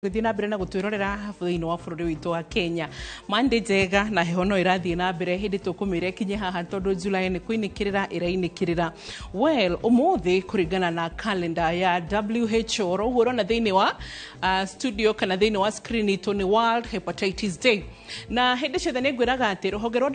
Gũthiĩ na mbere na gũtwĩrorera thĩinĩ wa bũrũri witũ wa Kenya. Monday njega na heho no ĩrathiĩ na mbere hĩndĩ tũkũmĩra ĩkinye haha tondũ July nĩ kũinĩkĩrĩra ĩrainĩkĩrĩra. Well, ũmũthĩ kũringana na calendar ya WHO oro ũguo ũrona thĩinĩ wa studio kana thĩinĩ wa screen itũ nĩ World Hepatitis Day. Na hĩndĩ ciothe nĩ ngwĩraga atĩ rũhonge rwa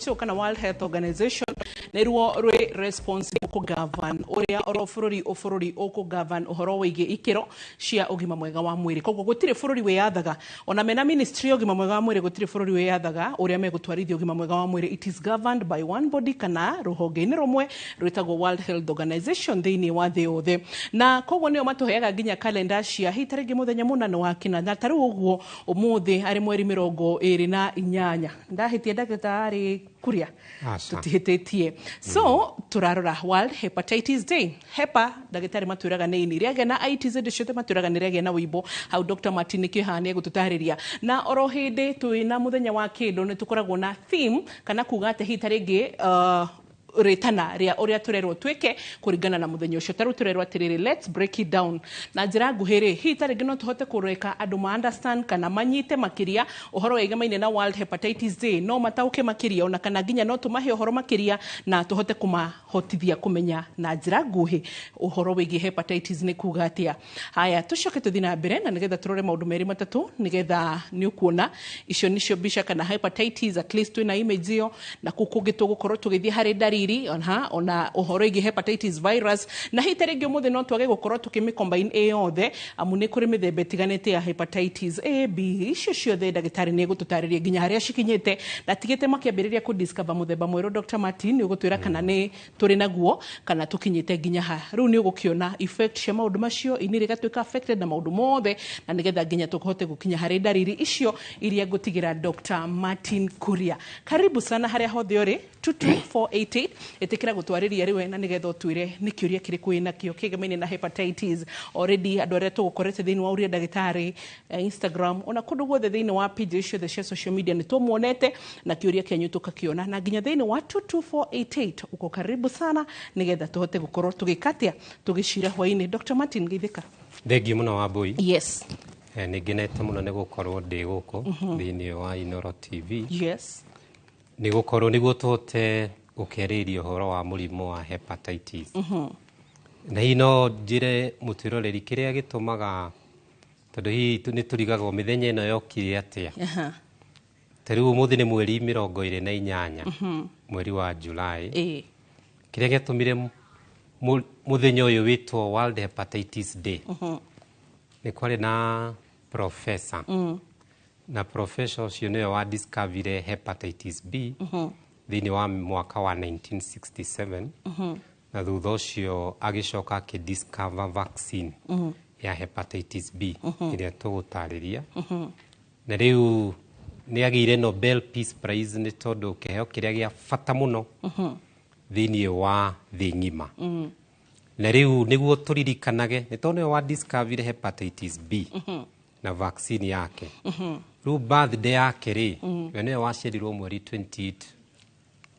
WHO kana World Health Organization nĩruo rwĩ responsible kũgovern ũrĩa oro bũrũri ũbũrũri ũkũgovern ũhoro wĩgiĩ ikĩro cia ũgima mwega wa mwĩrĩ. Koguo gũtirĩ bũrũri wĩyathaga ona mena ministry ya ũgima mwega wa mwĩrĩ, gũtirĩ bũrũri wĩyathaga ũrĩa megũtwarithia ũgima mwega wa mwĩrĩ. It is governed by one body kana rũhonge-inĩ rũmwe rwĩtagwo World Health Organization thĩinĩ wa thĩ yothe, na koguo nĩo matũheaga nginya kalenda cia hihi ta rĩngĩ mũthenya mũna nĩ wakĩna, na ta rĩu ũguo ũmũthĩ arĩ mweri 28. Ndahĩtia, ndagĩtarĩ Kuria? Aca. Tũtihĩtĩtie. So tũrarora World Hepatitis Day. Hepa, ndagĩtarĩ matwĩraga nĩ ini rĩagĩa na itis, hĩndĩ ciothe matwĩraga nĩ rĩagĩa na wĩimbo hau. Dr Martin nĩkĩo haha nĩ egũtũtarĩria. Na oro hĩndĩ twĩna mũthenya wa kĩndũ nĩ tũkoragwo na theme kana kuga atĩ hihi ta rĩngĩ rĩtana rĩa ũrĩa tũrerwo twĩke kũringana na mũthenya ũcio. Ta rĩu tũrerwo atĩrĩrĩ, "Let's break it down." Na njĩra nguhĩ rĩ, hihi ta rĩngĩ no tũhote kũreka andũ ma understand kana manyite makĩria ũhoro wĩgemaine na World Hepatitis Day, no mataũke makĩria, ona kana nginya no tũmahe ũhoro makĩria na tũhote kũmahotithia kũmenya na njĩra nguhĩ ũhoro wĩgiĩ hepatitis nĩ kuga atĩa. Haya, tũcoke tũthiĩ na mbere na nĩgetha tũrore maũndũ merĩ matatũ, nĩgetha nĩ ũkuona icio nĩcio mbica kana hepatitis, at least twĩna image ĩyo, na kũu kũngĩ tũgũkorwo tũgĩthiĩ harĩ ndariri ona ũhoro wĩgiĩ hepatitis virus. Na hihi ta rĩngĩ ũmũthĩ no twage gũkorwo tũkĩmĩ-combine ĩ yothe, amu nĩ kũrĩ mĩthemba ĩtiganĩte ya hepatitis A, B, icio ciothe ndagĩtarĩ nĩ egũtũtarĩria nginya harĩa cikinyĩte na tigĩte makĩambĩrĩria kũ discover mũthemba mwerũ. Dr Martin nĩ ũgũtwĩra kana nĩ tũrĩ naguo kana tũkinyĩte nginya ha. Rĩu nĩ ũgũkĩona effect cia maũndũ macio, ini rĩgatuĩka affected na maũndũ mothe, na nĩgetha nginya tũhote gũkinya harĩ ndariri icio iria ngũtigĩra Dr Martin Kuria. Karibu sana harĩa hothe ũrĩ. 22488, ĩtĩkĩra gũtwarĩria rĩwe na nĩgetha ũtwĩre nĩ kĩũria kĩrĩkũ wĩnakĩo kĩgemaine na hepatitis. Already andũ arĩa tũgũkorete thĩinĩ wa ũria ndagĩtarĩ Instagram ona kũndũ guothe thĩinĩ wa page ciothe cia social media nĩ tũmuonete na kĩũria kĩanyu tũkakĩona, na nginya thĩinĩ wa 22488 uko karibu sana nĩgetha tũhote gũkorwo tũgĩka atĩa, tũgĩcira hwainĩ. Dr Martin, geithĩka. Thengiũ mũno, Wambui. Yes. Nĩ ngenete mũno nĩ gũkorwo ndĩ gũkũ thĩinĩ wa Inoro TV, nĩ gũkorwo nĩguo tũhote gũkĩarĩria ũhoro wa mũrimũ wa hepatitis. Na hihi no njĩre mũtwĩroreri kĩrĩa gĩtũmaga, tondũ hihi nĩ tũrigagwo mĩthenya ĩno yokire atĩa. Ta rĩu ũmũthĩ nĩ mweri 28 mweri wa July. Kĩrĩa gĩatũmire mũthenya ũyũ wĩtwo World Hepatitis Day nĩ kwarĩ na professor, na professor ũcio nĩwe wa discoverire hepatitis B thĩinĩ wa mwaka wa 1967, na thutha ũcio agĩcoka akĩdiscover vaccine ya hepatitis B ĩrĩa tũgũtarĩria. Na rĩu nĩ agĩire Nobel Peace Prize nĩ tondũ kĩheo kĩrĩa gĩa bata mũno thĩinĩ wa thĩ ng'ima. Na rĩu nĩguo tũririkanage nĩ tondũ nĩwe wa discoverire hepatitis B na vaccine yake, rĩu birthday yake rĩ, we nĩwe waciarirwo mweri 28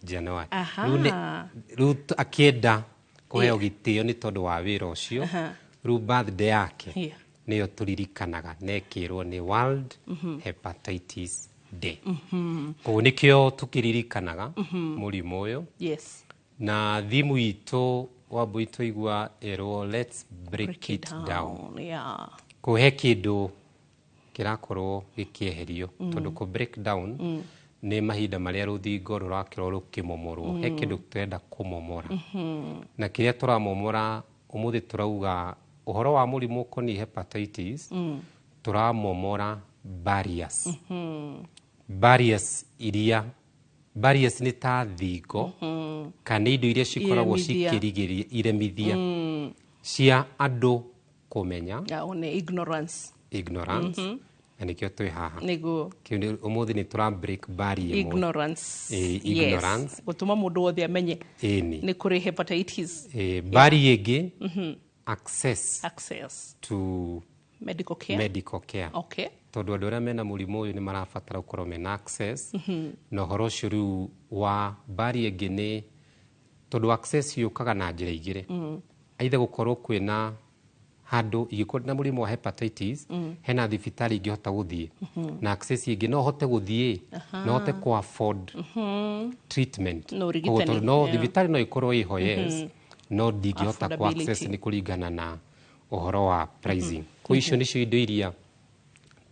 January. Rĩu akĩenda kũheo gĩtĩo nĩ tondũ wa wĩra ũcio, rĩu birthday yake nĩyo tũririkanaga na ĩkĩrwo nĩ World Hepatitis Day. Koguo nĩkĩo tũkĩririkanaga mũrimũ ũyũ. Na thimu itũ, Wambui, twaigua ĩrwo "Let's break it down", kũhe kĩndũ kĩrakorwo gĩkĩeherio, tondũ kũ break down nĩ mahinda marĩa rũthingo rũrakorwo rũkĩmomorwo. He kĩndũ tũrenda kũmomora, na kĩrĩa tũramomora ũmũthĩ, tũrauga ũhoro wa mũrimũ ũkoniĩ hepatitis, tũramomora barriers, barriers iria, barriers nĩ ta thingo kana indo iria cikoragwo Iremithia. cikĩrigĩrĩria, iremithia cia andũ kũmenya. Yeah, one ignorance. Ignorance, na nĩkĩo twĩ haha. Nĩguo. Kĩu ũmũthĩ nĩ tũra break barrier ĩmwe. Ignorance. Ignorance. Yes. Gũtũma mũndũ wothe amenye Ĩni. nĩ kũrĩ hepatitis. Barrier ĩngĩ, access access to medical care. Medical care. Tondũ andũ arĩa mena mũrimũ ũyũ nĩ marabatara gũkorwo mena access na ũhoro ũcio. Rĩu wa barrier ĩngĩ nĩ tondũ access yũkaga na njĩra igĩrĩ, either gũkorwo kwĩna Handũ ingĩkorwo na mũrimũ wa hepatitis, hena thibitarĩ ingĩhota gũthiĩ na access ĩngĩ, no hote gũthiĩ, no hote ku afford treatment? No Koguo ũrigitani, tondũ no thibitarĩ no ĩkorwo ĩho, yes, no ndingĩhota ku access Affordability. nĩ kũringana na ũhoro wa pricing. Kwa icio nĩcio indo iria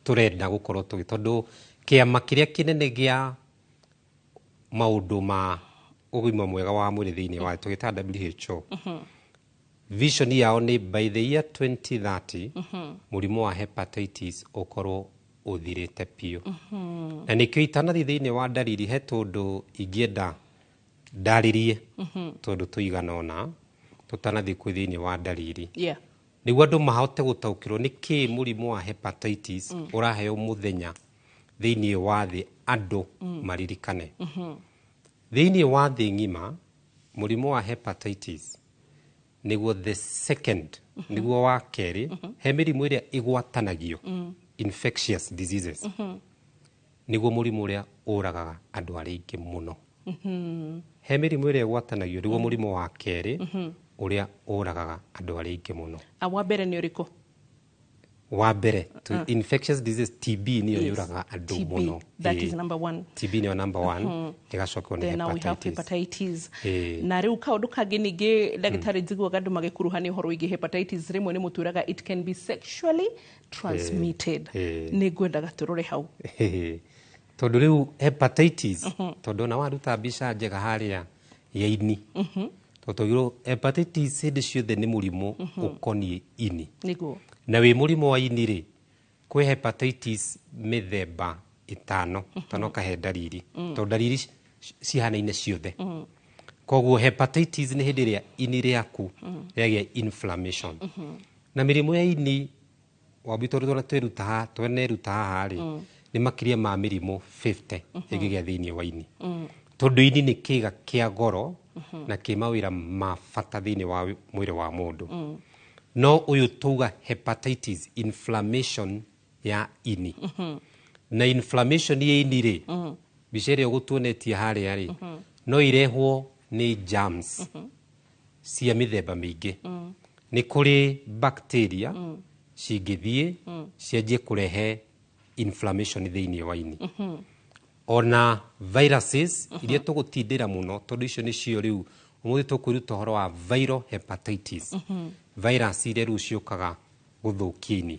tũrenda gũkorwo tũgĩ, tondũ kĩama kĩrĩa kĩnene gĩa maũndũ ma ũgima mwega wa mwĩrĩ thĩinĩ wa tũgĩtaga WHO, vision yao nĩ by the year 2030 mũrimũ wa hepatitis ũkorwo ũthirĩte biũ. Na nĩkĩo itanathiĩ thĩinĩ wa ndariri, he tũndũ ingĩenda ndarĩrie, tondũ tũigana ũna tũtanathiĩ kwĩ thĩinĩ wa ndariri, nĩguo andũ mahote gũtaũkĩrwo nĩ kĩĩ mũrimũ wa hepatitis ũraheo mũthenya thĩinĩ wa thĩ. Andũ maririkane, thĩinĩ wa thĩ ng'ima mũrimũ wa hepatitis nĩguo the second, nĩguo wa kerĩ he mĩrimũ ĩrĩa ĩgwatanagio, infectious diseases, nĩguo mũrimũ ũrĩa ũragaga andũ arĩa aingĩ mũno. He mĩrimũ ĩrĩa ĩgwatanagio, nĩguo mũrimũ wa kerĩ ũrĩa ũragaga andũ arĩa aingĩ mũno. A, wa mbere nĩ ũrĩkũ? Wa mbere infectious disease, TB nĩyo yũragaga andũ TB, mũno. That is number one. TB nĩyo number one, ĩgacokwo nĩ Then now we have hepatitis. Hepatitis. Na rĩu kaũndũ kangĩ ningĩ, ndagĩtarĩ, njiguaga andũ magĩkuruhania ũhoro wĩgiĩ hepatitis, rĩmwe nĩ mũtwĩraga it can be sexually transmitted. Nĩ ngwendaga tũrore hau. Tondũ rĩu hepatitis, tondũ ona waruta mbica njega harĩa ya ini, tondũ twaugirwo hepatitis hĩndĩ ciothe nĩ mũrimũ ũkoniĩ ini. Na wĩ mũrimũ wa ini rĩ, kwĩ hepatitis mĩthemba 5, tano kahe ndariri, tondũ ndariri cihanaine ciothe. Koguo hepatitis nĩ hĩndĩ ĩrĩa ini rĩaku rĩagĩa inflammation. Na mĩrimũ ya ini, wambi, tondũ tweruta haha, tweneruta haha rĩ, nĩ makĩria ma mĩrimũ 50 ĩngĩgĩa thĩinĩ wa ini, tondũ ini nĩ kĩga kĩa goro na kĩ mawĩra ma bata thĩinĩ wa mwĩrĩ wa mũndũ. No ũyũ tuga hepatitis, inflammation ya ini. Na inflammation ya ini rĩ, mbica ĩrĩa ũgũtuonetie harĩa rĩ, no irehwo nĩ germs cia mĩthemba mĩingĩ. Nĩ kũrĩ bacteria cingĩthiĩ cianjie kũrehe inflammation thĩinĩ wa ini, ona viruses iria tũgũtindĩra mũno, tondũ icio nĩcio rĩu ũmũthĩ tũkwĩruta ũhoro wa viral hepatitis, virus iria rĩu ciũkaga gũthũkia ini.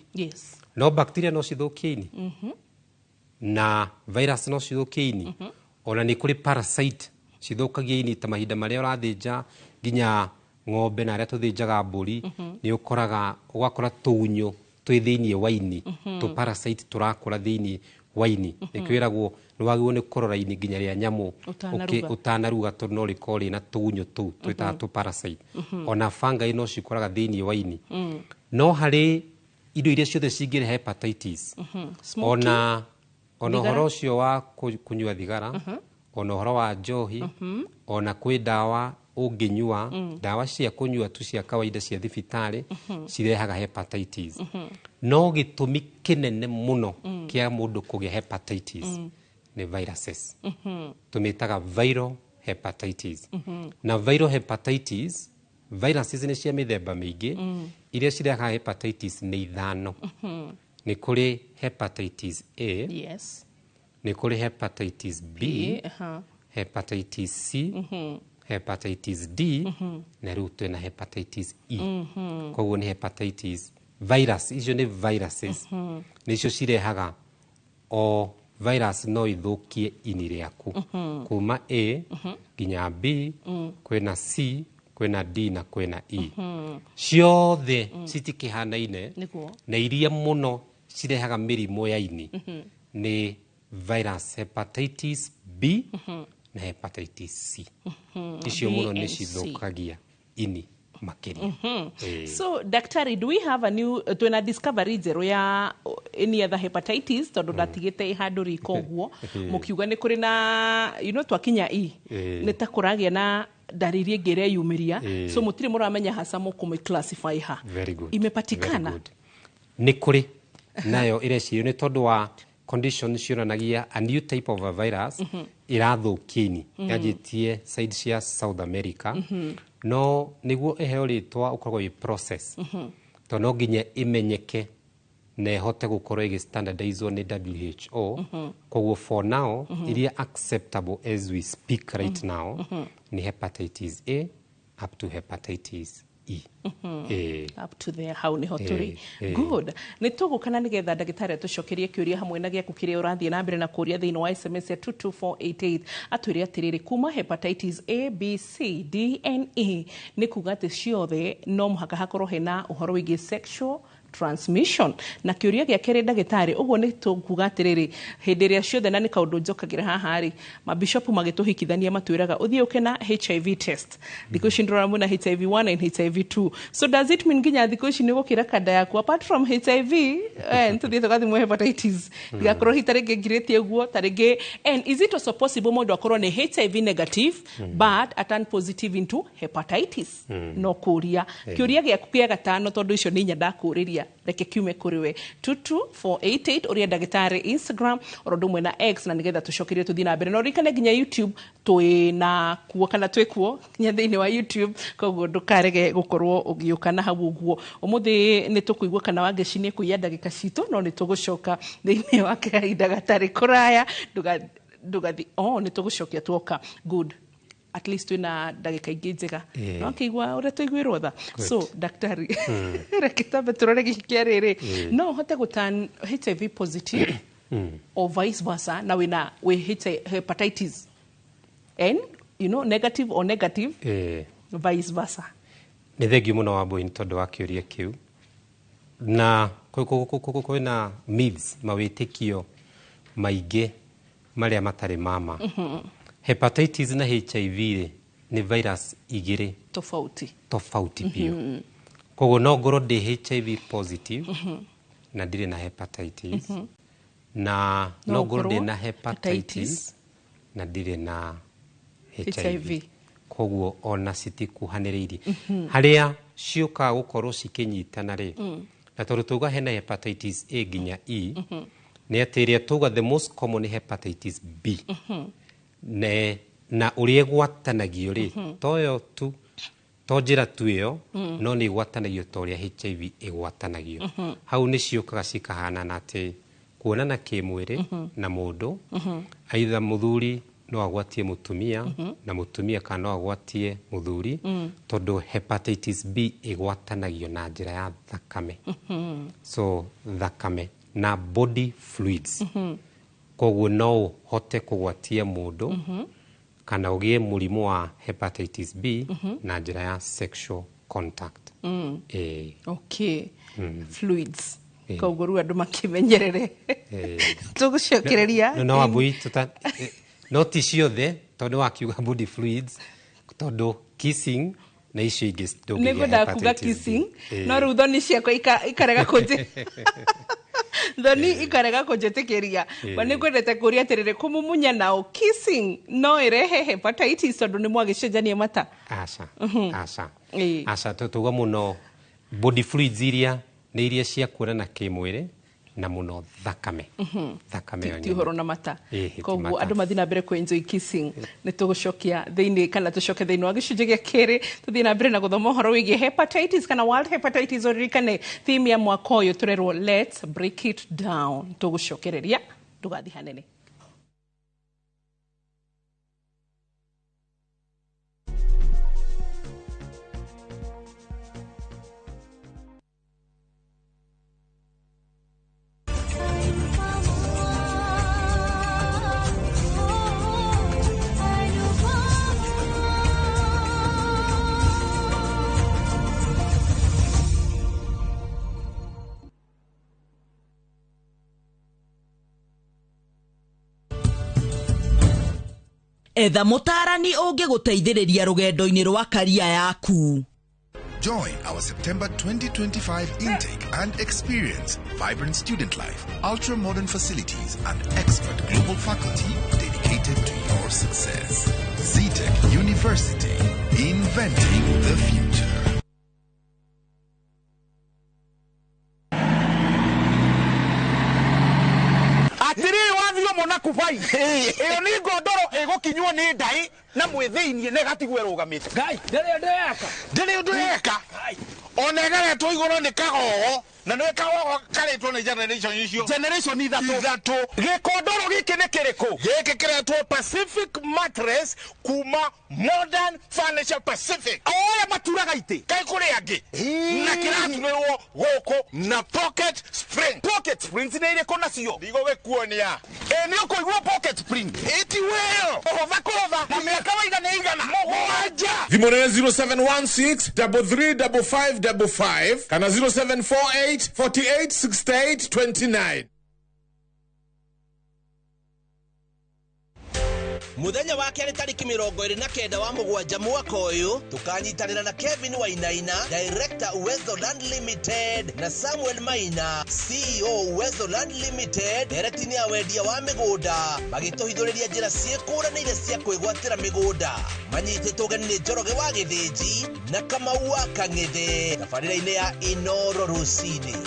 No bacteria no cithũkie ini, na virus no cithũkie ini, ona nĩ kũrĩ parasite cithũkagia ini, ta mahinda marĩa ũrathĩnja nginya ng'ombe na arĩa tũthĩnjaga mbũri, nĩ ũkoraga ũgakora tũgunyũ twĩ thĩinĩ wa ini, tũ parasite tũrakũra thĩinĩ wa ini. Nĩkĩo ĩragwo nĩ wagĩrĩirwo nĩ kũrora ini nginya rĩa nyamũ ũtanaruga. Ũtanaruga, tondũ no rĩkorwo rĩna tũgunyũ tũu twĩtaga tũ parasite. Ona fungi no cikũraga thĩinĩ wa ini. No harĩ indo iria ciothe cingĩrehe hepatitis, Smoking? ona Thigara? ũhoro ũcio wa kũnyua thigara, ona ũhoro wa njohi, ona kwĩ ndawa ũngĩnyua, ndawa cia kũnyua tu cia kawaida cia thibitarĩ cirehaga hepatitis. No gĩtũmi kĩnene mũno kĩa mũndũ kũgĩa hepatitis nĩ viruses, tũmĩtaga viral hepatitis. Na viral hepatitis, viruses nĩ cia mĩthemba mĩingĩ. Iria cirehaga hepatitis nĩ 5. Nĩ kũrĩ hepatitis A, nĩ kũrĩ hepatitis B, hepatitis C, hepatitis D, na rĩu twĩna hepatitis E. Koguo nĩ hepatitis virus, icio nĩ viruses, nĩcio cirehaga. O virus no ithũkie ini rĩaku kuma A nginya B, kwĩna C, kwĩna D na kwĩna E. Ciothe citikĩhanaine. Na iria mũno cirehaga mĩrimũ ya ini nĩ virus hepatitis B na hepatitis C. Icio B mũno nĩ and C. cithũkagia ini makĩria. So daktari, do we have a new, twĩna discovery njerũ ya any other hepatitis? Tondũ ndatigĩte handũ riko ũguo mũkiuga nĩ kũrĩ na twakinya E, nĩ ta kũragĩa na ndariri ĩngĩ ĩreyumĩria. So mũtirĩ mũramenya hasa mũkũmĩ classify ha. Very good. Imepatikana? Very good. Nĩ kũrĩ nayo ĩrecirio nĩ tondũ wa condition cionanagia a new type of a virus ĩrathũkia ini, yanjĩtie side cia South America. No nĩguo ĩheo rĩtwa ũkoragwo wĩ process. To no nginya imenyeke na ĩhote gũkorwo ĩgĩ-standardizwo nĩ WHO. Koguo for now, iria acceptable as we speak right now ni hepatitis A up to hepatitis E. Up to there, hau niho tũrĩ. Good. Nĩ tũgũka na nĩgetha ndagĩtarĩ atũcokerie kĩũria hamwe na gĩaku kĩrĩa ũrathiĩ na mbere na kũria thĩinĩ wa SMS ya 22488, atwĩre atĩrĩrĩ, kuma hepatitis A, B, C, D and E, nĩ kuga atĩ ciothe no mũhaka hakorwo hena ũhoro wĩgiĩ sexual transmission? Na kĩũria gĩa kerĩ, ndagĩtarĩ, ũguo nĩ tũkuga atĩrĩrĩ, hĩndĩ ĩrĩa ciothe, na nĩ kaũndũ njokagĩra haha rĩ, mabishopu magĩtũhikithania matwĩraga ũthiĩ ũke na HIV test. Thikũ ici ndĩrona mwĩna HIV 1 and HIV 2, so does it mean nginya thikũ ici nĩ ũgũkĩra kanda yaku, apart from HIV, tũthiĩ tũgathimwo hepatitis, ndigakorwo hi tarĩngĩ ngirĩtie ũguo tarĩngĩ? And is it also possible mũndũ akorwo nĩ HIV negative but a turn positive into hepatitis? No kũria kĩũria gĩaku kĩa gatano, tondũ icio nĩ inya ndakũrĩria, reke kiume kũrĩ we, 22488, ũrĩa ndagĩtarĩ Instagram oro ũndũ ũmwe na X, na nĩgetha tũcokerie tũthiĩ na mbere. Na ũririkane nginya YouTube twĩ na kuo, kana twĩ kuo nginya thĩinĩ wa YouTube, koguo ndũkarege gũkorwo ũgĩũka na hau ũguo. Ũmũthĩ nĩ tũkũigua kana Wangeci nĩ kũiya ndagĩka citũ, no nĩ tũgũcoka thĩinĩ wa kahinda gatarĩ kũraya. Ndũgathi, oh, nĩ tũgũcokia tuoka. Good, at least twĩna ndagĩka ingĩ njega. No akĩigua ũrĩa tũiguĩrwo tha. So daktari, reke tambe tũrore gĩkĩ kĩa rĩrĩ, no ũhote gũturn HIV positive or vice versa na wĩna wĩ hepatitis N, negative or negative, vice versa? Nĩ thengiũ mũno, Wambui, nĩ tondũ wa kĩũria kĩu. Na kwĩna myths, mawĩtĩkio maingĩ marĩa matarĩ mama. Hepatitis na HIV rĩ, nĩ virus igĩrĩ tofauti. Tofauti biũ. Koguo no ngorwo ndĩ HIV positive na ndirĩ na hepatitis, na no no ngorwo ndĩ ũkorwo na hepatitis na ndirĩ na HIV. HIV. Koguo ona citikuhanĩrĩirie. Harĩa ciũkaga gũkorwo cikĩnyitana rĩ, na tondũ tuga hena hepatitis A nginya E, nĩ atĩ ĩrĩa tuga the most common nĩ hepatitis B. Ne, na ũrĩa ĩgwatanagio rĩ, toyo tu, to njĩra tu ĩyo, no nĩ ĩgwatanagio ta ũrĩa HIV ĩgwatanagio. Hau nĩ ciũkaga cikahanana atĩ kuonana kĩmwĩrĩ na mũndũ, aitha mũthuri no agwatie mũtumia na mũtumia kana no agwatie mũthuri, tondũ hepatitis B ĩgwatanagio na njĩra ya thakame, so thakame na body fluids. Koguo no ũhote kũgwatia mũndũ kana ũgĩe mũrimũ wa hepatitis B na njĩra ya sexual contact. Okay, fluids. Koguo rĩu andũ makĩmenyerere, tũgũcokereria. No Wambui, no ti ciothe, tondũ wakiuga body fluids, tondũ kissing na icio ingĩ ndũngĩgĩa Nĩngwendaga kuga hepatitis B. kissing, no rĩu thoni ciakwa ikarega kũnjĩ, thoni ikarega kũnjĩtĩkĩria. Ma nĩngwendete kũria atĩrĩrĩ, kũmumunya nao, kissing, no ĩrehe hepatitis, tondũ nĩ mwagĩcenjania mata? Aca, aca. Aca, tuga mũno body fluids iria nĩ iria cia kuonana kĩmwĩrĩ na mũno thakame, thakame yo Ti nyene. ũhoro na mata. Ti Koguo mata. andũ mathiĩ na mbere kũ enjoy kissing. Nĩ tũgũcokia thĩinĩ, kana tũcoke thĩinĩ wa gĩcunjĩ gĩa kerĩ, tũthiĩ na mbere na gũthoma ũhoro wĩgiĩ hepatitis kana World Hepatitis. Ũririkane theme ya mwaka ũyũ tũrerwo "Let's break it down". Tũgũcokereria, ndũgathiĩ hanene. Etha mũtaarani ũngĩgũteithĩrĩria rũgendo-inĩ rwa karia yaku. Join our September 2025 intake and experience vibrant student life, ultra modern facilities, and expert global faculty dedicated to your success. Zetech University, inventing the future. Atiriri, wathio mona kubai iyo ni ngondoro igukinywo ni ndai na mwithĩinie na ĩgatigwo ĩrũgamĩte. Ngai, ndĩrĩ ũndũ yeka. Ndĩrĩ ũndũ yeka. Ona ĩgeretwo igũrũ nĩ kagogo na nĩ kagogo karĩtwo nĩ generation icio Generation ithatũ. Ithatũ. Gĩkondoro gĩkĩ nĩ kĩrĩkũ? Gĩkĩ kĩretwo Pacific mattress kuma Modern Furniture Pacific. O ũrĩa maturaga itĩ. Kaĩ kũrĩ angĩ na kĩraturĩrwo gũkũ na pocket spring. Pocket springs nĩ irĩkũ nacio? Ndigũgĩkuonia. Ĩ nĩ ũkũigua pocket spring. Ĩti wĩyo. Kũhũtha kũhũtha na mĩaka waiga nĩ igana. 7. Thimũ nĩ 0716 335555 kana 0748 48 68 29. Muthenya wa kerĩ tarĩki 29 wa mũgwanja mwaka ũyũ tũkanyitanĩra na Kevin Wainaina, Director Uwezo Land Limited, na Samuel Maina, CEO Uwezo Land Limited, ndereti-inĩ ya wendia wa mĩgũnda, magĩtũhithũrĩria njĩra ciĩkũranĩire cia kwĩgwatĩra mĩgũnda. Manyitĩtwo ũgeni nĩ Njoroge wa Gĩthĩnji na Kamau wa Kang'ethe, tabarĩra-inĩ ya Inoro rũcinĩ.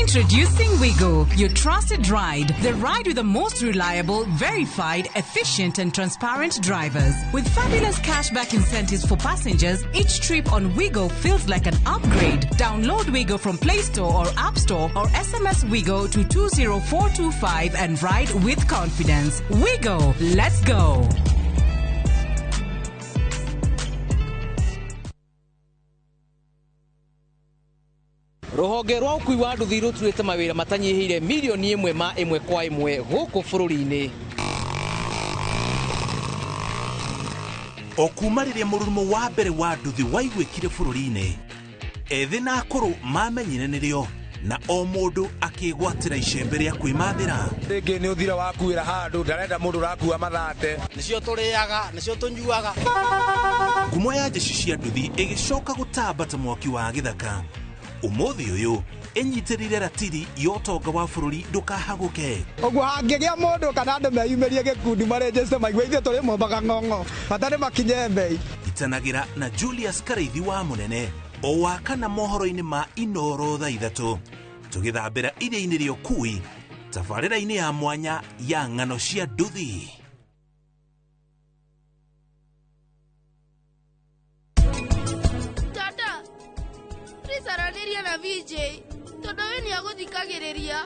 Introducing Wigo, your trusted ride. The ride with the most reliable, verified, efficient and transparent drivers. With fabulous cashback incentives for passengers, each trip on Wigo feels like an upgrade. Download Wigo from Play Store or App Store or SMS Wigo to 20425 and ride with confidence. Wigo, let's go. Rũhonge rwa ũkui wa nduthi rũturĩte mawĩra matanyihĩire milioni ĩmwe ma ĩmwe kwa ĩmwe gũkũ bũrũri-inĩ. O kuma rĩrĩa mũrurumo wa mbere wa nduthi waiguĩkire bũrũri-inĩ, ethĩ na akũrũ mamenyire nĩrĩo na o mũndũ akĩgwatĩra icembe rĩa kwĩmathĩra. Rĩngĩ nĩ ũthira wakuĩra handũ ndarenda mũndũ ũrakua mathate. Nĩcio tũrĩaga, nĩcio tũnyuaga. Ngumo ya jeshi cia nduthi ĩgĩcoka gũtamba ta mwaki wa gĩthaka. Ũmũthĩ ũyũ ĩnyitĩrĩire ratiri ya ũtonga wa bũrũri ndũkahagũke. Ũguo hangĩgĩa mũndũ kana andũ meyumĩrie gĩkundi marĩnjĩte maigue ithuĩ tũrĩ mombaga ng'ong'o bata nĩ makinye mbei. Itanagĩra na Julius Karaithi wa Mũnene o wa kana mohoro-inĩ ma Inoro thaa 3 tũgĩthambĩra iria-inĩ rĩa ũkui tabarĩra-inĩ ya mwanya ya ng'ano cia nduthi. Aranĩria na VJ tondũ we nĩagũthikagĩrĩria.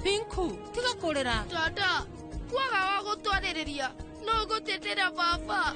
Pinku, tiga kũrĩra. Tata, kwaga wa gũtwarĩrĩria no ngũtetera baba.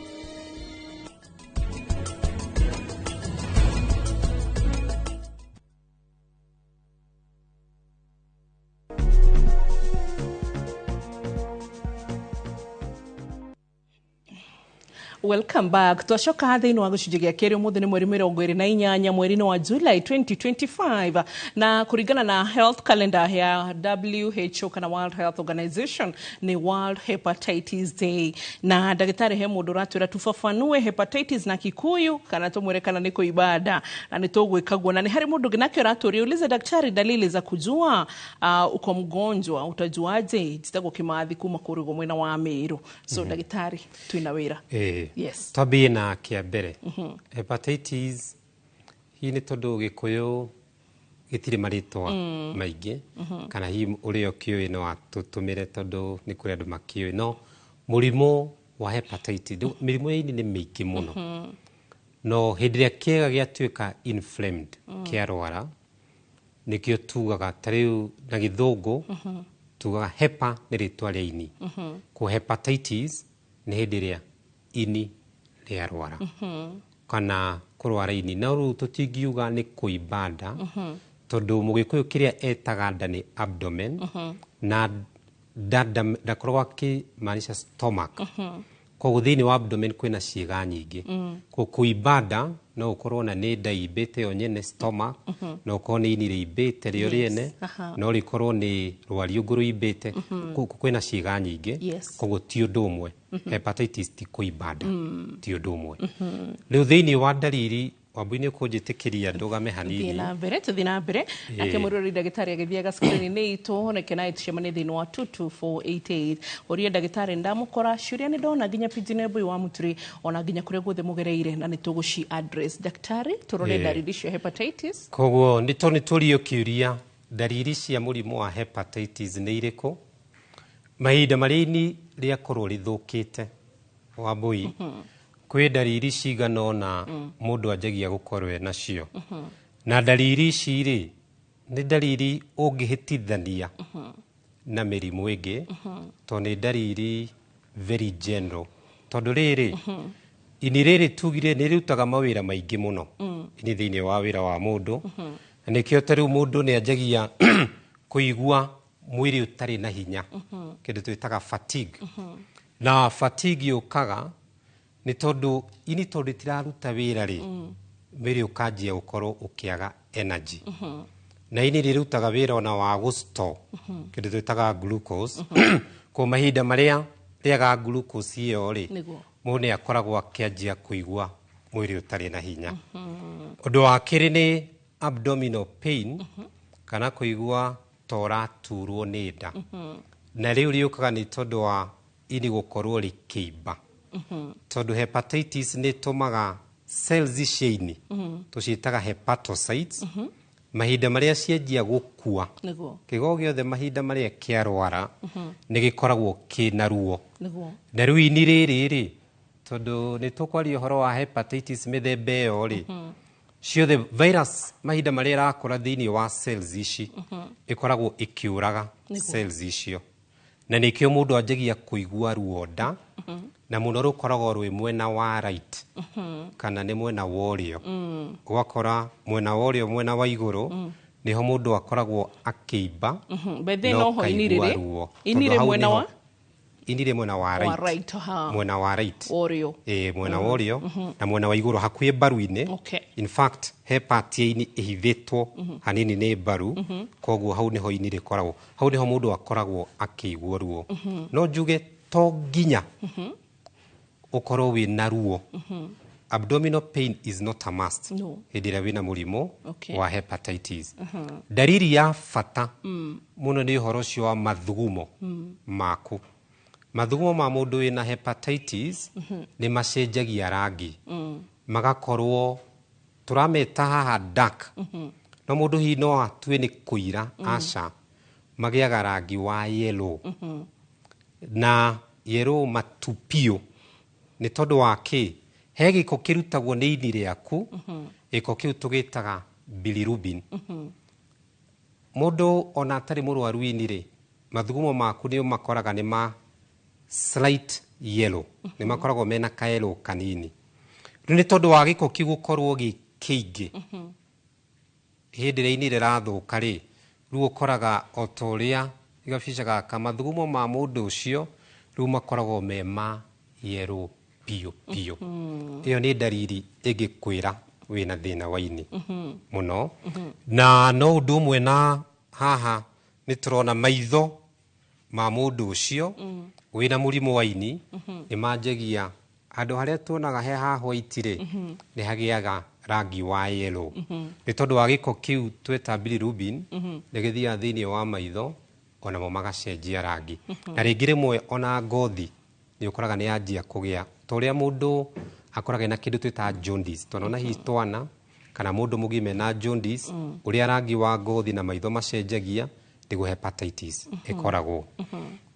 Welcome back. Twacoka thĩinĩ wa gĩcunjĩ gĩa kerĩ ũmũthĩ nĩ mweri 28 mweri-inĩ wa July 2025 na kũringana na health calendar ya WHO kana World Health Organization nĩ World Hepatitis Day. Na ndagĩtarĩ he mũndũ ũratwĩra tufafanue hepatitis na Kikuyu kana tũmwĩre kana nĩ kũibada na nĩ tũgwĩka guo. Na nĩ harĩ mũndũ ũngĩ nake ũratũria ulize daktari dalili za kujua uko mgonjwa utajuaje. Njĩtagwo Kĩmathi kuma kũrĩgwo mwena wa Meru. So ndagĩtarĩ twĩna wĩra. Yes. Twambie na kĩa mbere. Hepatitis hihi nĩ tondũ Gĩkũyũ gĩtirĩ marĩtwa maingĩ kana hihi ũrĩa ũkĩũĩ no atũtũmĩre tondũ nĩ kũrĩ andũ makĩũĩ, no mũrimũ wa hepatitis mĩrimũ ya ini nĩ mĩingĩ mũno. No hĩndĩ ĩrĩa kĩega gĩatuĩka inflamed kĩarwara nĩkĩo tugaga ta rĩu na gĩthũngũ tugaga hepa nĩ rĩtwa rĩa ini. Ko hepatitis nĩ hĩndĩ ĩrĩa ini rĩarwara kana kũrwara ini. No rĩu tũtingiuga nĩ kũimba nda tondũ mũgĩkũyũ kĩrĩa etaga nda nĩ abdomen na ndakoragwo akĩmaanisha stomach. Koguo thĩinĩ wa abdomen kwĩna ciĩga nyingĩ. Kũimba nda no ũkorwo na nĩ nda imbĩte yo nyene stomach, no ũkorwo nĩ ini rĩimbĩte rĩo rĩene, no rĩkorwo nĩ rwariũngũ rũimbĩte. Kwĩna ciĩga nyingĩ, koguo ti ũndũ ũmwe. Hepatitis ti kũimba nda, ti ũndũ ũmwe. Rĩu thĩinĩ wa ndariri Wambui nĩ ũkũnjĩtĩkĩria ndũgame hanini. Tũthiĩ na mbere nake mũrori ndagĩtarĩ agĩthiaga screen-inĩ itũ neke nawe tũcemanie thĩinĩ wa 22488. Ũria ndagĩtarĩ ndamũkora ciũria nĩ ndona nginya Pidgin Boy wa Mũturi ona nginya kũrĩa guothe mũgereire na nĩ tũgũci address. Daktari, tũrore ndariri cia hepatitis. Koguo nĩ tũrio kĩũria ndariri cia mũrimũ wa hepatitis nĩ irĩkũ? Mahinda marĩa ini rĩakorwo rĩthũkĩte Wambui. Kwĩ ndariri cigana ũna mũndũ anjagia gũkorwo e nacio. Na ndariri ici rĩ, nĩ ndariri ũngĩhĩtithania na mĩrimũ ĩngĩ, tondũ nĩ ndariri very general. Tondũ rĩrĩ, ini rĩrĩ tugire nĩ rĩrutaga mawĩra maingĩ mũno ini thĩinĩ wa wĩra wa mũndũ. Na nĩkĩo ta rĩu mũndũ nĩ anjagia kũigua mwĩrĩ ũtarĩ na hinya, kĩndũ twĩtaga fatigue. Na fatigue yũkaga nĩ tondũ ini tondũ rĩtiraruta wĩra rĩ, mwĩrĩ ũkanjia gũkorwo ũkĩaga energy. Na ini rĩrutaga wĩra ona wa gũ-store kĩndũ twĩtaga glucose. Kwa mahinda marĩa rĩaga glucose ĩyo rĩ, mũndũ nĩ akoragwo akĩanjia kũigua mwĩrĩ ũtarĩ na hinya. Ũndũ wa kerĩ nĩ abdominal pain, kana kũigua ta ũraturwo nĩ nda. Na rĩu rĩũkaga nĩ tondũ wa ini gũkorwo rĩkĩimba. Tondũ hepatitis nĩ ĩtũmaga cells cia ini, tũciĩtaga hepatocytes, mahinda marĩa cianjia gũkua, kĩgo gĩothe mahinda marĩa kĩarwara nĩ gĩkoragwo kĩna ruo. Na rĩu ini rĩrĩ rĩ, tondũ nĩ tũkwaria ũhoro wa hepatitis mĩthemba ĩyo rĩ, ciothe virus mahinda marĩa ĩrakũra thĩinĩ wa cells ici, ĩkoragwo ĩkĩũraga cells icio. Na nĩkĩo mũndũ anjagia kũigua ruo nda, na mũno rũkoragwo rwĩ mwena wa right, kana nĩ mwena wa ũrĩo. Ũgakora mwena wa ũrĩo, mwena wa igũrũ, nĩho mũndũ akoragwo akĩimba. By the noho ini ũkaigua rĩrĩ ruo. ini Tondũ rĩ hau mwena nĩho wa ini rĩ mwena wa wa right. Right, ha. Mwena wa right. Ũrĩo. Ĩĩ, mwena wa ũrĩo na mwena wa igũrũ hakuhĩ mbaru-inĩ. In fact, he part ya ini ĩhithĩtwo hanini nĩ mbaru, koguo hau nĩho ini rĩkoragwo, hau nĩho mũndũ akoragwo akĩigua ruo. No njuge to nginya ũkorwo wĩna ruo. Abdominal pain is not a must No. hĩndĩ ĩrĩa wĩna mũrimũ wa hepatitis. Ndariri ya bata mũno nĩ ũhoro ũcio wa mathugumo maku. Mathugumo ma mũndũ wĩna hepatitis nĩ macenjagia rangi, magakorwo tũrameta haha dark, no mũndũ hihi no atue nĩ kũira. Aca, magĩaga rangi wa yellow, na yellow matu piũ. Nĩ tondũ wa kĩ? He gĩko kĩrutagwo nĩ ini rĩaku, gĩko kĩu tũgĩtaga bilirubin. Mũndũ ona atarĩ mũrwaru ini rĩ, mathugumo maku nĩ ũmakoraga nĩ ma slight yellow, nĩ makoragwo mena ka yellow kanini. Rĩu nĩ tondũ wa gĩko kĩu gũkorwo gĩ kĩingĩ hĩndĩ ĩrĩa ini rĩrathũka rĩ, rĩu ũkoraga o ta ũrĩa gabica gaka, mathugumo ma mũndũ ũcio rĩu makoragwo me ma yellow piũ piũ. Ĩyo nĩ ndariri ĩngĩkwĩra wĩna thĩna wa ini mũno. Na no ũndũ ũmwe na haha nĩ tũrona maitho ma mũndũ ũcio wĩna mũrimũ wa ini nĩ manjagia handũ harĩa tuonaga he ha white rĩ, nĩ hagĩaga rangi wa yellow, nĩ tondũ wa gĩko kĩu tweta bilirubin. Nĩ gĩthiaga thĩinĩ wa maitho, onamo magacenjia rangi. Na rĩngĩ rĩmwe ona ngothi nĩ ũkoraga nĩ yanjia kũgĩa ta ũrĩa mũndũ akoraga ena kĩndũ twĩtaga jaundice, twanona hihi twana kana mũndũ mũgima ena jaundice, ũrĩa rangi wa ngothi na maitho macenjagia, nĩguo hepatitis ĩkoragwo.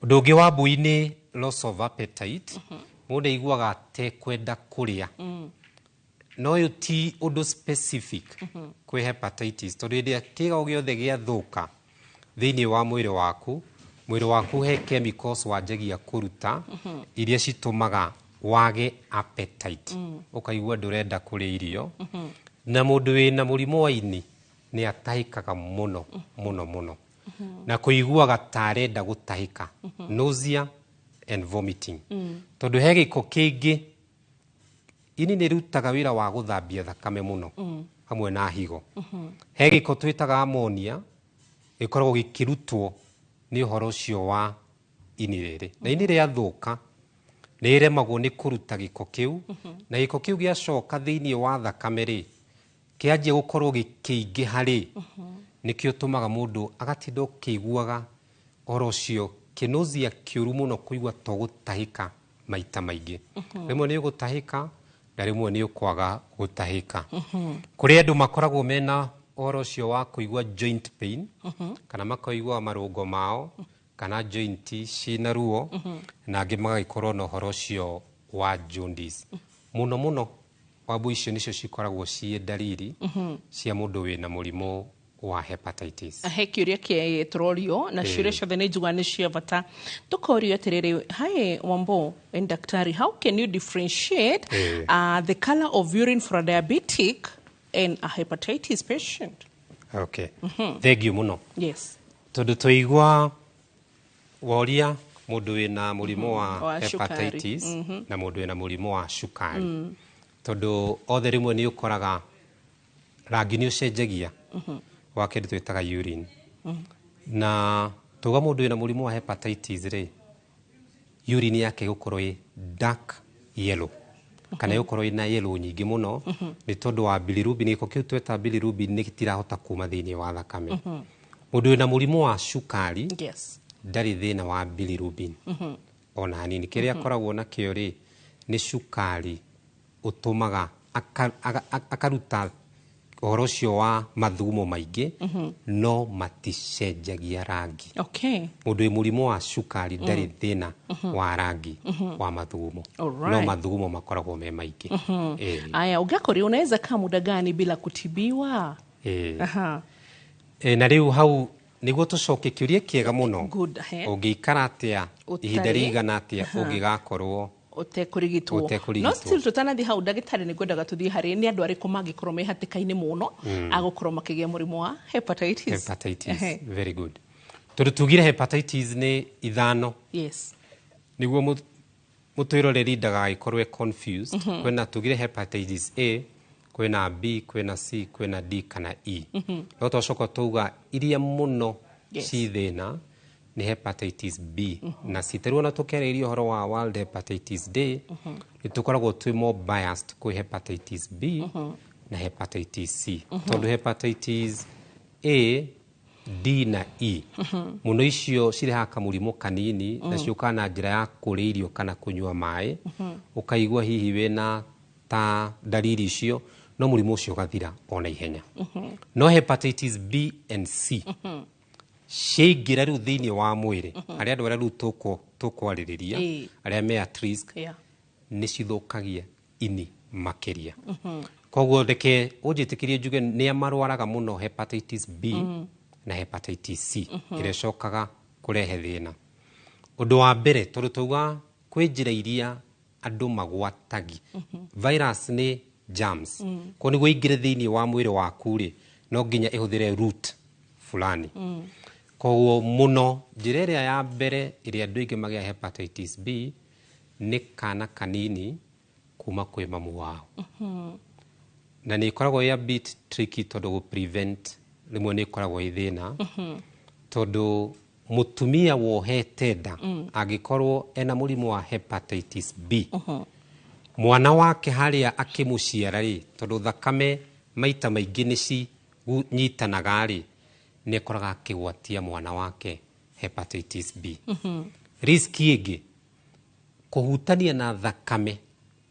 Ũndũ ũngĩ wa mbui nĩ loss of appetite. Mũndũ aiguaga atekwenda kũrĩa. No ũyũ ti ũndũ specific kwĩ hepatitis, tondũ hĩndĩ ĩrĩa kĩga o gĩothe gĩathũka thĩinĩ wa mwĩrĩ waku, mwĩrĩ waku he chemicals wanjagia kũruta iria citũmaga wage appetite, ũkaigua ndũrenda kũrĩa irio. Na mũndũ wĩna mũrimũ wa ini nĩ atahĩkaga mũno mũno mũno, na kũiguaga ta arenda gũtahĩka, nausea and vomiting, tondũ he gĩko kĩngĩ. Ini nĩ rĩrutaga wĩra wa gũthambia thakame mũno hamwe na higo. He gĩko twĩtaga ammonia gĩkoragwo gĩkĩrutwo nĩ ũhoro ũcio wa ini rĩrĩ, na ini rĩathũka nĩ rĩremagwo nĩ kũruta gĩko kĩu, na gĩko kĩu gĩacoka thĩinĩ wa thakame rĩ, kĩanjia gũkorwo gĩkĩingĩha rĩ, nĩkĩo tũmaga mũndũ agatinda ũkĩiguaga ũhoro ũcio kĩnũzia kĩũru mũno, kũigua to gũtahĩka maita maingĩ. Rĩmwe nĩ ũgũtahĩka na rĩmwe nĩ ũkwaga gũtahĩka. Kũrĩ andũ makoragwo mena ũhoro ũcio wa kũigua joint pain, kana makaigua marũngo mao kana joint cina ruo, na angĩ magagĩkorwo na ũhoro ũcio wa jaundice. Mũno mũno wambu icio nĩcio cikoragwo ciĩ ndariri cia mũndũ wĩna mũrimũ wa hepatitis. He kĩũria kĩ tũrorio na ciũria ciothe nĩ njuga nĩ cia bata. Tũkorio atĩrĩrĩ, hi Wambo and daktari, how can you differentiate the color of urine for a diabetic and a hepatitis patient? Okay. Thengiũ mũno. Yes. Tondũ twaigua woria mũndũ wĩna mũrimũ wa Wa cukari. Hepatitis na mũndũ wĩna mũrimũ wa cukari, tondũ othe rĩmwe nĩ ũkoraga rangi nĩ ũcenjagia wa kĩndũ twĩtaga urine. Na tuga mũndũ wĩna mũrimũ wa hepatitis rĩ, urine yake ĩgũkorwo ĩ dark yellow kana ĩgũkorwo ĩna yellow nyingĩ mũno, nĩ tondũ wa bilirubin. Gĩko kĩu tweta bilirubin nĩ gĩtirahota kuma thĩinĩ wa thakame. Mũndũ wĩna mũrimũ wa cukari ndarĩ thĩna wa bilirubin ona hanini. Kĩrĩa akoragwo nakĩo rĩ, nĩ cukari ũtũmaga akaruta ũhoro ũcio wa mathugumo maingĩ, no maticenjagia rangi. Mũndũ wĩ mũrimũ wa cukari ndarĩ thĩna wa rangi wa mathugumo, no mathugumo makoragwo me maingĩ. Ĩĩ. Aya, ũngĩakorio unaweza kaa muda gani bila kutibiwa? Ĩĩ. Aha. Ĩ, na rĩu hau nĩguo tũcoke kĩũria kĩega mũno. Good. He. Ũngĩikara atĩa Ũtarĩ. ihinda rĩigana atĩa ũngĩgakorwo ũtekũrigitwo? Ũtekũrigitwo. No still tũtanathiĩ hau, ndagĩtarĩ, nĩ ngwendaga tũthiĩ harĩ nĩ andũ arĩkũ mangĩkorwo me hatĩka-inĩ mũno agũkorwo makĩgĩa mũrimũ wa hepatitis? Hepatitis. Very good, tondũ tugire hepatitis nĩ ithano, nĩguo mũtwĩroreri ndagagĩkorwo e confused. Kwĩna tugire hepatitis A, kwĩna B, kwĩna C, kwĩna D kana E. No twacoka twauga iria mũno ci thĩna nĩ hepatitis B na C. Tarĩu ona tũkĩarĩrĩria ũhoro wa World Hepatitis Day, nĩ tũkoragwo twĩ more biased kwĩ hepatitis B na hepatitis C, tondũ hepatitis A, D na E mũno icio cirehaga kamũrimũ kanini na ciũkaga na njĩra ya kũrĩa irio kana kũnyua maĩ, ũkaigua hihi wĩna ta ndariri icio, no mũrimũ ũcio ũgathira ona ihenya. No hepatitis B and C ciaingĩra rĩu thĩinĩ wa mwĩrĩ, harĩa andũ arĩa rĩu tũkwarĩrĩria, arĩa me at risk, nĩ cithũkagia ini makĩria. Koguo reke ũnjĩtĩkĩrie njuge nĩa marwaraga mũno hepatitis B na hepatitis C, ĩrĩa ĩcokaga kũrehe thĩna. Ũndũ wa mbere, tondũ tauga kwĩ njĩra iria andũ magwatagi virus nĩ germs, koguo nĩguo ĩingĩre thĩinĩ wa mwĩrĩ waku rĩ, no nginya ĩhũthĩre route fulani. Koguo mũno njĩra ĩrĩa ya mbere ĩrĩa andũ aingĩ magĩa hepatitis B nĩ kana kanini kuma kwĩ mamu wao, na nĩ ĩkoragwo ĩ a bit tricky tondũ gũ prevent rĩmwe nĩ ĩkoragwo ĩ thĩna, tondũ mũtumia wohete nda angĩkorwo ena mũrimũ wa hepatitis B, mwana wake harĩa akĩmũciara rĩ, tondũ thakame maita maingĩ nĩ cinyitanaga rĩ, nĩ akoraga akĩgwatia mwana wake hepatitis B. Risk ĩngĩ, kũhutania na thakame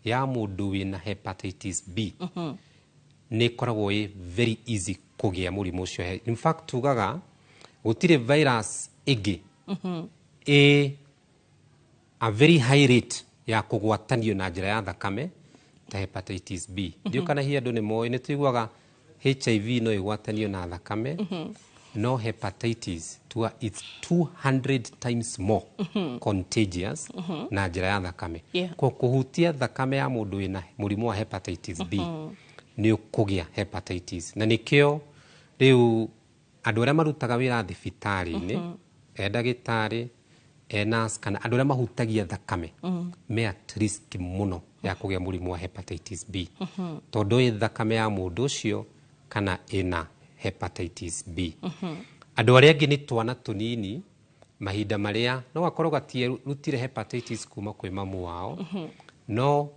ya mũndũ wĩna hepatitis B nĩ ĩkoragwo ĩ very easy kũgĩa mũrimũ ũcio. In fact, tugaga gũtirĩ virus ĩngĩ ĩ a very high rate ya kũgwatanio na njĩra ya thakame ta hepatitis B. Ndiũ kana hihi andũ nĩ moĩ, nĩ tũiguaga HIV no ĩgwatanio na thakame, no hepatitis tuga it's 200 times more contagious na njĩra ya thakame. Kwa kũhutia thakame ya mũndũ wĩna mũrimũ wa hepatitis B, nĩ ũkũgĩa hepatitis. Na nĩkĩo rĩu andũ arĩa marutaga wĩra thibitarĩ-inĩ, e ndagĩtarĩ, e nurse, kana andũ arĩa mahutagia thakame, me at risk mũno ya kũgĩa mũrimũ wa hepatitis B, tondũ ĩ thakame ya mũndũ ũcio kana ĩna hepatitis B. Andũ arĩa angĩ nĩ twana tũnini, mahinda marĩa no gakorwo gatierutire hepatitis kuma kwĩ mamu wao, no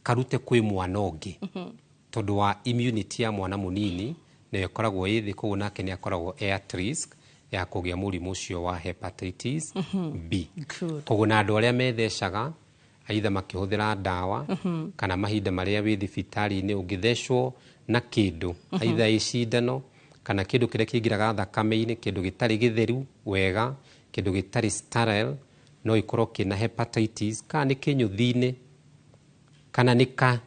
karute kwĩ mwana ũngĩ, tondũ wa immunity ya mwana mũnini nayo ĩkoragwo ĩ thĩ, koguo nake nĩ akoragwo e at risk ya kũgĩa mũrimũ ũcio wa hepatitis B. Koguo na andũ arĩa methecaga aitha makĩhũthĩra ndawa, kana mahinda marĩa wĩ thibitarĩ-inĩ ũngĩthecwo na kĩndũ, aitha ĩ cindano kana kĩndũ kĩrĩa kĩingĩraga thakame-inĩ, kĩndũ gĩtarĩ gĩtheru wega, kĩndũ gĩtarĩ sterile, no ĩkorwo kĩna hepatitis, kana nĩ kĩnyũthi-inĩ Kana nĩ ka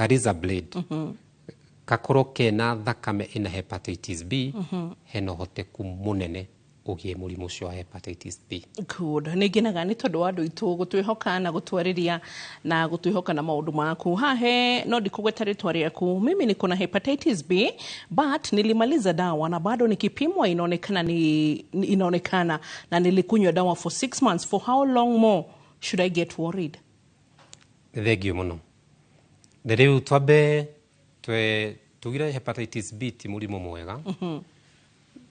razor blade gakorwo kena thakame ĩna hepatitis B, hena ũhoteku mũnene ũgĩe mũrimũ ũcio wa hepatitis B. Good. Nĩ ngenaga nĩ tondũ wa andũ aitũ gũtwĩhoka na gũtwarĩria na gũtwĩhoka na maũndũ maku. Hahe no ndikũgweta rĩtwa rĩaku. Mimi niko na hepatitis B but nilimaliza dawa na bado nikipimwa inaonekana inaonekana na nilikunywa dawa for 6 months. For how long more should I get worried? Nĩ thengio mũno. Na rĩu twambe tugire hepatitis B ti mũrimũ mwega.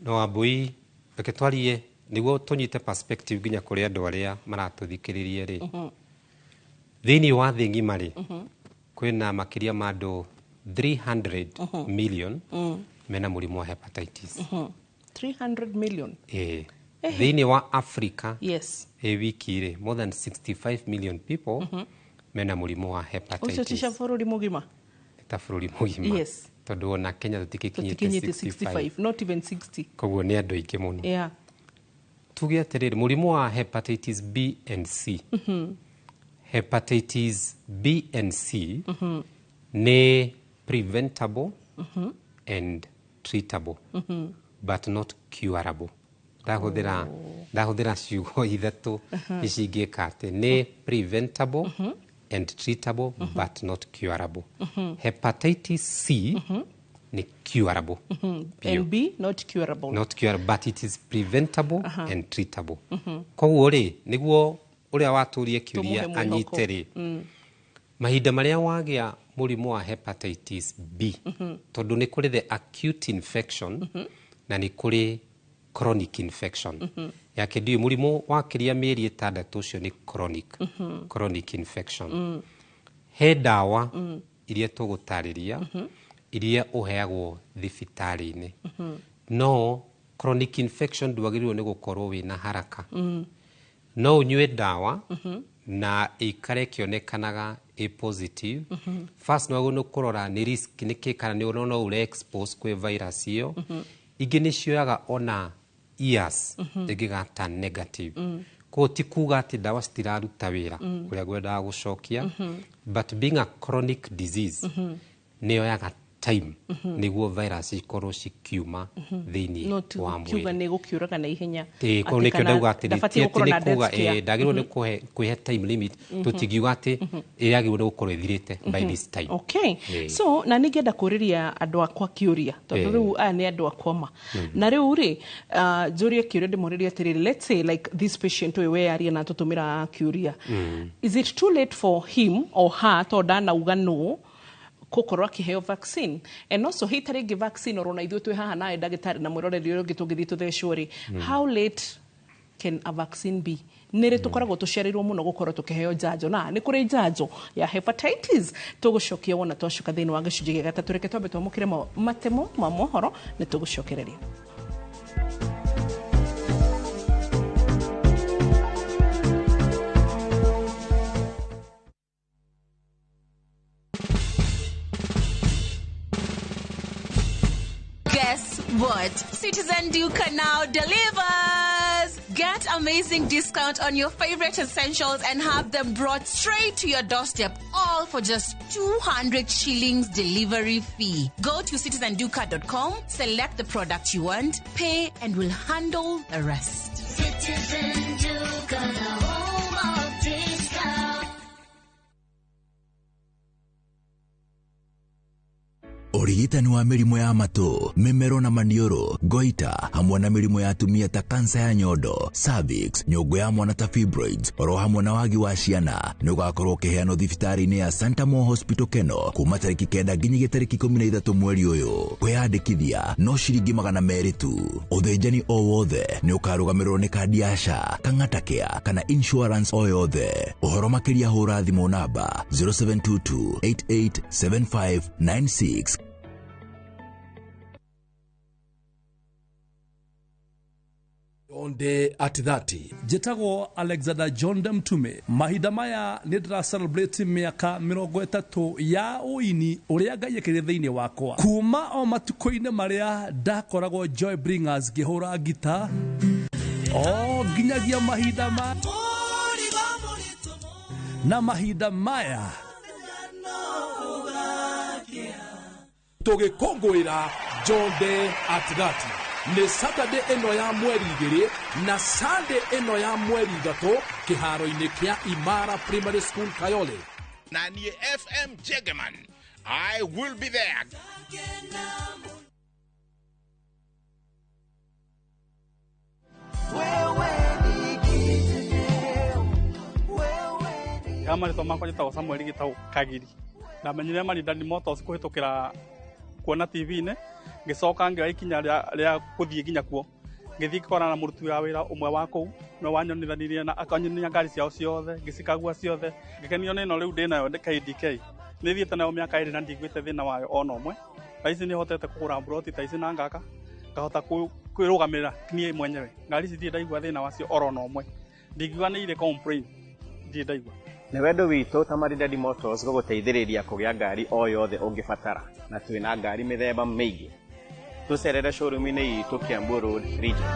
No Wambui, reke twarie nĩguo tũnyite perspective nginya kũrĩ andũ arĩa maratũthikĩrĩria rĩ. Thĩinĩ wa thĩ ng'ima rĩ, kwĩna makĩria ma andũ 300 million mena mũrimũ wa hepatitis. 300 million. Ĩĩ. Thĩinĩ wa Africa ĩ wiki rĩ, more than 65 million people mena mũrimũ wa Ũcio ti hepatitis. cia bũrũri mũgima. Ta bũrũri mũgima. Tondũ ona Kenya tũtigĩkinyĩte Tũtikinyĩte 65. 65, not even 60. Koguo nĩ andũ aingĩ mũno. Tuge atĩrĩrĩ, mũrimũ wa hepatitis B and C. Hepatitis B and C nĩ preventable and treatable but not curable. Ndahũthĩra ciugo ithatũ ici ingĩka atĩ nĩ preventable and treatable but not curable. Hepatitis C nĩ curable. Biũ. And B not curable. Not curable but it is preventable and treatable. Koguo rĩ, nĩguo ũrĩa watũrie kĩũria Tũmũhe mwĩhoko. anyite rĩ, mahinda marĩa wagĩa mũrimũ wa hepatitis B, tondũ nĩ kũrĩ the acute infection na nĩ kũrĩ chronic infection yake, ndiũĩ mũrimũ wakĩria mĩeri 6 ũcio nĩ chronic infection. He ndawa iria tũgũtarĩria iria ũheagwo thibitarĩ-inĩ, no chronic infection ndwagĩrĩirwo nĩ gũkorwo wĩna haraka. No ũnyue ndawa na ĩikare ĩkĩonekanaga ĩ positive. First nĩ wagĩrĩirwo nĩ kũrora nĩ risk nĩ kĩ, kana nĩ ũrona ũre expose kwĩ virus ĩyo. Ingĩ nĩ cioyaga ona years ĩngĩgata negative. Koguo ti kuga atĩ ndawa citiraruta wĩra ũrĩa ngwendaga gũcokia, but being a chronic disease nĩ yoyaga time nĩguo virus ikorwo cikiuma thĩinĩ No ti wa kiuga mwĩrĩ. nĩ gũkĩũraga na ihenya. Ĩĩ, koguo Atĩ nĩkĩo kana ndauga atĩ ndabatiĩ ti atĩ gũkorwo nĩ na kuga death scare. ndagĩrĩirwo nĩ kwĩhe time limit. Tũtingiuga atĩ ĩyagĩrĩirwo nĩ gũkorwo ĩthirĩte by this time. Okay. Ĩĩ. So na ningĩenda kũrĩria andũ akwa kĩũria tondũ rĩu aya nĩ andũ akwa ma na rĩu rĩ, njũrie kĩũria ndĩmũrĩrie atĩrĩrĩ, let's say like this patient ũyũ weyaria na tũtũmĩra kĩũria, is it too late for him or her, tondũ ndanauga no gũkorwo akĩheo vaccine, and also hi ta rĩngĩ vaccine orona ithuĩ twĩ haha nawe ndagĩtarĩ na mwĩroreri ũrĩa ũngĩ tũngĩthiĩ tũthecwo rĩ, how late can a vaccine be? Nĩ rĩ tũkoragwo tũcereirwo mũno gũkorwo tũkĩheo njanjo, na nĩ kũrĩ njanjo ya hepatitis? Tũgũcokia wona twacoka thĩinĩ wa gĩcunjĩ gĩa gatatũ. Reke twambe twamũkĩre matemo ma mohoro, nĩ tũgũcokereria. Guess what? Citizen Duka now delivers! Get amazing discount on your favorite essentials and have them brought straight to your doorstep, all for just 200 shillings delivery fee. Go to citizenduka.com, select the product you want, pay, and we'll handle the rest. Citizen Duka, the home of discount. Ũrigitani wa mĩrimũ ya matũ, mĩmero na maniũrũ, goita, hamwe na mĩrimũ ya atumia ta kansa ya nyondo, cervix, nyũngũ ya mwana ta fibroids, oro hamwe na wagi wa ciana nĩ ũgakorwo ũkĩheanwo thibitarĩ-inĩ ya Santa Mo Hospital Keno kuma tarĩki 9 nginyagia tarĩki 13 mweri ũyũ. Kwĩyandĩkithia no ciringi 200 tu. Ũthĩnjani o wothe nĩ ũkarũgamĩrĩrwo nĩ kandi ya SHA, Kang'ata Care kana insurance o yothe. Ũhoro makĩria hũra thimũ namba 0722 887596. Day at 30. Njĩtagwo Alexander John Mtume. Mahinda maya nĩ ndĩra celebrate mĩaka 30 ya ũini ũrĩa Ngai ekĩrire thĩinĩ wakwa, kuma o matukũ-inĩ marĩa ndakoragwo Joy Bringers ngĩhũra ngita o nginyagia mahinda ma Na mahinda maya tũgĩkũngũĩra John Day at 30 nĩ Saturday ĩno ya mweri 2 na Sunday ĩno ya mweri 3 kĩharo-inĩ kĩa Imara Primary School Kayole. Na niĩ FM Jegeman, I will be there. Ya marĩtwa makwa njĩtagwo Samuel Gĩtaũ Kagiri. Ndamenyire Maridadi Motors kũhĩtũkĩra kuona TV-inĩ, ngĩcoka ngĩoya ikinya rĩa gũthiĩ nginya kuo. Ngĩthiĩ ngĩkorana na mũruti wa wĩra ũmwe wa kũu, nĩwe wanyonithanirie na akanyonia ngari ciao ciothe, ngĩcikagua ciothe. Ngĩkenio nĩ ĩno rĩu ndĩnayo KDK. Nĩ thiĩte nayo mĩaka 2 na ndiguĩte thĩna wayo ona ũmwe. Thaa ici nĩ hotete kũgũra mburoti ta ici na ngaka, ngahota kwĩrũgamĩrĩra niĩ mwenyewe. Ngari ici ndirĩ ndaigua thĩna wacio oro na ũmwe. Ndingiuga nĩ irĩ complain, ndirĩ ndaigua. Nĩ wendo witũ ta Maridadi Motors gũgũteithĩrĩria kũgĩa ngari o yothe ũngĩbatara, na twĩna ngari mĩthemba mĩingĩ. Tũcerere showroom-inĩ itũ Kiambu Road, Region.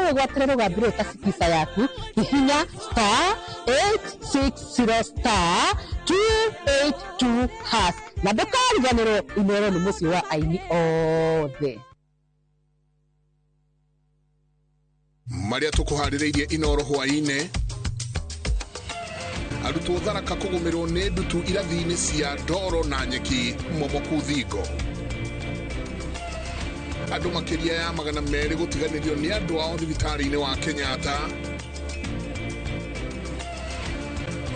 Wĩgwatĩre rũgambĩ ta Skiza yaku hihinya star 860 star 282 hash na ndũkariganĩrwo Inooro nĩ mũciĩ wa aini othe. Marĩa tũkũharĩrĩirie Inooro hwaĩ-inĩ: arutwo Tharaka kũgũmĩrwo nĩ ndutu irathi-inĩ cia ndoro na nyeki momoku thingo. Andũ makĩria ya 200 gũtiganĩrio nĩ andũ ao thibitarĩ-inĩ wa Kenyatta.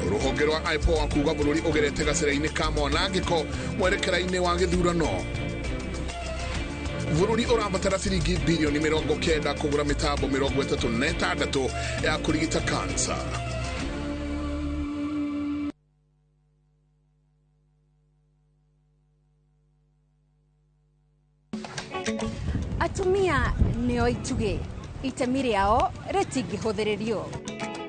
Rũhonge rwa IPOA kuga bũrũri ũgerete gacĩra-inĩ ka mwanangĩko mwerekera-inĩ wa gĩthurano. Bũrũri ũrabatara ciringi birioni 90 kũgũra mĩtambo 36 ya kũrigita kansa. Atumia nĩo itugĩ, itemi rĩao rĩtingĩhũthĩrĩrio.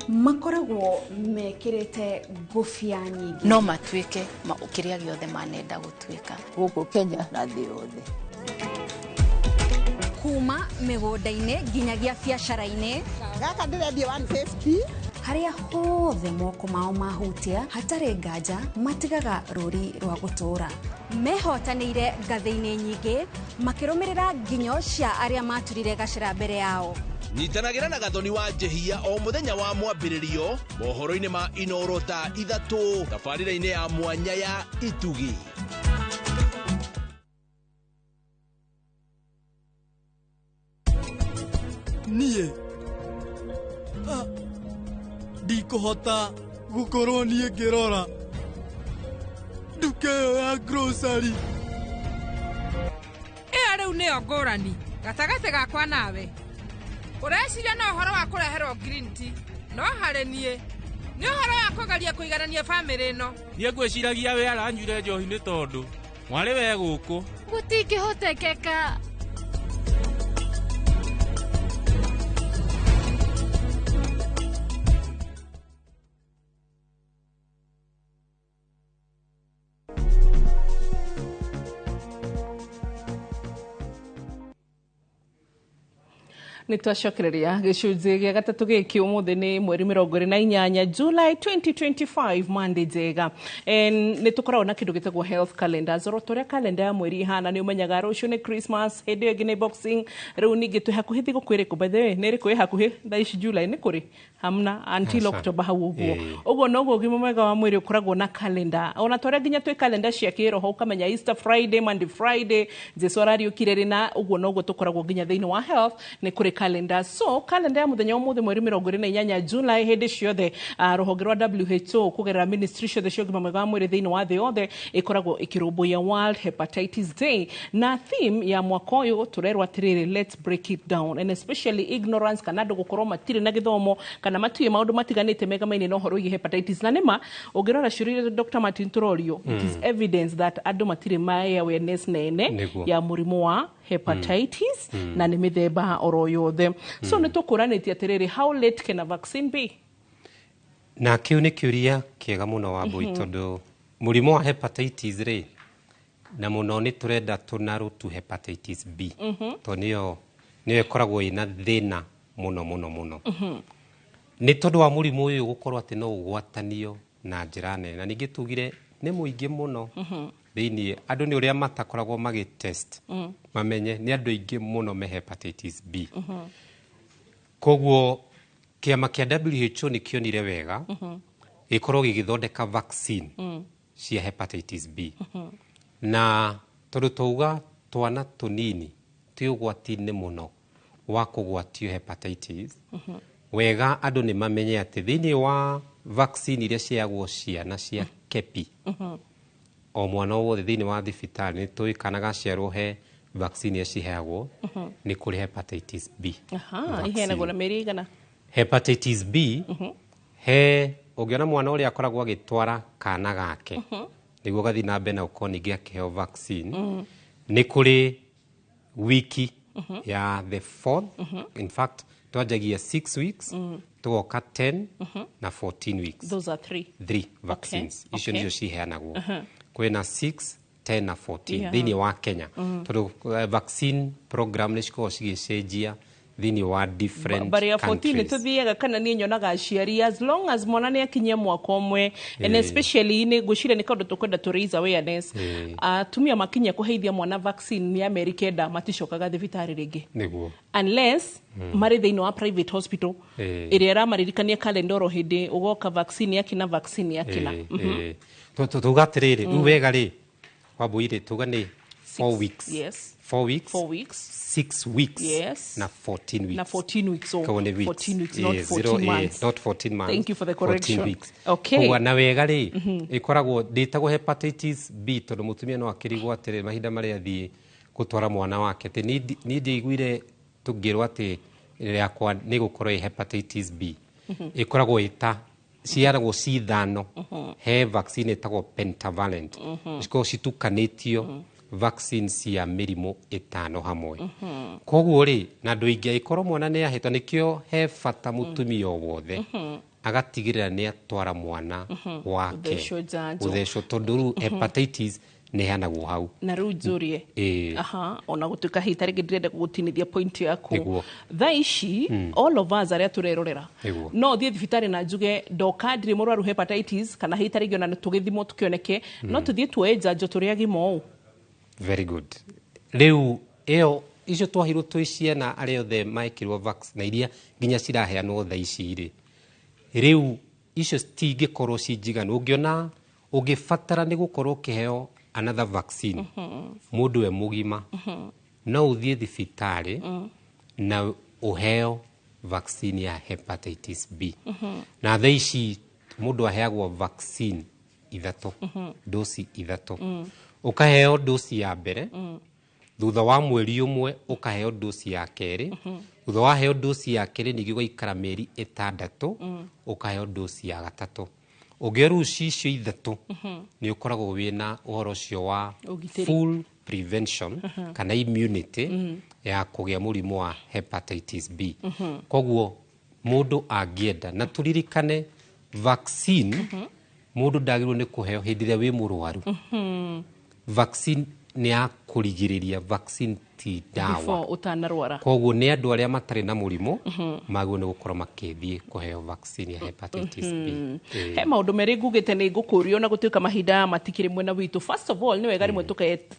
Makoragwo mekĩrĩte ngũbia nyingĩ. No matuĩke kĩrĩa gĩothe manenda gũtuĩka gũkũ Kenya na thĩ yothe. Kuma mĩgũnda-inĩ nginyagia biacara-inĩ. Gaka ndĩrendia 150. Harĩa hothe moko mao mahutia hatarĩ nganja matigaga rũri rwa gũtũũra. Mehotanĩire ngathĩ-inĩ nyingĩ makĩrũmĩrĩra nginyo cia arĩa maturire gacĩra mbere yao. Nyitanagĩra na Gathoni wa Njehia o mũthenya wa mwambĩrĩrio mohoro-inĩ ma Inooro thaa 3 tabarĩra-inĩ ya mwanya ya Itugi. Niĩ ndikũhota gũkorwo niĩ ngĩrora nduka ĩyo ya grocery. Ĩyo rĩu nĩyo ngũrani gatagatĩ gakwa nawe. Ũreciria na ũhoro wa kũreherwo green tea, no harĩ niĩ nĩ ũhoro wa kũgeria kũiganania bamĩrĩ ĩno. Niĩ ngwĩciragia we aranyuire njohi nĩ tondũ mwarĩ we gũkũ. Gũtingĩhotekeka. Nĩ twacokereria gĩcunjĩ gĩa gatatũ gĩkĩ ũmũthĩ nĩ mweri 28 July 2025 Monday njega. Nĩ tũkoragwo na kĩndũ gĩtagwo health calendar. Zoro tũrĩa calendar ya mweri ihana nĩ ũmenyaga rũciũ nĩ Christmas, hĩndĩ ĩyo ĩngĩ nĩ Boxing, rĩu ningĩ twĩ hakuhĩ thigũkũ ĩrĩkũ? By the way, nĩ ĩrĩkũ ĩ hakuhĩ thaa ici July nĩ kũrĩ? Hamna until October hau ũguo. Ũguo noguo ũgima mwega wa mwĩrĩ ũkoragwo na calendar. Ona tũrĩa nginya twĩ calendar cia kĩroho ũkamenya Easter Friday, Monday Friday, Jesu arariũkire rĩ, na ũguo noguo tũkoragwo nginya thĩinĩ wa health nĩ kũrĩ calendar. So calendar ya mũthenya ũmũthĩ mweri 28 July hĩndĩ ciothe rũhonge rwa WHO kũgerera ministry ciothe cia ũgima mwega wa mwĩrĩ thĩinĩ wa thĩ yothe ĩkoragwo ĩkĩrũmbũiya World Hepatitis Day, na theme ya mwaka ũyũ tũrerwo atĩrĩrĩ, let's break it down, and especially ignorance kana andũ gũkorwo matirĩ na gĩthomo kana matiũĩ maũndũ matiganĩte megamaine na ũhoro wĩgiĩ hepatitis. Na nĩma ũngĩrora ciũria iria Dr. Martin tũrorio, it is evidence that andũ matirĩ ma awareness nene ya mũrimũ wa hepatitis na nĩ mĩthemba oro yothe. So nĩ tũkũranĩtie atĩrĩrĩ, how late can a vaccine be? Na kĩu nĩ kĩũria kĩega mũno, Wambui, tondũ mũrimũ wa hepatitis rĩ, na mũno nĩ tũrenda tũnarũ tu hepatitis B, tondũ nĩyo ĩkoragwo ĩna thĩna mũno mũno mũno, nĩ tondũ wa mũrimũ ũyũ gũkorwo atĩ no ũgwatanio na njĩra nene, na ningĩ tugire nĩ mũingĩ mũno thĩiniĩ andũ nĩ ũrĩa matakoragwo magĩtest mamenye nĩ andũ aingĩ mũno me hepatitis B. Koguo kĩama kĩa WHO nĩ kĩonire wega gĩkorwo gĩgĩthondeka vaccine cia hepatitis B, na tondũ twauga twana tũnini twĩ ũgwati-inĩ mũno wa kũgwatio hepatitis, wega andũ nĩ mamenye atĩ thĩinĩ wa vaccine iria ciheagwo ciana cia KEPI, o mwana o wothe thĩinĩ wa thibitarĩ nĩ tũĩ kana gaciarwo he vaccine iria ciheagwo, nĩ kũrĩ hepatitis B vaccine. Iheanagwo na mĩeri igana? Hepatitis B, he ũngĩona mwana ũrĩa akoragwo agĩtwara kana gake nĩguo gathiĩ na mbere na gũkorwo ningĩ akĩheo vaccine, nĩ kũrĩ wiki ya the fourth, in fact twanjagia 6 weeks, tũgoka 10 na 14 weeks. Those are three. Three vaccines icio nĩcio ciheanagwo. Kwĩna 6, 10 na 14 thĩinĩ wa Kenya, tondũ vaccine program nĩ cikoragwo cigĩcenjia thĩinĩ wa different Mbere ya 14 nĩ countries. Tuthiaga kana niĩ nyonaga aciari, as long as mwana nĩ akinyia mwaka ũmwe, and especially nĩ ngwĩciria nĩ kaũndũ tũkwenda tũ raise awareness, atumia makinyia kũheithia mwana vaccine ya mĩeri 9, maticokaga thibitarĩ rĩngĩ unless marĩ thĩinĩ wa private hospital ĩrĩa ĩramaririkania kalenda oro hĩndĩ ũgoka vaccine yakina, vaccine yakina. Ĩĩ. Tuga atĩrĩrĩ, rĩu wega rĩ, Wambui rĩ, tuga nĩ 4 weeks, 4 weeks, 4 weeks, 6 weeks na 14 weeks. Na 14 weeks, oh, Koguo nĩ weeks. 14 weeks, not Ĩĩ, 14 zero, ĩĩ, months. not 14 months. Thank you for the 14 correction. weeks. Okay. Koguo na wega rĩ, ĩkoragwo ndĩtagwo hepatitis B, tondũ mũtumia no akĩrigwo atĩrĩ mahinda marĩa athiĩ gũtwara mwana wake atĩ niĩ ndiaiguire tũngĩrwo atĩ rĩakwa nĩ gũkorwo ĩ hepatitis B. Ĩkoragwo ĩta ciaragwo ci ithano, he vaccine ĩtagwo pentavalent, cikoragwo citukanĩtio vaccine cia mĩrimũ ĩtano hamwe. Koguo rĩ, na andũ aingĩ angĩkorwo mwana nĩ ahetwo, nĩkĩo he bata mũtumia o wothe agatigĩrĩra nĩ atwara mwana wake Gũthecwo njanjo. Gũthecwo, tondũ rĩu hepatitis nĩ ĩheanagwo hau. Na rĩu njũrie, aha, ona gũtuĩka hihi tarĩngĩ ndĩrenda gũgũtinithia point yaku. Thaa ici all of us arĩa tũrerorera, no thiĩ thibitarĩ na njuge ndoka ndirĩ mũrwaru hepatitis, kana hihi tarĩngĩ ona tũgĩthimwo tũkĩoneke, no tũthiĩ tuoe njanjo tũrĩ agima ũũ? Very good. Rĩu ĩyo icio twaheirwo twĩ ciana, arĩa othe mekĩrwo vaccine na iria nginya ciraheanwo thaa ici rĩ, rĩu icio citingĩkorwo ci njiganu. Ũngĩona ũngĩbatara nĩ gũkorwo ũkĩheo another vaccine, mũndũ we mũgima no ũthiĩ thibitarĩ na ũheo vaccine ya hepatitis B. Na thaa ici mũndũ aheagwo vaccine ithatũ, dosi ithatũ. Ũkaheo dosi ya mbere, thutha wa mweri ũmwe ũkaheo dosi ya kerĩ, thutha waheo dosi ya kerĩ ningĩ ũgaikara mĩeri 6 ũkaheo dosi ya gatatũ. Ũngĩoya rĩu cicio ithatũ, nĩ ũkoragwo wĩna ũhoro ũcio wa Ũgitĩri. full prevention kana immunity ya kũgĩa mũrimũ wa hepatitis B. Koguo mũndũ angĩenda, na tũririkane vaccine mũndũ ndagĩrĩirwo nĩ kũheo hĩndĩ ĩrĩa wĩ mũrwaru. Vaccine nĩ ya kũrigĩrĩria, vaccine ti ndawa. Before ũtanarwara. Koguo nĩ andũ arĩa matarĩ na mũrimũ magĩrĩirwo nĩ gũkorwo makĩthiĩ kũheo vaccine ya hepatitis B. He maũndũ merĩ ngugĩte nĩ ngũkũrio, na gũtuĩka mahinda matikĩrĩ mwena witũ. First of all, nĩ wega rĩmwe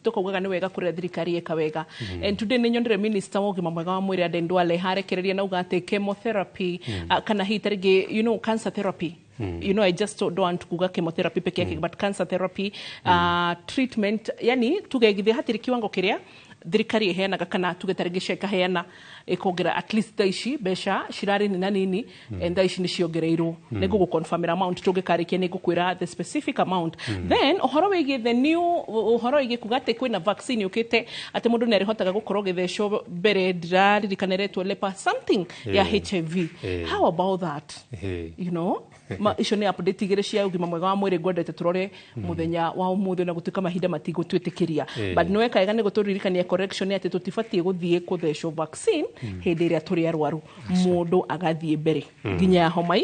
tũkaugaga nĩ wega kũrĩa thirikari ĩka wega, and today nĩ nyonire minister wa ũgima mwega wa mwĩrĩ Aden Duale harekereria na uga atĩ chemotherapy, kana hihi tarĩngĩ cancer therapy, I just don't want kuga chemotherapy peke yake, but cancer therapy, treatment, yani tuge githĩ hatirĩ kiwango kĩrĩa thirikari ĩheanaga, kana tuge tarĩngĩ SHA ĩkaheana ĩkongera at least thaa ici mbeca cirarĩ nina nini, and thaa ici nĩ ciongereirwo. Nĩ ngũgũ amount, tũngĩkarĩkia nĩ ngũkwĩra the specific amount. Then ũhoro wĩgiĩ the new, ũhoro wĩgiĩ kuga atĩ kwĩna vaccine yũkĩte atĩ mũndũ nĩ arĩhotaga gũkorwo gĩthecwo mbere, ndiraririkana ĩretwo lepa something ya HIV. How about that? Ma, icio nĩ update igĩrĩ cia ũgima mwega wa mwĩrĩ ngwendete tũrore mũthenya wa ũmũthĩ, na gũtuĩka mahinda matigũtwĩtĩkĩria, but nĩ weka wega nĩ gũtũririkania. Correction nĩ atĩ tũtibatiĩ gũthiĩ kũthecwo vaccine hĩndĩ ĩrĩa tũrĩ arwaru, mũndũ agathiĩ mbere nginya ya homa.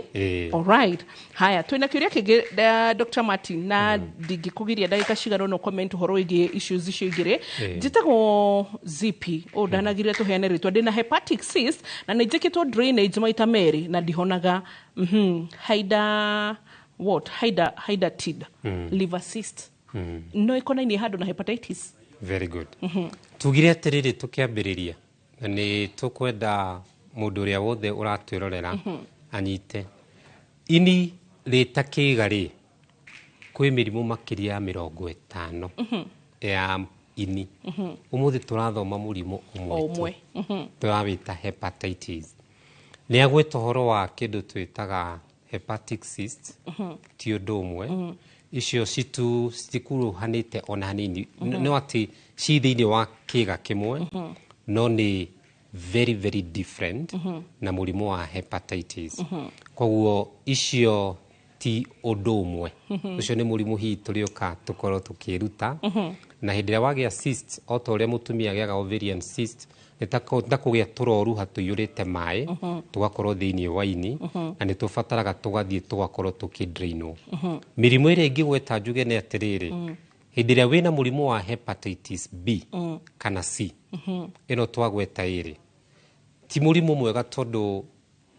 Alright, haya, twĩna kĩũria kĩngĩ, Dr. Martin, na ndingĩkũgiria ndagĩka cigana ũna comment ũhoro wĩgiĩ issues icio igĩrĩ. Njĩtagwo Zipi, ũũ ndanagirire tũheane rĩtwa. Ndĩna hepatic cyst na nĩ njĩkĩtwo drainage maita merĩ na ndihonaga. Haida what haida hydatid liver cyst no ĩkonainie handũ na hepatitis? Very good. Tugire atĩrĩrĩ, tũkĩambĩrĩria, na nĩ tũkwenda mũndũ ũrĩa wothe ũratwĩrorera anyite ini rĩta kĩga rĩ, kwĩ mĩrimũ makĩria ya 50 ya ini. Ũmũthĩ tũrathoma mũrimũ ũmwe o tu. Ũmwe. Tũrawĩta hepatitis. Nĩ agwĩta ũhoro wa kĩndũ twĩtaga hepatic cyst, ti ũndũ ũmwe icio citikuruhanĩte ona hanini. No atĩ ci thĩinĩ wa kĩga kĩmwe, no nĩ very very different na mũrimũ wa hepatitis. Koguo icio ti ũndũ ũmwe. Ũcio nĩ mũrimũ hihi tũrĩũka tũkorwo tũkĩruta. Na hĩndĩ ĩrĩa wagĩa cyst, o ta ũrĩa mũtumia agĩaga ovarian cyst, nĩ ta kũgĩa tũroruha tũiyũrĩte maĩ tũgakorwo thĩinĩ wa ini, na nĩ tũbataraga tũgathiĩ tũgakorwo tũkĩdrainwo. Mĩrimũ ĩrĩa ingĩgweta njuge nĩ atĩrĩrĩ, hĩndĩ ĩrĩa wĩna mũrimũ wa hepatitis B kana C, ĩno twagweta ĩrĩ ti mũrimũ mwega, tondũ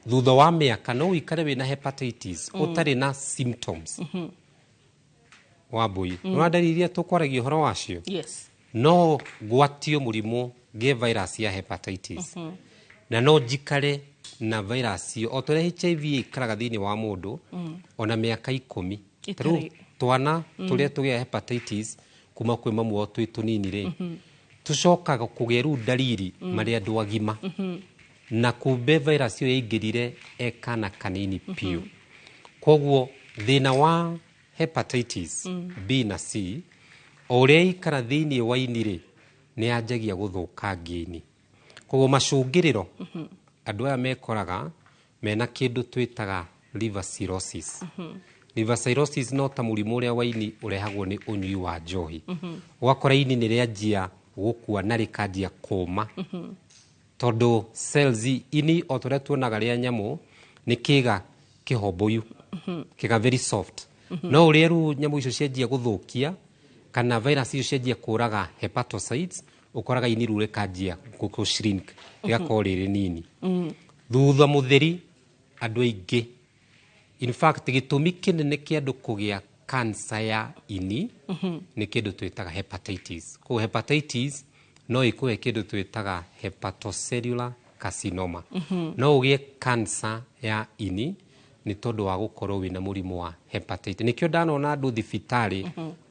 thutha wa mĩaka no ũikare wĩna hepatitis ũtarĩ na symptoms. Wambui, mm. Ndariri iria tũkwaragia ũhoro wacio, no ngwatio mũrimũ, ngĩe virus ya hepatitis, na no njikare na virus ĩyo o ta ũrĩa HIV ĩikaraga thĩinĩ wa mũndũ ona mĩaka 10. Ta rĩu twana tũrĩa tũgĩa hepatitis kuma kwĩ mamu wao twĩ tũnini rĩ, tũcokaga kũgĩa rĩu ndariri marĩ andũ agima, na kumbe virus ĩyo yaingĩrire e kana kanini piũ. Koguo thĩna wa hepatitis B na C, o ũrĩa ikara thĩinĩ wa ini rĩ, nĩ yanjagia gũthũkangia ini. Koguo macũngĩrĩro, andũ aya mekoraga mena kĩndũ twĩtaga liver cirrhosis. Liver cirrhosis no ta mũrimũ ũrĩa wa ini ũrehagwo nĩ ũnyui wa njohi. Ũgakora ini nĩ rĩanjia gũkua na rĩkanjia kũma, tondũ cells ini, o ta ũrĩa tuonaga rĩa nyamũ, nĩ kĩga kĩhomboyu, kĩga very soft. No ũrĩa rĩu nyamũ icio cianjia gũthũkia, kana virus icio cianjia kũraga hepatocytes, ũkoraga ini rĩu rĩkanjia gũ shrink, rĩgakorwo rĩrĩ nini. Thutha mũtheri andũ aingĩ, in fact gĩtũmi kĩnene kĩa andũ kũgĩa cancer ya ini nĩ kĩndũ twĩtaga hepatitis. Koguo hepatitis no ĩkũhe kĩndũ twĩtaga hepatocellular carcinoma. No ũgĩe cancer ya ini nĩ tondũ wa gũkorwo wĩna mũrimũ wa hepatitis. Nĩkĩo ndanona andũ thibitarĩ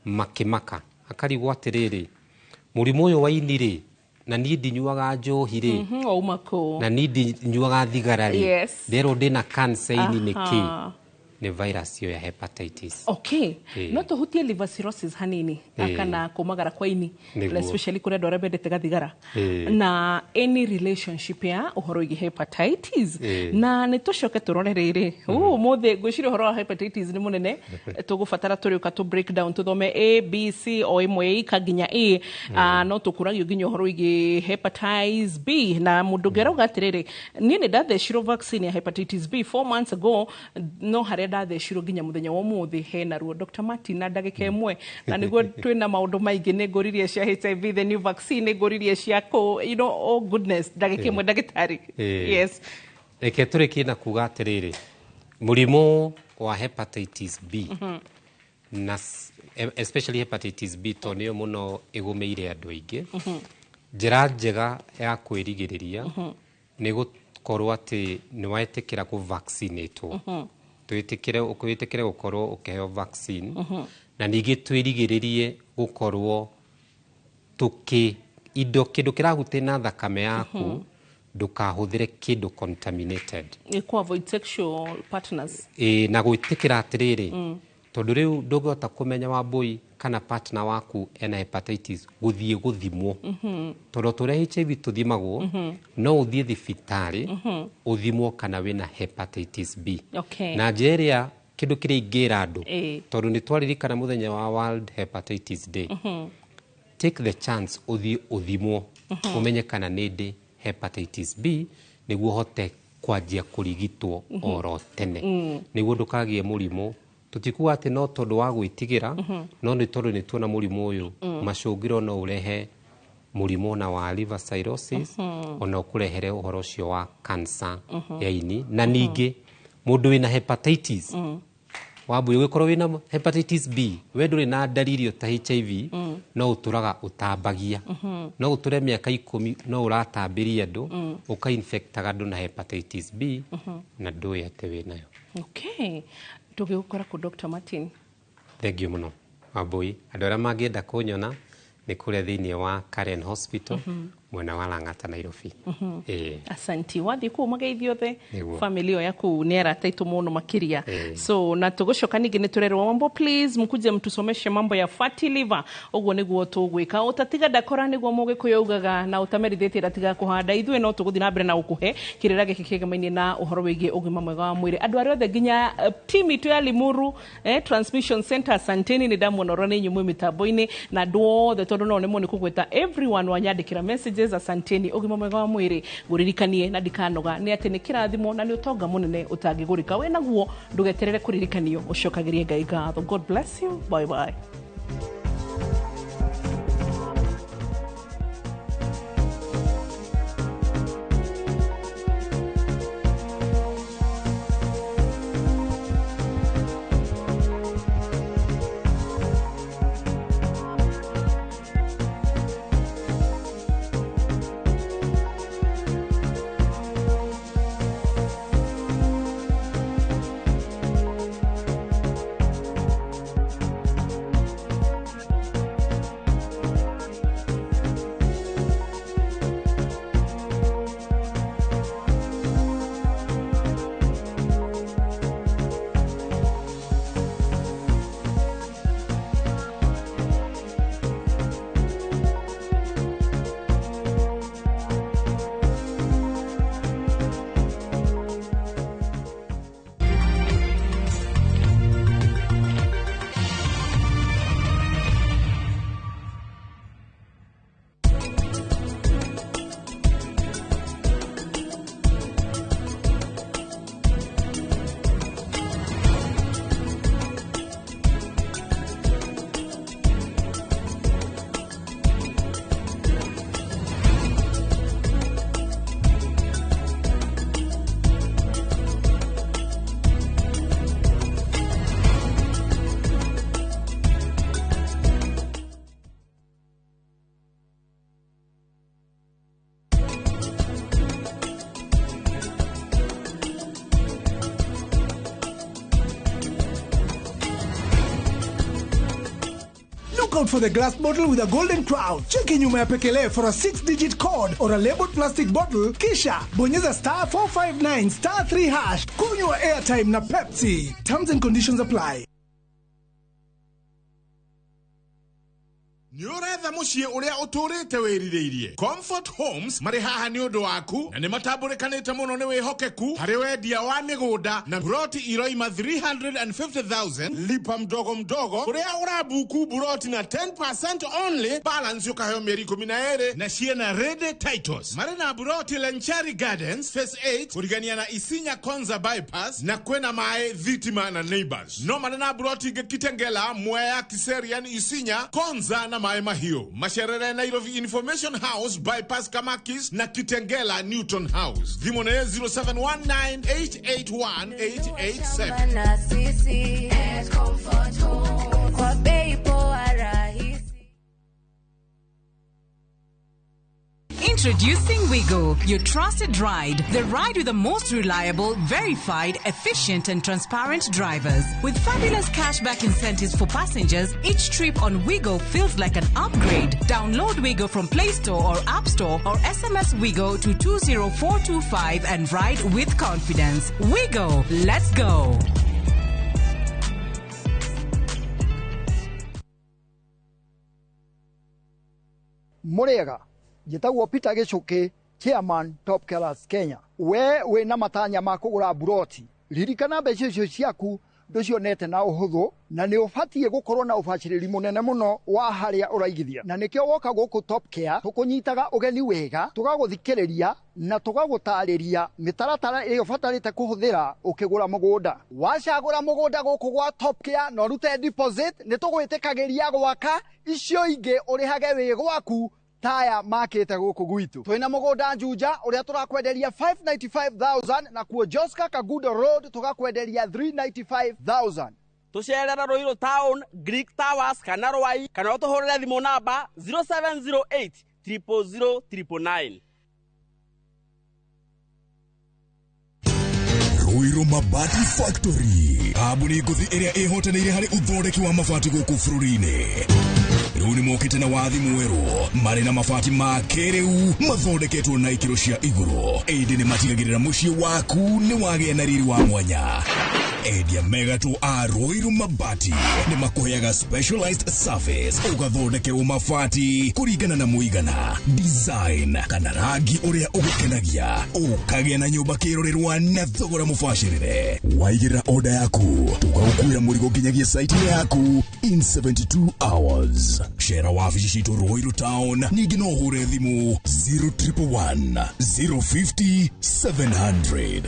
makĩmaka, akarigwo atĩrĩrĩ, mũrimũ ũyũ wa ini rĩ, na niĩ ndinyuaga njohi rĩ, Wauma kũ? Na niĩ ndinyuaga thigara rĩ, nderwo ndĩna cancer ini nĩkĩ? Nĩ virus ĩyo ya hepatitis. No tũhutie liver cirrhosis hanini, kana kũmagara kwa ini, especially kũrĩ andũ arĩa mendete gathigara, na any relationship ya ũhoro wĩgiĩ hepatitis. Na nĩ tũcoke tũrore rĩrĩ ũmũthĩ, ngwĩciria ũhoro wa hepatitis nĩ mũnene, tũgũbatara tũrĩũka tũ break down, tũthome A, B, C o ĩmwe ĩka nginya A. No tũkũragio nginya ũhoro wĩgiĩ hepatitis B. Na mũndũ ũngĩ arauga atĩrĩrĩ, niĩ nĩ ndathecirwo vaccine ya hepatitis B 4 months ago, no harĩa ndathecirwo nginya mũthenya wa ũmũthĩ hena ruo. Dr. Martin, na ndagĩka ĩmwe, na nĩguo twĩna maũndũ maingĩ, nĩ ngũririe cia HIV, the new vaccine, nĩ ngũririe cia kũ, oh goodness, ndagĩka ĩmwe, ndagĩtarĩ. Yes. Reke tũrĩkie na kuga atĩrĩrĩ, mũrimũ wa hepatitis B na especially hepatitis B, tondũ nĩyo mũno ĩgũmĩire andũ aingĩ, njĩra njega ya kwĩrigĩrĩria nĩ gũkorwo atĩ nĩ wetĩkĩra kũ-vaccinatwo. Twĩtĩkĩre gũkorwo ũkĩheo vaccine, na ningĩ twĩrigĩrĩrie gũkorwo tũkĩ indo kĩndũ kĩrahutia na thakame yaku, ndũkahũthĩre kĩndũ contaminated. Nĩ kũ avoid sexual partners. Ĩ, na gwĩtĩkĩra atĩrĩrĩ, tondũ rĩu ndũngĩhota kũmenya, Wambũi, kana partner waku ena hepatitis gũthiĩ gũthimwo, tondũ tũrĩa HIV tũthimagwo, no ũthiĩ thibitarĩ ũthimwo kana wĩna hepatitis B. Na njĩra ĩrĩa, kĩndũ kĩrĩa ingĩra andũ, tondũ nĩ twaririkana mũthenya wa World Hepatitis Day, Take the chance ũthiĩ ũthimwo, ũmenye kana nĩ ndĩ hepatitis B, nĩguo ũhote kwanjia kũrigitwo oro tene, nĩguo ndũkagĩe mũrimũ. Tũtikuga atĩ no tondũ wa gwĩtigĩra, no nĩ tondũ nĩ tuona mũrimũ ũyũ macũngĩro no ũrehe mũrimũ ona wa liver cirrhosis, ona ũkũrehere ũhoro ũcio wa cancer ya ini. Na ningĩ mũndũ wĩna hepatitis, Wambui, ũgĩkorwo wĩna hepatitis B, we ndũrĩ na ndariri ta HIV, no ũtũraga ũtambagia. No ũtũre mĩaka 10 no ũratambĩria andũ, ũkainfectaga andũ na hepatitis B, na ndũĩ atĩ wĩnayo. Okay, tũgĩgũkora kũ, Dr. Martin? Thank you mũno, Wambui. Andũ arĩa mangĩenda kũnyona nĩ kũrĩa thĩinĩ wa Karen Hospital, mwena wa Lang'ata, Nairobi. Ĩĩ. Asanti. Wathiĩ kũu mageithio othe. Nĩguo. Family ĩyo yaku nĩ arata aitũ mũno makĩria. So na tũgũcoka ningĩ nĩ tũrerwo, "Wambo, please mkuje mtusomeshe mambo ya fatty liver." Ũguo nĩguo tũgwĩka. Ũtatiga ndakora, nĩguo mũgĩkũyũ augaga, na ũtamerithĩtie ndatiga kũhanda. Ithuĩ no tũgũthiĩ na mbere na gũkũhe kĩrĩra gĩkĩ kĩegemainie na ũhoro wĩgiĩ ũgima mwega wa mwĩrĩ. Andũ arĩa othe nginya team itũ ya Limuru Transmission Center, asanteni, nĩ ndamuona ũrĩa nĩ inyuĩ mwĩ mĩtambo-inĩ na andũ othe, tondũ no nĩmo nĩ kũgweta everyone wanyandĩkĩra messages, asanteni. Ũgima mwega wa mwĩrĩ, ngũririkanie na ndikanoga, nĩ atĩ nĩ kĩrathimo na nĩ ũtonga mũnene ũtangĩgũrĩka. Wĩ naguo, ndũgeterere kũririkanio, ũcokagĩrie Ngai ngatho. God bless you. Bye bye. Look out for the glass bottle with a golden crown. Cheki nyuma ya pekele for a 6-digit code or a labeled plastic bottle. Kisha bonyeza *459*3#. Kunywa airtime na Pepsi. Terms and conditions apply. Nĩ ũretha mũciĩ ũrĩa ũtũrĩte wĩrirĩirie? Comfort Homes marĩ haha nĩ ũndũ waku, na nĩ matambũrĩkanĩte mũno nĩ wĩhokeku harĩ wendia wa mĩgũnda na buroti iroima 350,000, lipa mdogo mdogo, kũrĩa ũrabuku buroti na 10% only, balance ũkaheo mĩeri 12, na ciĩna ready titles. Marĩ na buroti Lenchari Gardens Phase 8, kũrigania na Isinya Konza bypass, na kwĩna maĩ, thitima na neighbors. No marĩ na buroti ingĩ Kitengela, Mwea, Kiserian, Isinya, Konza na Maĩ Mahiũ. Macerere Nairobi Information House, bypass Kamakis, na Kitengela Newton House. Thimũ nĩ 0719881887. Na sisi at Comfort Home kwa bei poa rahisi. Introducing Wigo, your trusted ride. The ride with the most reliable, verified, efficient, and transparent drivers. With fabulous cashback incentives for passengers, each trip on Wigo feels like an upgrade. Download Wigo from Play Store or App Store or SMS Wigo to 20425 and ride with confidence. Wigo, let's go. Mũrĩega, njĩtagwo Peter Gĩcũkĩ, chairman Top Killers Kenya. We wĩna matanya ma kũgũra buroti, ririkana mbeca icio ciaku Ndũcionete na ũhũthũ, na nĩ ũbatiĩ gũkorwo na ũbacĩrĩri mũnene mũno wa harĩa ũraigithia. Na nĩkĩo woka gũkũ Top Care tũkũnyitaga ũgeni wega, tũgagũthikĩrĩria na tũgagũtarĩria mĩtaratara ĩrĩa ũbatarĩte kũhũthĩra ũkĩgũra mũgũnda. Wacagũra mũgũnda gũkũ gwa Top Care na ũrute deposit, nĩ tũgwĩtĩkagĩria gwaka icio ingĩ ũrĩhage wĩ gwaku taya makĩte gũkũ gwitũ. Twĩna mũgũnda Juja ũrĩa tũrakwenderia 595,000, na kuo Joska Kagudo Road tũgakwenderia 395,000. Tũcerere Ruiru Town, Greek Towers kana Rwai, kana ũtũhũrĩre thimũ namba 0708 000 999. Ruiru Mabati Factory, kambuni ngũthi ĩrĩa ĩhotanĩire harĩ ũthondeki wa mabati gũkũ bũrũri-inĩ. Rĩu nĩ mokĩte na wathi mwerũ, marĩ na mabati ma kĩrĩu mathondeketwo na ikĩro cia igũrũ, ĩndĩ nĩ matigagĩrĩra mũciĩ waku nĩ wagĩa na riri wa mwanya. Endia megatũ a Ruiru Mabati nĩ makũheaga specialized service, ũgathondekerwo mabati kũringana na mũigana, design kana rangi ũrĩa ũgũkenagia, ũkagĩa na nyũmba kĩrorerwa na thogora mũbacĩrĩre. Waigĩrĩra order yaku, tũgagũkuĩra mũrigo nginyagia site-inĩ yaku in 72 hours. Cera wabici citũ Ruiru Town, ningĩ no ũhũre thimũ 0111 050 700.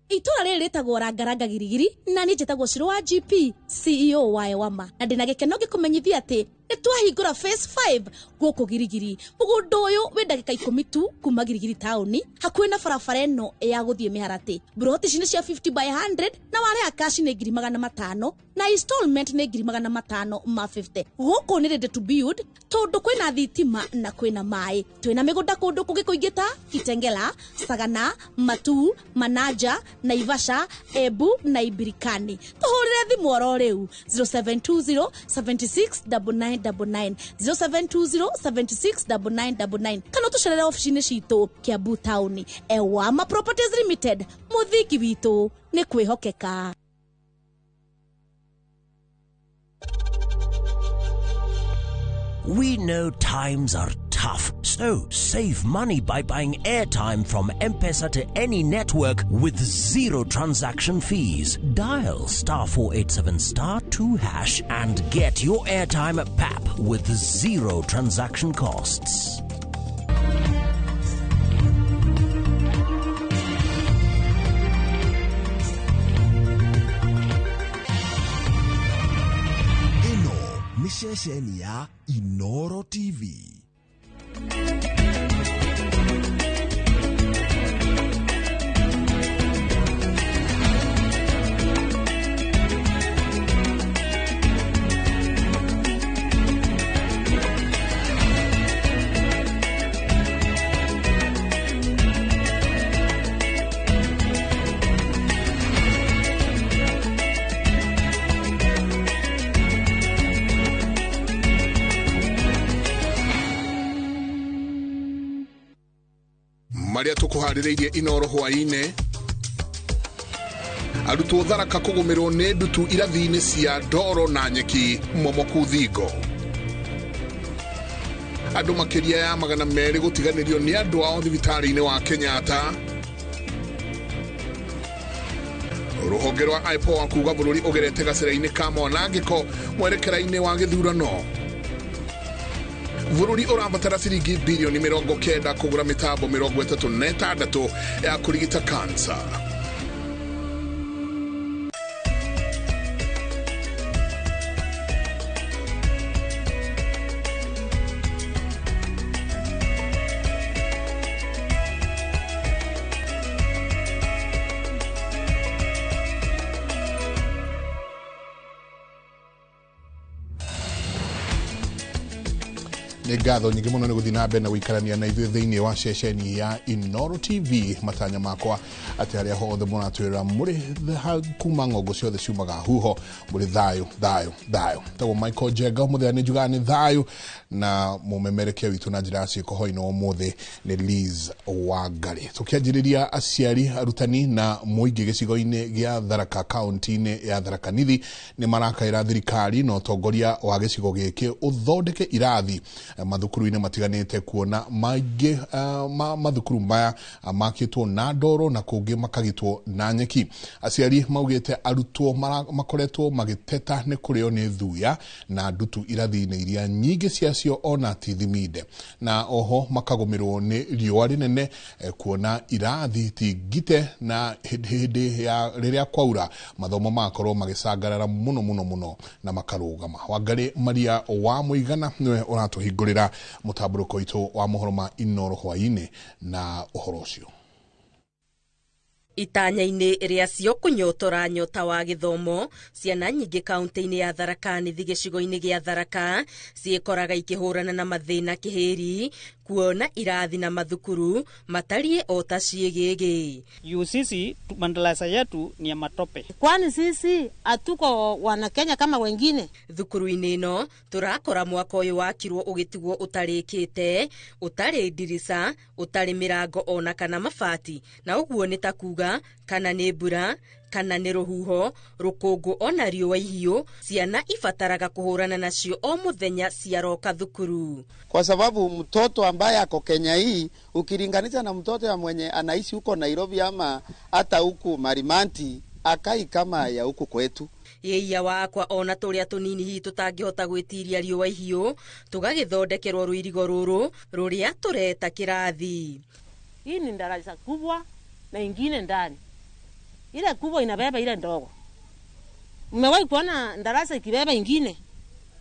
Itũra rĩrĩ rĩtagwo Rangaranga Girigiri, na niĩ njĩtagwo Shiro wa GP CEO wa Ewama, na ndĩna gĩkeno ngĩkũmenyithia atĩ nĩ twahingũra phase 5 gũkũ Girigiri. Mũgũnda ũyũ wĩ ndagĩka 10 tu kuma Girigiri taũni, hakuhĩ na barabara ĩno ya gũthiĩ Mĩharatĩ. Mburoti ici nĩ cia 50 by 100 na warĩha cash nĩ 500,000 na installment nĩ 550,000. Gũkũ nĩ ready to build tondũ kwĩna thitima na kwĩna maĩ. Twĩna mĩgũnda kũndũ kũngĩ kũingĩ ta Kitengela, Sagana, Matu, Manaja, Naivasha, Embu na Ibirikani. Tũhũrĩre thimũ oro rĩu 0720 76 9999, 0720 76 9999, kana ũtũcerere obici-inĩ citũ Kiambu taũni. Ewama Properties Limited, mũthingi witũ nĩ kwĩhokeka. We know times are tough, so save money by buying airtime from M-Pesa to any network with zero transaction fees. Dial *487*2# and get your airtime at PAP with zero transaction costs. Nĩ ceceni ya Inoro TV. Maria tukuharĩrĩirie Inoro hwaĩ-inĩ. Arutwo Tharaka kũgũmĩrwo nĩ ndutu irathi-inĩ cia ndoro na nyeki momoku thingo. Andũ makĩria ya 200 gũtiganĩrio nĩ andũ ao thibitarĩ-inĩ wa Kenyatta. Rũhonge rwa IPOA kuga bũrũri ũgerete gacĩra-inĩ ka mwanangĩko mwerekera-inĩ wa gĩthurano. Bũrũri ũrabatara ciringi bilioni 90 kũgũra mĩtambo 36 ya kũrigita kansa. Nĩ ngatho nyingĩ mũno nĩ gũthiĩ na mbere na gũikarania na ithuĩ thĩinĩ wa ceceni ya Inoro TV. Matanya makwa atĩ harĩa hothe mũratwĩra mũrĩ kuma ng'ongo ciothe ciumaga huho, mũrĩ thayũ thayũ thayũ. Tagwo Michael Jenga, ũmũthĩ nĩ njugaga nĩ thayũ, na mũmemerekia witũ na njĩra ya ciĩko hwaĩ-inĩ wa ũmũthĩ nĩ Liz Wangari. Tũkĩanjĩrĩria aciari, arutani na mũingĩ gĩcigo-inĩ gĩa Tharaka kaunti-inĩ ya Tharaka Nithi nĩ marakaĩra thirikari na ũtongoria wa gĩcigo gĩkĩ ũthondeke irathi mathukuru-inĩ matiganĩte kuona maingĩ ma mathukuru maya makĩtwo na ndoro na kũngĩ makagitwo na nyeki. Aciari maugĩte arutwo makoretwo magĩteta nĩ kũrĩo nĩ thuya na ndutu irathi-inĩ iria nyingĩ ciacio ona ti thiminde, na oho makagũmĩrwo nĩ riũa rĩnene kuona irathi ti ngite na hĩndĩ ya rĩrĩa kwaura mathomo magakorwo magĩcangarara mũno mũno mũno na makarũgama. Wangari Maria wa Mũigana nĩwe ũratũhingũrĩra mũtambũrũko witũ wa mohoro ma Inooro hwaĩ-inĩ na ũhoro ũcio. Itanya-inĩ rĩacio kũnyotora nyota wa gĩthomo, ciana nyingĩ kaunti-inĩ ya Tharaka Nithi gĩcigo-inĩ gĩa Tharaka ciĩkoraga ikĩhũrana na mathĩna kĩhĩri kuona irathi na mathukuru matariĩ o ta ciĩgĩgĩ. Juu sisi madarasa yetu ni ya matope. Kwani sisi hatuko wana Kenya kama wengine? Thukuru-inĩ ĩno tũrakora mwaka ũyũ wakirwo ũgĩtigwo ũtarĩkĩte, ũtarĩ ndirica, ũtarĩ mĩrango ona kana mabati, na ũguo nĩ ta kuga kana nĩ mbura kana nĩ rũhuho, rũkũngũ ona riũa ihiũ, ciana ibataraga kũhũrana nacio o mũthenya ciaroka thukuru. Kwa sababu mtoto ambaye ako Kenya hii ukilinganisha na mtoto ya mwenye anaishi huko Nairobi ama hata huku Marimanti akai kama ya huku kwetu. Yeiya wakwa ona tũrĩa tũnini hihi tũtangĩhota gwĩtiria riũa ihiũ tũgagĩthondekerwo rũirigo rũrũ rũrĩa tũreta kĩrathi. Hii ni darasa kubwa na ingine ndani. Ile kubwa inabeba ile ndogo. Umewahi kuona darasa ikibeba ingine?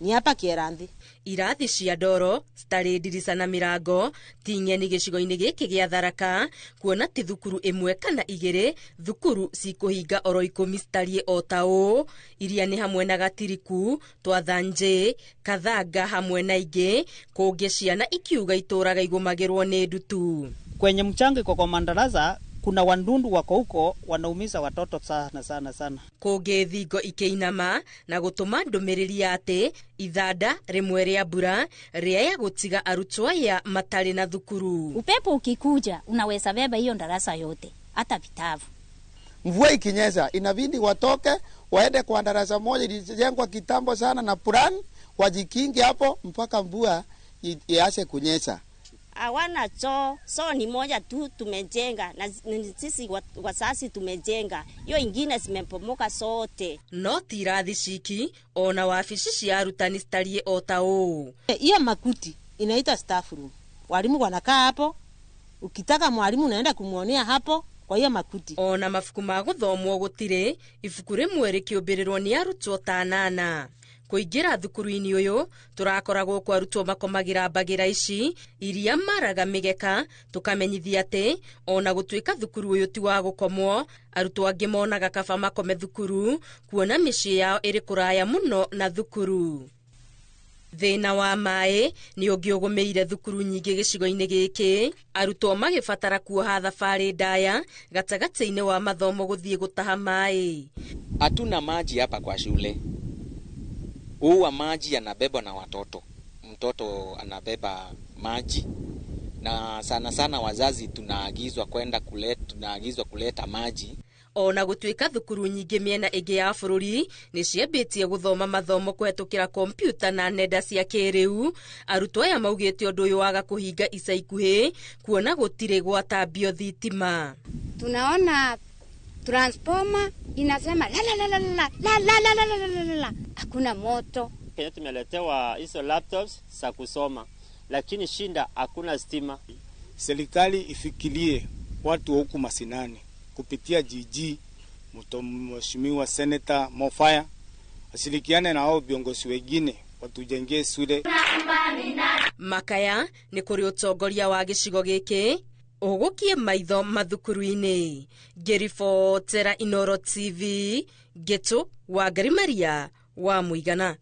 Ni hapa Kieranthi. Irathi cia ndoro citarĩ ndirica na mĩrango ti ng'eni gĩcigo-inĩ gĩkĩ gĩa Tharaka kuona ti thukuru ĩmwe kana igĩrĩ, thukuru cikũhinga oro 10 citariĩ o ta ũũ, iria nĩ hamwe na Gatiriku, Twathanjĩ, Kathanga hamwe na ingĩ, kũngĩ ciana ikiuga itũraga igũmagĩrwo nĩ ndutu. Kwenye mchanga iko kwa madarasa kuna wandundu wako huko wanaumiza watoto sana sana sana. Kũngĩ thingo ikĩinama na gũtũma ndũmĩrĩri ya atĩ ithanda rĩmwe rĩa mbura rĩaya gũtiga arutwo aya matarĩ na thukuru. Upepo ukikuja unaweza beba hiyo darasa yote hata vitabu. Mvua ikinyesha inabidi watoke waende kwa darasa moja ilijengwa kitambo sana na plan, wajikinge hapo mpaka mvua iache kunyesha. Hawana choo, so ni moja tu tumejenga na sisi wazazi tumejenga, hiyo ingine zimepomoka sote. No ti irathi ciki ona wabici cia arutani citariĩ o ta ũũ. Hiyo makuti inaitwa staff room. Walimu wanakaa hapo, ukitaka mwalimu unaenda kumuonea hapo kwa hiyo makuti. Ona mabuku ma gũthomwo gũtirĩ, ibuku rĩmwe rĩkĩũmbĩrĩrwo nĩ arutwo ta 8. Kũingĩra thukuru-inĩ ũyũ tũrakoragwo kwa arutwo makomagĩra mbagĩra ici iria maraga mĩgeka, tũkamenyithia atĩ ona gũtuĩka thukuru ũyũ ti wa gũkomwo, arutwo angĩ monaga kaba makome thukuru kuona mĩciĩ yao ĩrĩ kũraya mũno na thukuru. Thĩna wa maĩ nĩ ũngĩ ũgũmĩire thukuru nyingĩ gĩcigo-inĩ gĩkĩ, arutwo magĩbatara kuoha thabarĩ ndaya gatagatĩ-inĩ wa mathomo gũthiĩ gũtaha maĩ. Hatuna maji hapa kwa shule. Huwa maji yanabebwa na watoto. Mtoto anabeba maji na sana sana wazazi tunaagizwa kwenda kuleta, tunaagizwa kuleta maji. Ona gũtuĩka thukuru nyingĩ mĩena ĩngĩ ya bũrũri nĩ ciambĩtie gũthoma mathomo kũhetũkĩra kompiuta na nenda cia kĩrĩu, arutwo aya maugĩte ũndũ ũyũ waga kũhinga ica ikuhĩ kuona gũtirĩ gwatambio thitima. Tunaona transformer inasema la la la la la la la la la la la, hakuna moto. Kenya tumeletewa hizo laptops za kusoma, lakini shinda hakuna stima. Serikali ifikirie watu huku masinani kupitia GG, mheshimiwa Senator Mofaya ashirikiane na hao viongozi wengine watujengee shule. Makaya nĩ kũrĩ ũtongoria wa gĩcigo gĩkĩ ũgũkie maitho mathukuru-inĩ. Ngĩribotera Inooro TV, Gĩtũ Wangari Maria wa Mũigana.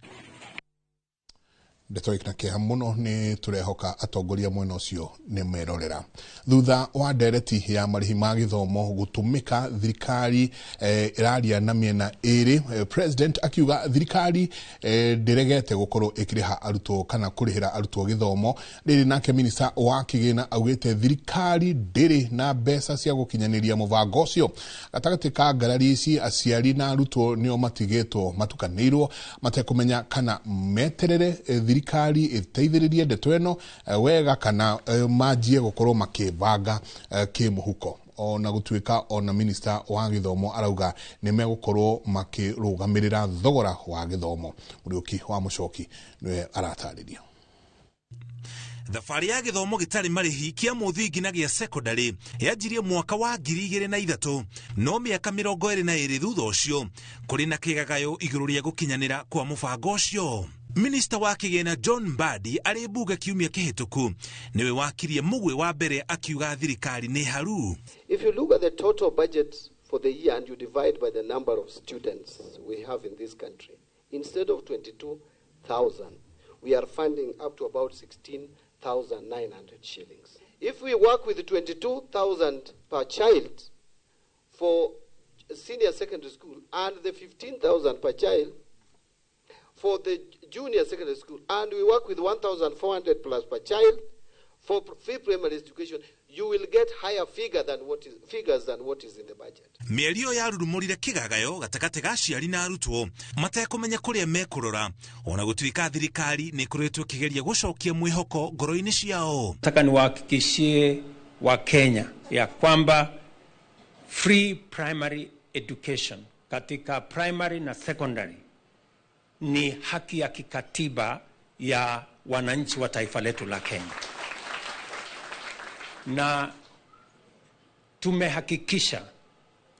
Ndeto na kĩeha mũno nĩ tũrehoka atongoria mwena ũcio nĩ merorera. Thutha wa ndereti ya marĩhi ma gĩthomo gũtũmĩka, thirikari ĩraria na mĩena ĩrĩ. President akiuga thirikari ndĩregete gũkorwo ĩkĩrĩha arutwo kana kũrĩhĩra arutwo gĩthomo. Rĩrĩ nake minista wa kĩgĩna augĩte thirikari ndĩrĩ na mbeca cia gũkinyanĩria mũbango ũcio. Gatagatĩ ka ngarari ici, aciari na arutwo nĩo matigĩtwo matukanĩirwo matekũmenya kana meterere thirikari Thirikari ĩteithĩrĩrie ndeto ĩno wega kana manjie gũkorwo makĩbanga kĩmũhuko, ona gũtuĩka ona minista wa gĩthomo arauga nĩ megũkorwo makĩrũgamĩrĩra thogora wa gĩthomo. Mũriũki wa Mũcoki nĩwe aratarĩria. Thabarĩ ya gĩthomo gĩtarĩ marĩhi kĩa mũthingi na gĩa secondary yanjirie mwaka wa 2003, no mĩaka 22 thutha ũcio kũrĩ na kĩgagayo igũrũ rĩa gũkinyanĩra kwa mũbango ũcio. Minista wa kĩgĩna John Mbadi arĩ mbunge kiumia kĩhĩtũku nĩwe wakirie mũgwĩ wa mbere akiuga thirikari nĩ haru. If you look at the total budget for the year and you divide by the number of students we have in this country, instead of 22,000, we are funding up to about 16,900 shillings. If we work with 22,000 per child for senior secondary school and the 15,000 per child for the junior secondary school, and we work with 1,400 plus per child for free primary education, you will get higher figure than what is, figures than what is in the budget. Mĩario yarurumũrire kĩgagayo gatagatĩ ga aciari na arutwo matekũmenya kũrĩa mekũrora, ona gũtuĩka thirikari nĩ ĩkoretwo ĩkĩgeria gũcokia mwĩhoko ngoro-inĩ ciao. Nataka niwahakikishie Wakenya ya kwamba free primary education katika primary na secondary ni haki ya kikatiba ya wananchi wa taifa letu la Kenya. Na tumehakikisha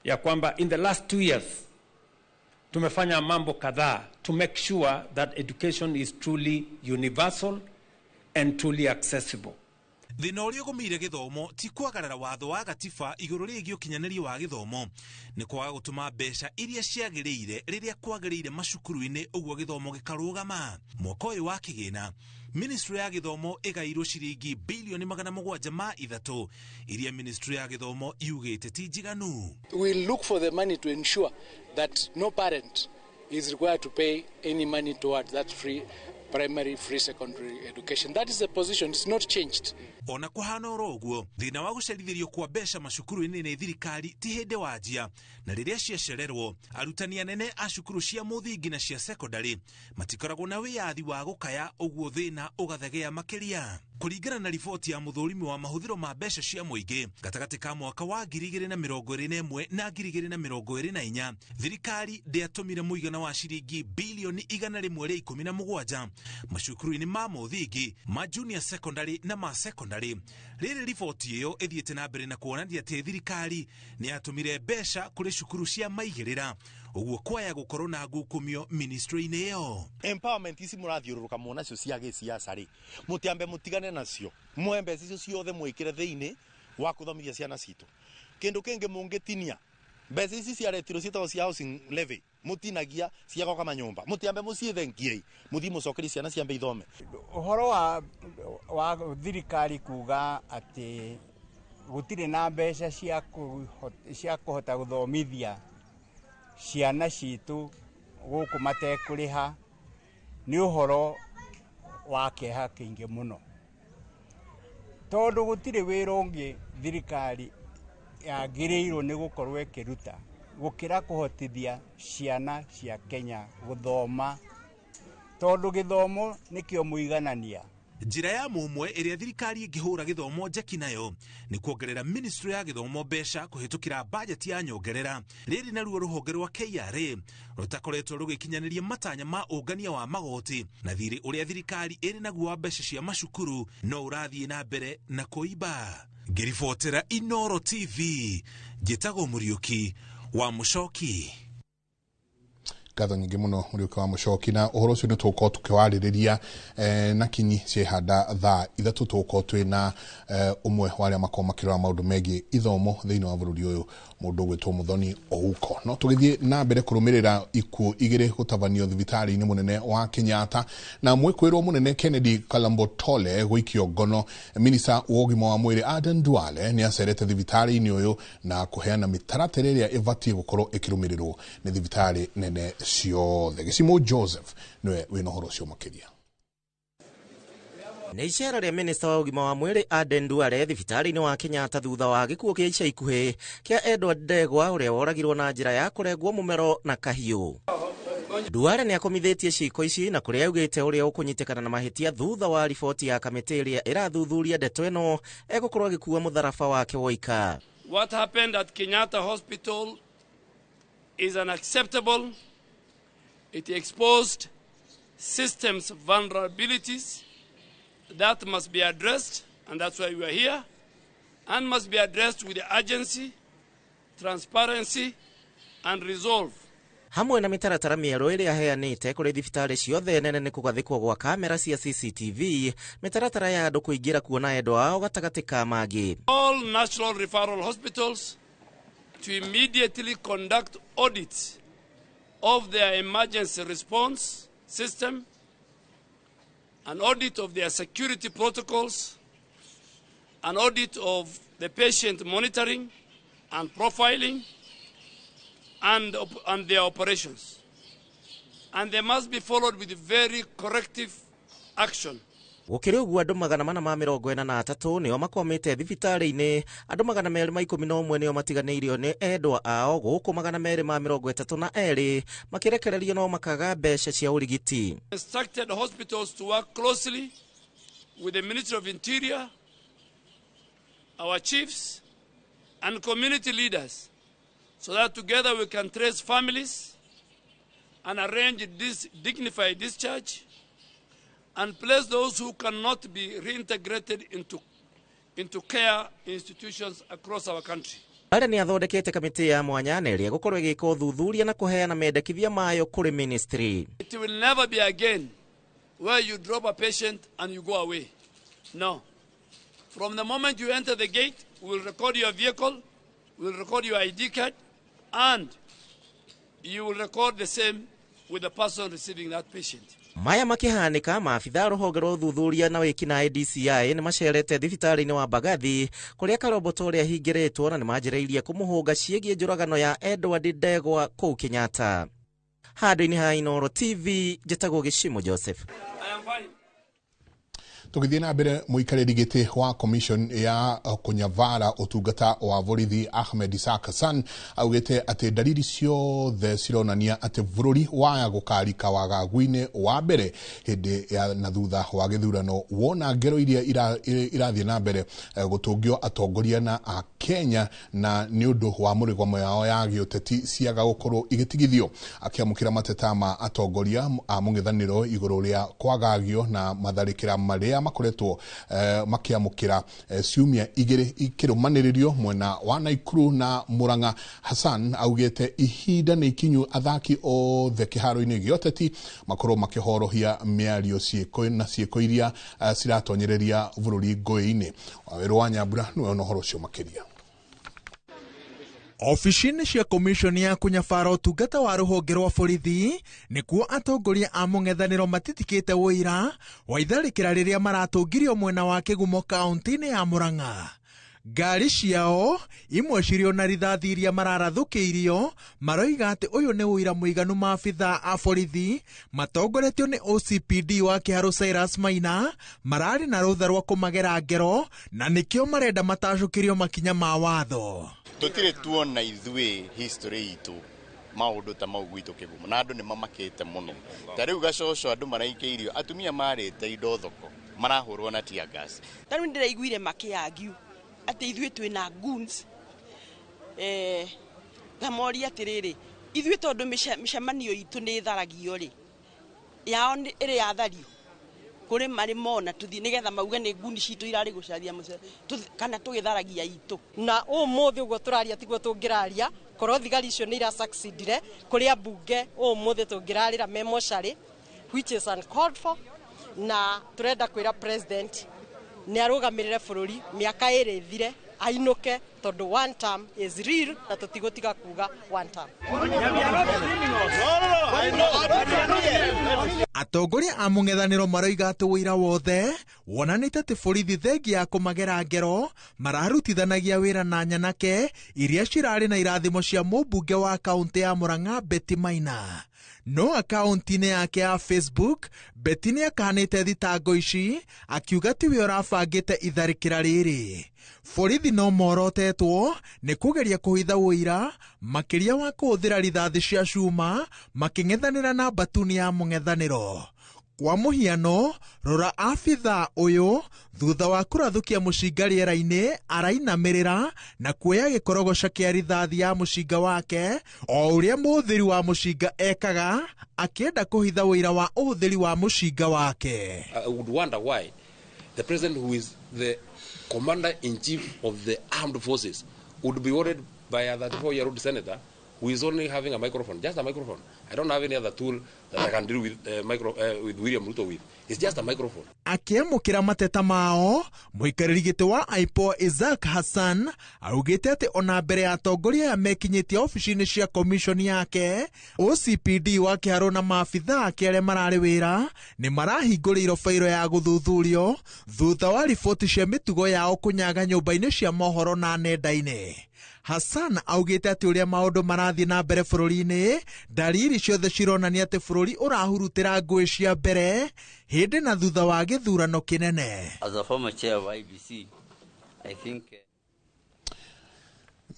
ya kwamba in the last 2 years tumefanya mambo kadhaa to make sure that education is truly universal and truly accessible. Thĩna ũrĩa ũgũmĩire gĩthomo ti kwagarara watho wa gatiba igũrũ rĩgiĩ ũkinyanĩria wa gĩthomo, nĩ kwaga gũtũma mbeca iria ciagĩrĩire rĩrĩa kwagĩrĩire macukuru-inĩ, ũguo gĩthomo gĩkarũgama. Mwaka ũyũ wa kĩgĩna ministry ya gĩthomo ĩgairwo ciringi bilioni 703 iria ministry ya gĩthomo yugĩte ti njiganu. We look for the money to ensure that no parent is required to pay any money towards that free primary, free secondary education. That is the position. It's not changed. Ona kuhana oro ũguo, thĩna wa gũcerithĩrio kwa mbeca macukuru-inĩ nĩ thirikari ti hĩndĩ wanjia, na rĩrĩa ciacererwo arutani anene a cukuru cia mũthingi na cia secondary matikoragwo na wĩyathi wa gũkaya, ũguo thĩna ũgathegea makĩria. Kũringana na riboti ya mũthũrimi wa mahũthĩro ma mbeca cia mũingĩ gatagatĩ ka mwaka wa 2021 na 2024, thirikari ndĩatũmire mũigana wa ciringi bilioni 117 macukuru-inĩ ma mũthingi, ma junior secondary na ma secondary. Rĩrĩ riboti ĩyo ĩthiĩte na mbere na kuonania atĩ thirikari nĩ yatũmire mbeca kũrĩ cukuru cia maigĩrĩra, ũguo kwaya gũkorwo na ngukumio ministry-inĩ ĩyo. Empowerment ici mũrathiũrũrũka muona cio cia gĩciaca rĩ, mũtiambe mũtigane nacio, muoe mbeca icio ciothe mwĩkĩre thĩinĩ wa kũthomithia ciana citũ. Kĩndũ kĩngĩ mũngĩtinia, mbeca ici ciaretirwo ciĩtagwo cia housing levy, mũtinagia cia gwaka manyũmba, mũtiambe mũciĩthengiei, mũthiĩ mũcokerie ciana ciambe ithome. Ũhoro wa thirikari kuga atĩ gũtirĩ na mbeca cia kũhota gũthomithia ciana citũ gũkũ matekũrĩha nĩ ũhoro wa kĩeha kĩingĩ mũno, tondũ gũtirĩ wĩra ũngĩ thirikari yagĩrĩirwo nĩ gũkorwo ĩkĩruta gũkĩra kũhotithia ciana cia Kenya gũthoma, tondũ gĩthomo nĩkĩo mũiganania. Njĩra ya mũmwe ĩrĩa thirikari ĩngĩhũra gĩthomo njeki nayo nĩ kuongerera ministry ya gĩthomo mbeca kũhĩtũkĩra bajeti ya nyongerera. Rĩrĩ naruo rũhonge rwa KRA rũtakoretwo rũgĩkinyanĩria matanya ma ũngania wa magoti, na thirĩ ũrĩa thirikari ĩrĩ naguo wa mbeca cia macukuru no ũrathiĩ na mbere na kũimba. Ngĩribotera Inoro TV, njĩtagwo Mũriũki wa Mũcoki. Ngatho nyingĩ mũno Mũriũki wa Mũcoki, na ũhoro ũcio nĩ tũgũkorwo tũkĩwarĩrĩria na kinyi ciehanda thaa 3. Tũgũkorwo twĩ na ũmwe wa arĩa makoragwo makĩrora maũndũ megiĩ ithomo thĩinĩ wa bũrũri ũyũ, mũndũ ũgwĩtwo Mũthoni Ouko. No tũgĩthiĩ na mbere kũrũmĩrĩra ikuũ igĩrĩ gũtabanio thibitarĩ-inĩ mũnene wa Kenyatta, na mwĩkũĩrwo mũnene Kennedy Kalambotole gũikio ngono. Minista wa ũgima wa mwĩrĩ Aden Duale nĩ acerete thibitarĩ-inĩ ũyũ na kũheana mĩtaratara ĩrĩa ĩbatiĩ gũkorwo ĩkĩrũmĩrĩrwo nĩ thibitarĩ nene ciothe. Gĩcimo Joseph nĩwe wĩna ũhoro ũcio makĩria. Nĩ icera rĩa minista wa ũgima wa mwĩrĩ Aden Duale thibitarĩ-inĩ wa Kenyatta thutha wa gĩkuũ kĩa ica ikuhĩ kĩa Edward Ndegwa ũrĩa woragirwo na njĩra ya kũrengwo mũmero na kahiũ. Duale nĩ akomithĩtie ciĩko ici na kũrĩa augĩte ũrĩa ũkũnyitĩkana na mahĩtia thutha wa riboti ya kamĩtĩ ĩrĩa ĩrathuthuria ndeto ĩno egũkorwo agĩkua mũtharaba wake woika. What happened at Kenyatta Hospital is unacceptable. It exposed systems vulnerabilities that must be addressed, and that's why we are here, and must be addressed with urgency, transparency, and resolve. Hamwe na mĩtaratara mĩerũ ĩrĩa aheanĩte kũrĩ thibitarĩ ciothe nene nĩ kũgathĩkwo gwa kamera cia CCTV, mĩtaratara ya andũ kũingĩra kuona endwa ao gatagatĩ ka mangĩ. All national referral hospitals to immediately conduct audits of their emergency response system, an audit of their security protocols, an audit of the patient monitoring and profiling, and their operations. And they must be followed with very corrective action. Gũkĩrĩ ũguo andũ 443 nĩo makwamĩte thibitarĩ-inĩ, andũ 211 nĩo matiganĩirio nĩ endwa ao, gũkũ 232 makĩrekererio no makaga mbeca cia ũrigiti. Instructed hospitals to work closely with the Ministry of Interior, our chiefs, and community leaders, so that together we can trace families and arrange this dignified discharge and place those who cannot be reintegrated into care institutions across our country. Duale nĩ athondekete kamĩtĩ ya mwanya na ĩrĩa ĩgũkorwo ĩgĩka ũthuthuria na kũheana mendekithia mayo kũrĩ ministry. It will never be again where you drop a patient and you go away. No. From the moment you enter the gate, we will record your vehicle, we will record your ID card, and you will record the same with the person receiving that patient. Maya makĩhanĩka, maabitha rũhonge rwa ũthuthuria na wĩkinaĩ DCI nĩ macerete thibitarĩ-inĩ wa Mbagathi kũrĩa Karomboto ũrĩa ahingĩrĩtwo na nĩ manjĩrĩirie kũmũhũnga ciĩgiĩ njũragano ya Edward Ndegwa kũu Kenyatta. Handũ-inĩ ha Inooro TV, njĩtagwo Gĩcimo Joseph. Tũgĩthiĩ na mbere, mũikarĩri gĩtĩ wa commission ya kũnyavara ũtungata wa borithi Ahmed Isaac Hassan augĩte atĩ ndariri ciothe cironania atĩ bũrũri waya gũkarika wagagu-inĩ wa mbere hĩndĩ ya na thutha wa gĩthurano wona ngero iria irathiĩ na mbere gũtũngio atongoria na a Kenya na nĩ ũndũ wa mũrĩgwamo yao ya gĩũteti ciaga gũkorwo igĩtigithio. Akĩamũkĩra mateta ma atongoria a mũng'ethanĩro igũrũ rĩa kwagagio na matharĩkĩra marĩa makoretwo makiamukira ciumia igĩrĩ ikĩrũmanĩrĩrio mwena wa Naikuru na Murang'a. Hassan augĩte ihinda nĩ ikinyu athaki othe kĩharo-inĩ gĩa ũteti makorwo makĩhorohia mĩario ciĩko na ciĩko iria ciratonyereria bũrũri ngũĩ-inĩ. Wawerũ wa Nyambura nĩwe ona ũhoro ũcio makĩria. Ofici-inĩ cia commission ya kũnyabara ũtungata wa rũhonge rwa borithi nĩkuo atongoria a mũng'ethanĩro matitikĩte ũira wa itharĩkĩra rĩrĩa maratũngirio mwena wa Kĩgumo kaunti-inĩ ya Murang'a. Ngari ciao imwe cirĩ na rithathi iria mararathũkĩirio maroiga atĩ ũyũ nĩ ũira mũiganu maabitha a borithi matongoretio nĩ OCPD wa Kĩharũ Cyrus Maina mararĩ na rũtha rwa kũmagera ngero na nĩkĩo marenda matacũkĩrio makinya ma watho. Tũtirĩ tuona ithuĩ history itũ maũndũ ta mau gwitũ Kĩgumo na andũ nĩ mamakĩte mũno. Ta rĩu Gacoco andũ maraikĩirio atumia marĩte indo thoko marahũrwo na tear gas. Ta rĩu ndĩraiguire makĩargue atĩ ithuĩ twĩna goons. Ngamoria atĩrĩrĩ, ithuĩ tondũ mĩcemanio itũ nĩ ĩtharagio rĩ, yao ĩrĩ yathario kũrĩ marĩ mona tũthiĩ nĩgetha mauge nĩ nguni citũ irarĩ gũcaria kana tũgĩtharagia itũ. Na ũmũthĩ ũguo tũraria tiguo tũngĩraria korwo thigari icio nĩ irasucceedire kũrĩ ambunge ũmũthĩ tũngĩrarĩra me mocarĩ, which is uncalled for. Na tũrenda kwĩra president nĩ arũgamĩrĩre bũrũri mĩaka ĩrĩ ĩthire ainũke tondũ one term is real na tũtigũtiga kuga one term. Atongoria a mũng'ethanĩro maroiga atĩ ũira wothe wonanĩte atĩ borithi thengia ya kũmagera ngero mararutithanagia wĩra na nyanake iria cirarĩ na irathimo cia mũmbunge wa kaũntĩ ya Murang'a Betty Maina. No akaunti-inĩ yake ya Facebook, Betty nĩakanĩte thitango ici akiuga tiwe ũrabangĩte itharĩkĩra rĩrĩ. Borithi no morotetwo nĩ kũgeria kũhitha ũira makĩria wa kũhũthĩra rithathi cia cuma makĩng'ethanĩra na mbatuni ya mũng'ethanĩro. Kwa mũhiano, rora abithaa ũyũ thutha wa kũrathũkia mũcinga rĩera-inĩ arainamĩrĩra na kuoya gĩkorogoca kĩa rithathi ya mũcinga wake o ũrĩa mũhũthĩri wa mũcinga ekaga akĩenda kũhitha ũira wa ũhũthĩri wa mũcinga wake. I would wonder why the president, who is the commander-in-chief of the armed forces, would be ordered by a 34-year-old senator who is only having a microphone, just a microphone. I don't have any other tool that I can deal with William Ruto with. It's just a microphone. Akiamũkĩra mateta mao, mũikarĩri gĩtĩ wa IPOA Isaac Hassan augĩte atĩ ona mbere ya atongoria aya mekinyĩtie obici-inĩ cia commission yake, OCPD wa Kĩharũ na maabithaa ake arĩa mararĩ wĩra nĩ marahingũrĩirwo bairo ya gũthuthurio thutha wa riboti cia mĩtugo yao kũnyaga nyũmba-inĩ cia mohoro na nenda-inĩ. Hassan augĩte atĩ ũrĩa maũndũ marathiĩ na mbere bũrũri-inĩ, ndariri ciothe cironania atĩ bũrũri ũrahurutĩra ngũĩ cia mbere hĩndĩ na thutha wa gĩthurano kĩnene. As a former chair of IBC, I think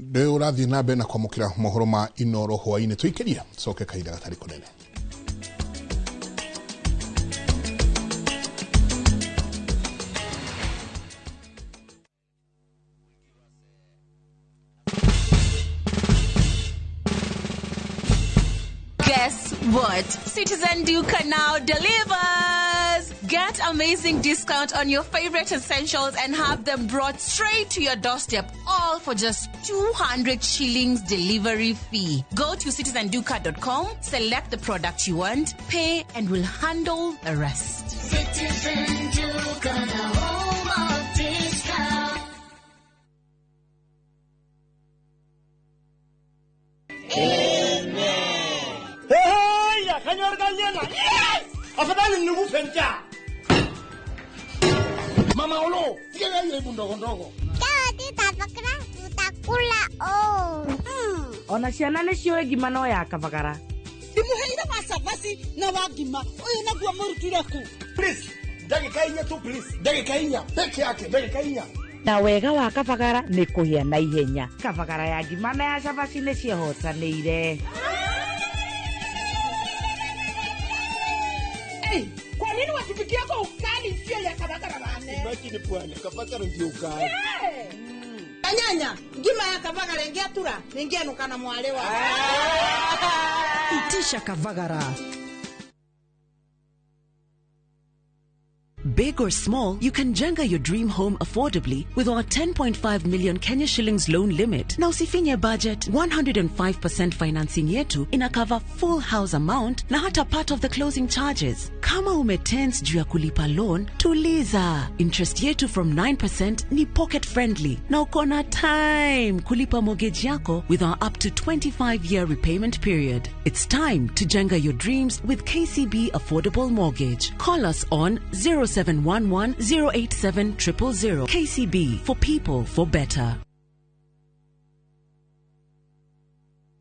ndĩ ũrathiĩ na mbere na kwamũkĩra mohoro ma Inoro hwaĩ-inĩ tũikĩria coke kahinda gatarĩ kũnene. Guess what? Citizen Duka now delivers! Get amazing discount on your favorite essentials and have them brought straight to your doorstep, all for just 200 shillings delivery fee. Go to citizenduka.com, select the product you want, pay, and we'll handle the rest. Citizen Duka, the home of discount. Amen. Afadhali nikufe njaa. Mama Olo, tigana hiyo ibu ndogo ndogo. Tutakula oh. Ona ciana nĩ ciũĩ ngima no ya kabagara. Ndimuheire wa cabaci na wa ngima. Ũyũ naguo mũrutire kũ? Please, ndagĩka inya tu please. Ndagĩka inya peke yake, ndagĩka inya. Na wega wa kabagara nĩ kũhĩa na ihenya. Kabagara ya ngima na ya cabaci nĩ ciehotanĩire. Kwa nini watupikia kwa ukali sio ya kabagara bane? Imagine bwana, kabagara ndio ukali. Hey! Anyanya, ngima ya kabagara ingiatura, ningianuka na mwale wa. Itisha kabagara. Big or small, you can jenga your dream home affordably with our 10.5 million Kenya shillings loan limit. Na usifinye budget, 105% financing yetu ina cover full house amount na hata part of the closing charges. Kama umetense juu ya kulipa loan, tuliza. Interest yetu from 9% ni pocket friendly. Na uko na time kulipa mortgage yako with our up to 25-year repayment period. It's time to jenga your dreams with KCB Affordable Mortgage. Call us on 0711 087 000. KCB, for people, for better.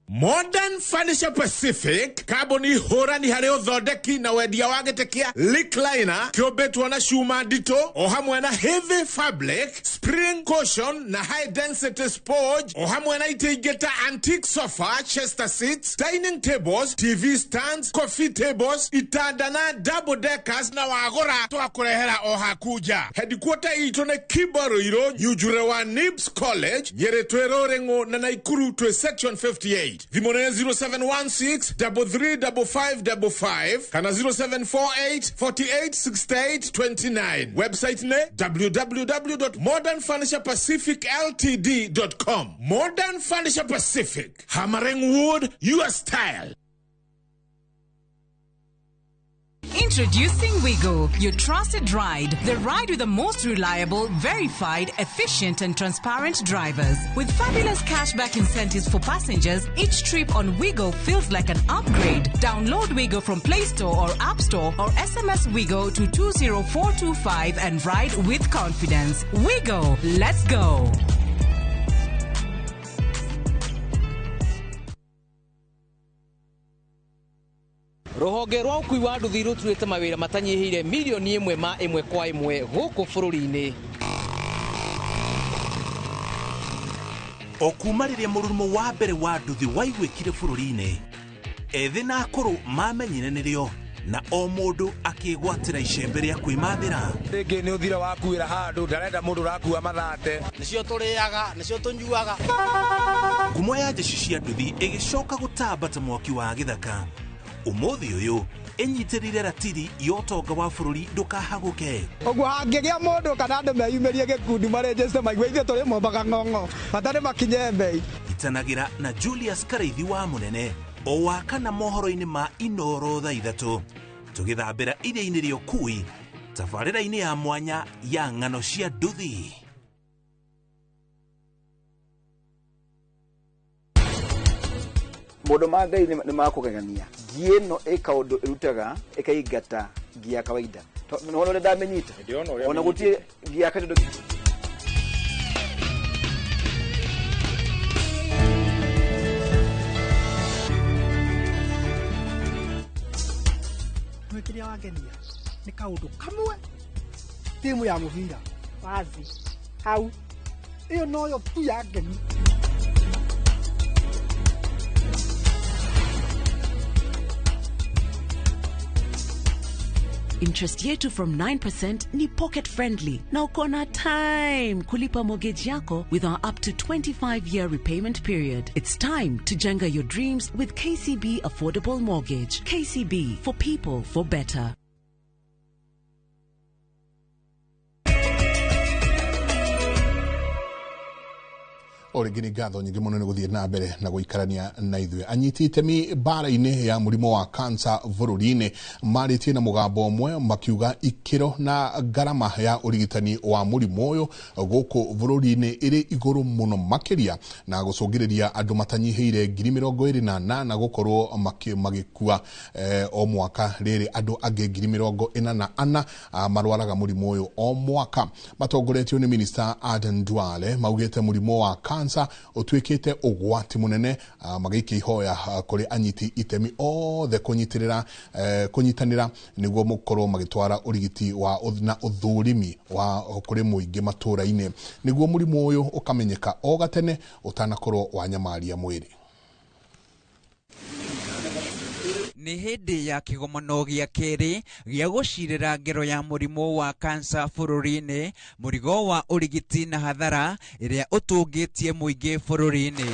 Modern Furniture Pacific kambuni hũrani harĩ ũthondeki na wendia wa gĩtĩ kĩa recliner kĩũmbĩtwo na cuma nditũ o hamwe na heavy fabric, spring cushion na high density sponge o hamwe na itĩ ingĩ ta antique sofa, chester seats, dining tables, TV stands, coffee tables, itanda na double deckers na wagũra twakũrehera o haku nja. Headquarter itũ nĩ Kibaruirũ, Nyunjure wa Nibs College, Nyĩrĩ twĩ Rũrĩng'ũ na Naikuru twĩ section 58. Thimũ nĩ 0716 335555 kana 0748 48 68 29. Website nĩ www.modernfurniturepacificltd.com. Modern Furniture Pacific, hammering wood, your style. Introducing Wigo, your trusted ride. The ride with the most reliable, verified, efficient and transparent drivers. With fabulous cashback incentives for passengers, each trip on Wigo feels like an upgrade. Download Wigo from Play Store or App Store or SMS Wigo to 20425 and ride with confidence. Wigo, let's go. Rũhonge rwa ũkui wa nduthi rũturĩte mawĩra matanyihĩire milioni ĩmwe ma ĩmwe kwa ĩmwe gũkũ bũrũri-inĩ. O kuma rĩrĩa mũrurumo wa mbere wa nduthi waiguĩkire bũrũri-inĩ, ethĩ na akũrũ mamenyire nĩrĩo na o mũndũ akĩgwatĩra icembe rĩa kwĩmathĩra. Rĩngĩ nĩ ũthira wakuĩra handũ ndarenda mũndũ ũrakua mathate. Nĩcio tũrĩaga, nĩcio tũnyuaga. Ngumo ya jeshi cia nduthi ĩgĩcoka gũtamba ta mwaki wa gĩthaka. Ũmũthĩ ũyũ ĩnyitĩrĩire ratiri ya ũtonga wa bũrũri ndũkahagũke. Ũguo hangĩgĩa mũndũ kana andũ meyumĩrie gĩkundi marĩnjĩte maigue ithuĩ tũrĩ mombaga ng'ong'o bata nĩ makinye mbei. Itanagĩra na Julius Karaithi wa Mũnene o wa kana mohoro-inĩ ma Inoro thaa 3 tũgĩthambĩra iria-inĩ rĩa ũkui tabarĩra-inĩ ya mwanya ya ng'ano cia nduthi. Maũndũ ma Ngai nĩ makũgegania. Ngi ĩno ĩ kaũndũ ĩrutaga ĩkaingata ngi ya kawaida. Nĩwona ũrĩa ndamĩnyita? Ona gũtirĩ ngi ya kawaida. Kĩrĩa wangenia nĩ kaũndũ kamwe timu ya mũbira wazi hau ĩyo noyo tu yangenia. Interest yetu from 9% ni pocket friendly na uko na time kulipa mortgage yako with our up to 25-year repayment period. It's time to jenga your dreams with KCB Affordable Mortgage. KCB, for people, for better. O rĩngĩ nĩ ngatho nyingĩ mũno nĩ gũthiĩ na mbere na gũikarania na ithuĩ. Anyiti itemi mbara-inĩ ya mũrimũ wa kansa bũrũri-inĩ marĩtie na mũgambo ũmwe makiuga ikĩro na ngarama ya ũrigitani wa mũrimũ ũyũ gũkũ bũrũri-inĩ ĩrĩ igũrũ mũno makĩria na gũcũngĩrĩria andũ matanyihĩire 28,000 gũkorwo magĩkua o mwaka, rĩrĩ andũ angĩ 44,000 marwaraga mũrimũ ũyũ o mwaka. Matongoretio nĩ Minister Aden Duale maugĩte mũrimũ wa kansa ũtuĩkĩte ũgwati mũnene, magĩikia ihoya kũrĩ anyiti itemi othe kũnyitanĩra nĩguo mũkorwo magĩtwara ũrigiti wa na ũthũrimi wa kũrĩ mũingĩ matũra-inĩ nĩguo mũrimũ ũyũ ũkamenyeka o gatene ũtanakorwo wanyamaria mwĩrĩ. Nĩ hĩndĩ ya kĩgomano gĩa kerĩ gĩa gũcirĩra ngero ya mũrimũ wa kansa bũrũri-inĩ, mũrigo wa ũrigiti na hathara ĩrĩa ũtũngĩtie mũingĩ bũrũri-inĩ.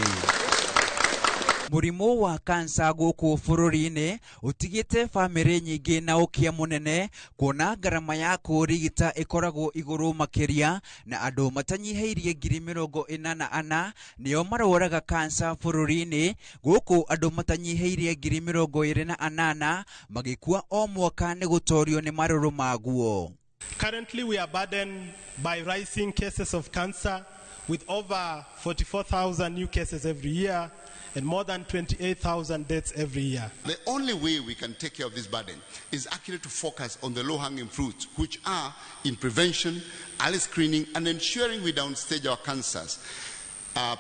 Mũrimũ wa kansa gũkũ bũrũri-inĩ ũtigĩte bamĩrĩ nyingĩ na ũkĩa mũnene kuona ngarama ya kũrigita ĩkoragwo igũrũ makĩria na andũ matanyihĩirie 44,000 nĩo marwaraga kansa bũrũri-inĩ, gũkũ andũ matanyihĩirie 28,000 magĩkua o mwaka nĩ gũtorio nĩ marũrũ maguo. Currently we are burdened by rising cases of cancer with over 44,000 new cases every year and more than 28,000 deaths every year. The only way we can take care of this burden is actually to focus on the low-hanging fruits, which are in prevention, early screening, and ensuring we downstage our cancers.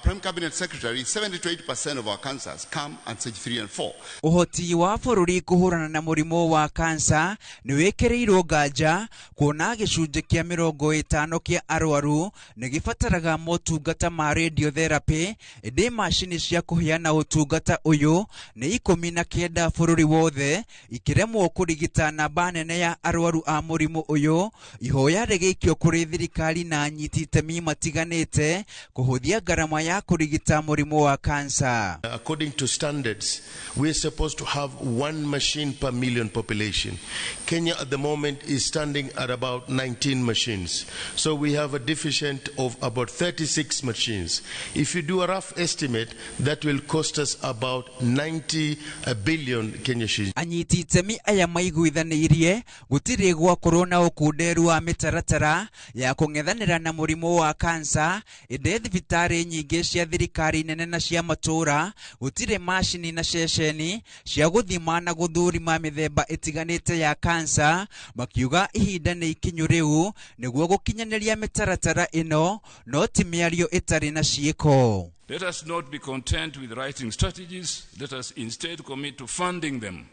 Prime Cabinet Secretary, 70 to 80% of our cancers come at stage 3 and 4. Ũhoti wa bũrũri kũhũrana na mũrimũ wa kansa nĩ wĩkĩrĩirwo nganja kuona gĩcunjĩ kĩa 50 kĩa arwaru nĩ gĩbataraga motungata ma radiotherapy, ĩndĩ macini cia kũheana ũtungata ũyũ nĩ 19 bũrũri wothe ikĩremwo kũrigita namba nene ya arwaru a mũrimũ ũyũ. Ihoya rĩgĩikio kũrĩ thirikari na anyiti itemi matiganĩte kũhũthia ngarama ya kũrigita mũrimũ wa kansa. According to standards, we are supposed to have one machine per million population. Kenya at the moment is standing at about 19 machines. So we have a deficit of about 36 machines. If you do a rough estimate, that will cost us about 90 billion Kenya shillings. Anyiti itemi aya maiguithanĩirie gũtirĩ gwakorwo na ũkunderu wa mĩtaratara ya kũng'ethanĩra na mũrimũ wa kansa, ĩndĩ thibitarĩ nyingĩ cia thirikari nene na cia matũra gũtirĩ macini na ceceni cia gũthima na gũthũrima mĩthemba ĩtiganĩte ya kansa, makiuga ihinda nĩ ikinyu rĩu nĩguo gũkinyanĩria mĩtaratara ĩno, no ti mĩario ĩtarĩ na ciĩko. Let us not be content with writing strategies. Let us instead commit to funding them.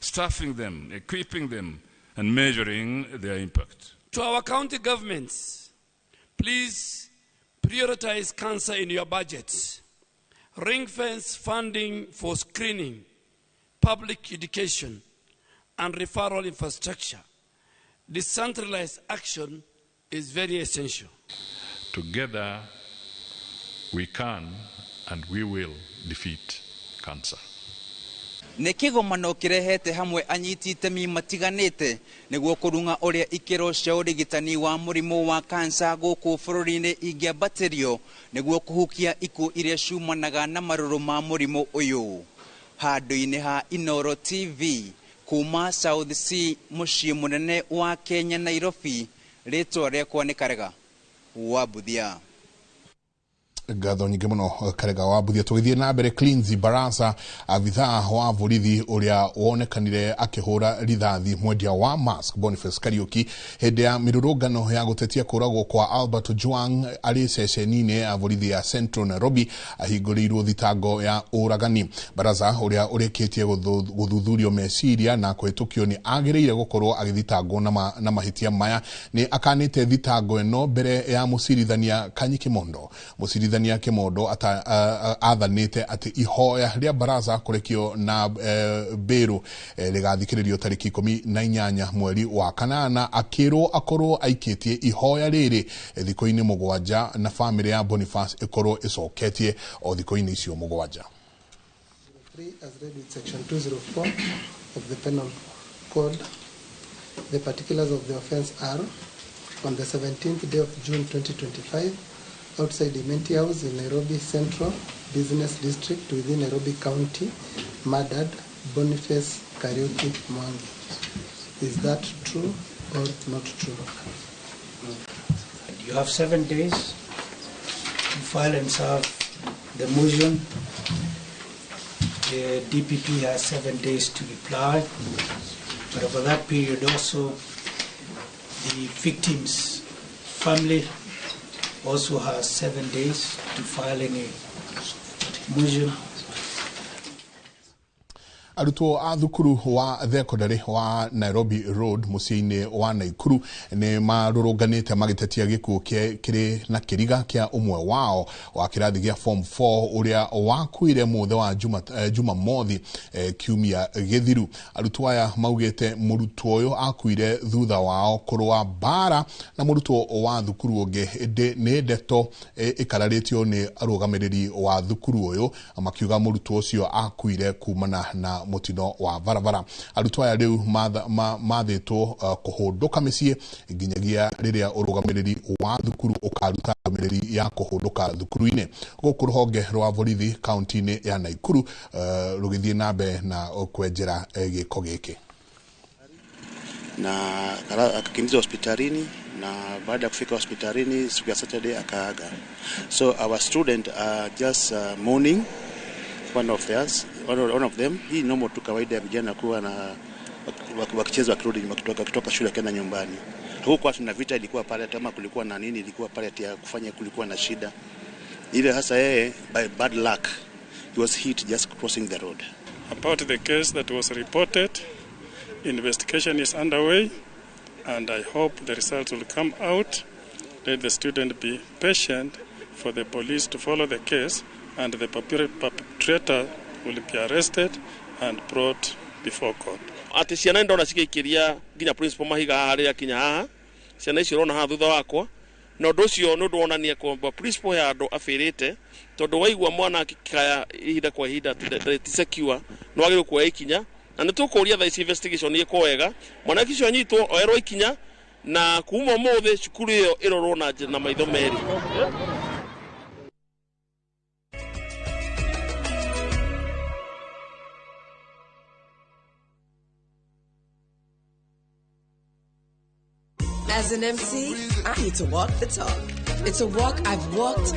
staffing them, equipping them, and measuring their impact. To our county governments, please prioritize cancer in your budgets. Ring fence funding for screening, public education, and referral infrastructure. Decentralized action is very essential. Together, we can and we will defeat cancer. Nĩ kĩgomano kĩrehete hamwe anyiti itemi matiganĩte nĩguo kũrung'a ũrĩa ikĩro cia ũrigitani wa mũrimũ wa kansa gũkũ bũrũri-inĩ ingĩambatĩrio nĩguo kũhukia ikuũ iria ciumanaga na marũrũ ma mũrimũ ũyũ. Handũ-inĩ ha Inooro TV kuma South C mũciĩ mũnene wa Kenya Nairobi, rĩtwa rĩakwa nĩ Karega wa Mbuthia. Ngatho nyingĩ mũno Karega wa Mbuthia. Tũgĩthiĩ na mbere, Cleansi Barasa, abithaa wa borithi ũrĩa wonekanire akĩhũra rithathi mwendia wa mask Boniface Kariuki hĩndĩ ya mĩrũrũngano ya gũtetia kũragwo kwa Albert Ojwang arĩ ceceni-inĩ ya borithi ya Central Nairobi, ahingũrĩirwo thitango ya ũragani. Barasa ũrĩa ũrĩkĩtie gũthuthurio meciria na kũhĩtũkio nĩ agĩrĩire gũkorwo agĩthitangwo na mahĩtia maya, nĩ akanĩte thitango ĩno mbere ya mũcirithania Kanyi Kimondo. Mũcirithania Kimondo athanĩte atĩ ihoya rĩa Barasa kũrekio na bĩrũ rĩgathikĩrĩrio tarĩki 18 mweri wa kanana, akĩrwo akorwo aikĩtie ihoya rĩrĩ thikũ-inĩ 7 na bamĩrĩ ya Boniface ĩkorwo ĩcoketie o thikũ-inĩ icio 7. As read with section 204 of the Penal Code, the particulars of the offense are: on the 17th day of June 2025, outside Imenti House in Nairobi Central Business District within Nairobi County, murdered Boniface Kariuki Mwangi. Is that true or not true? You have 7 days to file and serve the motion. The DPP has 7 days to reply. But over that period also, the victim's family also has 7 days to file any motion. Arutwo a thukuru wa thekondarĩ wa Nairobi Road mũciĩ-inĩ wa Naikuru nĩ marũrũnganĩte magĩtetia gĩkuũ kĩrĩ na kĩriga kĩa ũmwe wao wa kĩrathi gĩa form 4 ũrĩa wakuire mũthĩ wa Jumamothi kiumia gĩthiru. Arutwo aya maugĩte mũrutwo ũyũ akuire thutha wao kũrũa mbara na mũrutwo wa thukuru ũngĩ, ĩndĩ nĩ ndeto ĩkararĩtio nĩ arũgamĩrĩri wa thukuru ũyũ makiuga mũrutwo ũcio akuire kumana na mutino wa barabara. Arutwo aya rĩu mathĩtwo kũhũndũka mĩciĩ nginyagia rĩrĩa ũrũgamĩrĩri wa thukuru ũkaruta ndũmĩrĩri ya kũhũndũka thukuru-inĩ. Gũkũ rũhonge rwa borithi kaunti-inĩ ya Naikuru rũgĩthiĩ na mbere na kwenjera gĩko gĩkĩ. Na akakimbizwa hospitalini, na baada ya kufika hospitalini siku ya Saturday akaaga. So our student are just mourning one of them. Hii normal tu kawaida ya vijana kuwa na wakicheza wakirudi wakitoka shule kwenda nyumbani. Hakukuwa tuna vita ilikuwa pale, kama kulikuwa na nini ilikuwa pale ya kufanya, kulikuwa na shida. Ile hasa yeye by bad luck he was hit just crossing the road. About the case that was reported, investigation is underway and I hope the results will come out. Let the student be patient for the police to follow the case and the perpetrator will be arrested and brought before court. Ati ciana ndona cigĩikĩria nginya principal mahiga haha rĩrĩa akinya haha, ciana icio ũrona haha thutha wakwa, na ũndũ ũcio nĩ ũndũ wonania kwamba principal ya andũ abĩrĩte, tondũ waigua mwana akĩkaya ihinda kwa ihinda ti secure, nĩ wagĩrĩirwo kuoya ikinya, na nĩ tũkũria thaa ici investigation ĩkwo wega, mwanake ũcio anyitwo oerwo ikinya, na kuma ũmũthĩ cukuru ĩyo ĩrorwo na maitho merĩ. As an MC, I need to walk the talk. It's a walk I've walked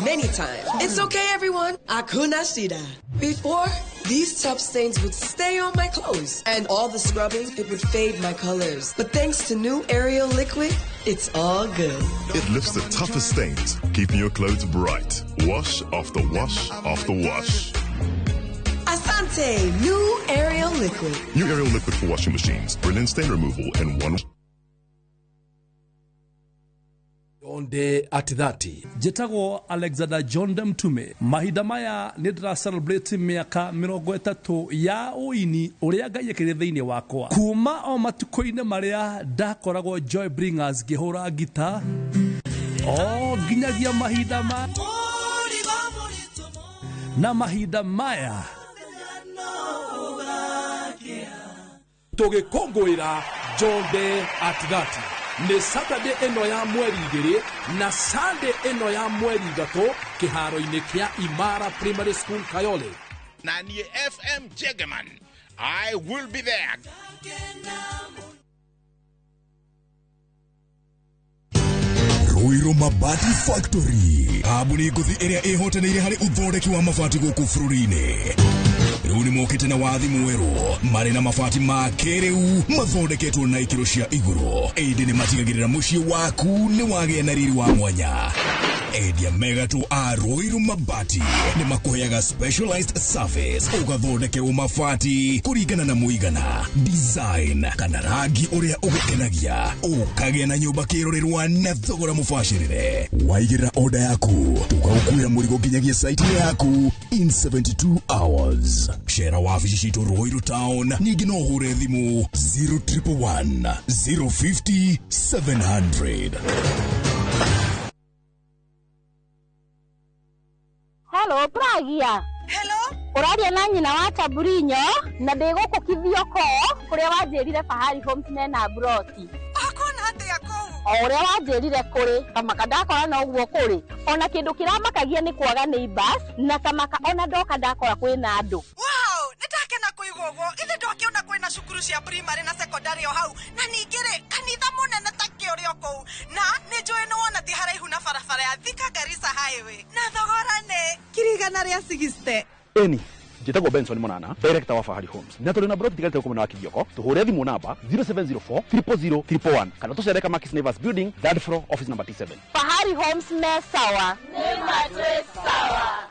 many times. It's okay, everyone. Hakuna shida. Before, these tough stains would stay on my clothes, and all the scrubbing, it would fade my colors. But thanks to new Ariel liquid, it's all good. It lifts the toughest stains, keeping your clothes bright. Wash after wash after wash. Asante. Deontay New Ariel Liquid. New Ariel Liquid for washing machines. Brilliant stain removal in one. Jonde at 30 njĩtagwo Alexander John Mtume. Mahinda maya nĩ ndĩra celebrate mĩaka 30 ya ũini ũrĩa Ngai ekĩrire thĩinĩ wakwa, kuma o matukũ-inĩ marĩa ndakoragwo Joy Bringers ngĩhũra ngita o nginyagia mahinda ma na mahinda maya tũgĩkũngũĩra Jonde at 30 nĩ Saturday ĩno ya mweri 2 na Sunday ĩno ya mweri 3 kĩharo-inĩ kĩa Imara Primary School Kayole. Na niĩ FM Jegeman, I will be there. Ruiru Mabati Factory, kambuni ngũthi ĩrĩa ĩhotanĩire harĩ ũthondeki wa mabati gũkũ bũrũri-inĩ. Rĩu nĩ mokĩte na wathi mwerũ, marĩ na mabati ma kĩrĩu mathondeketwo na ikĩro cia igũrũ, ĩndĩ nĩ matigagĩrĩra mũciĩ waku nĩ wagĩa na riri wa mwanya. Endia mega tu a Ruiru Mabati nĩ makũheaga specialized service, ũgathondekerwo mabati kũringana na mũigana, design kana rangi ũrĩa ũgũkenagia, ũkagĩa na nyũmba kĩrorerwa na thogora mũbacĩrĩre. Waigĩrĩra order yaku, tũgagũkuĩra mũrigo nginyagia site yaku in 72 hours. Cera wabici citũ Ruiru Town, ningĩ no ũhũre thimũ 0111 050 700. Hello, Pragia. Hello. Ũraria na nyina wa Taburinyo na ndĩ gũkũ Kithioko kũrĩa wanjĩrire Fahari Homes mena broti. Ũkuona atĩa kũu? O ũrĩa wanjĩrire kũrĩ, kamaka ndakora no ũguo kũrĩ. Ona kĩndũ kĩramakagia nĩ kwaga neighbors na kamaka ona ndoka ndakora kwĩna andũ. Wow, nĩndakena kũigua ũguo. Ithe ndokĩona kwĩna cukuru cia primary na secondary o hau, na ningĩ rĩ kanitha mũnene ta kĩũrĩ o kũu, na nĩ njũĩ nĩ wona ti haraihu na barabara ya Thika Garissa Highway, na thogora nĩ 160,000. Eni njĩtagwo Benson Monana, director wa Fahari Homes, na tũrĩ na broti tigarĩte gũkũ mwena wa Kithioko. Tũhũre thimũ namba 0704 000 111 kana tũcere Kamakis Neighbors Building, third floor, office number T7. Fahari Homes me sawa. Nĩ matwĩ sawa.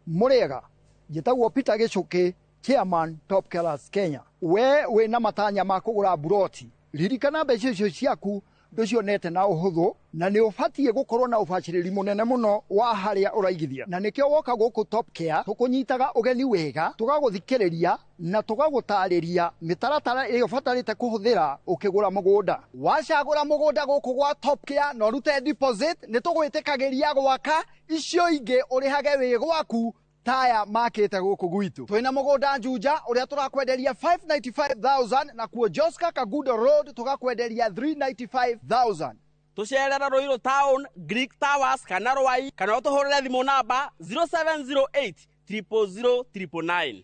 Mũrĩega, njĩtagwo Peter Gĩchũkĩ, chairman Top Killers Kenya. We wĩna matanya ma kũgũra buroti, ririkana mbeca icio ciaku ndũcionete na ũhũthũ, na nĩ ũbatiĩ gũkorwo na ũbacĩrĩri mũnene mũno wa harĩa ũraigithia, na nĩkĩo woka gũkũ Top Care tũkũnyitaga ũgeni wega, tũgagũthikĩrĩria na tũgagũtarĩria mĩtaratara ĩrĩa ũbatarĩte kũhũthĩra ũkĩgũra mũgũnda. Wacagũra mũgũnda gũkũ gwa Top Care na ũrute deposit, nĩ tũgwĩtĩkagĩria gwaka icio ingĩ ũrĩhage wĩ gwaku taya makĩte gũkũ gwitũ. Twĩna mũgũnda Juja ũrĩa tũrakwenderia 595,000, na kuo Joska Kagudo Road tũgakwenderia 395,000. Tũcerera Ruiru Town, Greek Towers kana Rwai, kana ũtũhũrĩre thimũ namba 0708 000 999.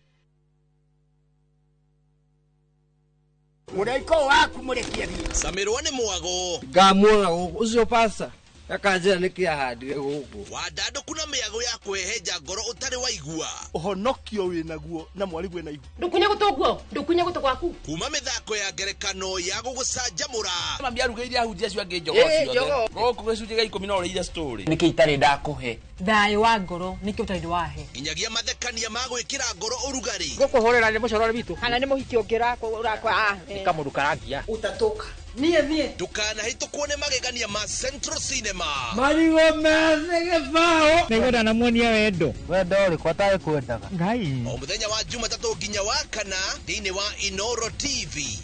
Mũraiko waku mũrekie thiĩ. Camirwo nĩ mwago. Ngamuona gũkũ ũcio pasta akanjĩra nĩkĩ ahandire gũkũ. Wandandũku na mĩago ya kwĩhenja ngoro ũtarĩ waigua. Ũhonokio wĩnaguo na mwarigwe na ihu. Ndũkunye gũtũ guo, ndũkunye gũtũ gwaku. Kuma mĩthako ya ngerekano ya gũgũcanjamũra. Mami arugĩire ahunjia acio angĩ njogoo ciothe. Gũkũ gĩcunjĩ gĩa 10 no ũrĩire story. Nĩkĩ itarĩ ndakũhe? Thayũ wa ngoro nĩkĩ ũtarĩ wahe. Nginyagia mathekania ma gwĩkĩra ngoro ũrugarĩ. Gũkũhũrĩra nĩ mũcorore witũ. Kana nĩ mũhiki ũngĩ ũrakwa. Nĩ kamũndũ karangia. Ũtatũka. Niĩ thiĩ. Ndũkanahĩtũkwo nĩ magegania ma Central Cinema. Marigũ methĩ gĩbaũ. Nĩngwenda namuonia wendo. Wendo ũrĩkũ atarĩ kwendaga? Ngai. O mũthenya wa Jumatatũ nginya wa kana thĩinĩ wa Inoro TV.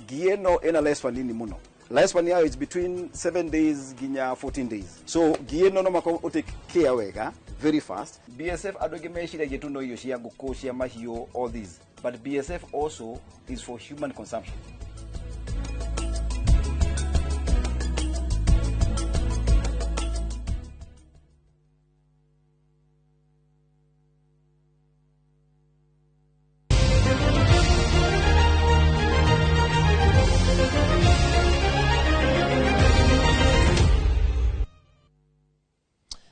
Ngi ĩno ĩna lifespan nini mũno. Lifespan yayo is between 7 days nginya 14 days. So ngi ĩno no mũhaka ũtake care wega very fast. BSF andũ aingĩ meciragia tu no irio cia ngũkũ, cia mahiũ, all these. But BSF also is for human consumption.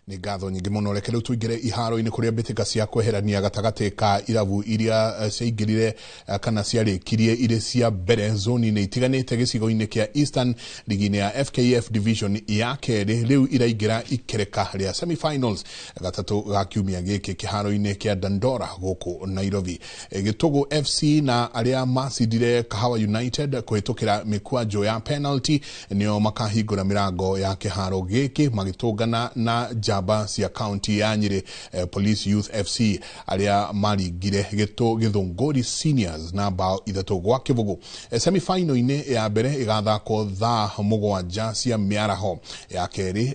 Nĩ ngatho nyingĩ mũno. Reke rĩu tũingĩre iharo-inĩ kũrĩa mbĩtĩka cia kweherania gatagatĩ ka irabu iria ciaingĩrire kana ciarĩkirie irĩ cia mbere zoni-inĩ itiganĩte gĩcigo-inĩ kĩa Eastern ligi-inĩ ya FKF Division ya kerĩ rĩu iraingĩra ikereka rĩa semifinals gatatũ ga kiumia gĩkĩ kĩharo-inĩ kĩa Dandora gũkũ Nairobi. Gĩtũgũ FC na arĩa macindire Kahawa United kũhĩtũkĩra mĩkwanjo ya penalty nĩo makahingũra mĩrango ya kĩharo gĩkĩ magĩtũngana na njamba cia kaunti ya Nyĩrĩ, Police Youth FC arĩa maringire Gĩthũngũri Seniors na bao 3-0. Semifinal-inĩ ya mbere ĩgathakwo thaa 7 cia mĩaraho. Ya kerĩ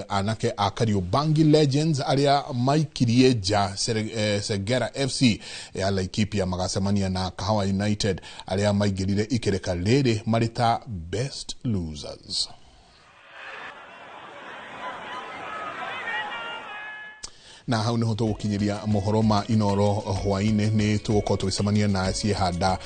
anake a Kariobangi Legends arĩa maikirie nja Segera FC ya Laikipia magacemania na Kahawa United arĩa maingĩrire ikereka rĩrĩ marĩ ta best losers. Na hau niho tũgũkinyĩria mohoro ma Inoro hwaĩ-inĩ. Nĩ tũgũkorwo tũgĩcemania na ciehanda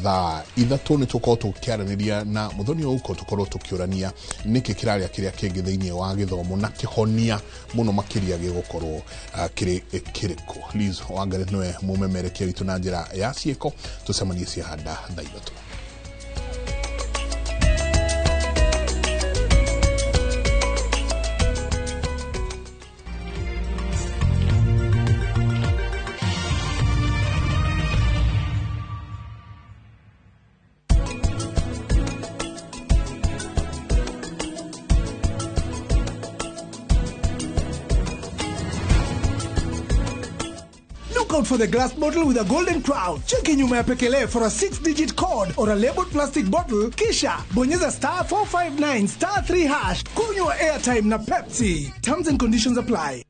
thaa 3, nĩ tũgũkorwo tũkĩaranĩria na Mũthoni Ouko, tũkorwo tũkĩũrania nĩkĩ kĩrarĩa kĩrĩa kĩngĩ thĩinĩ wa gĩthomo na kĩhonia mũno makĩria gĩgũkorwo kĩrĩ kĩrĩkũ. Liz Wangari nĩwe mũmemerekia witũ na njĩra ya ciĩko. Tũcemanie ciehanda thaa 3. Out for the glass bottle with a golden crown. Cheki nyuma ya pekele for a 6-digit code or a labeled plastic bottle, kisha bonyeza *459 *3# kunywa airtime na Pepsi. Terms and conditions apply.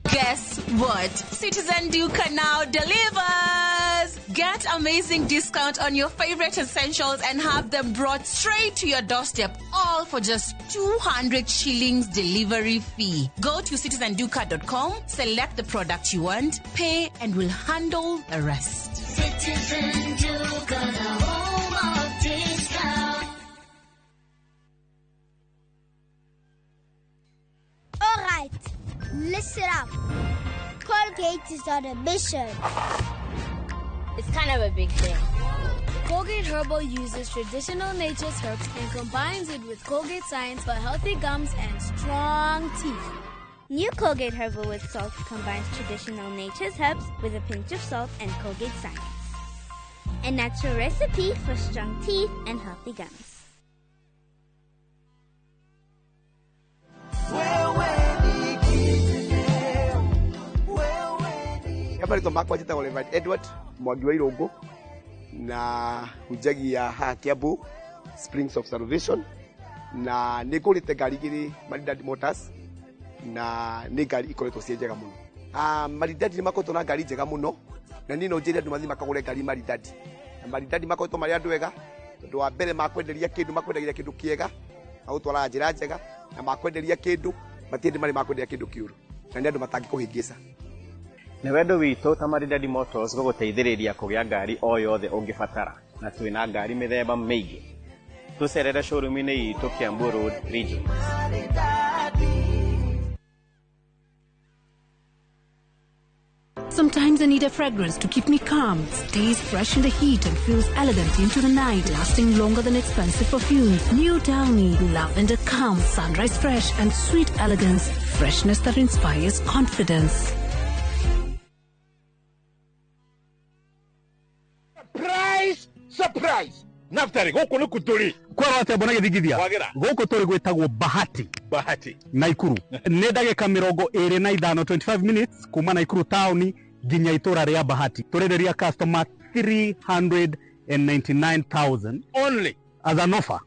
Guess what? Citizen Duka now delivers! Get amazing discount on your favorite essentials and have them brought straight to your doorstep, all for just 200 shillings delivery fee. Go to citizenduka.com, select the product you want, pay, and we'll handle the rest. Citizen Duka, the home of discount. All right, listen up. Colgate is on a mission. It's kind of a big thing. Colgate Herbal uses traditional nature's herbs and combines it with Colgate science for healthy gums and strong teeth. New Colgate Herbal with Salt combines traditional nature's herbs with a pinch of salt and Colgate science. A natural recipe for strong teeth and healthy gums. Marĩtwa makwa njĩtagwo Reverend Edward Mwangi wa Irũngũ na hunjagia haha Kiambu Springs of Salvation, na nĩ ngũrĩte ngari igĩrĩ Maridadi Motors, na nĩ ngari ikoretwo ciĩ njega mũno. Maridadi nĩ makoretwo na ngari njega mũno, na niĩ no njĩre andũ mathiĩ makagũre ngari Maridadi. Na Maridadi makoretwo marĩ andũ ega, tondũ wa mbere makwenderia kĩndũ, makwendagia kĩndũ kĩega, magũtwaraga njĩra njega, na makwenderia kĩndũ matirĩ marĩ makwenderia kĩndũ kĩũru, na nĩ andũ matangĩkũhĩngĩca. Nĩ wendo witũ ta Maridadi Motors gũgũteithĩrĩria kũgĩa ngari o yothe ũngĩbatara, na twĩna ngari mĩthemba mĩingĩ. Tũcerere showroom-inĩ itũ Kiambu Road Region. Sometimes I need a fragrance to keep me calm, stays fresh in the heat and feels elegant into the night, lasting longer than expensive perfumes. New Downy, lavender calm, sunrise fresh and sweet elegance, freshness that inspires confidence. Surprise! Naftari, gũkũ nĩ kũtũrĩ. Kwĩrwo atĩa mbona gĩthingithia? Gũkũ tũrĩ gwĩtagwo Bahati. Bahati. Naikuru. Nĩ ndagĩka 25, 25 minutes kuma Naikuru taũni nginya itũra rĩa Bahati. Tũrenderia customer 399,000 only as an offer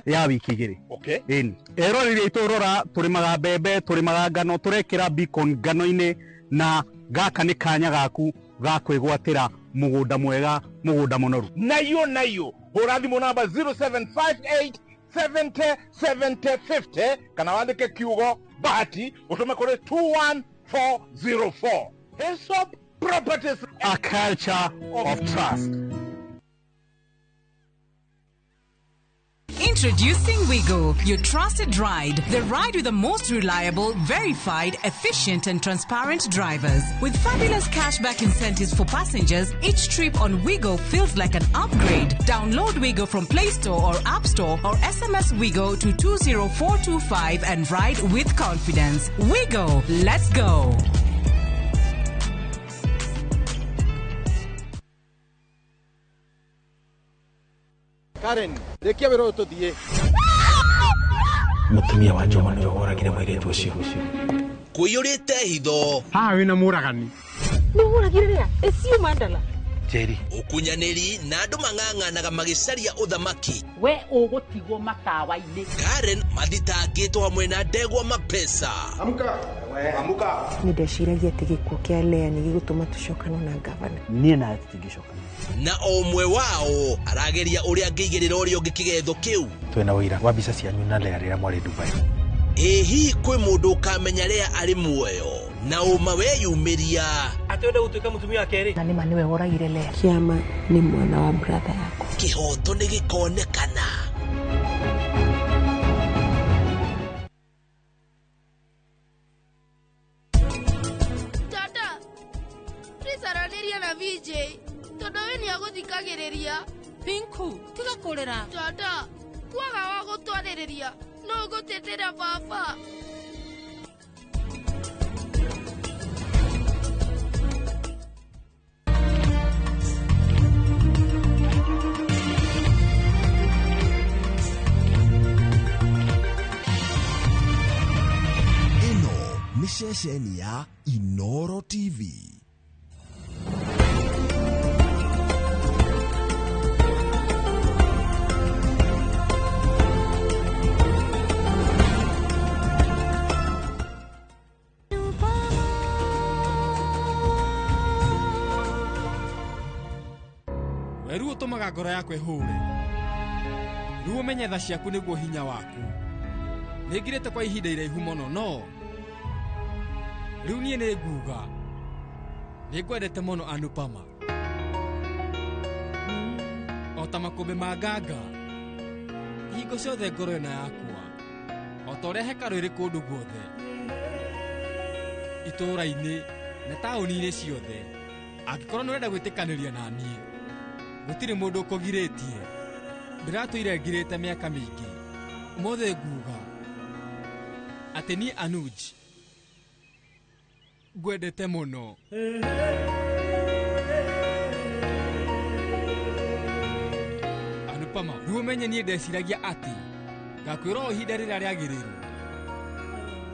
ya wiki igĩrĩ. Okay. Ĩni. Eroreri aitũ rora, tũrĩmaga mbembe, tũrĩmaga ngano, tũrekĩra beacon ngano-inĩ, na gaka nĩ kanya gaku ga kwĩgwatĩra mũgũnda mwega, mũgũnda mũnoru. Nayo nayo hũra thimũ namba 0758 70 70 50 kana wandĩke kiugo Bahati ũtũme kũrĩ 21404. Hillsop Properties, a culture of trust. Introducing Wigo, your trusted ride. The ride with the most reliable, verified, efficient, and transparent drivers. With fabulous cashback incentives for passengers, each trip on Wigo feels like an upgrade. Download Wigo from Play Store or App Store or SMS Wigo to 20425 and ride with confidence. Wigo, let's go. Karen, rĩkia wĩra ũyũ tũthiĩ. Mũtumia wa Njoma nĩwe woragire mũirĩtu ũcio. Kũiyũrĩte hitho. Haha wĩna mũragani. Nĩ ũragire rĩa? Ĩcio Mandala. Njeri. Ũkunyanĩri na andũ mang'ang'anaga magĩcaria ũthamaki. We ũgũtigwo matawa-inĩ. Karen mathitangĩtwo hamwe na ndegwa mapesa. Amka. Amka. Nĩ ndeciragia atĩ gĩkuũ kĩa Lea nĩ gĩgũtũma tũcokane na ngavana. Niĩ nawe tũtingĩcokana. Na o ũmwe wao arageria ũrĩa angĩigĩrĩra ũrĩa ũngĩ kĩgetho kĩu. Twĩna ũira wa mbica cianyu na Lea rĩrĩa mwarĩ Dubai. Ĩ hihi kwĩ mũndũ ũkamenya Lea arĩ muoyo na ũma weyumĩria. Atĩ wenda gũtuĩka mũtumia wa kerĩ. Na nĩma nĩwe woragire Lea. Kĩama nĩ mwana wa brother yakwa. Kĩhoto nĩ gĩkonekana. Tata, please aranĩria na VJ tondũ we nĩ agũthikagĩrĩria. Pinku, tiga kũrĩra. Tata, kwaga wa gũtwarĩrĩria no ũgũtetera baba. Ĩno nĩ ceceni ya Inoro TV. Weru ũtũmaga ngoro yaku ĩhũre. Rĩu ũmenye tha ciaku nĩguo hinya waku. Nĩngirĩte kwa ihinda iraihu mũno no rĩu niĩ nĩ nguga nĩngwendete mũno Anupama. O ta makũmbĩ ma nganga hingo ciothe ngoro ĩno yakwa o ta ũrĩa hekarũ ĩrĩ kũndũ guothe itũũra-inĩ na taũni-inĩ ciothe. Angĩkorwo nĩ ũrenda gwĩtĩkanĩria na niĩ gũtirĩ mũndũ ũkũgirĩtie. Ndĩratũire ngirĩte mĩaka mĩingĩ. Ũmũthĩ nguga atĩ niĩ Anuj ngwendete mũno. Anupama, rĩu ũmenye niĩ ndeciragia atĩ ngakwĩra o ihinda rĩrĩa rĩagĩrĩru.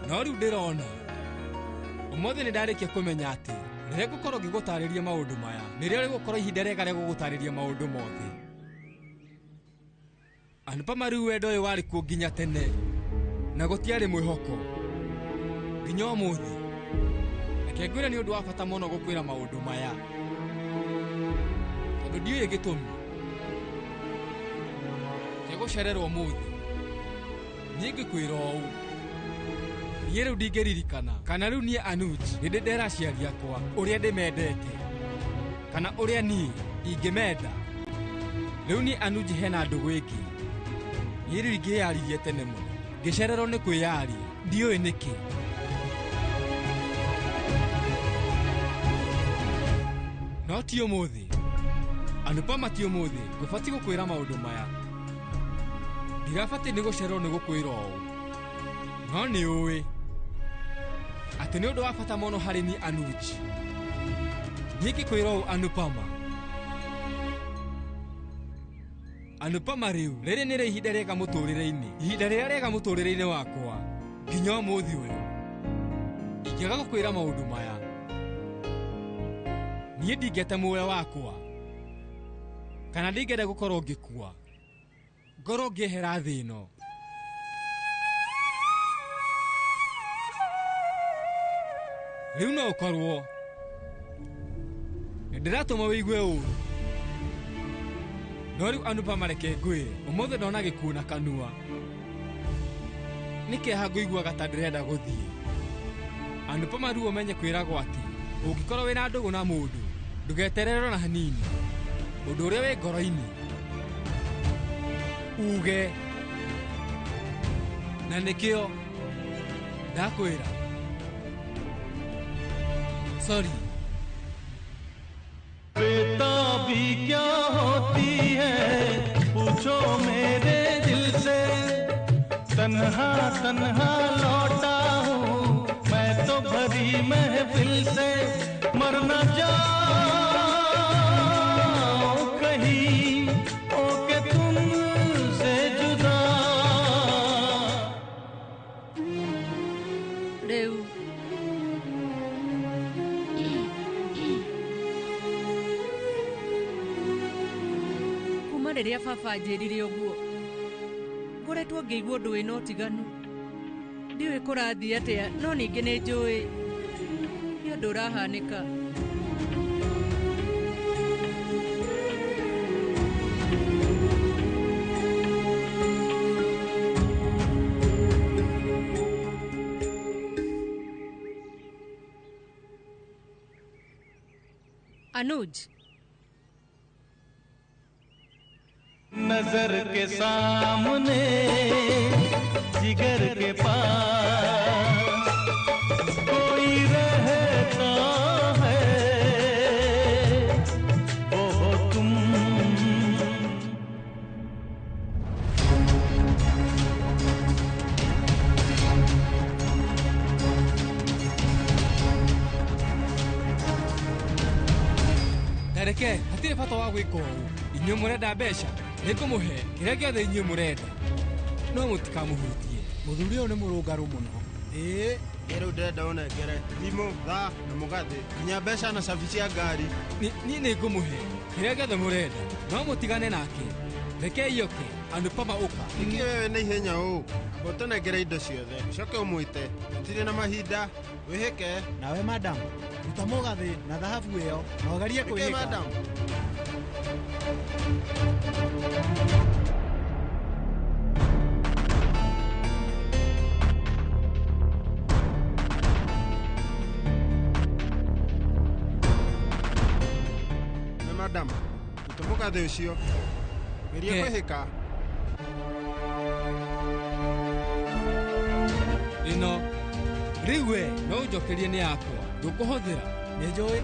No rĩu ndĩrona ũmũthĩ nĩ ndarĩkia kũmenya atĩ rĩrĩa ngũkorwo ngĩgũtarĩria maũndũ maya nĩrĩo rĩgũkorwo ihinda rĩega rĩa gũgũtarĩria maũndũ mothe. Anupama, rĩu wendo ũyũ warĩ kuo nginya tene na gũtiarĩ mwĩhoko nginya ũmũthĩ. Reke ngwĩre nĩ ũndũ wa bata mũno gũkwĩra maũndũ maya tondũ ndiũĩ gĩtũmi kĩa gũcererwo ũmũthĩ. Niĩ ngĩkwĩra ũũ, niĩ rĩu ndingĩririkana kana rĩu niĩ Anuj nĩ ndĩ ndera aciari akwa ũrĩa ndĩmendete kana ũrĩa niĩ ingĩmenda. Rĩu niĩ Anuj hena ndũgũ ĩngĩ. Niĩ rĩu ingĩyaririe tene mũno ngĩcererwo nĩ kwĩyaria ndiũĩ nĩkĩ. No ti ũmũthĩ Anupama, ti ũmũthĩ ngũbatiĩ gũkwĩra maũndũ maya. Ndirabatiĩ nĩ gũcererwo nĩ gũkwĩra ũũ, no nĩ ũĩ atĩ nĩ ũndũ wa bata mũno harĩ niĩ Anuj. Niĩ ngĩkwĩra ũũ Anupama, Anupama, rĩu rĩrĩ nĩrĩo ihinda rĩega mũtũrĩre-inĩ, ihinda rĩrĩa rĩega mũtũrĩre-inĩ wakwa nginya ũmũthĩ ũyũ. Ingĩaga gũkwĩra maũndũ maya niĩ ndingĩte muoyo wakwa kana ndingĩenda gũkorwo ngĩkua ngorwo ngĩehera thĩ ĩno. Rĩu no ũkorwo nĩ ndĩratũma wĩigue ũũru, no rĩu Anupama, reke ngwĩre ũmũthĩ ndona gĩkuũ na kanua. Nĩ kĩeha ngũiguaga ta ndĩrenda gũthiĩ. Anupama, rĩu ũmenye kwĩragwo atĩ ũngĩkorwo wĩna ndũgũ na mũndũ ndũgetererwo na hanini. Ũndũ ũrĩa wĩ ngoro-inĩ uge. Na nĩkĩo ndakwĩra sorry. बेताबी क्या होती है पूछो मेरे दिल से, तन्हा तन्हा लौटा हूँ मैं तो भरी महफिल से, मर न जाऊँ कहीं ओके तुमसे जुदा। Rĩu kuma rĩrĩa baba anjĩrire ũguo ngoretwo ngĩigua ũndũ wĩna ũtiganu. Ndiũĩ kũrathiĩ atĩa, no ningĩ nĩ njũĩ nĩ ũndũ ũrahanĩka. Anuj, नजर के सामने जिगर के पास कोई रहता है वो हो तुम। Tareke hatirĩ bata wa gwĩka ũũ. Inyuĩ mũrenda mbeca, nĩngũmũhe kĩrĩa gĩothe inyuĩ mũrenda, no mũtikamũhutie. Mũthuri ũyũ nĩ mũrũngarũ mũno. Ĩĩ rĩu ndĩrenda ũnengere thimũ, thaa na mũgathĩ, nginya mbeca na cabi cia ngari. Niĩ nĩngũmũhe kĩrĩa gĩothe mũrenda, no mũtigane nake. Rekei oke, Anupama ũka. Nĩkĩ wewe na ihenya ũũ? Amba ũtũnengere indo ciothe ũcoke ũmwĩte. Tũtirĩ na mahinda, wĩhĩke. Nawe madam, ruta mũgathĩ na thahabu ĩyo na ũgerie Nĩkĩ kwĩhĩka. madam? We madam, ruta mũgathĩ ũcio. Geria Ke. kwĩhĩka. Ĩno rĩu we no ũnjokerie nĩ yakwa, ndũkũhũthĩra. Nĩ njũĩ,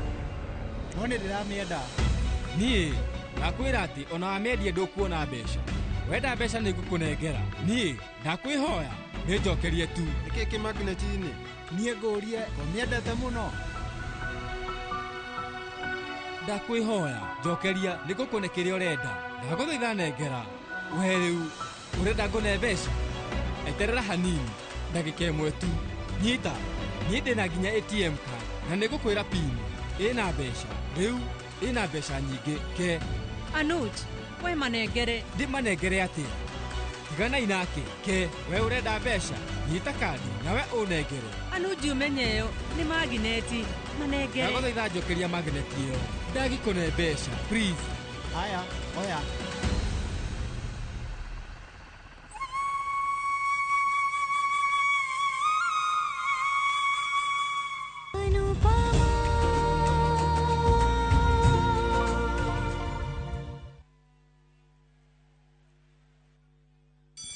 no nĩ ndĩramĩenda. Niĩ ndakwĩra atĩ ona wamĩendia ndũkuona mbeca. Wenda mbeca nĩ ngũkũnengera. Niĩ ndakwĩhoya nĩ njokerie tu. Nĩkĩ kĩ magneti-inĩ? Niĩ ngũrie, ũmĩendete mũno. Ndakwĩhoya njokeria nĩ ngũkũne kĩrĩa ũrenda. Ndagũthaitha nengera. We rĩu ũrenda ngũne mbeca? Eterera hanini ndagĩka ĩmwe tu. Nyita, niĩ ndĩna nginya ATM card na nĩ ngũkwĩra pin. Ĩna mbeca rĩu, ĩna mbeca nyingĩ ke. Anuj, we manengere. Ndĩmanengere atĩa? Tiganai nake ke. We ũrenda mbeca, nyita kandi nawe ũnengere. Anuj, ũmenye ĩyo nĩ magineti. Manengere. Ndagũthaitha njokeria magneti ĩyo. Ndagĩkũne mbeca please. Haya, oya.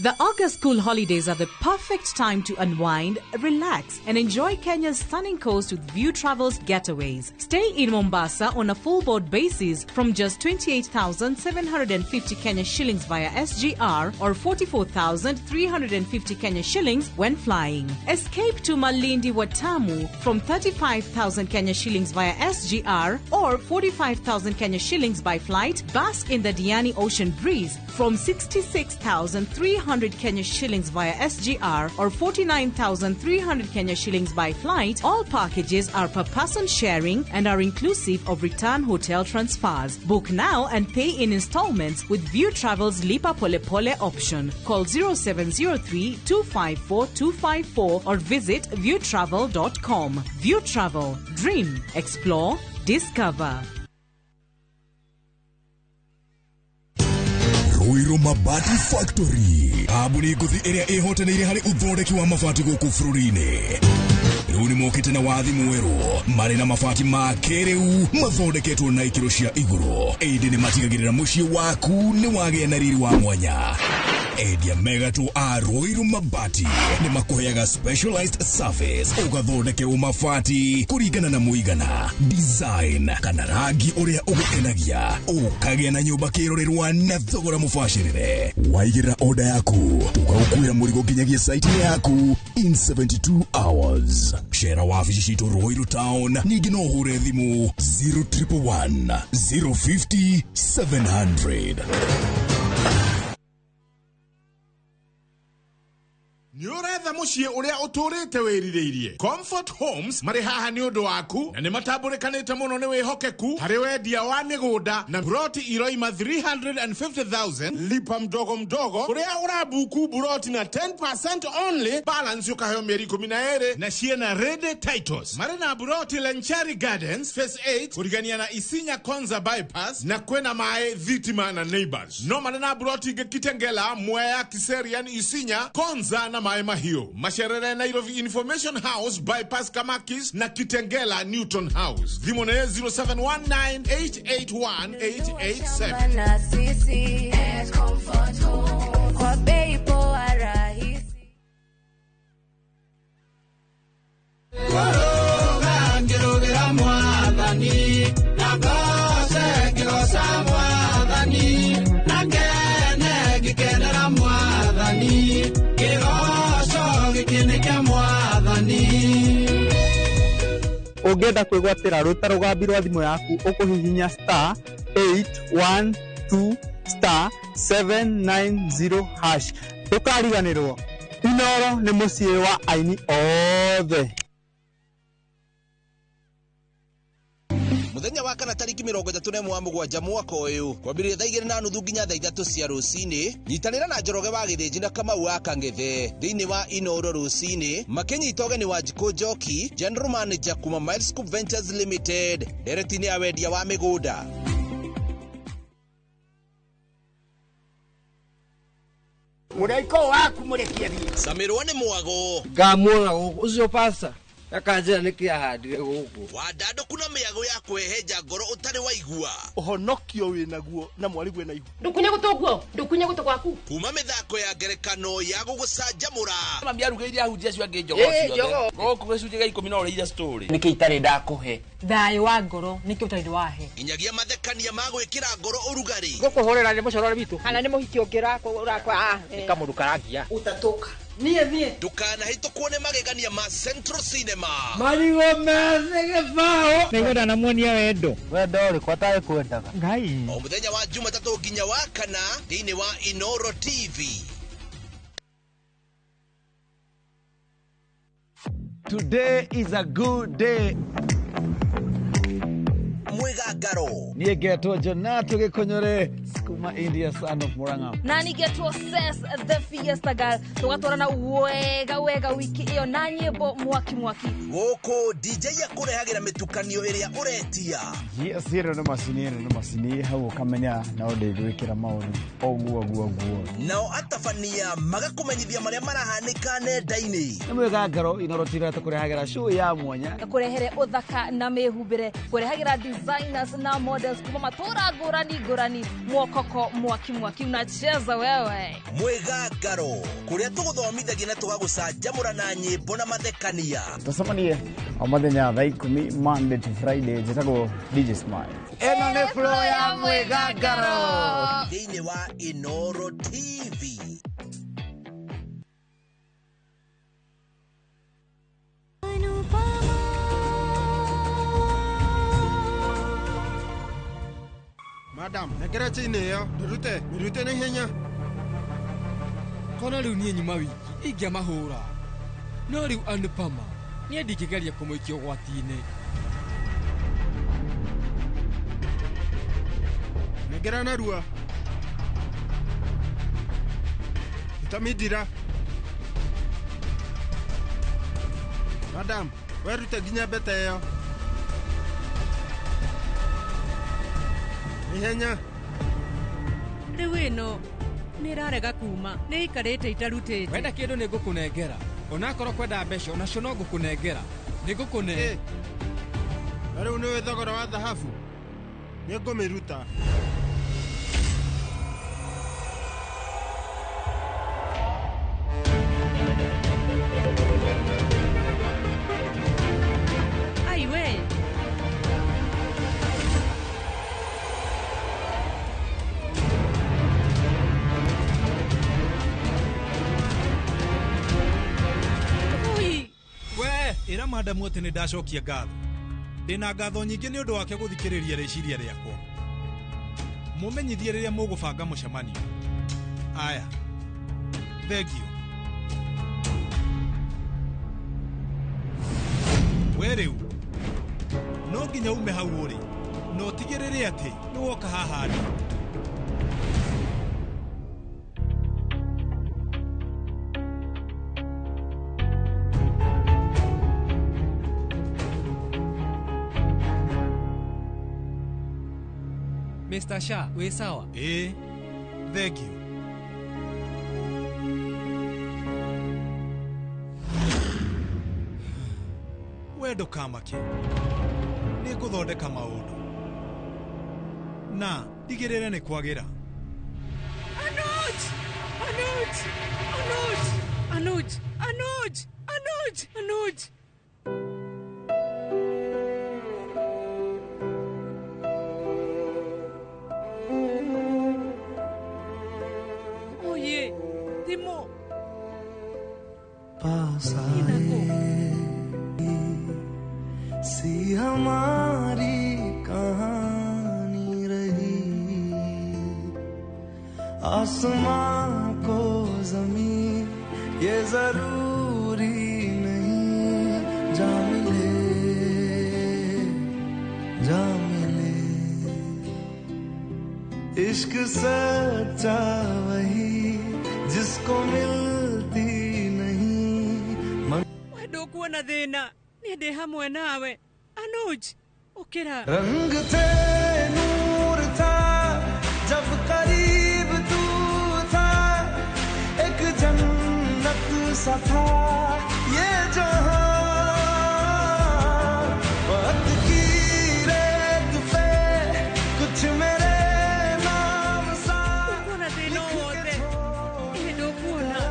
The August school holidays are the perfect time to unwind, relax, and enjoy Kenya's stunning coast with View Travels getaways. Stay in Mombasa on a full board basis from just 28,750 Kenya shillings via SGR or 44,350 Kenya shillings when flying. Escape to Malindi Watamu from 35,000 Kenya shillings via SGR or 45,000 Kenya shillings by flight. Bask in the Diani Ocean breeze from 66,300 Kenya shillings via SGR or 49,300 Kenya shillings by flight. All packages are per person sharing and are inclusive of return hotel transfers. Book now and pay in installments with View Travel's Lipa Pole Pole option. Call 0703 254 254 or visit viewtravel.com. View Travel. Dream, explore, discover. Ruiru Mabati Factory, kambuni ngũthi ĩrĩa ĩhotanĩire harĩ ũthondeki wa mabati gũkũ bũrũri-inĩ. Rĩu nĩ mokĩte na wathi mwerũ, marĩ na mabati ma kĩrĩu mathondeketwo na ikĩro cia igũrũ, ĩndĩ nĩ matigagĩrĩra mũciĩ waku nĩ wagĩa na riri wa mwanya. Endia megatũ a Ruiru Mabati nĩ makũheaga specialized service ũgathondekerwo mabati kũringana na mũigana, design kana rangi ũrĩa ũgũkenagia, ũkagĩa na nyũmba kĩrorerwa na thogora mũbacĩrĩre. Waigĩrĩra oda yaku tũgagũkuĩra mũrigo nginyagia site yaku in 72 hours. Cera wabici citũ Ruiru Town, ningĩ no ũhũre thimũ 0111 050 700. Nĩ ũretha mũciĩ ũrĩa ũtũrĩte wĩrirĩirie. Comfort Homes marĩ haha nĩ ũndũ waku na nĩ matambũrĩkanĩte mũno nĩ wĩhokeku harĩ wendia wa mĩgũnda na buroti iroima 350,000 lipa mdogo mdogo kũrĩa ũrabuku buroti na 10% only, balance ũkaheo mĩeri 12 na ciĩna ready titles. Marĩ na buroti Lenchari Gardens Phase 8 kũrigania na Isinya Konza bypass na kwĩna maĩ, thitima na neighbors. No marĩ na buroti ingĩ Kitengela, Mwea, Kiserian, Isinya, Konza na Maĩ Mahiũ. Macerere Nairobi Information House bypass Kamakis na Kitengela Newton House. Thimũ nĩ 0719881887. Na sisi at Comfort Home kwa bei poa rahisi. Ngĩrũgĩra mwathani na ngooce ngĩgooca mwathani na ngene ngĩkenera mwathani kĩgooco gĩkĩ nĩ kĩa mwathani. Ũngĩenda kwĩgwatĩra rũta rũgambi rwa thimũ yaku ũkũhihinya star 812 star 790 hash. Ndũkariganĩrwo, Inoro nĩ mũciĩ wa aini othe. Muthenya wa kana tariki 31 wa 7 mwaka ũyũ kwambĩrĩria thaa 2:30 nginya thaa 3 cia rũcinĩ, nyitanĩra na Njoroge wa Gĩthĩnji na Kamau wa Kang'ethe thĩinĩ wa Inoro rũcinĩ makĩnyita ũgeni wa Njikũ Njoki, General Manager kuma Milescope Ventures Limited, ndereti-inĩ ya wendia wa mĩgũnda. Mũraika ũyũ waku mũrekie thiĩ. Camirwo nĩ mwago. Ngamuona gũkũ ũcio pasta akanjĩra nĩkĩ ahandire gũkũ. Wandandũku na mĩago ya kwĩhenja ngoro ũtarĩ waigua. Ũhonokio wĩnaguo na mwarigwe na ihu. Ndũkunye gũtũ guo, ndũkunye gũtũ gwaku. Kuma mĩthako ya ngerekano ya gũgũcanjamũra. Mami arugĩire ahunjia acio angĩ njogoo ciothe. Gũkũ gĩcunjĩ gĩa 10 no ũrĩire story. Nĩkĩ itarĩ ndakũhe? Thayũ wa ngoro nĩkĩ ũtarĩ wahe. Nginyagia mathekania ma gwĩkĩra ngoro ũrugarĩ. Gũkũhũrĩra nĩ mũcorore witũ. Kana nĩ mũhiki ũngĩ ũrakwa. Nĩ kamũndũ karangia. Ũtatũka. Niĩ niĩ. Ndũkanahĩtũkwo nĩ magegania ma Central Cinema. Marigũ methĩ gĩbaũ. Nĩngwenda namuonia wendo. Wendo ũrĩkũ atarĩ kwendaga? Ngai. O mũthenya wa Jumatatũ nginya wa kana thĩinĩ wa Inoro TV. Today is a good day. Mwĩgangaro. Niĩ ngetwo Jonato Gĩkũnyũre kuma India, son of Murang'a. Na nĩngetwo Ses the Fiesta Girl, tũgatwarana wega wega wiki ĩyo na nyĩmbo mwaki mwaki. Gũkũ DJ akũrehagĩra mĩtukanio ĩrĩa ũretia. Yes, ĩno nĩ macini, ĩno nĩ macini hau ũkamenya no ndĩgwĩkĩra maũndũ ũguo ũguo ũguo. Nao atabania magakũmenyithia marĩa marahanĩka nenda-inĩ. Nĩ mwĩgangaro Inoro TV tũkũrehagĩra show ya mwanya. Kũrehere ũthaka na mĩhumbĩre, kũrehagĩra designers na models kuma matũra ngũrani ngũrani, mwokoko mwaki mwaki unacheza wewe. Mwĩgangaro kũrĩa tũgũthomithagia na tũgagũcanjamũra na nyĩmbo na mathekania. Tũcemanie o mũthenya thaa 10 Monday to Friday. Njĩtagwo DJ Smile. Ĩno nĩ flow ya mwĩgangaro thĩinĩ wa Inoro TV. Madam, nengera chain ĩyo ndũrute, mĩrute na ihenya. Kona rĩu niĩ nyuma wiki ingĩamahũra, no rĩu Anupama niĩ ndingĩgeria kũmũikia ũgwati-inĩ. Nengera narua. Ruta mindira. Madam, werute nginya mbete ĩyo. Ihenya. Rĩu ĩno nĩĩrarega kuma, nĩ ikarĩte itarutĩte. Wenda kĩndũ nĩ ngũkũnengera, onakorwo kwenda mbeca onacio no ngũkũnengera. Nĩ ngũkũne. Na rĩu nĩũĩ thogora wa thahabu? Nĩ ngũmĩruta. Ĩra madamu atĩ nĩ ndacokia ngatho. Ndĩna ngatho nyingĩ nĩ ũndũ wake gũthikĩrĩria rĩciria rĩakwa. Mũmenyithie rĩrĩa mũgũbanga mũcemanio. Aya. Thengio. We rĩu no nginya ume hau ũrĩ na ũtigĩrĩre atĩ nĩ woka haha ndĩ. Mr. Shah, wĩ sawa? Ĩĩ, thengio. We ndũkamake. Nĩ ngũthondeka maũndũ. Na ndigĩrĩre nĩ kwagĩra. Anuj! Anuj! Anuj! Anuj! Anuj! Anuj! Anuj! Oye, thimũ. पास आए सी हमारी कहानी रही आसमां को जमीन ये जरूरी नहीं जा मिले जा मिले इश्क सच्चा वही जिसको मिलती नहीं We ndũkuona thĩna. Niĩ ndĩ hamwe nawe. Anuj, ũkĩra. रंग थे नूर था जब करीब तू था एक जन्नत सा था ये जहां वक्त की रेत पे कुछ मेरे नाम सा Ndũkuona thĩna o wothe. Niĩ ndũkuona.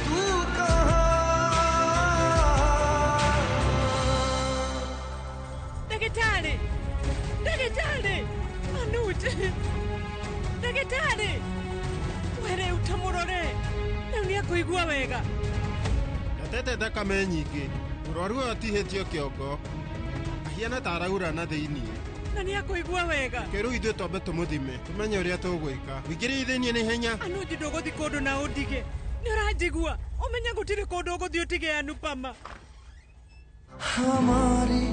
तू कहाँ Ndagĩtarĩ! Ndagĩtarĩ! Anuj! Ndagĩtarĩ! We rĩu ta mũrore. Rĩu nĩ akũigua wega. Ndatete thakame nyingĩ. Mũrwaru ũyũ atihĩtio kĩongo. Ahiana ta araura na thĩiniĩ. Na nĩ akũigua wega. Reke rĩu ithuĩ twambe tũmũthime tũmenye ũrĩa tũgwĩka. Mũingĩrie thĩiniĩ na ihenya. Anuj ndũgũthiĩ kũndũ na ũndige. Nĩ ũranjigua? Ũmenye gũtirĩ kũndũ ũgũthiĩ ũtige Anupama. हमारी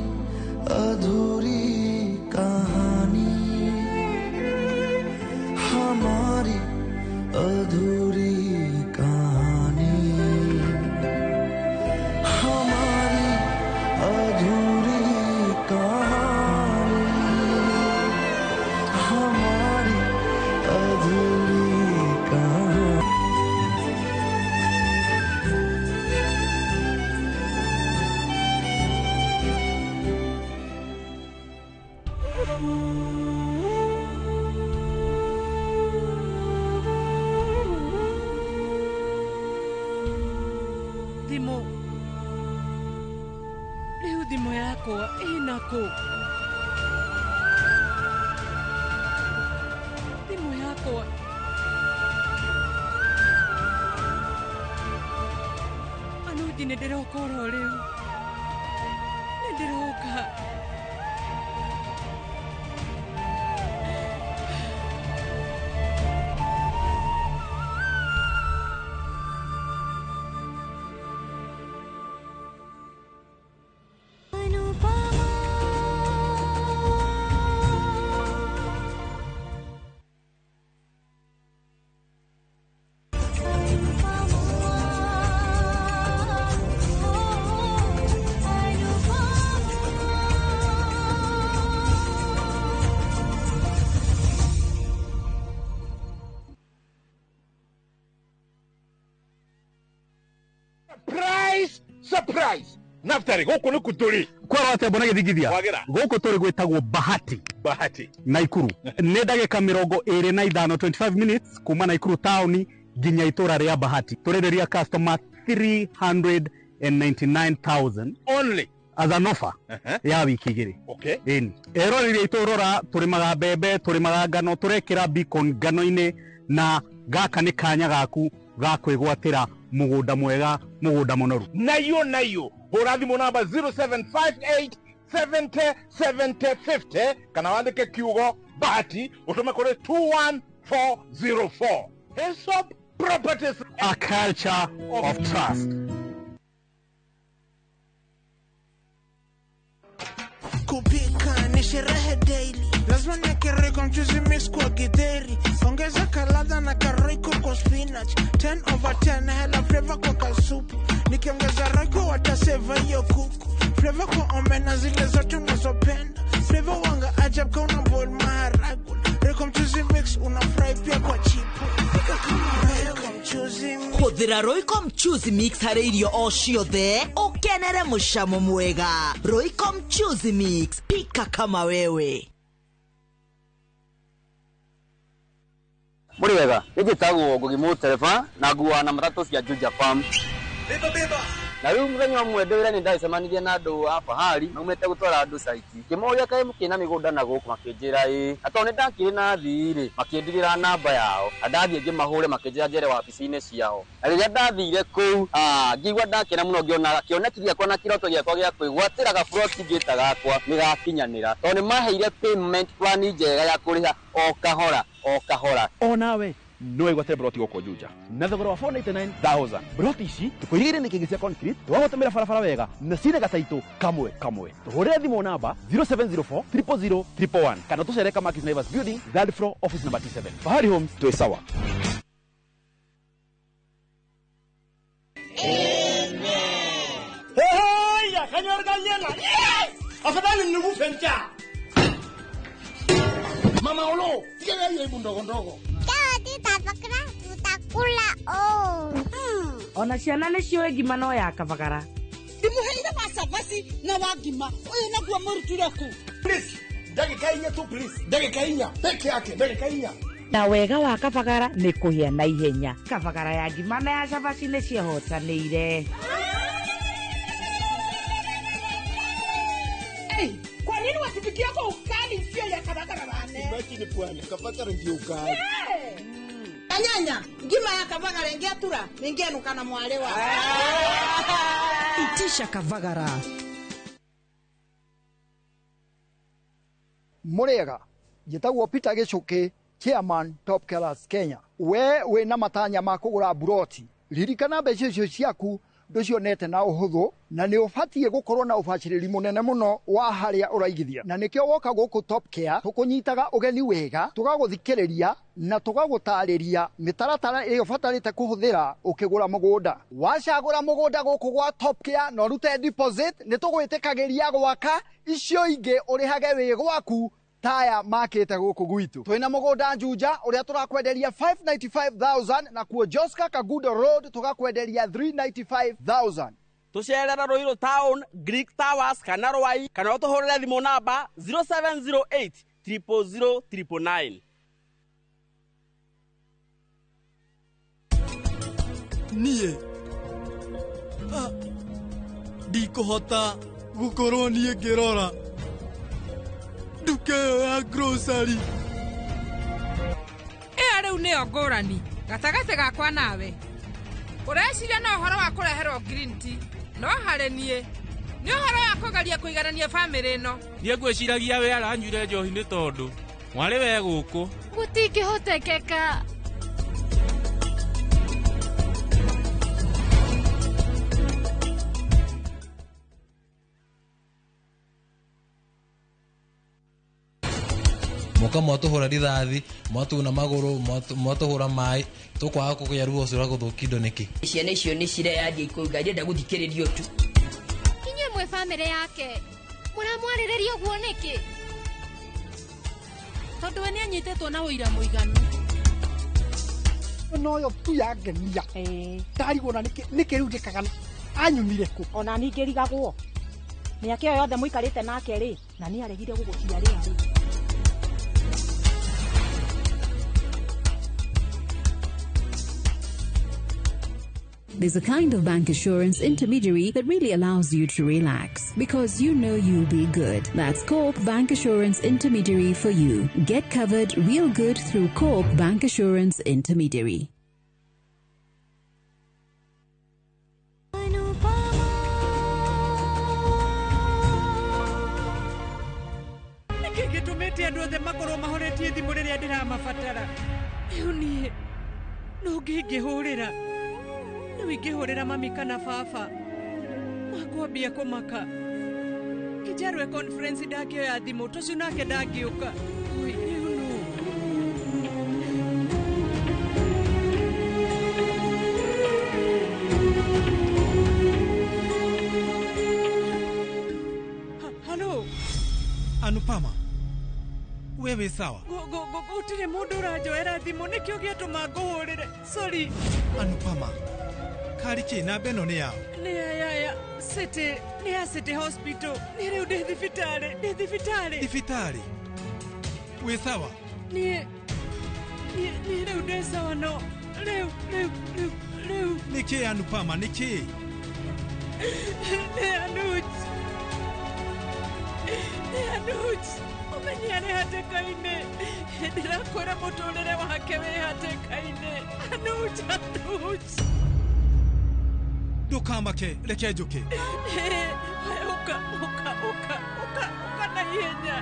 अधूरी कहानी हमारी अधूरी कहानी हमारी अधूरी कहानी हमारी अधूरी कहानी Thimũ. Rĩu thimũ yakwa ĩna kũ? Thimũ yakwa. Anuj nĩ ndĩroka oro rĩu. Nĩ ndĩroka. Surprise! Surprise! Naftari, gũkũ nĩ kũ tũrĩ? Kwĩrwo atĩa mbona gĩthingithia? Kwagĩra. Gũkũ tũrĩ gwĩtagwo Bahati. Bahati. Naikuru. Nĩ ndagĩka 25 25 minutes kuma Naikuru taũni nginya itũra rĩa Bahati. Tũrenderia customer 399,000 only as an offer ya wiki igĩrĩ. Okay. Ĩni. Eroreri aitũ rora tũrĩmaga mbembe, tũrĩmaga ngano, tũrekĩra beacon ngano-inĩ na gaka nĩ kanya gaku ga kwĩgwatĩra Mũgũnda mwega, mũgũnda mũnoru. Nayo nayo hũra thimũ namba 0758 70 70 50 kana wandĩke kiugo bahati ũtũme kũrĩ 21404. Hesop Properties, a culture of trust. Kupika ni sherehe daily, lazima niweke Royco mchuzi mix kwa githeri, ongeza kaladha na karoiko kwa spinach, 10 over 10 hela flavor kwa kasupu, nikiongeza roiko wataseva hiyo kuku, flavor kwa omena zile zote unazopenda, flavor wanga ajab ka una boil maharagwe, Royco mchuzi mix una fry pia kwa chipo, pika kama Royco mchuzi mix. Hũthĩra Royco mchuzi mix harĩ irio o ciothe ũkenere mũcamo mwega. Royco mchuzi mix, pika kama wewe. Mũrĩ wega, nĩ njĩtagwo Ngugi Mũtereba na nguaga na matatũ cia Juja Farm. Beba beba. Na rĩu mũthenya ũmwe ndĩ wĩra nĩ ndacemanirie na andũ a fahari maumĩte gũtwara andũ caiti, ngĩmoria kaĩ mũkĩrĩ mĩgũnda na gũkũ, makĩnjĩra ĩĩ, na tondũ nĩ ndakĩrĩ na athii rĩ, makĩndigĩra namba yao, na ndathiĩ ngĩmahũre makĩnjĩra njere wabici-inĩ ciao, na rĩrĩa ndathire kũu ngĩigua ndakena mũno ngĩona kĩoneki gĩakwa na kĩroto gĩakwa gĩa kwĩgwatĩra gaburoti ngĩta gakwa nĩ gakinyanĩra, tondũ nĩ maheire payment plan njega ya kũrĩha o kahora o kahora. Onawe no wĩgwatĩre broti gũkũ Juja na thogora wa 499,000. Broti ici tũkũirigĩire nĩ kĩngĩ cia concrete, tũgagũtũmĩra barabara wega na cina gataitũ kamwe kamwe. Tũhũrĩre thimũ namba 0704 000 111 kana tũcere Kamakis Naivas Building, third floor, office number T7. Fahari Homes, twĩ sawa. Hey, kanyor galiena. Afadhali nikufe njaa. Mama Olo, tiga hiyo ibu ndogo ndogo. Tutakula oh. Ona ciana nĩ ciũĩ ngima no ya kabagara. Ndimuheire wa cabaci na wa ngima ũyũ naguo mũrutire kũ? Please, ndagĩka inya tu please. Ndagĩka inya peke yake, ndagĩka inya. Na wega wa kabagara nĩ kũhĩa na ihenya. Kabagara ya ngima na ya cabaci nĩ ciehotanĩire. Hey, kwa nini wasipikia kwa ukali sio ya kabagara bane? Ibaki ni pwani, kabagara ndio ukali. Hey! Anyanya, ngima ya kabagara ingiatura, ningenuka na mwale wa. Itisha kabagara. Mũrĩega, njĩtagwo Peter Gĩcũkĩ, chairman Top Killers Kenya. We wĩna matanya ma kũgũra buroti, ririkana mbeca icio ciaku ndũcionete na ũhũthũ, na nĩ ũbatiĩ gũkorwo na ũbacĩrĩri mũnene mũno wa harĩa ũraigithia, na nĩkĩo woka gũkũ Top Care tũkũnyitaga ũgeni wega, tũgagũthikĩrĩria na tũgagũtarĩria mĩtaratara ĩrĩa ũbatarĩte kũhũthĩra ũkĩgũra mũgũnda. Wacagũra mũgũnda gũkũ gwa Top Care na ũrute deposit, nĩ tũgwĩtĩkagĩria gwaka icio ingĩ ũrĩhage wĩ gwaku taya makĩte gũkũ gwitũ. Twĩna mũgũnda Juja ũrĩa tũrakwenderia 595,000 na kuo Joska Kagudo Road tũgakwenderia 395,000. Tũcerera Ruiru Town, Greek Towers kana Rwai, kana ũtũhũrĩre thimũ namba 0708 000 999. Niĩ ndikũhota gũkorwo niĩ ngĩrora nduka ĩyo ya grocery. Ĩyo rĩu nĩyo ngũrani gatagatĩ gakwa nawe. Ũreciria na ũhoro wa kũreherwo green tea, no harĩ niĩ nĩ ũhoro wa kũgeria kũiganania bamĩrĩ ĩno. Niĩ ngwĩciragia we aranyuire njohi nĩ tondũ mwarĩ we gũkũ. Gũtingĩhotekeka. Moka mwatũhũra rithathi, mwatuna magũrũ, mwatũhũra maĩ, tũkwaga kũgĩa ruo ũcio rwa gũthũkia indo nĩkĩ? Ciana icio nĩ cireyaria ikũiga, irenda gũthikĩrĩrio tu. Inyuĩ mwĩ bamĩrĩ yake, mũramwarĩrĩria ũguo nĩkĩ? Tondũ we nĩanyitĩtwo na ũira mũiganu. Noyo tu yangenia. Ndarigwo na nĩkĩ rĩu njĩkaga anyumire kũ? Ona niĩ ngĩrigagwo. Mĩaka ĩyo yothe mũikarĩte nake rĩ, na nĩ aregire gũgũciarĩra rĩ. There's a kind of bank assurance intermediary that really allows you to relax because you know you'll be good. That's Co-op Bank Assurance Intermediary for you. Get covered real good through Co-op Bank Assurance Intermediary. andũ othe makorwo mahoretie thimũ rĩrĩa ndĩramabatara. Rĩu niĩ no ngĩngĩhũrĩra. Rĩu ingĩhũrĩra mami kana baba makwambia kũmaka. Kĩnjarwe conference ndangĩoya thimũ, tũcio nake ndangĩũka. Oi, rĩu nũ? Halo. Anupama, wewe sawa? Gũtirĩ mũndũ ũranjoera thimũ, nĩkĩo gĩatũma ngũhũrĩre. Sorry. Anupama, kari kĩ namba ĩno nĩ yao? Nĩ ya City, nĩ ya City Hospital. Nĩ rĩu ndĩ thibitarĩ, ndĩ thibitarĩ. Thibitarĩ? Wĩ sawa? Niĩ rĩu ndĩ sawa no rĩu rĩu rĩu rĩu. Nĩ kĩ Anupama, nĩ kĩ? Nĩ Anuj. Nĩ Anuj. Ũmenye arĩ hatĩka-inĩ. Ndĩrakwĩra mũtũrĩre wake wĩ hatĩka-inĩ. Anuj, Anuj. Ndũkamake, reke njũke. Ũka, ũka, ũka, ũka, ũka na ihenya.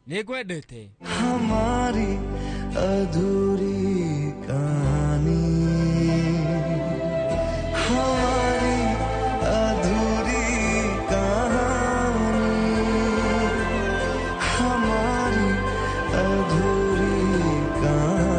Nĩngwendete. हमारी अधूरी कहानी, हमारी अधूरी कहानी, हमारी अधूरी कहानी।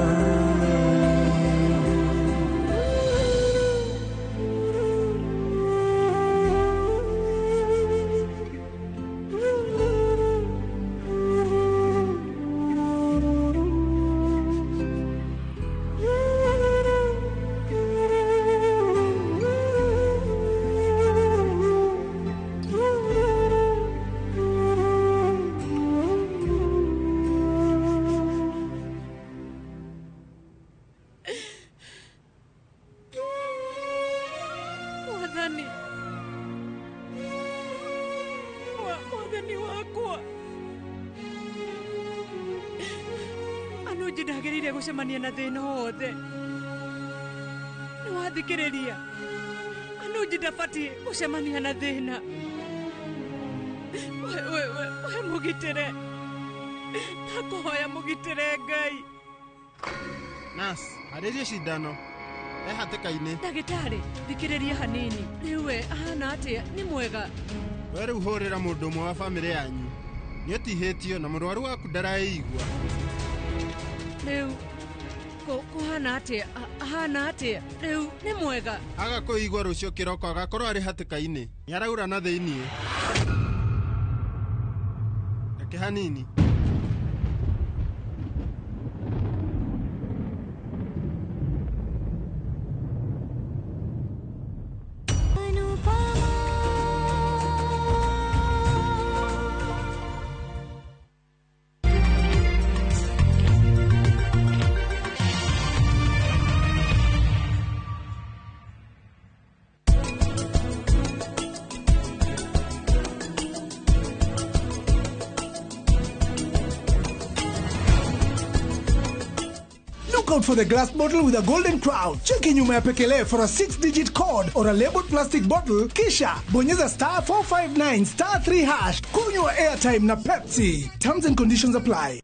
Mwathani, Mwathani wakwa, Anuj ndagĩrĩire gũcemania na thĩna wothe. Nĩwathikĩrĩria? Anuj ndabatiĩ gũcemania na thĩna. We mũgitĩre, ndakũhoya mũgitĩre Ngai. Nurse, harĩria cindano. E hatĩka-inĩ. Ndagĩtarĩ, thikĩrĩria hanini. Rĩu we ahana atĩa? Nĩ mwega? We rĩu hũrĩra mũndũ ũmwe wa bamĩrĩ yanyu. Nĩũtihĩtio na mũrwaru waku ndaraĩigua. Rĩu kũhana atĩa? Ahana atĩa? Rĩu nĩ mwega? Aga kũigua rũciũ kĩroko agakorwo arĩ hatĩka-inĩ. Nĩaraura na thĩiniĩ. Reke hanini. out for the glass bottle with a golden crown. Cheki nyuma ya pekele for a 6-digit code or a labeled plastic bottle, kisha bonyeza star 459 star 3 hash. Kunywa airtime na Pepsi. Terms and conditions apply.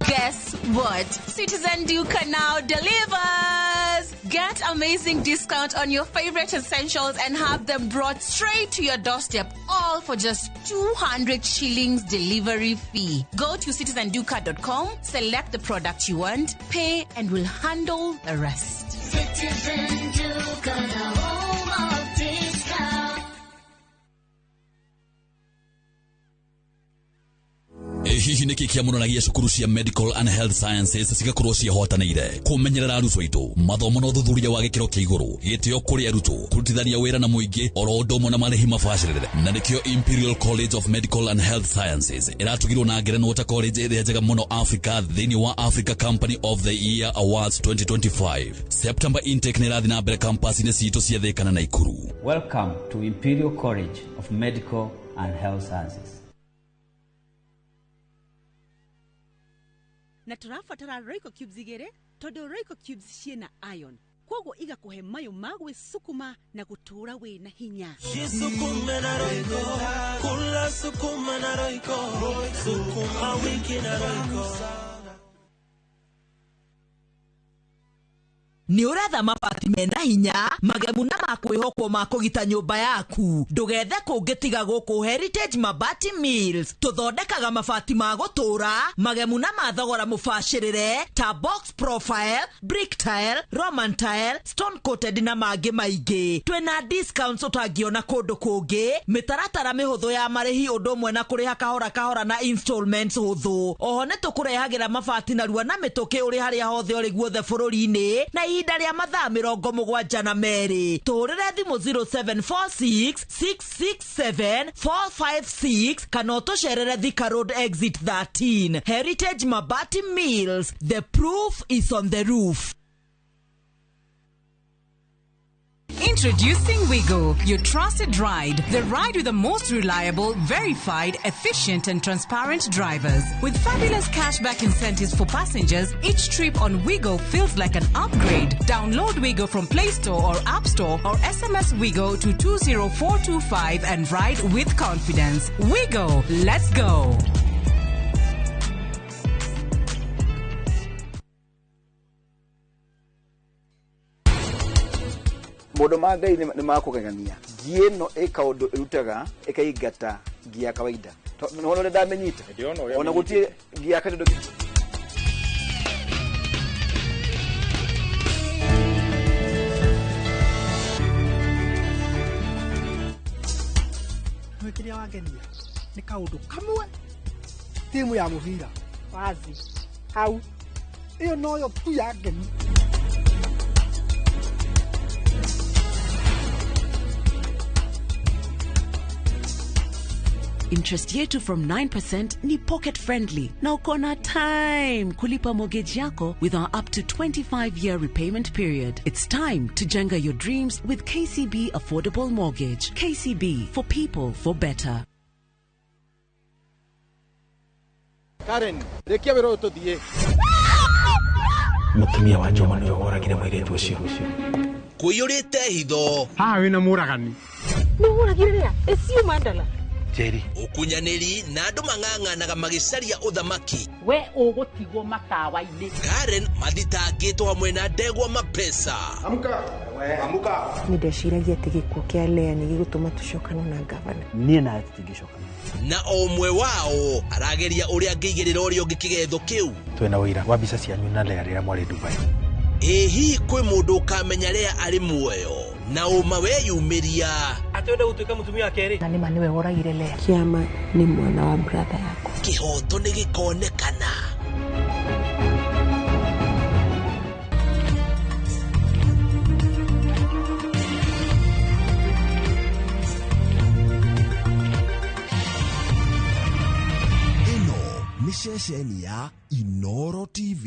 Guess what? Citizen Duka now delivers! Get amazing discount on your favorite essentials and have them brought straight to your doorstep, all for just 200 shillings delivery fee. Go to citizenduka.com, select the product you want, pay, and we'll handle the rest. Citizen Duka, the home of discount. Hihi nä kä kä amå cukuru cia medical and health sciences cigakorwo ciĩhotanĩire kũmenyerera arutwo aitũ mathomo na ũthuthuria wa gĩkĩro kĩa igũrũ gĩtĩo kũrĩ arutwo kũrutithania wĩra na mũingĩ oro ũndũ ũmwe na marĩhi mabacĩrĩre na nĩkĩo Imperial College of Medical and Health Sciences ĩratugirwo na ngerenwa ta college ĩrĩa njega mũno Africa thĩinĩ wa Africa Company of the Year Awards 2025. September intake nĩ ĩrathiĩ na mbere campus-inĩ citũ cia Thĩka na Naikuru. Welcome to Imperial College of Medical and Health Sciences. Na tũrabatara Royco cubes igĩrĩ tondũ Royco cubes ciĩna iron koguo igakuhe mayo ma gwĩsukuma na gũtũũra wĩna hinya. Jisukume na Royco, kula sukuma na Royco, sukuma wiki na Royco. Nĩ ũretha mabati mena hinya magemu na makwĩhokwo ma kũgita nyũmba yaku ndũgethe kũngĩ tiga gũkũ Heritage Mabati Mills. Tũthondekaga mabati ma gũtũũra magemu na ma thogora mũbacĩrĩre ta box profile, brick tile, Roman tile, stone coated na mangĩ maingĩ. Twĩna discounts ũtangĩona kũndũ kũngĩ, mĩtaratara mĩhũthũ ya marĩhi ũndũ ũmwe na kũrĩha kahora kahora na installments hũthũ. Oho nĩ tũkũrehagĩra mabati narua na mĩtũkĩ ũrĩ harĩa hothe ũrĩ guothe bũrũri-inĩ na ihinda rĩa mathaa 72. Tũhũrĩre thimũ 0746 667 456 kana ũtũcerere Thika Road Exit 13. Heritage Mabati Mills, the proof is on the roof. Introducing Wigo, your trusted ride. The ride with the most reliable, verified, efficient and transparent drivers. With fabulous cashback incentives for passengers, each trip on Wigo feels like an upgrade. Download Wigo from Play Store or App Store or SMS Wigo to 20425 and ride with confidence. Wigo, let's go. Maũndũ ma Ngai nĩ makũgegania. Ngi ĩno ĩ kaũndũ ĩrutaga ĩkaingata ngi ya kawaida. Nĩwona ũrĩa ndamĩnyita? Ona gũtirĩ ngi ya kawaida. Nĩ kĩrĩa wangenia nĩ kaũndũ kamwe timu ya mũbira wazi hau ĩyo noyo tu yangenia. Interest yetu from 9% ni pocket friendly na uko na time kulipa mortgage yako with our up to 25-year repayment period. It's time to jenga your dreams with KCB Affordable Mortgage. KCB, for people, for better. Karen, rekia wĩra ũyũ tũthiĩ. Mũtumia wa Juma nĩwe woragire mũirĩtu ũcio. Kũiyũrĩte hitho. Haha wĩna mũragani. Nĩ woragire rĩa? Ĩcio mandala. Ũkunyanĩri na andũ mang'ang'anaga magĩcaria ũthamaki. We ũgũtigwo matawa-inĩ. Karen mathitangĩtwo hamwe na ndegwa mapesa. Amka. Amka. Nĩ ndeciragia atĩ gĩkuũ kĩa Lea nĩ gĩgũtũma tũcokane na gavana. Niĩ nawe tũtingĩcokana. Na o ũmwe wao arageria ũrĩa angĩigĩrĩra ũrĩa ũngĩ kĩgetho kĩu. Twĩna ũira wa mbica cianyu na Lea rĩrĩa mwarĩ Dubai. Ĩ hihi kwĩ mũndũ ũkamenya Lea arĩ muoyo na ũma weyumĩria atĩ wenda gũtuĩka mũtumia wa kerĩ? Na nĩma nĩwe woragire Lea. Kĩama nĩ mwana wa brother yakwa. Kĩhoto nĩ gĩkonekana. Ĩno nĩ ceceni ya Inoro TV.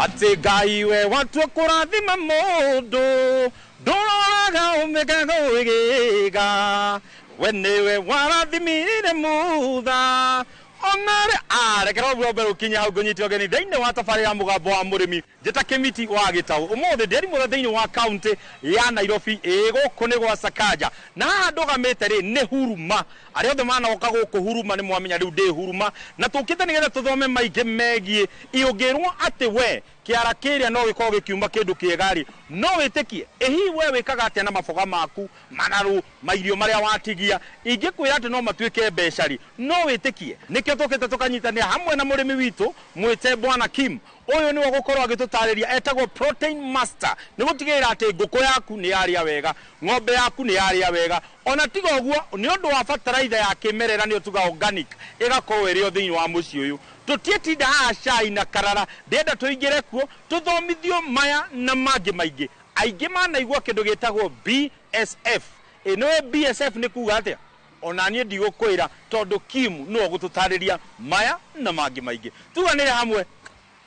Atĩ Ngai we watua kũrathima mũndũ ndũroraga ũmĩkaga ũgĩga we nĩwe warathimire mutha onare arekera ũguo mbere ũkinya hau ngũnyite ũgeni thĩinĩ wa tabarĩra ya mũgambo wa mũrĩmi njĩta Kĩmiti wa Gĩtaũ. Ũmũthĩ ndĩri mũthĩ thĩinĩ wa kaunti ya Nairobi, ĩ gũkũ nĩ gwa Sakaja, na haha ndũgamĩte rĩ nĩ Huruma. Arĩa othe manoka gũkũ Huruma nĩ mwamenya rĩu ndĩ Huruma, na tũkĩte nĩgetha tũthome maingĩ megiĩ ũngĩrwo atĩ we kĩara kĩrĩa no gĩkorwo gĩkiuma kĩndũ kĩega rĩ, no wĩtĩkie. Ĩ hihi we wĩkaga atĩa na maboga maku, manaru, mairio marĩa watigia? Ingĩkwĩra atĩ no matuĩke mbeca rĩ, no wĩtĩkie? Nĩkĩo tũkĩte tũkanyitanĩra hamwe na mũrĩmi witũ mwĩte Bwana Kim. Ũyũ nĩwe ũgũkorwo agĩtũtarĩria, etagwo Protein Master, nĩ gũtigĩrĩra atĩ ngũkũ yaku nĩ yarĩa wega, ng'ombe yaku nĩ yarĩa wega. Ona tiga ũguo, nĩ ũndũ wa bataraitha ya kĩmerera nĩyo tuga organic ĩgakorwo ĩrĩ o thĩinĩ wa mũciĩ ũyũ. Tũtiĩtinda haha cai na karara, ndĩrenda tũingĩre kuo tũthomithio maya na mangĩ maingĩ. Aingĩ manaigua kĩndũ gĩtagwo BSF. Ĩ nĩwe BSF nĩ kuga atĩa? Ona niĩ ndigũkwĩra tondũ Kim nĩwe ũgũtũtarĩria maya na mangĩ maingĩ. Tuganĩre hamwe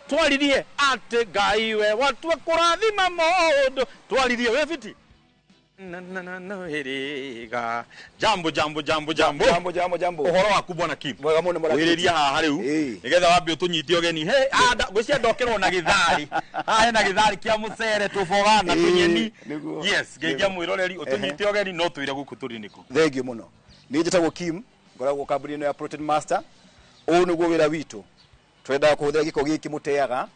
twaririe atĩ Ngai we watua kũrathima mũndũ. Twaririe wĩ fiti na na na na hĩrĩga. Jambo jambo jambo jambo jambo jambo jambo. Ũhoro waku Bwana Kim? Mwega mũno mũrata. Wĩrĩria haha rĩu nĩgetha wambe ũtũnyite ũgeni. He ngwĩciria ndokerwo na gĩthari haha, hena gĩthari kĩa mũcere, tũboga na tũnyeni. Yes, ngeithia mwĩroreri ũtũnyite ũgeni, no twĩre gũkũ tũrĩ nĩkũ. Thengiũ mũno. Niĩ njĩtagwo Kim, ngoragwo kambuni ĩno ya Protein Master. Ũũ nĩguo wĩra witũ. Twendaga kũhũthĩra gĩko gĩkĩ mũteaga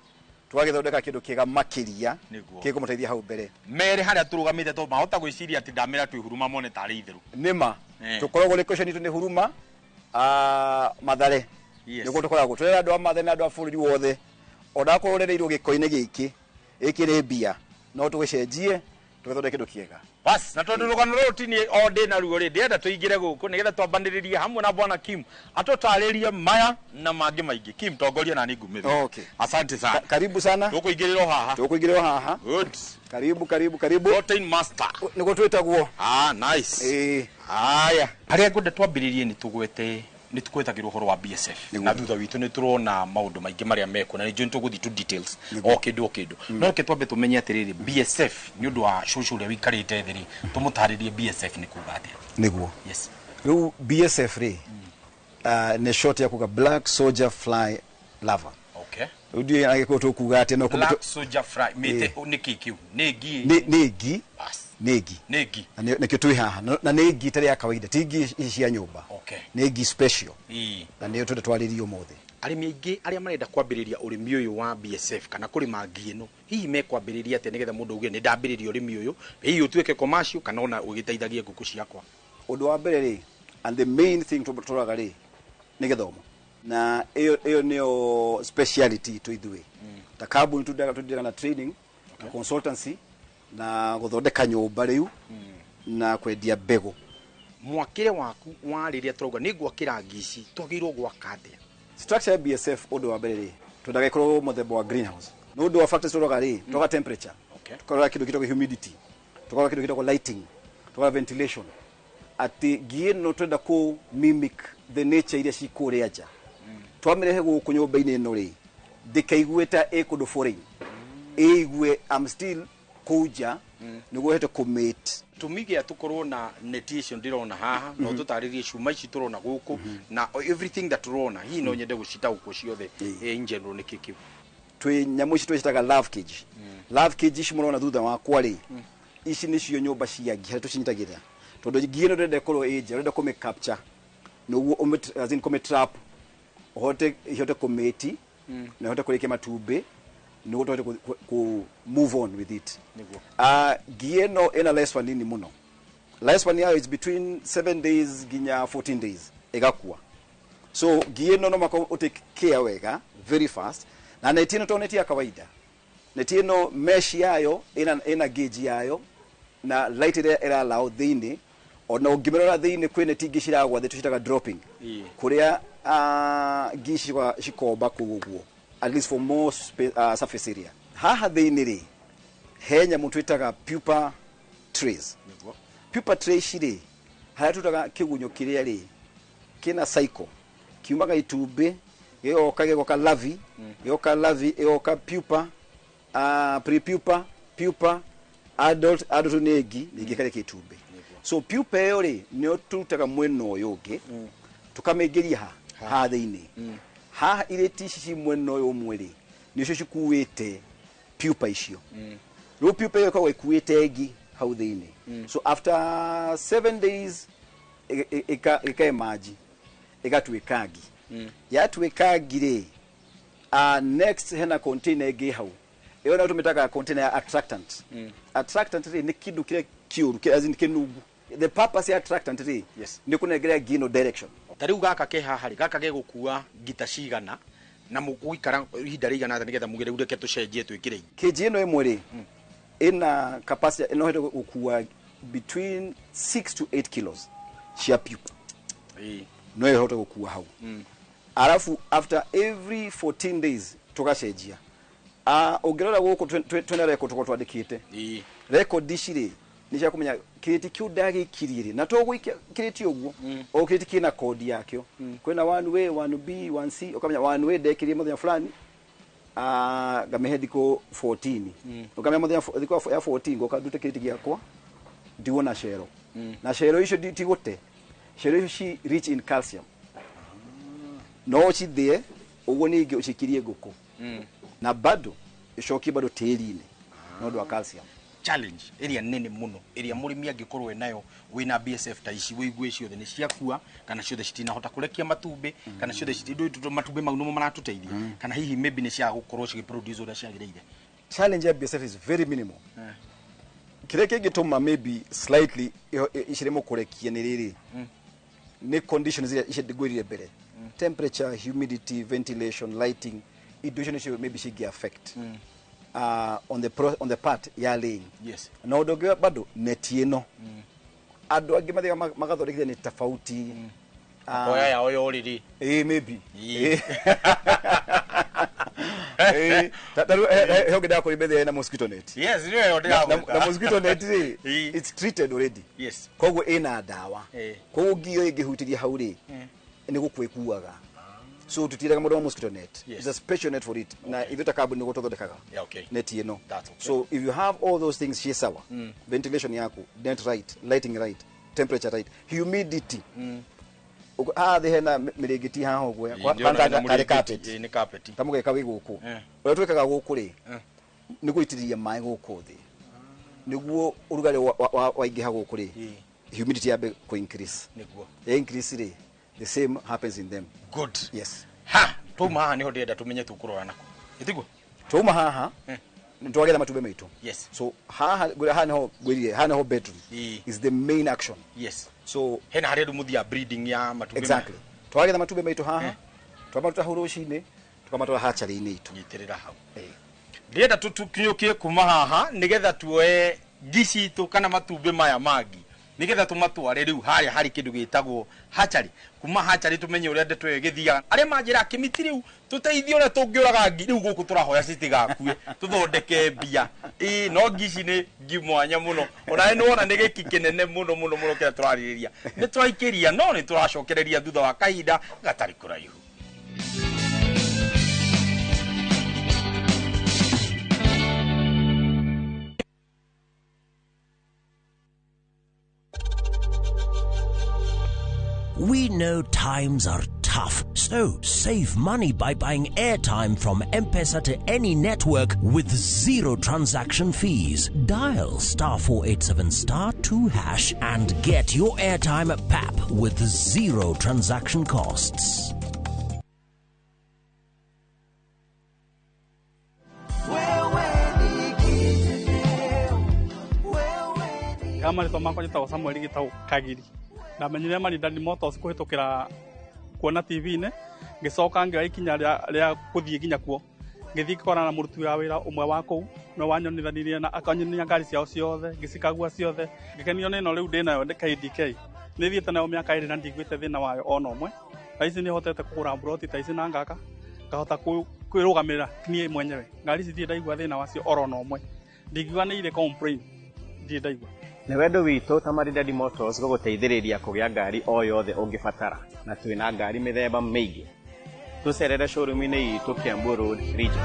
twagĩthondeka kĩndũ kĩega makĩria gĩkũmũteithia hau mbere. Mere harĩa tũrũgamĩte to mahota gwĩciria atĩ ndamĩra twĩ Huruma mone tarĩ itherũ. Nĩma tũkoragwo location itũ nĩ Huruma, Mathare. Nĩguo tũkoragwo tũrera andũ a Mathare na andũ a bũrũri wothe. Ona akorwo ũrereirwo gĩko-inĩ gĩkĩ ĩkĩrĩ mbia, no tũgĩcenjie tũgĩthondeke kĩndũ kĩega. Bas, na tondũ rũgano rũrũ ti niĩ o ndĩ naruo rĩ, ndĩrenda tũingĩre gũkũ nĩgetha twambanĩrĩrie hamwe na Bwana Kim atũtarĩrie maya na mangĩ maingĩ. Kim, tongoria na niĩ ngumĩre. Okay. Asante sana. Karibu sana. Tũkũingĩrĩra o haha. Tũkũingĩrĩra o haha. Good. Karibu karibu karibu. Protein Master. Nĩguo twĩtagwo. Ah, nice. Haya. Harĩa ngwenda twambĩrĩrie nĩ tũgwete nĩ tũgwetagĩrwo ũhoro wa BSF na thutha witũ nĩ tũrona maũndũ maingĩ marĩa mekwo na nĩ njũĩ nĩ tũgũthiĩ to details o kĩndũ o kĩndũ. No reke twambe tũmenye atĩrĩrĩ, BSF nĩ ũndũ wa cũcũ ũrĩa wĩikarĩte thĩ rĩ, tũmũtarĩrie BSF nĩ kuga atĩa? Nĩguo. Yes. Rĩu BSF rĩ, nĩ short ya kuga Black Soldier Fly Larva. Okay. Rĩu ndiũĩ angĩkorwo tũkuga atĩa, no Black Soldier Fly mĩte nĩ kĩ kĩu? Nĩ ngi? Nĩ ngi. Nĩ ngi. Nĩ ngi. Na nĩkĩo twĩ haha. Na nĩ ngi ĩtarĩ ya kawaida, ti ngi ici cia nyũmba. Okay. Nĩ ngi special. Na nĩyo twenda twarĩrie ũmũthĩ. Arĩmi aingĩ arĩa marenda kwambĩrĩria ũrĩmi ũyũ wa BSF kana kũrĩma ngi ĩno, hihi mekwambĩrĩria atĩa nĩgetha mũndũ auge nĩ ndambĩrĩria ũrĩmi ũyũ, hihi ũtuĩke commercial kana ona ũgĩteithagie ngũkũ ciakwa? Ũndũ wa mbere rĩ, and the main thing tũroraga rĩ, nĩ gĩthomo. Na ĩyo nĩyo speciality itũ ithuĩ. Ta kambuni tũndiraga na training, na consultancy, na gũthondeka nyũmba rĩu, na kwendia mbegũ. Mwakĩre waku wa rĩrĩa tũrauga nĩ ngwakĩra ngi ici, twagĩrĩirwo gwaka atĩa? Structure ya BSF ũndũ wa mbere rĩ, twendaga ĩkorwo mũthemba wa greenhouse. Nĩ ũndũ wa factors tũroraga rĩ, tũroraga temperature, tũkarora kĩndũ gĩtagwo humidity, tũkarora kĩndũ gĩtagwo lighting, tũkarora ventilation. Atĩ ngi ĩno twenda kũ mimic the nature iria ci kũrĩa nja. Twamĩrehe gũkũ nyũmba-inĩ ĩno rĩ, ndĩkaigue ta ĩ kũndũ foreign. Ĩigue I'm still kũu nja, nĩguo ĩhote kũmate. Gĩtũmi gĩa tũkorwo na neti icio ndĩrona haha, no tũtarĩrie cuma ici tũrona gũkũ, na everything that tũrona, hihi no nyende gũcitaũkwo ciothe in general nĩ kĩ kĩu? Twĩ nyamũ ici twĩcitaga love cage. Love cage ici mũrona thutha wakwa rĩ, ici nĩcio nyũmba cia ngi harĩa tũcinyitagĩrĩra. Tondũ ngi ĩno ndĩrenda ĩkorwo ĩ nja, ũrenda kũmĩ capture, nĩguo as in kũmĩ trap, ũhote ihote kũmĩti, na ihote kũrĩkia matumbĩ, nĩguo tũhote kũ move on with it. Ngi ĩno ĩna lifespan nini mũno. Lifespan yayo is between 7 days nginya 14 days ĩgakua. So ngi ĩno no mũhaka ũtake care wega very fast. Na neti ĩno to neti ya kawaida. Neti ĩno mesh yayo ĩna gauge yayo na light ĩrĩa ĩra allow thĩinĩ. Ona ũngĩmĩrora thĩinĩ kwĩ neti ingĩ ciragwa thĩ tũcitaga dropping. Kũrĩa ngi cikomba kũu ũguo, at least for more surface area. Haha thĩinĩ rĩ, he nyamũ twĩtaga pupa trays. Pupa trays rĩ, harĩa tũtaga kĩgunyũ kĩrĩa rĩ, kĩna cycle. Kiumaga itumbĩ, gĩgoka larvae, gĩgoka larvae, ĩgoka pupa, Pre-pupa, pupa, adult, adult nĩ ngi, ningĩ ĩkarekia itumbĩ. So pupa ĩyo rĩ, nĩyo tũrutaga mwena ũyũ ũngĩ, tũkamĩingĩria ha haha thĩinĩ. Haha irĩti ici ci mwena ũyũ ũmwe rĩ, nĩcio cikuĩte pupa icio. Rĩu pupa ĩyo ĩkoragwo ĩkuĩte ngi hau thĩinĩ. So after 7 days ĩka emerge, ĩgatuĩka ngi. Yatuĩka ngi rĩ, next hena container ĩngĩ hau, ĩyo nayo tũmĩtaga container ya attractant. Attractant rĩ, nĩ kĩndũ kĩrĩa kĩũru, as in kĩnungu. The purpose ya attractant rĩ, nĩ kũnengera ngi ĩno direction. Ta rĩu gaka ke haha rĩ, gaka gegũkua ngita cigana na mũgũikara ihinda rĩigana atĩa nĩgetha muge rĩu reke tũcenjie twĩkĩre ingĩ? Kĩnji ĩno ĩmwe rĩ, ĩna capacity ĩno ĩhote gũkua between 6 to 8 kilos cia pupa. No ĩhote gũkua hau. Arafu after every 14 days tũgacenjia. Ũngĩrora gũkũ twĩna record tũkorwo twandĩkĩte. Record ici rĩ, nĩ cia kũmenya kĩrĩti kĩu ndagĩikirie rĩ, na to gũikia kĩrĩti ũguo, o kĩrĩti kĩna kodi yakĩo. Kwĩna 1A, 1B, 1C, ũkamenya 1A ndekĩrie mũthenya fulani, ngamĩhe thikũ 14. Ũkamenya mũthenya thikũ ya 14 ngoka ndute kĩrĩti gĩakwa ndigwo na cero. Na cero icio tigũte, cero icio ci rich in calcium, no ũcithĩe ũguo, ningĩ ũcikirie ngũkũ na bado ĩcokie bado tĩri-inĩ nĩ ũndũ wa calcium. Challenge ĩrĩa nene mũno ĩrĩa mũrĩmi angĩkorwo enayo wĩna BSF ta ici, wĩigue ciothe nĩ ciakua kana ciothe citinahota kũrekia matumbĩ, kana ciothe matumbĩ mau nĩmo maratũteithia, kana hihi maybe nĩ cia gũkorwo cigĩproduce ũrĩa ciagĩrĩire? Challenge ya BSF is very minimal. Kĩrĩa kĩngĩtũma maybe slightly iciremwo kũrekia nĩ rĩrĩ, nĩ conditions iria ici ngwĩrire mbere: temperature, humidity, ventilation, lighting. Indo icio nĩcio maybe cingĩ affect on the part ya laying. Na ũndũ ũngĩ bado, neti ĩno andũ angĩ mathiaga magathondekithia nĩ tofauti. Oya yao ya ũrĩrĩ. Ĩĩ, maybe. Ĩĩ, ta rĩu he ũngĩ ndakũrĩ mbere na mosquito net. Yes, nĩyo ĩyo ndĩragweta. Na mosquito net rĩ, it's treated already. Koguo ĩna ndawa. Koguo ngi ĩyo ĩngĩhutĩria hau rĩ, nĩ gũkua ĩkuaga. So tũtiĩraga mũndũ wa mosquito net. It's a special net for it, na ithuĩ ta kambuni nĩguo tũthondekaga net ĩno. That's okay. So if you have all those things ciĩ sawa, ventilation yaku, net right, lighting right, temperature right, humidity. Haha thĩ hena mĩrĩngĩti haha ũguo. Ĩĩ, ndĩrona hena tarĩ mũrĩngĩti, carpet. Ĩĩ, nĩ carpet. Ta mũgeka wĩ gũkũ. Ũrĩa twĩkaga gũkũ rĩ, nĩ gũitĩrĩria maĩ gũkũ thĩ nĩguo ũrugarĩ waingĩha gũkũ rĩ, humidity yambe kũ increase. Ya increase rĩ, the same happens in them. Good. Yes. Ha twauma haha nĩho ndĩrenda tũmenye tũkũrora nako, ĩtiguo? Twauma haha nĩ twagetha matumbĩ maitũ. So haha ngwĩra, haha nĩho ngwĩrire, haha nĩho bedroom is the main action. So hena harĩa rĩu mũthia breeding ya matumbĩ. Exactly. Twagetha matumbĩ maitũ haha, twamaruta hau rũcinĩ, tũkamatwara hatchery-inĩ itũ. Nyitĩrĩra hau, ndĩrenda tũkinyũkie kuma haha nĩgetha tuoe ngi citũ kana matumbĩ maya mangi nĩgetha tũmatware rĩu harĩa harĩ kĩndũ gĩtagwo hatchery. Kuma hatchery tũmenye ũrĩa ndeto ĩyo ĩgĩthiaga. Arĩa manjĩra kĩmiti rĩu tũteithie ũrĩa tũngĩũraga ngi rĩu gũkũ, tũrahoya citigakue tũthondeke mbia. Ĩĩ, no ngi ici nĩ ngi mwanya mũno, onawe nĩwona nĩ gĩki kĩnene mũno mũno mũno kĩrĩa tũrarĩrĩria. Nĩ twaikĩria, no nĩ tũracokereria thutha wa kahinda gatarĩ kũraihu. We know times are tough, so save money by buying airtime from M-Pesa to any network with zero transaction fees. Dial star 487 star 2# and get your airtime at PAP with zero transaction costs. Ya marĩtwa makwa njĩtagwo Samuel Gĩtaũ Kagiri. Ndamenyire Maridadi Motors kũhĩtũkĩra kuona TV-inĩ, ngĩcoka ngĩoya ikinya rĩa gũthiĩ nginya kuo. Ngĩthiĩ ngĩkorana na mũruti wa wĩra ũmwe wa kũu, nĩwe wanyonithanirie na akanyonia ngari ciao ciothe, ngĩcikagua ciothe, ngĩkenio nĩ ĩno rĩu ndĩnayo KDK. Nĩ thiĩte nayo mĩaka 2 na ndiguĩte thĩna wayo ona ũmwe. Thaa ici nĩ hotete kũgũra mburoti ta ici na ngaka, ngahota kwĩrũgamĩrĩra niĩ mwenyewe. Ngari ici ndirĩ ndaigua thĩna wacio oro na ũmwe. Ndingiuga nĩ irĩ complain, ndirĩ ndaigua. Nĩ wendo witũ ta Maridadi Motors gũgũteithĩrĩria kũgĩa ngari o yothe ũngĩbatara, na twĩna ngari mĩthemba mĩingĩ. Tũcerere showroom-inĩ itũ Kiambu Road, Region.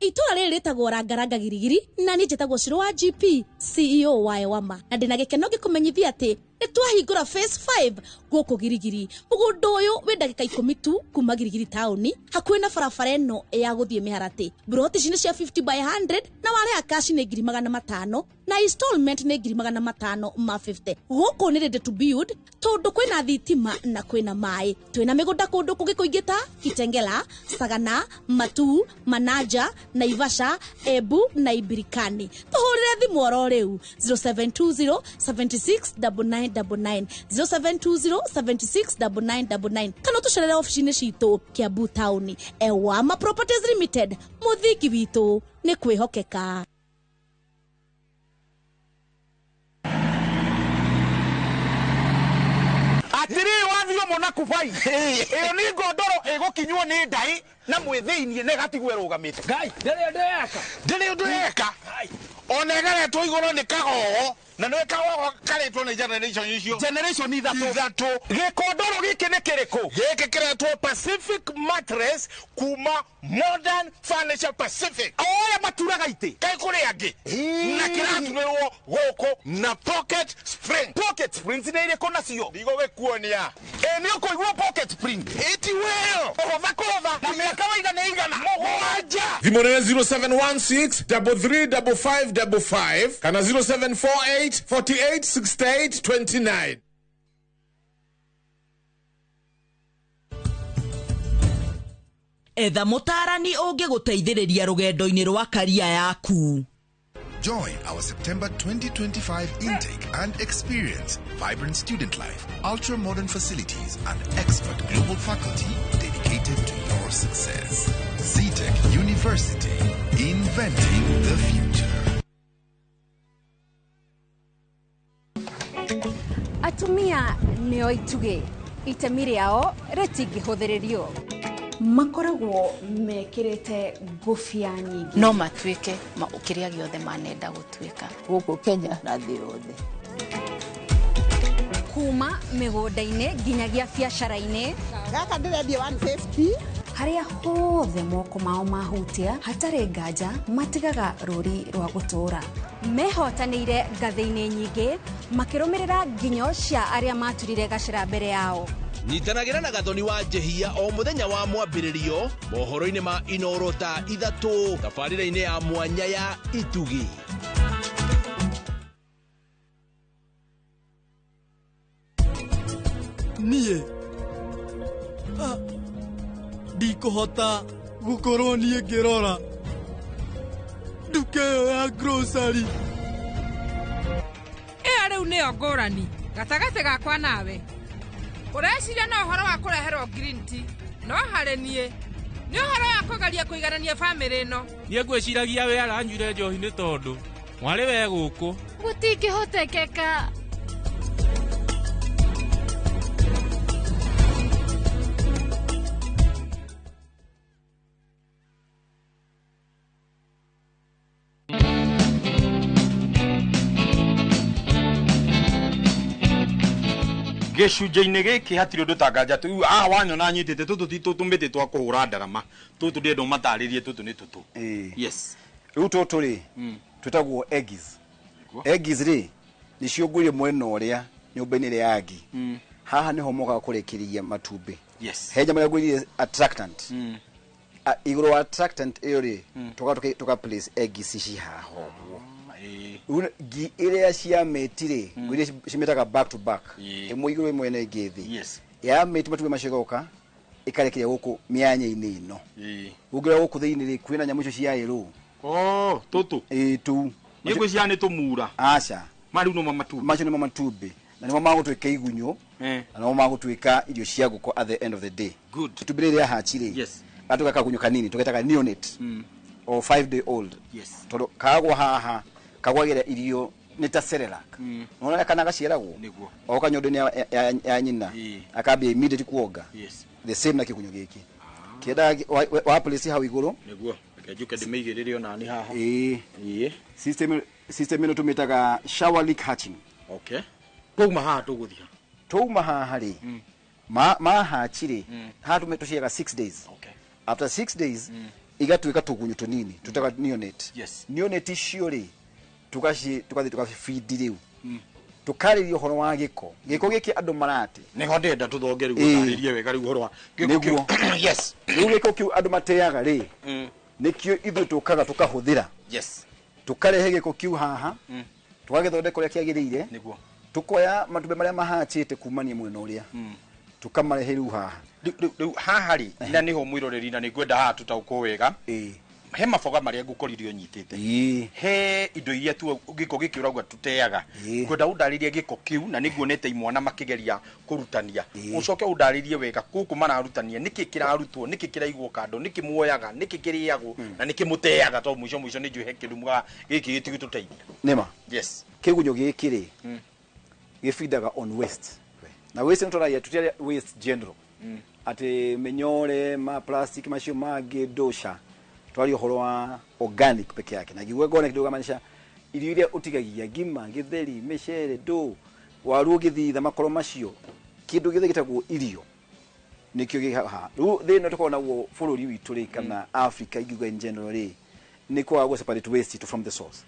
Itũra rĩrĩ rĩtagwo Rangaranga Girigiri na niĩ njĩtagwo Shiro wa GP CEO wa Ewama na ndĩna gĩkeno ngĩkũmenyithia atĩ nĩ twahingũra phase 5 gũkũ Girigiri. Mũgũnda ũyũ wĩ ndagĩka 10 tu kuma Girigiri taũni, hakuhĩ na barabara ĩno ya gũthiĩ Mĩharatĩ. Mburoti ici nĩ cia 50 by 100 na warĩha cash nĩ 500,000 na installment nĩ 550,000. Gũkũ nĩ ready to build tondũ kwĩna thitima na kwĩna maĩ. Twĩna mĩgũnda kũndũ kũngĩ kũingĩ ta Kitengela, Sagana, Matu, Manaja, Naivasha, Embu na Ibirikani. Tũhũrĩre thimũ oro rĩu 0720 76 9999 0720 76 9999 kana ũtũcerere obici-inĩ citũ Kiambu taũni. Ewama Properties Limited, mũthingi witũ nĩ kwĩhokeka. Atiri wathio mona kubai iyo ni ngondoro igukinywo ni ndai na mwithiinie na igatigwo irugamite. Ngai ndiri undu eka ona ĩgeretwo igũrũ nĩ kagogo na nĩ kagogo karetwo nĩ generation icio generation ithatũ. Gĩkondoro gĩkĩ nĩ kĩrĩkũ? Gĩkĩ kĩretwo Pacific Mattress kuma Modern Furniture Pacific. O ũrĩa maturaga itĩ kaĩ kũrĩ angĩ na kĩraturĩrwo gũkũ na pocket spring. Pocket springs nĩ irĩkũ nacio? Ndigũgĩkuonia. Ĩ nĩ ũkũigua pocket spring ĩti wĩyo ũhũtha kũhũtha na mĩaka waigana ĩigana mũgwanja. Thimũ nĩ 0716 335555 kana 0748 48 68 29. Etha mũtaarani ũngĩgũteithĩrĩria rũgendo-inĩ rwa karia yaku. Join our September 2025 intake and experience vibrant student life, ultra-modern facilities, and expert global faculty dedicated to your success. ZTech University, inventing the future. Atumia nĩo itugĩ, itemi rĩao rĩtingĩhũthĩrĩrio. Makoragwo mekĩrĩte ngũbia nyingĩ. No matuĩke kĩrĩa gĩothe manenda gũtuĩka gũkũ Kenya na thĩ yothe. Kuma mĩgũnda-inĩ nginyagia biacara-inĩ. Gaka ndĩrendia 150. Harĩa hothe moko mao mahutia hatarĩ nganja matigaga rũri rwa gũtũũra. Mehotanĩire ngathĩ-inĩ nyingĩ makĩrũmĩrĩra nginyo cia arĩa maturire gacĩra mbere yao. Nyitanagĩra na Gathoni wa Njehia o mũthenya wa mwambĩrĩrio mohoro-inĩ ma Inoro thaa 3 tabarĩra-inĩ ya mwanya ya Itugi. Niĩ ndikũhota gũkorwo niĩ ngĩrora nduka ĩyo ya grocery. Ĩyo rĩu nĩyo ngũrani gatagatĩ gakwa nawe. Ũreciria na ũhoro wa kũreherwo green tea, no harĩ niĩ nĩ ũhoro wa kũgeria kũiganania bamĩrĩ ĩno. Niĩ ngwĩciragia we aranyuire njohi nĩ tondũ mwarĩ we gũkũ. Gũtingĩhotekeka. Gĩcunjĩ-inĩ gĩkĩ hatirĩ ũndũ tanganja tu wanyona nyitĩte tũtũ ti tũtũmĩtĩ twa kũhũra ndarama tũtũ ndĩrenda ũmatarĩrie tũtũ nĩ tũtũ. Yes. Rĩu tũtũ rĩ twĩtagwo eggies. Eggies rĩ nĩcio ngũire mwena ũrĩa nyũmba-inĩ ĩrĩa ya ngi. Haha nĩho mokaga kũrekereria matumbĩ. Yes. He nyamũ ĩrĩa ngũire attractant. Igũrũ wa attractant ĩyo rĩ tũka place eggies ici haha ũguo. Ngi iria cia mĩti rĩ ngũiria cimĩtaga back to back, ĩmwe igũrũ ĩmwe na ĩngĩ thĩ. Ya mĩti matumbĩ macio ĩgoka ĩkarekeria gũkũ mĩanya-inĩ ĩno. Ũngĩrora gũkũ thĩinĩ rĩ kwĩna nyamũ icio cia ĩrũ. Oh, tũtũ. Ĩĩ tũu. Niĩ ngwĩciria nĩ tũmura. Aca. Ma rĩu nĩmo matumbĩ. Macio nĩmo matumbĩ na nĩmo magũtuĩka igunyũ na nĩmo magũtuĩka irio cia ngũkũ at the end of the day. Good. Itumbĩ rĩrĩ rĩa hachi rĩ. Yes. Gatuĩka kagunyũ kanini tũgetaga neonate or 5 day old. Yes. Tondũ kagwa haha kagwagĩra irio nĩ ta Cerelac. Unaona kana gaciaragwo oka nyondo-inĩ ya nyina akambia immediately kuonga. Yes. The same na kĩgunyũ gĩkĩ kĩendaga wa place hau igũrũ nĩguo. Reke njuke ndĩmĩigĩrĩre ona niĩ haha. Ĩĩ. System ĩno tũmĩtaga shower leak hatching. Okay. Twauma haha tũgũthiĩ. Twauma haha rĩ ma hatch rĩ haha tũciaga 6 days. Okay. After 6 days Igatuĩka tũgunyũ tũnini tũtaga neonate. Neonate icio rĩ, tugathiĩ tũgacibindi rĩu. Tũkarĩria ũhoro wa gĩko. Gĩko gĩkĩ andũ marate. Nĩho ndĩrenda tũthonge rĩu, ũtarĩrie wega rĩu ũhoro wa gĩko kĩu. Rĩu gĩko kĩu andũ mateaga rĩ, nĩkĩo ithuĩ tũkaga tũkahũthĩra. Tũkarehe gĩko kĩu haha, tũgagĩthondeka ũrĩa kĩagĩrĩire. Tukoya matumbĩ marĩa mahachĩte kumania mwena ũrĩa, tukamarehe rĩu haha. Rĩu haha rĩ, na nĩho mwĩroreri, na nĩngwenda haha tũtaũkwo wega. He maboga marĩa ngũkorire ũnyitĩte, he indo iria tu gĩko gĩkĩ ũrauga tũteaga. Ngwenda ũndarĩrie gĩko kĩu, na nĩnguonete imwana makĩgeria kũrutania. Ũcoke ũndarĩrie wega gũkũ mararutania, nĩkĩ kĩrarutwo, nĩkĩ kĩraigwo kando, nĩkĩ muoyaga, nĩkĩ kĩrĩagwo, na nĩkĩ mũteaga, tondũ mũico mũico nĩ njũĩ he kĩndũ mugaga gĩkĩ gĩtigũtũteithia. Nĩma. Kĩgunyũ gĩkĩ rĩ, gĩbindaga on waste. Na waste nĩ tũragia, tũtiaria waste general, atĩ mĩnyore ma plastic macio mangĩ ndũca. Twaria ũhoro wa organic peke yake. Na ngiuga organic ndũgamaanisha irio iria ũtigagia, ngima, gĩtheri, mĩcere, ndũ, waru ũgĩthitha, makoro macio, kĩndũ gĩothe gĩtagwo irio nĩkĩo gĩ haha. Rĩu thĩna tũkoragwo naguo bũrũri witũ rĩ, kana Africa ingiuga in general rĩ, nĩ kwaga gũ separate waste to from the source.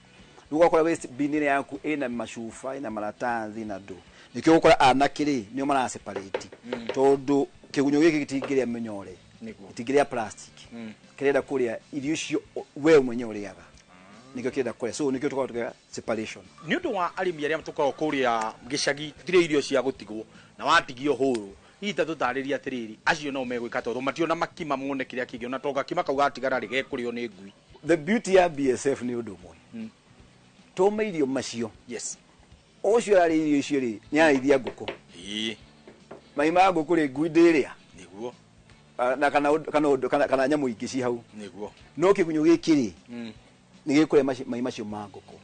Rĩu ũgakora waste bin ĩrĩa yaku ĩna macuba, ĩna maratathi na ndũ. Nĩkĩo ũgũkora anake rĩ, nĩo mara separate, tondũ kĩgunyũ gĩkĩ gĩtingĩrĩa mĩnyore, gĩtingĩrĩa plastic, kĩrenda kũrĩa irio icio we mwenyewe ũrĩaga, nĩkĩo kĩrenda kũrĩa. So nĩkĩo tũkoragwo tũkĩra separation. Nĩ ũndũ wa arĩmi arĩa tũkoragwo kũrĩa gĩcagi, gũtirĩ irio cia gũtigwo na watigio hũrũ, hihi ta tũtarĩrie atĩrĩrĩ, acio no megwĩka, tondũ mationa makima mone kĩrĩa kĩngĩ, ona to gakima kau gatigara rĩ, gekũrĩo nĩ ngui. The beauty ya BSF nĩ ũndũ ũmwe, tũme irio macio. Ũcio ũrarĩa irio icio rĩ, nĩ ararĩithia ngũkũ. Mai ma ngũkũ rĩ, ngui ndĩrĩa. Na kana nyamũ ingĩ ci hau. No kĩgunyũ gĩkĩ rĩ, nĩ gĩkũrĩa mai macio ma ngũkũ,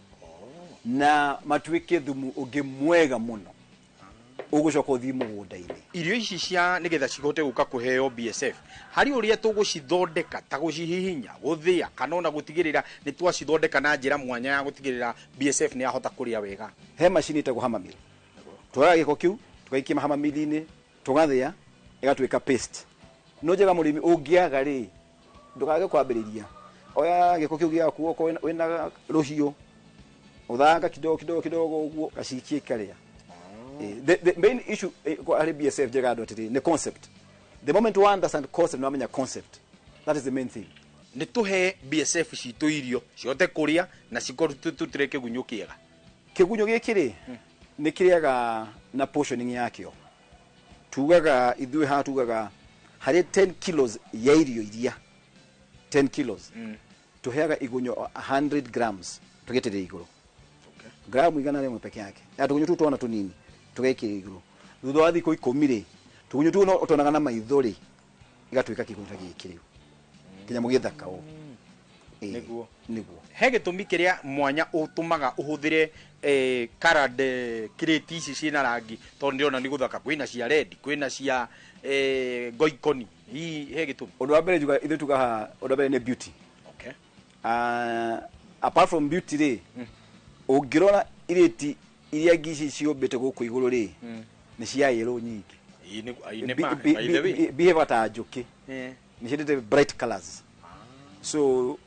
na matuĩke thumu ũngĩ mwega mũno ũgũcoka ũthiĩ mũgũnda-inĩ. Irio ici cia nĩgetha cihote gũka kũheo BSF, harĩ ũrĩa tũgũcithondeka, ta gũcihihinya, gũthĩa, kana ona gũtigĩrĩra nĩ twacithondeka na njĩra mwanya ya gũtigĩrĩra BSF nĩ yahota kũrĩa wega? He macini ĩtagwo hammer mill. Twoyaga gĩko kĩu tũgaikia hammer mill-inĩ, tũgathĩa, ĩgatuĩka paste. No njega mũrĩmi ũngĩaga rĩ, ndũkage kwambĩrĩria. Oya gĩko kĩu gĩaku, okorwo wĩna rũhiũ, ũthanga kidogo kidogo kidogo ũguo, gacikie ikarĩa. The main issue kwa harĩ BSF njega andũ atĩrĩ, nĩ concept. The moment you understand concept, nĩwamenya concept. That is the main thing. Nĩ tũhe BSF citũ irio cihote kũrĩa na cikorwo tũtũre kĩgunyũ kĩega. Kĩgunyũ gĩkĩ rĩ, nĩ kĩrĩaga na portioning yakĩo. Tugaga ithuĩ haha, tugaga harĩ 10 kilos ya irio iria, 10 kilos, tũheaga igunyũ 100 grams tũgĩtĩrĩria igũrũ. Gramu 100 peke yake. Na tũgunyũ tũu twana tũnini tũgekĩra igũrũ. Thutha wa thikũ 10 rĩ, tũgunyũ tũu no ũtonaga na maitho rĩ, gĩgatuĩka kĩgunyũ ta gĩkĩ rĩu. Kĩnyamũ gĩthaka ũũ. Nĩguo. Nĩguo. He gĩtũmi kĩrĩa mwanya ũtũmaga ũhũthĩre colored crate ici ciĩna rangi, tondũ ndĩrona nĩ gũthaka, kwĩna cia red, kwĩna cia ngoikoni, hihi he gĩtũmi? Ũndũ wa mbere njuga, ithuĩ tugaga ũndũ wa mbere nĩ beauty. Apart from beauty rĩ, ũngĩrora irĩti iria ngi ici ciũmbĩte gũkũ igũrũ rĩ, nĩ cia yellow nyingĩ. Ĩĩ, nĩ ma, by the way. Behave ta njũkĩ. Nĩ ciendete bright colors. So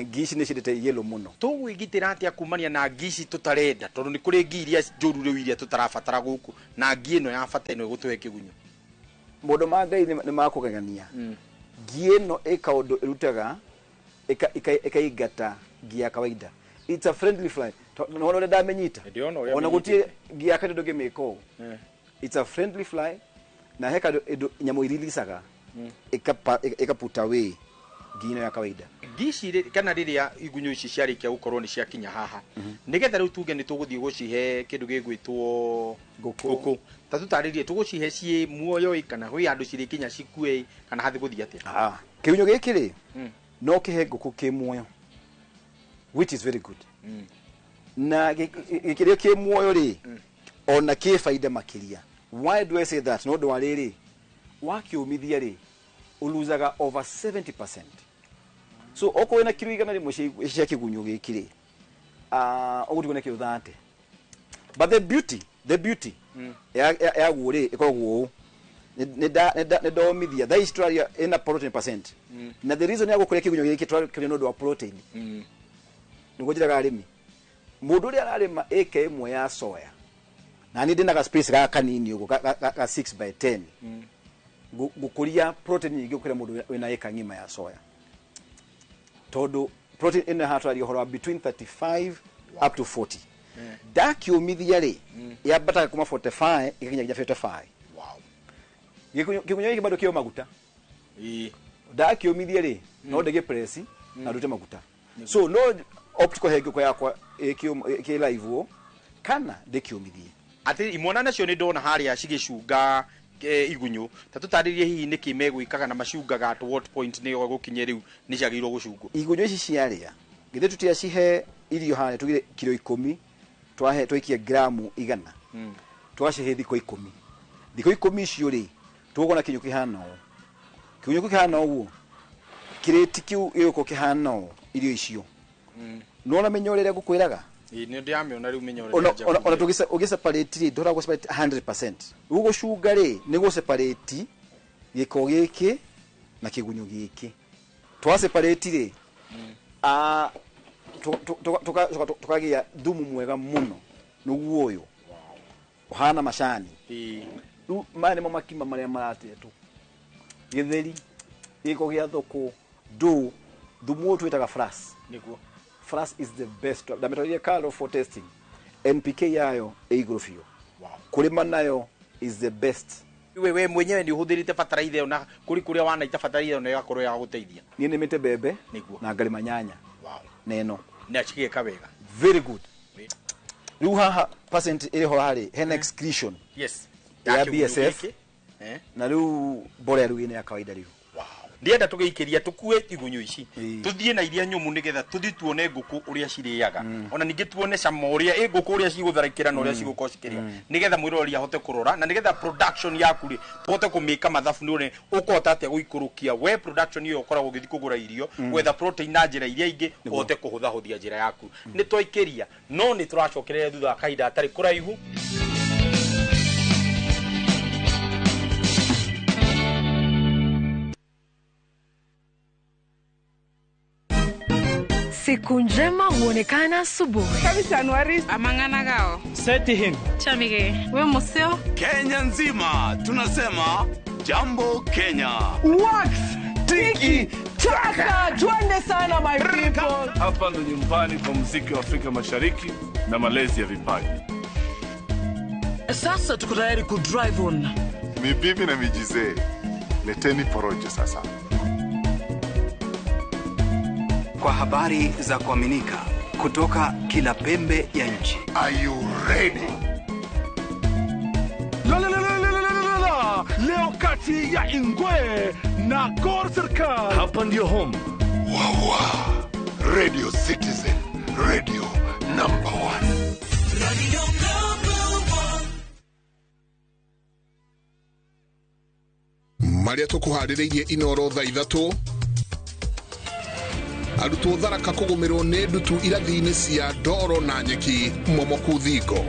ngi ici nĩ ciendete yellow mũno. Tũgwĩgitĩra atĩa kumania na ngi ici tũtarenda, tondũ nĩ kũrĩ ngi iria njũru rĩu iria tũtarabatara gũkũ, na ngi ĩno ya bata ĩno ĩgũtũhe kĩgunyũ? Maũndũ ma Ngai nĩ makũgegania. Ngi ĩno ĩ kaũndũ ĩrutaga, ĩkaingata ngi ya kawaida. It's a friendly fly. Nĩwona ũrĩa ndamĩnyita? Ndĩrona ũrĩa Ona amĩnyitĩte. gũtirĩ ngi ya kawaida ndũngĩmĩka ũũ. It's a friendly fly, na he kaũndũ nyamũ irilicaga, ĩkaputa away ngi ĩno ya kawaida. Ngi ici rĩ, kana rĩrĩa igunyũ ici ciarĩkia gũkorwo nĩ ciakinya haha, nĩgetha rĩu tuge nĩ tũgũthiĩ gũcihe kĩndũ gĩgwĩtwo ngũkũ, ta tũtarĩrie tũgũcihe ciĩ muoyo ĩ, kana kwĩ handũ cirĩkinya cikue ĩ, kana hathi gũthiĩ atĩa? Kĩgunyũ gĩkĩ rĩ, no kĩhe ngũkũ kĩ muoyo, which is very good. Na gĩkĩrĩa kĩ muoyo rĩ, ona kĩ baida makĩria. Why do I say that? Nĩ ũndũ wa rĩrĩ, wakĩũmithia rĩ, ũluzaga over 70%. So okorwo wĩna kiro 100 cia kĩgunyũ gĩkĩ rĩ, ũgũtigwo na kiro 30. But the beauty yaguo rĩ, ĩkoragwo ũũ. Nĩ ndomithia thaa ici tũraria ĩna protein percent. Na the reason ya gũkũria kĩgunyũ gĩkĩ tũrakĩũria nĩ ũndũ wa protein. Nĩguo njĩraga arĩmi, mũndũ ũrĩa ararĩma ĩka ĩmwe ya soya, na niĩ ndĩna ga space gaka kanini ũguo ga 6 by 10, gũkũria protein nyingĩ gũkĩra mũndũ wĩna ĩka ng'ima ya soya, tondũ protein ĩno haha tũraria ũhoro wa between 35 up to 40. Ndakiũmithia rĩ, yambataga kuma 45 ĩgakinya nginya 55. Kĩgunyũ gĩkĩ bado kĩo maguta. Ndakiũmithia rĩ, no ndĩgĩ press na ndute maguta. So no optical he ngũkũ yakwa ĩkĩ live ũũ kana ndĩkĩũmithie. Atĩ imwana nacio nĩ ndona harĩa cigĩcunga igunyũ, ta tũtarĩrie hihi nĩkĩ megwĩkaga na macungaga at what point nĩyo gũkinye rĩu nĩ ciagĩrĩirwo gũcungwo. Igunyũ ici ciarĩa, githĩ tũtiacihe irio harĩa tugire kiro 10, twahe twaikia gramu 100, twacihe thikũ 10. Thikũ 10 icio rĩ, tũgũkona kĩgunyũ kĩhana ũũ. Kĩgunyũ kĩu kĩhana ũguo, kĩrĩti kĩu gĩgũkorwo kĩhana ũũ irio icio. Nĩwona mĩnyore ĩrĩa ngũkwĩraga? Ĩĩ, nĩ ndĩramĩona rĩu mĩnyore Ona ĩrĩa ona njagũrire. Ũgĩ separate rĩ, ndũhotaga gũ separate 100%. Rĩu gũcunga rĩ, nĩ gũ separate gĩko gĩkĩ na kĩgunyũ gĩkĩ. Twa separate rĩ, tũkagĩa thumu mwega mũno nĩguo ũyũ ũhana macani. Rĩu maya nĩmo makima marĩa maratetwo, gĩtheri, gĩko gĩa thoko, ndũ, thumu ũyũ twĩtaga frass. Nĩguo. Frass is the best. Ndamĩtwarire Karo for testing. NPK yayo ĩ igũrũ biũ. Kũrĩma nayo is the best. We mwenyewe nĩ ũhũthĩrĩte bataraitha ĩyo na kũrĩ kũrĩa wanaita bataraitha ĩyo na ĩgakorwo ya gũteithia. Niĩ nĩmĩte mbembe na ngarĩma nyanya. Na ĩno. Na cigĩka wega. Very good. Rĩu haha percent ĩrĩ ho harĩ hena excretion. Yes. Ya Ya kĩgunyũ BSF. gĩkĩ. Na rĩu mborera rĩu ĩno ya kawaida rĩu. Ndienda tũgĩikĩria tũkue igunyũ ici tũthiĩ na iria nyũmũ nĩgetha tũthiĩ tuone ngũkũ ũrĩa cirĩaga, ona ningĩ tuone cama ũrĩa ĩ ngũkũ ũrĩa cigũtharĩkĩra na ũrĩa cigũkorwo cikĩrĩa, nĩgetha mwĩroreri ahote kũrora na nĩgetha production yaku rĩ tũhote kũmĩka mathabu nĩ ũrĩa ũkũhota atĩa gũikũrũkia we production ĩyo ũkoragwo ũgĩthiĩ kũgũra irio, gwetha protein na njĩra iria ingĩ ũhote kũhũthahũthia njĩra yaku. Nĩ twaikĩria no nĩ tũracokereria thutha wa kahinda gatarĩ kũraihu. Siku njema huonekana asubuhi. Amang'ana gao. Seti him. Chamige. We museo. Kenya nzima tunasema jambo Kenya. Wax tiki taka, twende sana my people. Hapa ndo nyumbani kwa muziki wa Afrika Mashariki na malezi ya vipaji. Sasa tuko tayari ku drive on. Ni bibi na mijizee. Leteni porojo sasa. Kwa habari za kuaminika kutoka kila pembe ya nchi. Are you ready? La la la la la la la la. Leo kati ya Ingwe na Gor Serikal. Hapa ndio home. Wawa. Radio Citizen, radio number 1. Radio number 1. Maria tũkũharĩrĩirie Inoro thaa 3. Arutwo Tharaka kũgũmĩrwo nĩ ndutu irathi-inĩ cia ndoro na nyeki momoku thingo.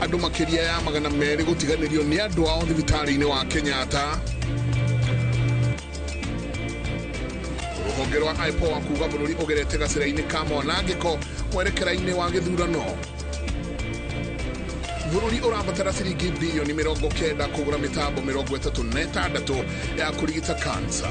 Andũ makĩria ya 200 gũtiganĩrio nĩ andũ ao thibitarĩ-inĩ wa Kenyatta. Rũhonge rwa IPOA kuga bũrũri ũgerete gacĩra-inĩ ka mwanangĩko mwerekera-inĩ wa gĩthurano. Bũrũri ũrabatara ciringi bilioni 90 kũgũra mĩtambo 36 ya kũrigita kansa.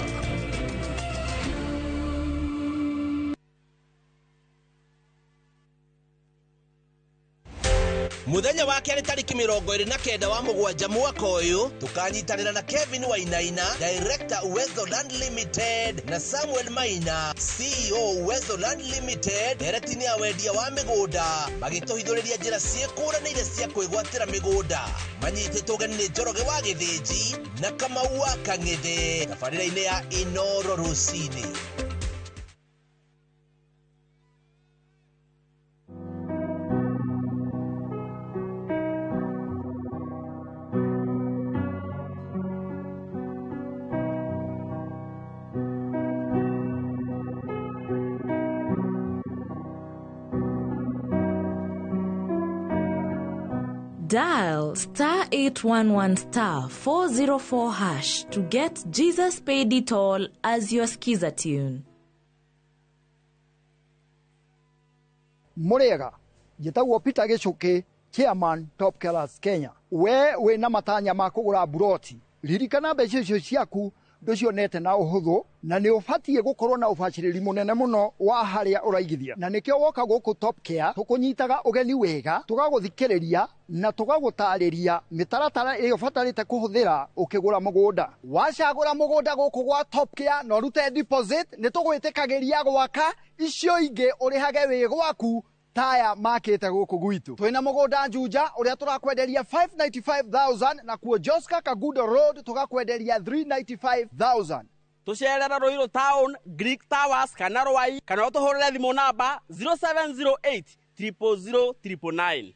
Muthenya wa kerĩ tarĩki 29 wa mũgwanja mwaka ũyũ tũkanyitanĩra na Kevin Wainaina, Director Uwezo Land Limited, na Samuel Maina, CEO Uwezo Land Limited, ndereti-inĩ ya wendia wa mĩgũnda, magĩtũhithũrĩria njĩra ciĩkũranĩire cia kwĩgwatĩra mĩgũnda. Manyitĩtwo ũgeni nĩ Njoroge wa Gĩthĩnji na Kamau wa Kang'ethe, tabarĩra-inĩ ya Inoro rũcinĩ. Dial star 811 star 404 hash to get Jesus Paid It All as your skiza tune. Murega njĩtagwo Peter Gĩchũkĩ, chairman Top Killers Kenya. We wĩna matanya ma kũgũra buroti, ririkana mbeca icio ciaku ndũcionete na ũhũthũ, na nĩ ũbatiĩ gũkorwo na ũbacĩrĩri mũnene mũno wa harĩa ũraigithia, na nĩkĩo woka gũkũ Top Care tũkũnyitaga ũgeni wega, tũgagũthikĩrĩria na tũgagũtarĩria mĩtaratara ĩrĩa ũbatarĩte kũhũthĩra ũkĩgũra mũgũnda. Wacagũra mũgũnda gũkũ gwa Top Care na ũrute deposit, nĩ tũgwĩtĩkagĩria gwaka icio ingĩ ũrĩhage wĩ gwaku taya makĩte gũkũ gwitũ. Twĩna mũgũnda Juja ũrĩa tũrakwenderia 595,000, na kuo Joska Kagudo Road tũgakwenderia 395,000. Tũcerere Ruiru Town, Greek Towers kana Rwai, kana ũtũhũrĩre thimũ namba 0708 000 999.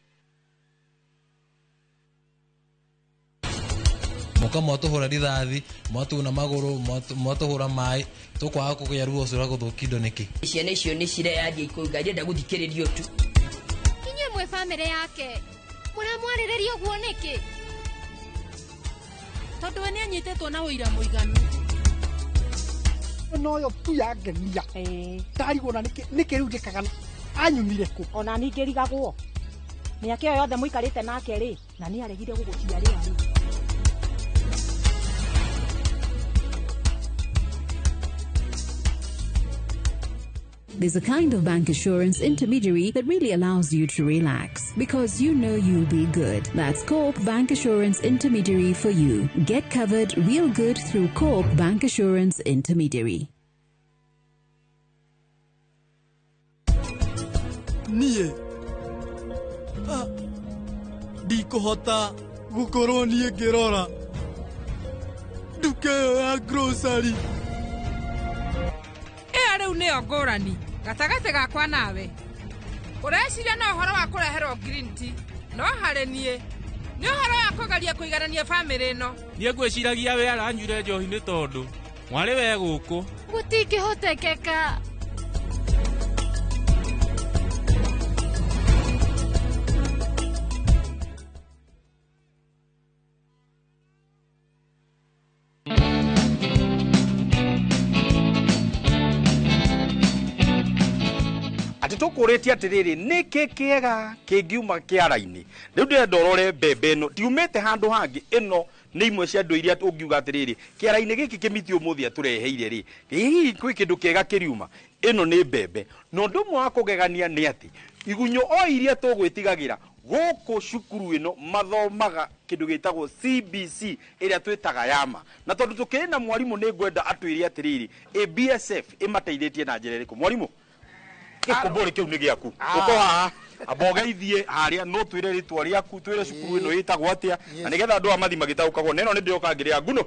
Moka mwatũhũra rithathi, mwatuna magũrũ, mwatũhũra maĩ, tũkwaga kũgĩa ruo ũcio rwa gũthũkia indo nĩkĩ? Ciana icio nĩ cireyaria ikũiga, irenda gũthikĩrĩrio tu. Inyuĩ mwĩ bamĩrĩ yake, mũramwarĩrĩria ũguo nĩkĩ? Tondũ we nĩanyitĩtwo na ũira mũiganu. Noyo tu yangenia ndarigwo na nĩkĩ rĩu njĩkaga anyumire kũ? Ona niĩ ngĩrigagwo mĩaka ĩyo yothe mũikarĩte nake rĩ, na nĩ aregire gũgũciarĩra rĩ. There's a kind of bank assurance intermediary that really allows you to relax because you know you'll be good. That's Co-op Bank Assurance Intermediary for you. Get covered real good through Co-op Bank Assurance Intermediary. Niĩ ndikũhota gũkorwo niĩ ngĩrora nduka ĩyo ya grocery. Ĩyo rĩu nĩyo ngũrani gatagatĩ gakwa nawe. Ũreciria na ũhoro wa kũreherwo green tea, no harĩ niĩ nĩ ũhoro wa kũgeria kũiganania bamĩrĩ ĩno. Niĩ ngwĩciragia we aranyuire njohi nĩ tondũ mwarĩ we gũkũ. Gũtingĩhotekeka. Tũkũrĩtie atĩrĩrĩ, nĩkĩ kĩega kĩngiuma kĩara-inĩ? Rĩu ndĩrenda ũrore mbembe ĩno tiumĩte handũ hangĩ, ĩno nĩ imwe cia andũ iria ũngiuga atĩrĩrĩ, kĩara-inĩ gĩkĩ kĩmiti ũmũthĩ atũreheire rĩ, hihi kwĩ kĩndũ kĩega kĩriuma? Ĩno nĩ mbembe. Na ũndũ ũmwe wa kũgegania nĩ atĩ igunyũ o iria tũgwĩtigagĩra gũkũ cukuru ĩno mathomaga kĩndũ gĩtagwo CBC ĩrĩa twĩtaga yama, na tondũ tũkĩrĩ na mwarimũ nĩ ngwenda atwĩre atĩrĩrĩ, BSF ĩmateithĩtie na njĩra ĩrĩkũ? Mwarimũ, gĩkũmbũrĩ kĩu nĩ gĩaku, ũko haha amba ũgeithie harĩa, no twĩre rĩtwa rĩaku, twĩre cukuru ĩno ĩtagwo atĩa, na nĩgetha andũ aya mathi magĩtaũkagwo. Na ĩno nĩ ndĩroka ngĩrĩa nguno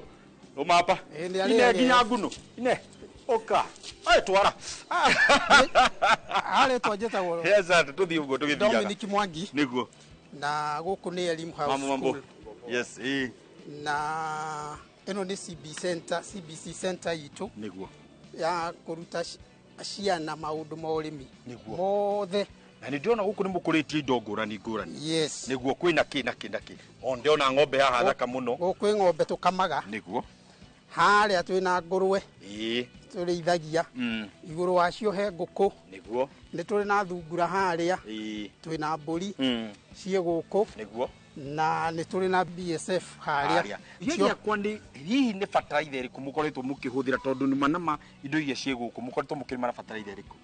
rũmapa ine nginya nguno ine ũka ĩ twara harĩtwa njĩtagwo. Yes, tũthiĩ ũguo tũgĩthiaga. Dominic Mwangi. Nĩguo. Na gũkũ nĩ Elimu House School. Yes, ĩ. Na ĩno nĩ CB Center, CBC Center itũ. Nĩguo. Ya kũruta ciana maũndũ ma ũrĩmi mothe. Na nĩ ndĩrona gũkũ nĩ mũkũrĩtie indo ngũrani ngũrani. Yes. Nĩguo kwĩna kĩ na kĩ na kĩ. O ndĩrona ng'ombe haha thaka mũno. Gũkũ kwĩ ng'ombe tũkamaga. Nĩguo. Harĩa twĩna ngũrwe. Ĩĩ. Tũrĩithagia. Igũrũ wacio he ngũkũ. Nĩguo. Nĩ tũrĩ na thungura harĩa. Ĩĩ. Twĩna mbũri. Ciĩ gũkũ. Nĩguo. Na nĩ tũrĩ na BSF harĩa. Gĩakwa nĩ hihi nĩ bataraitha ĩrĩkũ mũkoretwo mũkĩhũthĩra, tondũ nĩ manama indo iria ciĩ gũkũ mũkoretwo mũkĩrĩma na bataraitha ĩrĩkũ?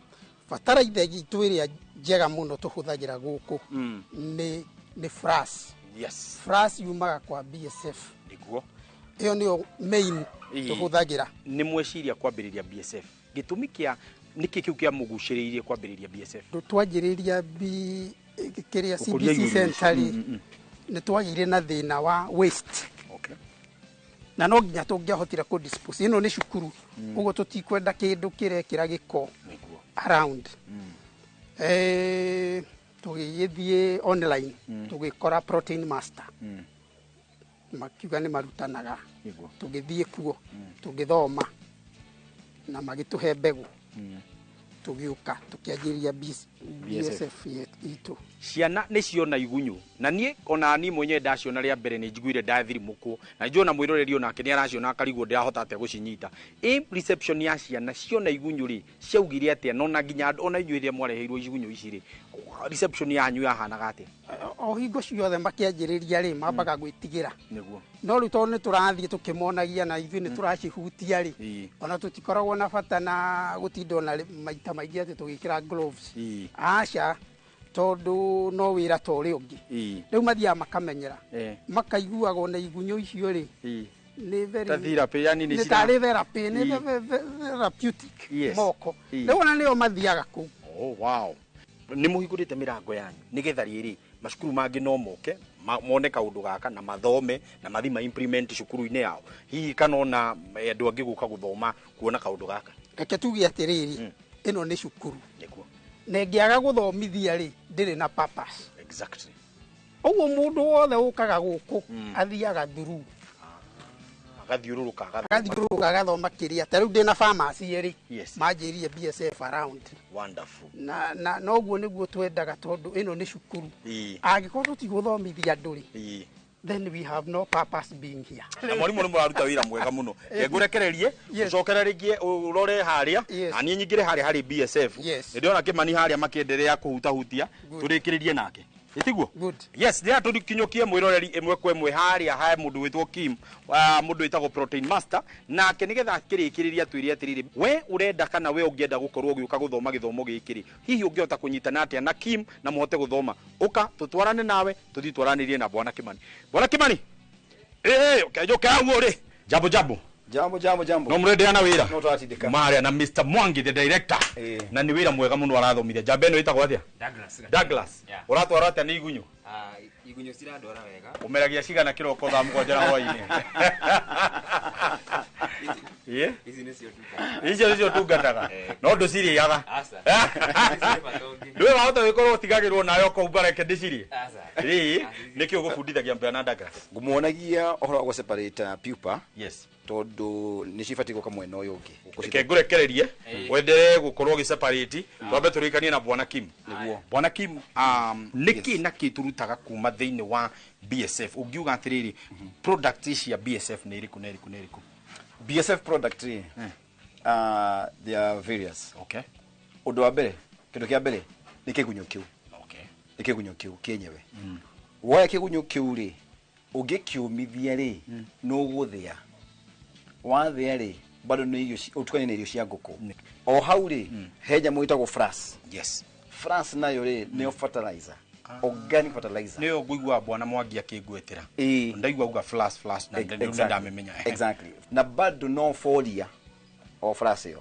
Bataraitha itũ ĩrĩa njega mũno tũhũthagĩra gũkũ nĩ Fras. Yes. Fras yumaga kwa BSF. Nĩguo. Ĩyo nĩyo main tũhũthagĩra. Nĩ mweciria kwambĩrĩria BSF, gĩtũmi kĩa nĩkĩ kĩu kĩamũgucĩrĩirie kwambĩrĩria BSF? Twanjĩrĩria kĩrĩa CBC Center rĩ, nĩ twagĩire na thĩna wa waste. Okay. Na no nginya tũngĩahotire kũ dispose. Ĩno nĩ cukuru, ũguo tũtikwenda kĩndũ kĩrekĩra gĩko around. Tũgĩgĩthiĩ online, tũgĩkora Protein Master. Makiuga nĩ marutanaga. Tũgĩthiĩ kuo, tũgĩthoma na magĩtũhe mbegũ. Tũgĩũka tũkĩanjĩrĩria BSF itũ. Ciana nĩ ciona igunyũ Na niĩ ona niĩ mwenyewe ndaciona rĩa mbere nĩ njiguire ndathirimũkwo, na njũĩ ona mwĩroreri onake nĩ araciona akarigwo ndĩrahota atĩa gũcinyita. Ĩ reception ya ciana ciona igunyũ rĩ, ciaugire atĩa? Na ona nginya ona inyuĩ rĩrĩa mwareheirwo igunyũ ici rĩ, reception yanyu yahanaga atĩa? O hingo ciothe makĩanjĩrĩria rĩ, mambaga gwĩtigĩra. Nĩguo. No rĩu tondũ nĩ tũrathiĩ tũkĩmonagia na ithuĩ nĩ tũracihutia rĩ, ona tũtikoragwo na bata na gũtinda ona maita maingĩ atĩ tũgĩkĩra gloves. Aca, tondũ no wĩra ta ũrĩa ũngĩ. Rĩu mathiaga makamenyera, makaiguaga ona igunyũ icio rĩ, nĩ very Ta therapy, yani nĩ nĩ tarĩ therapy, nĩ therapeutic moko. Rĩu ona nĩo mathiaga kũu. Oh, wow. Nĩ mũhingũrĩte mĩrango yanyu nĩgetha rĩrĩ macukuru mangĩ no moke mone kaũndũ gaka na mathome na mathi ma implement cukuru-inĩ yao, hihi kana ona andũ angĩ gũka gũthoma kuona kaũndũ gaka. Reke tuge atĩrĩrĩ, ĩno nĩ cukuru. Nĩguo. Na ĩngĩaga gũthomithia rĩ, ndĩrĩ na purpose. Exactly. Ũguo mũndũ wothe ũkaga gũkũ athiaga through. Agathiũrũrũka, agathiũrũrũka agathoma kĩrĩa. Ta rĩu ndĩna pharmacy rĩ, Yes. manjĩrire BSF around. Wonderful. Na noguo nĩguo twendaga tondũ ĩno nĩ cukuru. Angĩkorwo tũtigũthomithia andũ rĩ, then we have no purpose being here. Na mwarimũ nĩ mũraruta wĩra mwega mũno. Ngũrekererie, ũcokere rĩngĩ ũrore harĩa, na niĩ nyingĩre harĩa harĩ BSF. Nĩndĩrona Kĩmani harĩa makĩenderea kũhutahutia, tũrĩkĩrĩrie nake. Ĩtiguo? Yes, ndĩrenda tũkinyũkie mwĩroreri ĩmwe kwa ĩmwe harĩa he mũndũ wĩtwo Kim, mũndũ wĩtagwo Protein Master, nake nĩgetha akĩrĩkĩrĩria twĩre atĩrĩrĩ, we ũrenda kana we ũngĩenda gũkorwo ũgĩũka gũthoma gĩthomo gĩkĩ rĩ, hihi ũngĩhota kũnyitana atĩa na Kim na mũhote gũthoma? Ũka tũtwarane nawe, tũthiĩ twaranĩrie na Bwana Kimani. Bwana Kimani, ũkĩ hau ũrĩ. Jambo jambo. Jambo jambo jambo. No mũrenderea na wĩra? No tũratindĩka. Maria na Mr Mwangi the director. Na nĩ wĩra mwega mũno arathomithia. Njamba ĩno ĩtagwo atĩa? Douglas. Douglas. Ũratwara atĩa nĩ igunyũ? Igunyũ cirandwara wega. Ũmeragia cigana kĩroko thaa 7 na hwaĩ-inĩ? Ici nĩcio ndungataga. Icio nĩcio ndungataga. No ndũcirĩaga. Ndũĩ wahota gũkorwo ũtigagĩrwo nawe ũkauga reke ndĩcirĩe. Rĩ, nĩkĩ ũgũbundithagia Bwana Douglas? Ngũmuonagia ũhoro wa gũ-separate pupa. Yes. Tondũ nĩ cibatiĩ gũka mwena ũyũ ũngĩ. Reke ngũrekererie wenderee gũkorwo ũgĩ-separate, twambe tũrĩkanie na Bwana Kim. Nĩguo. Bwana Kim, nĩkĩ na kĩ tũrutaga kuma thĩinĩ wa BSF? Ũngiuga atĩrĩrĩ, product cia BSF nĩ ĩrĩkũ na ĩrĩkũ na ĩrĩkũ? BSF product rĩ, they are various. Okay. Ũndũ wa mbere, kĩndũ kĩa mbere nĩ kĩgunyũ kĩu. Okay. Nĩ kĩgunyũ kĩu kĩenyewe. Woya kĩgunyũ kĩu rĩ, ũngĩkĩũmithia rĩ, nĩ ũgũthĩa. Wathĩa rĩ, bado nĩ irio ũtukanie na irio cia ngũkũ. O hau rĩ, he nyamũ ĩtagwo frass. Yes. Frass nayo rĩ, nĩyo fertilizer. Organic fertilizer. Nĩyo ngũigua Bwana Mwangi akĩngwetera. Ndaigua uga flash flash na ndamĩmenya. Exactly. Na bado no folia o frass ĩyo.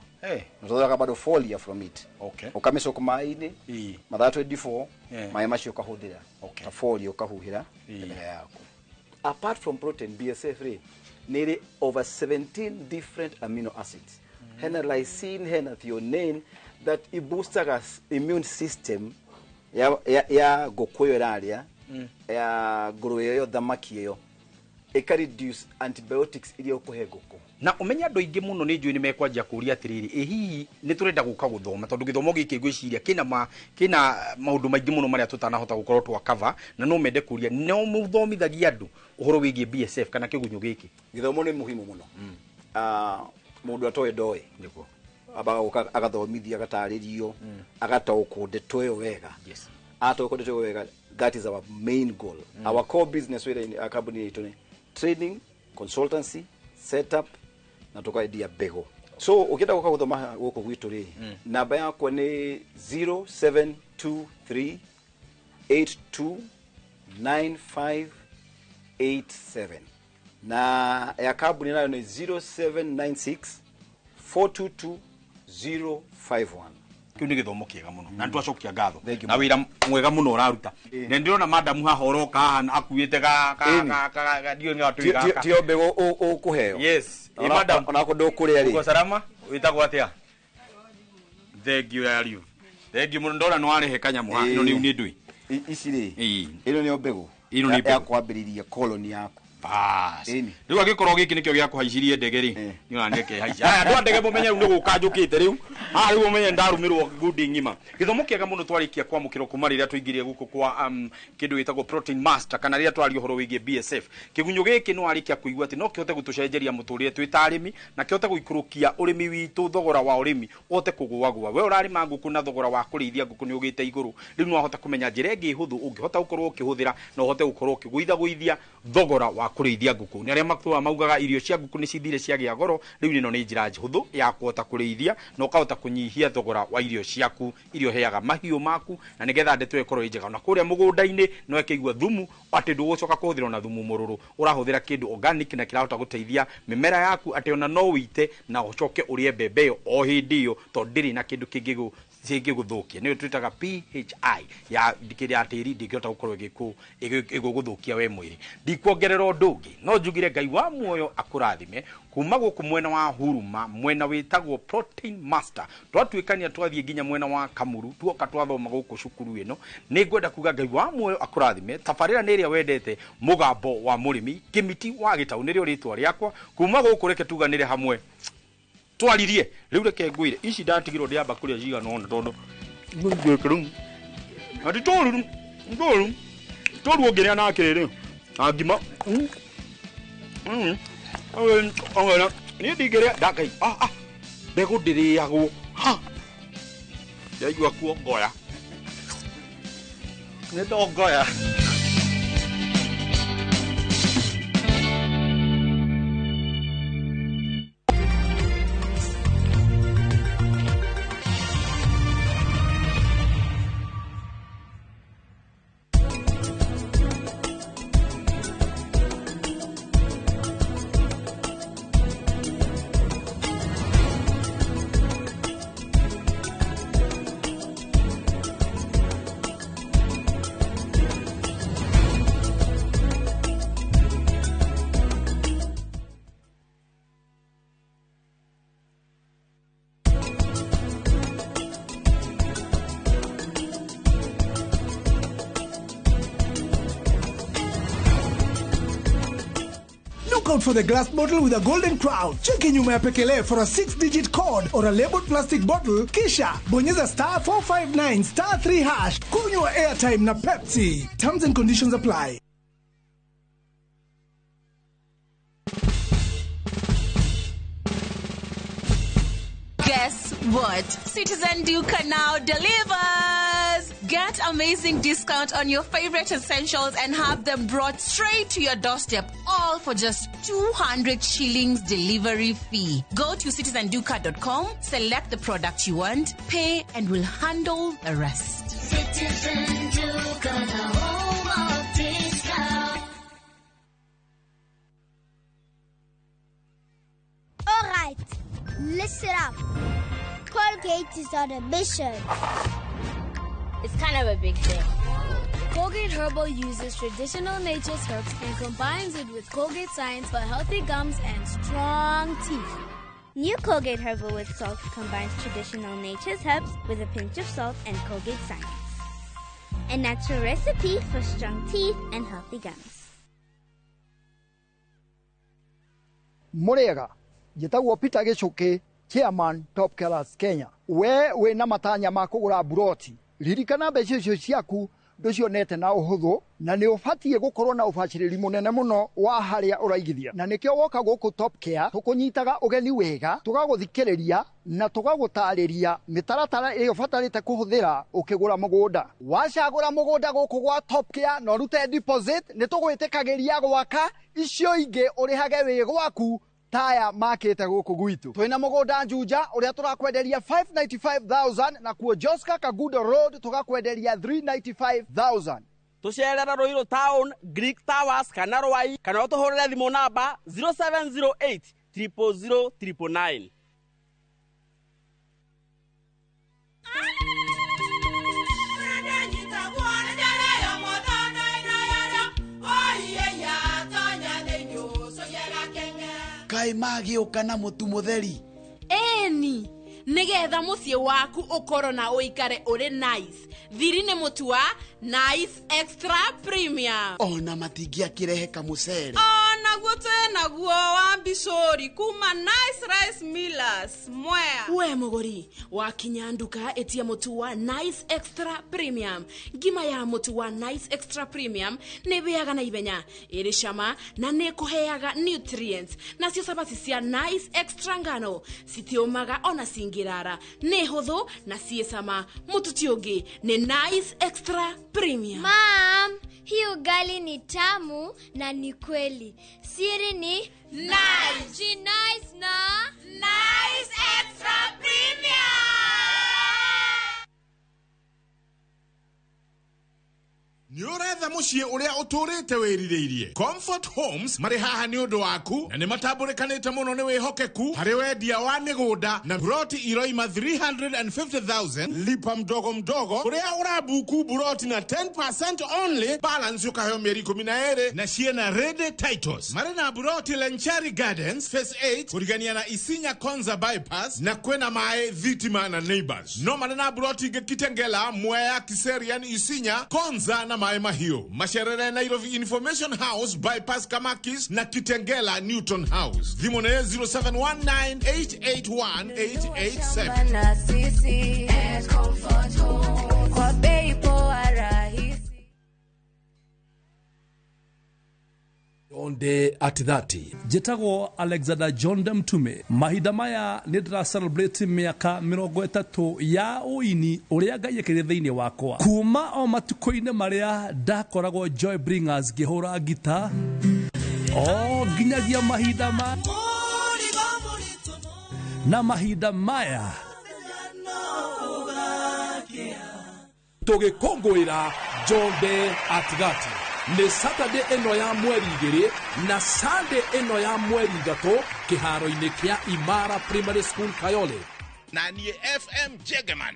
Nĩtũthondekaga bado folia from it. Okay. Ũkamĩcoka maĩ-inĩ, mathaa 24, maĩ macio ũkahũthĩra. Okay. Ta folia ũkahuhĩra mĩmera yaku. Apart from protein, BSF rĩ, nĩ ĩrĩ over 17 different amino acids. Hena lysine, hena threonine that iboostaga immune system ya ngũkũ ĩyo ĩrarĩa, ya ngũrũwe ĩyo, thamaki ĩyo, ĩka reduce antibiotics iria ũkũhe ngũkũ. Na ũmenye andũ aingĩ mũno nĩ njũĩ nĩ mekwanjia kũũria atĩrĩrĩ, ĩ hihi nĩ tũrenda gũka gũthoma, tondũ gĩthomo gĩkĩ ngwĩciria kĩna maũndũ maingĩ mũno marĩa tũtanahota gũkorwo twa cover, na no mende kũũria, no mũthomithagia andũ ũhoro wĩgiĩ BSF kana kĩgunyũ gĩkĩ? Gĩthomo nĩ muhimu mũno. Mũndũ atoĩ ndoĩ. Nĩguo. Ambaga gũka agathomithio, agatarĩrio, agataũkwo ndeto ĩyo wega. Yes. Ataũkwo ndeto ĩyo wega, that is our main goal. Our core business wĩra-inĩ, kambuni itũ nĩ training, consultancy, setup na tukaendia mbegũ. So ũkĩenda gũka gũthoma gũkũ gwitũ rĩ, namba yakwa nĩ 0723 829587 na ya kambuni nayo nĩ 0796 422 051. Kĩu nĩ gĩthomo kĩega mũno na nĩtwacokia ngatho na wĩra mwega mũno ũraruta. Na ndĩrona madamu haha ũroka haha akuĩte ga ga ndiũĩ nĩ gatũĩ gaka. Tio mbegũ ũkũheo. Yes. Ĩ madam, ona kũndũ ũkũrĩa rĩ. Uko salama? Wĩtagwo atĩa? Thank you ariu. Thank you mũno, ndona nĩ warehe kanyamũ haha. Ĩno nĩ ndũĩ. Ici rĩ, ĩno nĩyo mbegũ Ĩno nĩ ya mbegũ. kwambĩrĩria colony yaku. Bas. Rĩu angĩkorwo gĩkĩ nĩkĩo gĩa kũhaicirie ndege rĩ, niĩ ona nĩkĩhaicia. Aya andũ a ndege mũmenye rĩu nĩ gũka njũkĩte rĩu. Haha rĩu mũmenye ndarũmĩrwo ngundi ng'ima. Gĩthomo kĩega mũno twarĩkia kwamũkĩrwo kuma rĩrĩa tũingĩrire gũkũ kwa kĩndũ gĩtagwo Protein Master kana rĩrĩa twaria ũhoro wĩgiĩ BSF. Kĩgunyũ gĩkĩ nĩ warĩkia kũigua atĩ no kĩhote gũtũcenjeria mũtũrĩre twĩ ta arĩmi na kĩhote gũikũrũkia ũrĩmi witũ, thogora wa ũrĩmi ũhote kũgũagũa. We ũrarĩma ngũkũ na thogora wa kũrĩithia ngũkũ nĩ ũgĩte igũrũ. Rĩu nĩ wahota kũmenya njĩra ĩngĩ hũthũ ũngĩhota gũkorwo ũkĩhũthĩra na ũhote gũkorwo ũkĩgũithagũithia thogora wa kũrĩithia ngũkũ. Nĩ arĩa matũaga maugaga irio cia ngũkũ nĩ cithire ciagĩa goro, rĩu ĩno nĩ njĩra hũthũ ya kũhota kũrĩithia na ũkahota kũnyihia thogora wa irio ciaku iria ũheaga mahiũ maku, na nĩgetha ndeto ĩkorwo ĩ njega. Na kũrĩa mũgũnda-inĩ no ĩkĩigua thumu atĩ ndũgũcoka kũhũthĩra ona thumu mũrũrũ, ũrahũthĩra kĩndũ organic na kĩrahota gũteithia mĩmera yaku atĩ ona no ũite na ũcoke ũrĩe mbembe ĩyo o hĩndĩ ĩyo tondũ ndĩrĩ na kĩndũ kĩngĩ kĩngĩgũthũkia. Nĩyo twĩtaga PHI ya kĩrĩa tĩri ndĩngĩhota gũkorwo ĩgũgũthũkia we mwĩrĩ. Ndikuongerera ũndũ ũngĩ, no njugire Ngai wa muoyo akũrathime kuma gũkũ mwena wa Huruma, mwena wĩtagwo Protein Master. Twatuĩkania twathiĩ nginya mwena wa Kamuru, tuoka twathoma gũkũ cukuru ĩno. Nĩ ngwenda kuga Ngai wa muoyo akũrathime. Tabarĩra nĩ ĩrĩa wendete, mũgambo wa mũrĩmi, Kĩmiti wa Gĩtaũ nĩrĩo rĩtwa rĩakwa. Kuma gũkũ reke tuganĩre hamwe twaririe. Rĩu reke ngwĩre ici ndatigirwo ndĩamba kũrĩa cigana ũna tondũ ngĩkĩrũ ati tũru tũru tũru ũngĩrĩa na kĩrĩ na ngima. Niĩ ndingĩrĩa ndakai mbegũ ndĩrĩagwo. Ndaigua kuongoya, nĩ ndongoya. Out for the glass bottle with a golden crown. Cheki nyuma ya pekele for a 6-digit code or a labeled plastic bottle, kisha bonyeza star 459 star 3 hash. Kunywa airtime na Pepsi. Terms and conditions apply. Guess what? Citizen Duka now delivers! Get amazing discount on your favorite essentials and have them brought straight to your doorstep, all for just 200 shillings delivery fee. Go to citizenduka.com, select the product you want, pay, and we'll handle the rest. Citizen Duka, the home of discount. All right, listen up. Colgate is on a mission. It's kind of a big thing. Colgate Herbal uses traditional nature's herbs and combines it with Colgate science for healthy gums and strong teeth. New Colgate Herbal with Salt combines traditional nature's herbs with a pinch of salt and Colgate science. A natural recipe for strong teeth and healthy gums. Murega, njĩtagwo Peter Gĩchũkĩ, Chairman Top Killers Kenya. We wĩna matanya ma kũgũra buroti, ririkana mbeca icio ciaku ndũcionete na ũhũthũ, na nĩ ũbatiĩ gũkorwo na ũbacĩrĩri mũnene mũno wa harĩa ũraigithia. Na nĩkĩo woka gũkũ Top Care tũkũnyitaga ũgeni wega, tũgagũthikĩrĩria na tũgagũtarĩria mĩtaratara ĩrĩa ũbatarĩte kũhũthĩra ũkĩgũra mũgũnda. Wacagũra mũgũnda gũkũ gwa Top Care na ũrute deposit, nĩ tũgwĩtĩkagĩria gwaka icio ingĩ ũrĩhage wĩ gwaku taya makite guku gwitu. Twina mugunda Juja uria turakwenderia 595,000 na kuo Joska Kagudo Road tugakwenderia 395,000. Tucerera Ruiru Town, Greek Towers kana Ruai kana utuhurire thimu namba 0708 000 999. Kai magĩũka na mũtu mũtheri. Eni, nĩgetha mũciĩ waku ũkorwo na ũikare ũrĩ nice. Thiri nĩ mũtu wa Nice Extra Premium. Ona matingĩakĩrehe kamũcere. Naguo twĩ naguo wa mbicũri kuma Nice Rice Millers Mwea. We mũgũri wakinya nduka ĩtia mũtu wa Nice Extra Premium. Ngima ya mũtu wa Nice Extra Premium nĩ ĩhĩaga na ihenya, ĩrĩ cama na nĩ ĩkũheaga nutrients. Nacio cabaci cia Nice Extra ngano citiũmaga ona cingĩrara, nĩ hũthũ na ciĩ cama. Mũtu ti ũngĩ nĩ Nice Extra Premium. Mom, hii ugali ni tamu na ni kweli. Siri ni Nice. Nice na Nice Extra Premium. Nĩ ũretha mũciĩ ũrĩa ũtũrĩte wĩrirĩirie. Comfort Homes marĩ haha nĩ ũndũ waku na nĩ matambũrĩkanĩte mũno nĩ wĩhokeku harĩ wendia wa mĩgũnda na buroti iroima 350,000 lipa mdogo mdogo ũrĩa ũrabuku buroti na 10% only balance ũkaheo mĩeri 12 na ciĩna ready titles. Marĩ na buroti Lenchari Gardens Phase 8 kũrigania na Isinya Konza Bypass na kwĩna maĩ thitima na neighbors. No marĩ na buroti ingĩ Kitengela, Mwea, Kiserian, Isinya, Konza na Maĩ Mahiũ. Macerere Nairobi Information House Bypass Kamakis na Kitengela Newton House. Thimũ nĩ 0719881887. Na sisi at Comfort Home kwa bei poa rahisi. Onde at 30 njĩtagwo Alexander John Mtume. Mahinda maya nĩ ndĩra celebrate mĩaka 30 ya ũini ũrĩa Ngai ekĩrire thĩinĩ wakwa kuma o matukũ-inĩ marĩa ndakoragwo Joy Bringers ngĩhũra ngita o nginyagia mahinda ma na mahinda maya tũgĩkũngũĩra John Day at 30 nĩ Saturday ĩno ya mweri 2 na Sunday ĩno ya mweri 3 kĩharo-inĩ kĩa Imara Primary School Kayole. Na niĩ FM Jegeman,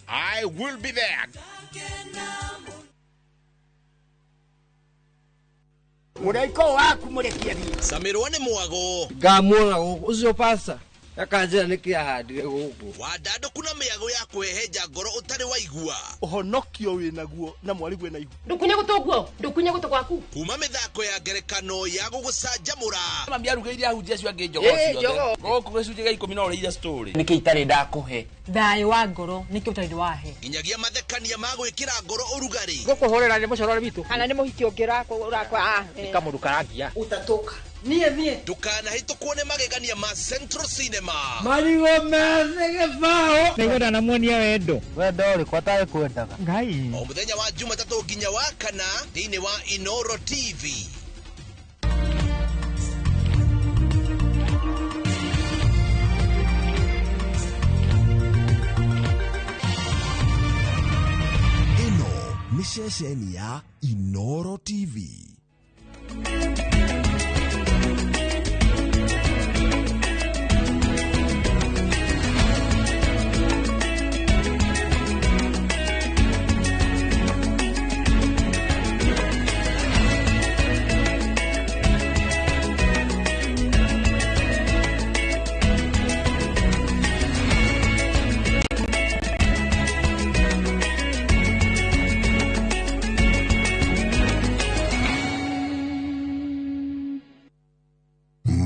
I will be there. Mũraiko waku mũrekie thiĩ. Camirwo nĩ mwago. Ngamuona gũkũ ũcio pasta akanjĩra nĩkĩ ahandire gũkũ. Wandandũku na mĩago ya kũhehenja ngoro ũtarĩ waigua. Ũhonokio wĩnaguo na mwarigwe na ihu. Ndũkunye gũtũ guo, ndũkunye gũtũ gwaku. Kuma mĩthako ya ngerekano ya gũgũcanjamũra. Mami arugĩire ahunjia acio angĩ njogoo ciothe. Gũkũ gĩcunjĩ gĩa 10 no ũrĩire story. Nĩkĩ itarĩ ndakũhe? Thayũ wa ngoro nĩkĩ ũtarĩ wahe? Nginyagia mathekania ma gwĩkĩra ngoro ũrugarĩ. Gũkũhũrĩra nĩ mũcorore witũ. Kana nĩ mũhiki ũngĩ ũrakwa. Nĩ kamũndũ karangia. Utatoka. Niĩ niĩ. Ndũkanahĩtũkwo nĩ magegania ma Central Cinema. Marigũ methĩ gĩbaũ. Nĩngwenda namuonia wendo. Wendo ũrĩkũ atarĩ kwendaga? Ngai. O mũthenya wa Jumatatũ nginya wa kana thĩinĩ wa Inoro TV. Ĩno nĩ ceceni ya Inoro TV.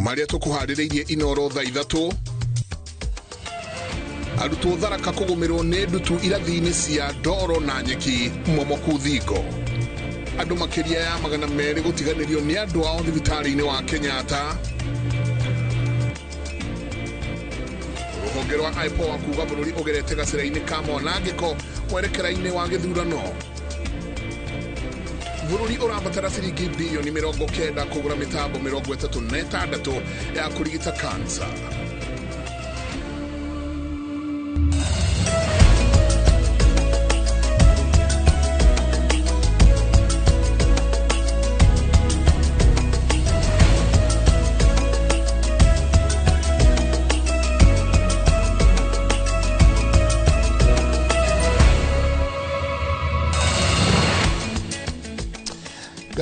Maria tũkũharĩrĩirie Inoro thaa 3 arutwo Tharaka kũgũmĩrwo nĩ ndutu irathi-inĩ cia ndoro na nyeki momoku thingo. Andũ makĩria ya 200 gũtiganĩrio nĩ andũ ao thibitarĩ-inĩ wa Kenyatta. Rũhonge rwa IPOA kuga bũrũri ũgerete gacĩra-inĩ ka mwanangĩko mwerekera-inĩ wa gĩthurano. Bũrũri ũrabatara ciringi bilioni 90 kũgũra mĩtambo 36 ya kũrigita kansa.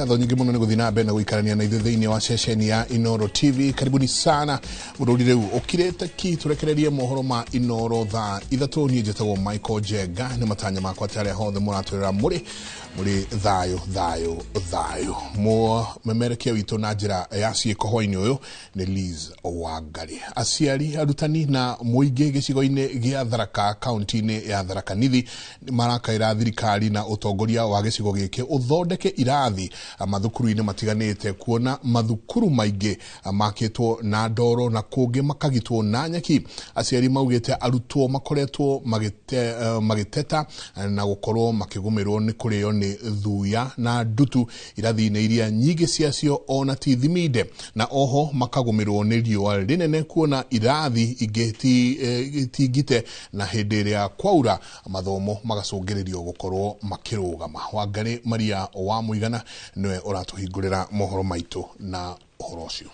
Ngatho nyingĩ mũno nĩ gũthiĩ na mbere na gũikarania na ithuĩ thĩinĩ wa ceceni ya Inoro TV. Karibuni sana bũrũri rĩu ũkirĩte ki, tũrekererie mohoro ma Inoro thaa 3. Niĩ njĩtagwo Michael Njenga, nĩ matanya makwa atĩ arĩa hothe mũratwĩrĩra mũrĩ thayũ thayũ thayũ. Mũmemerekia witũ na njĩra ya ciĩko hwainĩ ũyũ nĩ Liz Wangari. Aciari, arutani na mũingĩ gĩcigo-inĩ gĩa Tharaka kaunti-inĩ ya Tharaka Nithi marakaĩra thirikari na ũtongoria wa gĩcigo gĩkĩ ũthondeke irathi mathukuru-inĩ matiganĩte, kuona mathukuru maingĩ makĩtwo na ndoro na kũngĩ makagitwo na nyeki. Aciari maugĩte arutwo makoretwo magĩteta na gũkorwo makĩgũmĩrwo nĩ kũrĩo nĩ thuya na ndutu irathi-inĩ iria nyingĩ ciacio ona ti thiminde, na oho makagũmĩrwo nĩ riũa rĩnene kuona irathi ingĩ ti ngite, na hĩndĩ ĩrĩa kwaura mathomo magacũngĩrĩrio gũkorwo makĩrũgama. Wangari Maria wa Mũigana nĩwe ũratũhingũrĩra mohoro maitũ na ũhoro ũcio.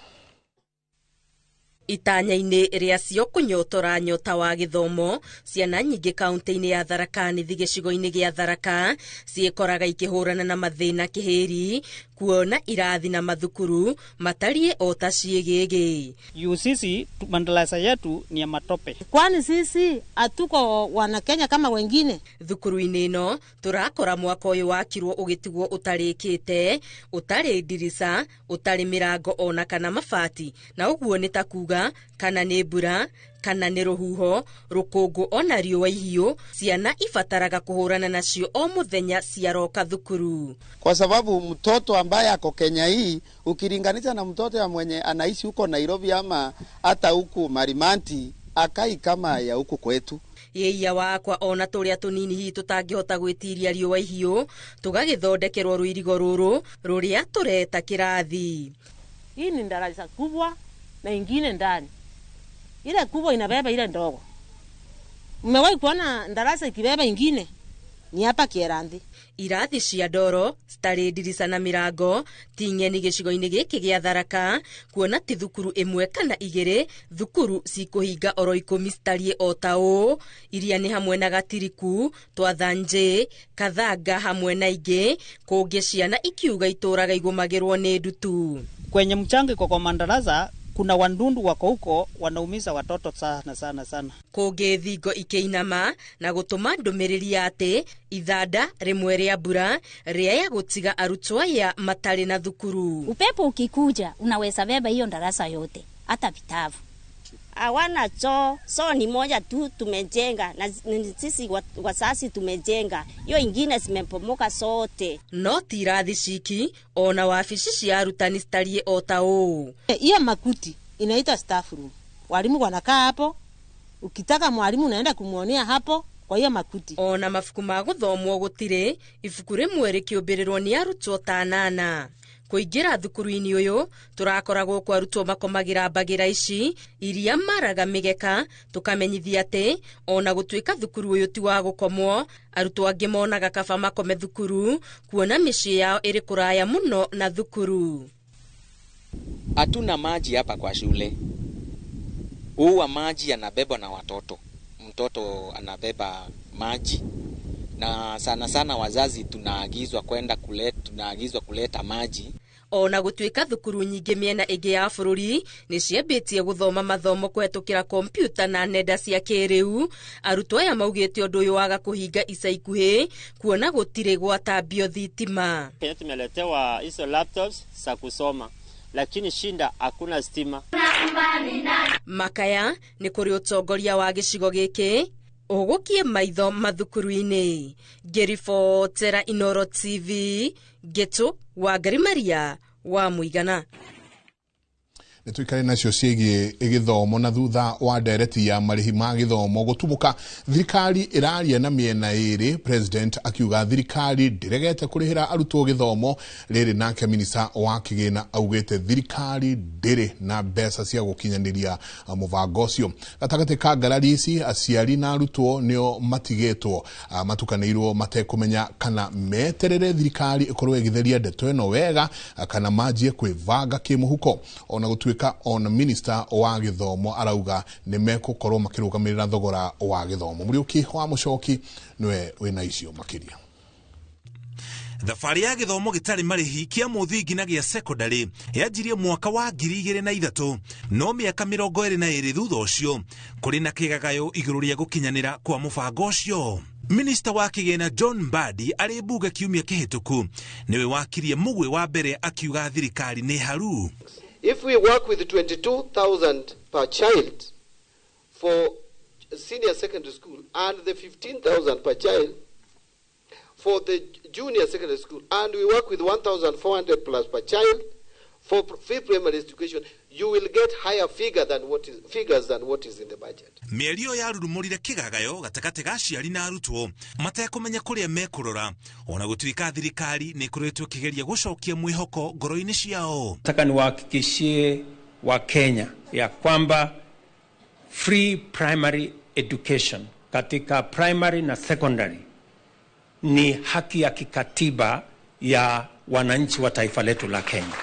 Itanya-inĩ rĩacio kũnyotora nyota wa gĩthomo, ciana nyingĩ kaunti-inĩ ya Tharaka Nithi gĩcigo-inĩ gĩa Tharaka ciĩkoraga ikĩhũrana na mathĩna kĩhĩri, kuona irathi na mathukuru matariĩ o ta ciĩgĩgĩ. Yu sisi madarasa yetu ni ya matope. Kwani sisi hatuko wana Kenya kama wengine? Thukuru-inĩ ĩno tũrakora mwaka ũyũ wakirwo ũgĩtigwo ũtarĩkĩte, ũtarĩ ndirica, ũtarĩ mĩrango ona kana mabati, na ũguo nĩ ta kuga kana nĩ mbura kana nĩ rũhuho, rũkũngũ ona riũa ihiũ, ciana ibataraga kũhũrana nacio o mũthenya ciaroka thukuru. Kwa sababu mtoto ambaye ako Kenya hii ukilinganisha na mtoto ya mwenye anaishi huko Nairobi ama hata huku Marimanti, akai kama ya huku kwetu. Yeiya wakwa ona tũrĩa tũnini hihi tũtangĩhota gwĩtiria riũa ihiũ, tũgagĩthondekerwo rũirigo rũrũ rũrĩa tũreta kĩrathi. Hii ni darasa kubwa na ingine ndani. Ile kubwa inabeba ile ndogo. Umewahi kuona darasa ikibeba ingine? Ni hapa Kierandi. Irathi cia ndoro citarĩ ndirica na mĩrango ti ng'eni gĩcigo-inĩ gĩkĩ gĩa Tharaka, kuona ti thukuru ĩmwe kana igĩrĩ, thukuru cikũhinga oro 10 citariĩ o ta ũũ, iria nĩ hamwe na Gatiriku, Twathanjĩ, Kathanga hamwe na ingĩ, kũngĩ ciana ikiuga itũraga igũmagĩrwo nĩ ndutu. Kwenye mchanga iko kwa madarasa kuna wandundu wako huko wanaumiza watoto sana sana sana. Kũngĩ thingo ikĩinama na gũtũma ndũmĩrĩri ya atĩ ithanda rĩmwe rĩa mbura rĩaya gũtiga arutwo aya matarĩ na thukuru. Upepo ukikuja unaweza beba hiyo darasa yote hata vitabu. Hawana choo, so ni moja tu tumejenga na sisi wazazi tumejenga, hiyo ingine zimepomoka sote. No ti irathi ciki ona wabici cia arutani citariĩ o ta ũũ. Hiyo makuti inaitwa staff room. Walimu wanakaa hapo, ukitaka mwalimu unaenda kumuonea hapo kwa hiyo makuti. Ona mabuku ma gũthomwo gũtirĩ, ibuku rĩmwe rĩkĩũmbĩrĩrwo nĩ arutwo ta 8. Kũingĩra thukuru-inĩ ũyũ tũrakoragwo kwa arutwo makomagĩra mbagĩra ici iria maraga mĩgeka, tũkamenyithia atĩ ona gũtuĩka thukuru ũyũ ti wa gũkomwo, arutwo angĩ monaga kaba makome thukuru kuona mĩciĩ yao ĩrĩ kũraya mũno na thukuru. Hatuna maji hapa kwa shule. Huwa maji yanabebwa na watoto. Mtoto anabeba maji, na sana sana wazazi tunaagizwa kwenda kuleta, tunaagizwa kuleta maji. Ona gũtuĩka thukuru nyingĩ mĩena ĩngĩ ya bũrũri nĩ ciambĩtie gũthoma mathomo kũhetũkĩra kompiuta na nenda cia kĩrĩu, arutwo aya maugĩte ũndũ ũyũ waga kũhinga ica ikuhĩ kuona gũtirĩ gwatambio thitima. Kenya tumeletewa hizo laptops za kusoma, lakini shinda hakuna stima. Makaya nĩ kũrĩ ũtongoria wa gĩcigo gĩkĩ ũgũkie maitho mathukuru-inĩ. Ngĩribotera Inoro TV, Ngĩtũ Wangari Maria wa Mũigana. Nĩtũikare nacio ciĩgiĩ gĩthomo, na thutha wa ndereti ya marĩhi ma gĩthomo gũtumũka, thirikari ĩraria na mĩena ĩrĩ, president akiuga thirikari ndĩregete kũrĩhĩra arutwo gĩthomo rĩrĩ, nake minista wa kĩgĩna augĩte thirikari ndĩrĩ na mbeca cia gũkinyanĩria mũbango ũcio. Gatagatĩ ka ngarari ici, aciari na arutwo nĩo matigĩtwo matukanĩirwo matekũmenya kana meterere thirikari ĩkorwo ĩgĩtheria ndeto ĩno wega kana manjie kwĩbanga kĩmũhuko. Ona gũtuĩka ona minister wa gĩthomo arauga nĩ mekũkorwo makĩrũgamĩrĩra thogora wa gĩthomo. Mũriũki wa Mũcoki nĩwe wĩna icio makĩria. Thabarĩ ya gĩthomo gĩtarĩ marĩhi kĩa mũthingi na gĩa secondary yanjirie mwaka wa 2003, no mĩaka 22 thutha ũcio kũrĩ na kĩgagayo igũrũ rĩa gũkinyanĩra kwa mũbango ũcio. Minista wa kĩgĩna John Mbadi arĩ mbunge kiumia kĩhĩtũku nĩwe wakirie mũgwĩ wa mbere akiuga thirikari nĩ haru. If we work with 22,000 per child for senior secondary school and the 15,000 per child for the junior secondary school, and we work with 1,400 plus per child for free primary education, you will get higher figures than what is in the budget. Mĩario yarurumũrire kĩgagayo gatagatĩ ga aciari na arutwo matekũmenya kũrĩa mekũrora, ona gũtuĩka thirikari nĩ ĩkoretwo ĩkĩgeria gũcokia mwĩhoko ngoro-inĩ ciao. Nataka niwahakikishie wa Kenya ya kwamba free primary education katika primary na secondary ni haki ya kikatiba ya wananchi wa taifa letu la Kenya.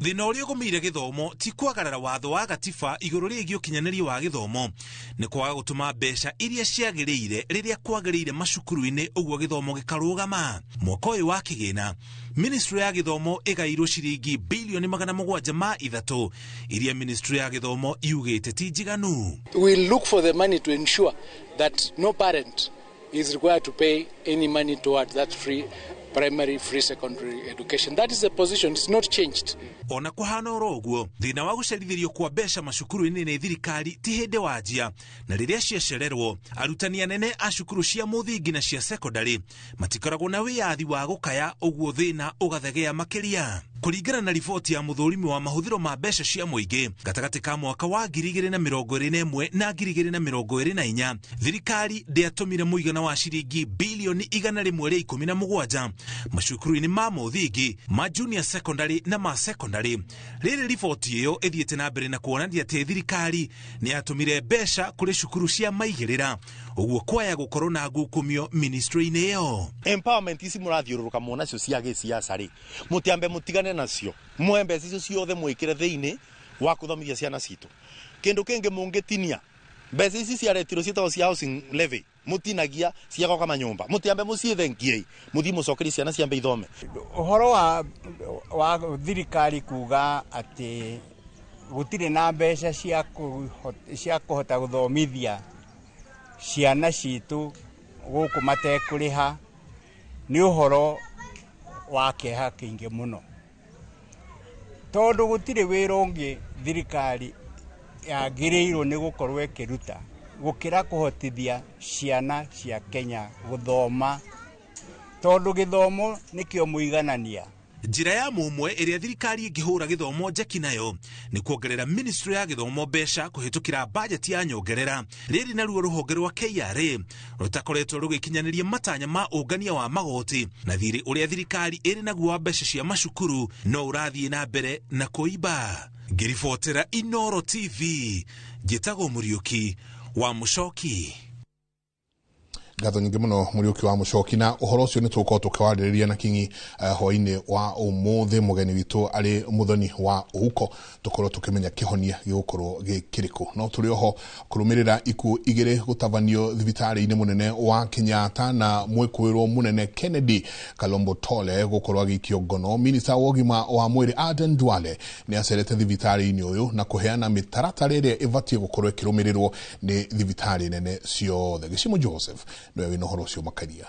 Thĩna ũrĩa ũgũmĩire gĩthomo ti kwagarara watho wa gatiba igũrũ rĩgiĩ ũkinyanĩria wa gĩthomo, nĩ kwaga gũtũma mbeca iria ciagĩrĩire rĩrĩa kwagĩrĩire macukuru-inĩ, ũguo gĩthomo gĩkarũgama. Mwaka ũyũ wa kĩgĩna, ministry ya gĩthomo ĩgairwo ciringi bilioni 703 iria ministry ya gĩthomo yugĩte ti njiganu. We look for the money to ensure that no parent is required to pay any money towards that free primary, free secondary education. That is the position. It's not changed. Ona kuhana oro ũguo, thĩna wa gũcerithĩrio kwa mbeca macukuru-inĩ nĩ thirikari ti hĩndĩ wanjia, na rĩrĩa ciacererwo arutani anene a cukuru cia mũthingi na cia secondary matikoragwo na wĩyathi wa gũkaya, ũguo thĩna ũgathegea makĩria. Kũringana na riboti ya mũthũrimi wa mahũthĩro ma mbeca cia mũingĩ gatagatĩ ka mwaka wa 2021 na 2024, thirikari ndĩatũmire mũigana wa ciringi bilioni 117 macukuru-inĩ ma mũthingi, ma junior secondary na ma secondary. Rĩrĩ riboti ĩyo ĩthiĩte na mbere na kuonania atĩ thirikari nĩ yatũmire mbeca kũrĩ cukuru cia maigĩrĩra, ũguo kwaya gũkorwo na ngukumio ministry-inĩ ĩyo. Empowerment ici mũrathiũrũrũka muona cio cia gĩciaca rĩ, mũtiambe mũtigane nacio, muoe mbeca icio ciothe mwĩkĩre thĩinĩ wa kũthomithia ciana citũ. Kĩndũ kĩngĩ mũngĩtinia, mbeca ici ciaretirwo ciĩtagwo cia housing levy, mũtinagia cia gwaka manyũmba, mũtiambe mũciĩthengiei, mũthiĩ mũcokerie ciana ciambe ithome. Ũhoro wa thirikari kuga atĩ gũtirĩ na mbeca cia kũhota gũthomithia ciana citũ gũkũ matekũrĩha nĩ ũhoro wa kĩeha kĩingĩ mũno, tondũ gũtirĩ wĩra ũngĩ thirikari yagĩrĩirwo nĩ gũkorwo ĩkĩruta gũkĩra kũhotithia ciana cia Kenya gũthoma, tondũ gĩthomo nĩkĩo mũiganania. Njĩra ya mũmwe ĩrĩa thirikari ĩngĩhũra gĩthomo njeki nayo nĩ kuongerera ministry ya gĩthomo mbeca kũhĩtũkĩra bajeti ya nyongerera. Rĩrĩ naruo rũhonge rwa KRA rũtakoretwo rũgĩkinyanĩria matanya ma ũngania wa magoti, na thirĩ ũrĩa thirikari ĩrĩ naguo wa mbeca cia macukuru no ũrathiĩ na mbere na kũimba. Ngĩribotera Inooro TV, njĩtagwo Mũriũki wa Mũcoki. Ngatho nyingĩ mũno Mũriũki wa Mũcoki, na ũhoro ũcio nĩ tũgũkorwo tũkĩwarĩrĩria na kinyi hwaĩ-inĩ wa ũmũthĩ. Mũgeni witũ arĩ Mũthoni wa Ũhuko, tũkorwo tũkĩmenya kĩhonia gĩgũkorwo gĩ kĩrĩkũ. No tũrĩ oho kũrũmĩrĩra ikuũ igĩrĩ gũtabanio thibitarĩ-inĩ mũnene wa Kenyatta na mwĩkũĩrwo mũnene Kennedy Kalombo Tole gũkorwo agĩikio ngono. Minista wa ũgima wa mwĩrĩ Aden Duale nĩ acerete thibitarĩ-inĩ ũyũ na kũheana mĩtaratara ĩrĩa ĩbatiĩ gũkorwo ĩkĩrũmĩrĩrwo nĩ thibitarĩ nene ciothe. Gĩcimo Joseph nĩwe wĩna ũhoro ũcio makĩria.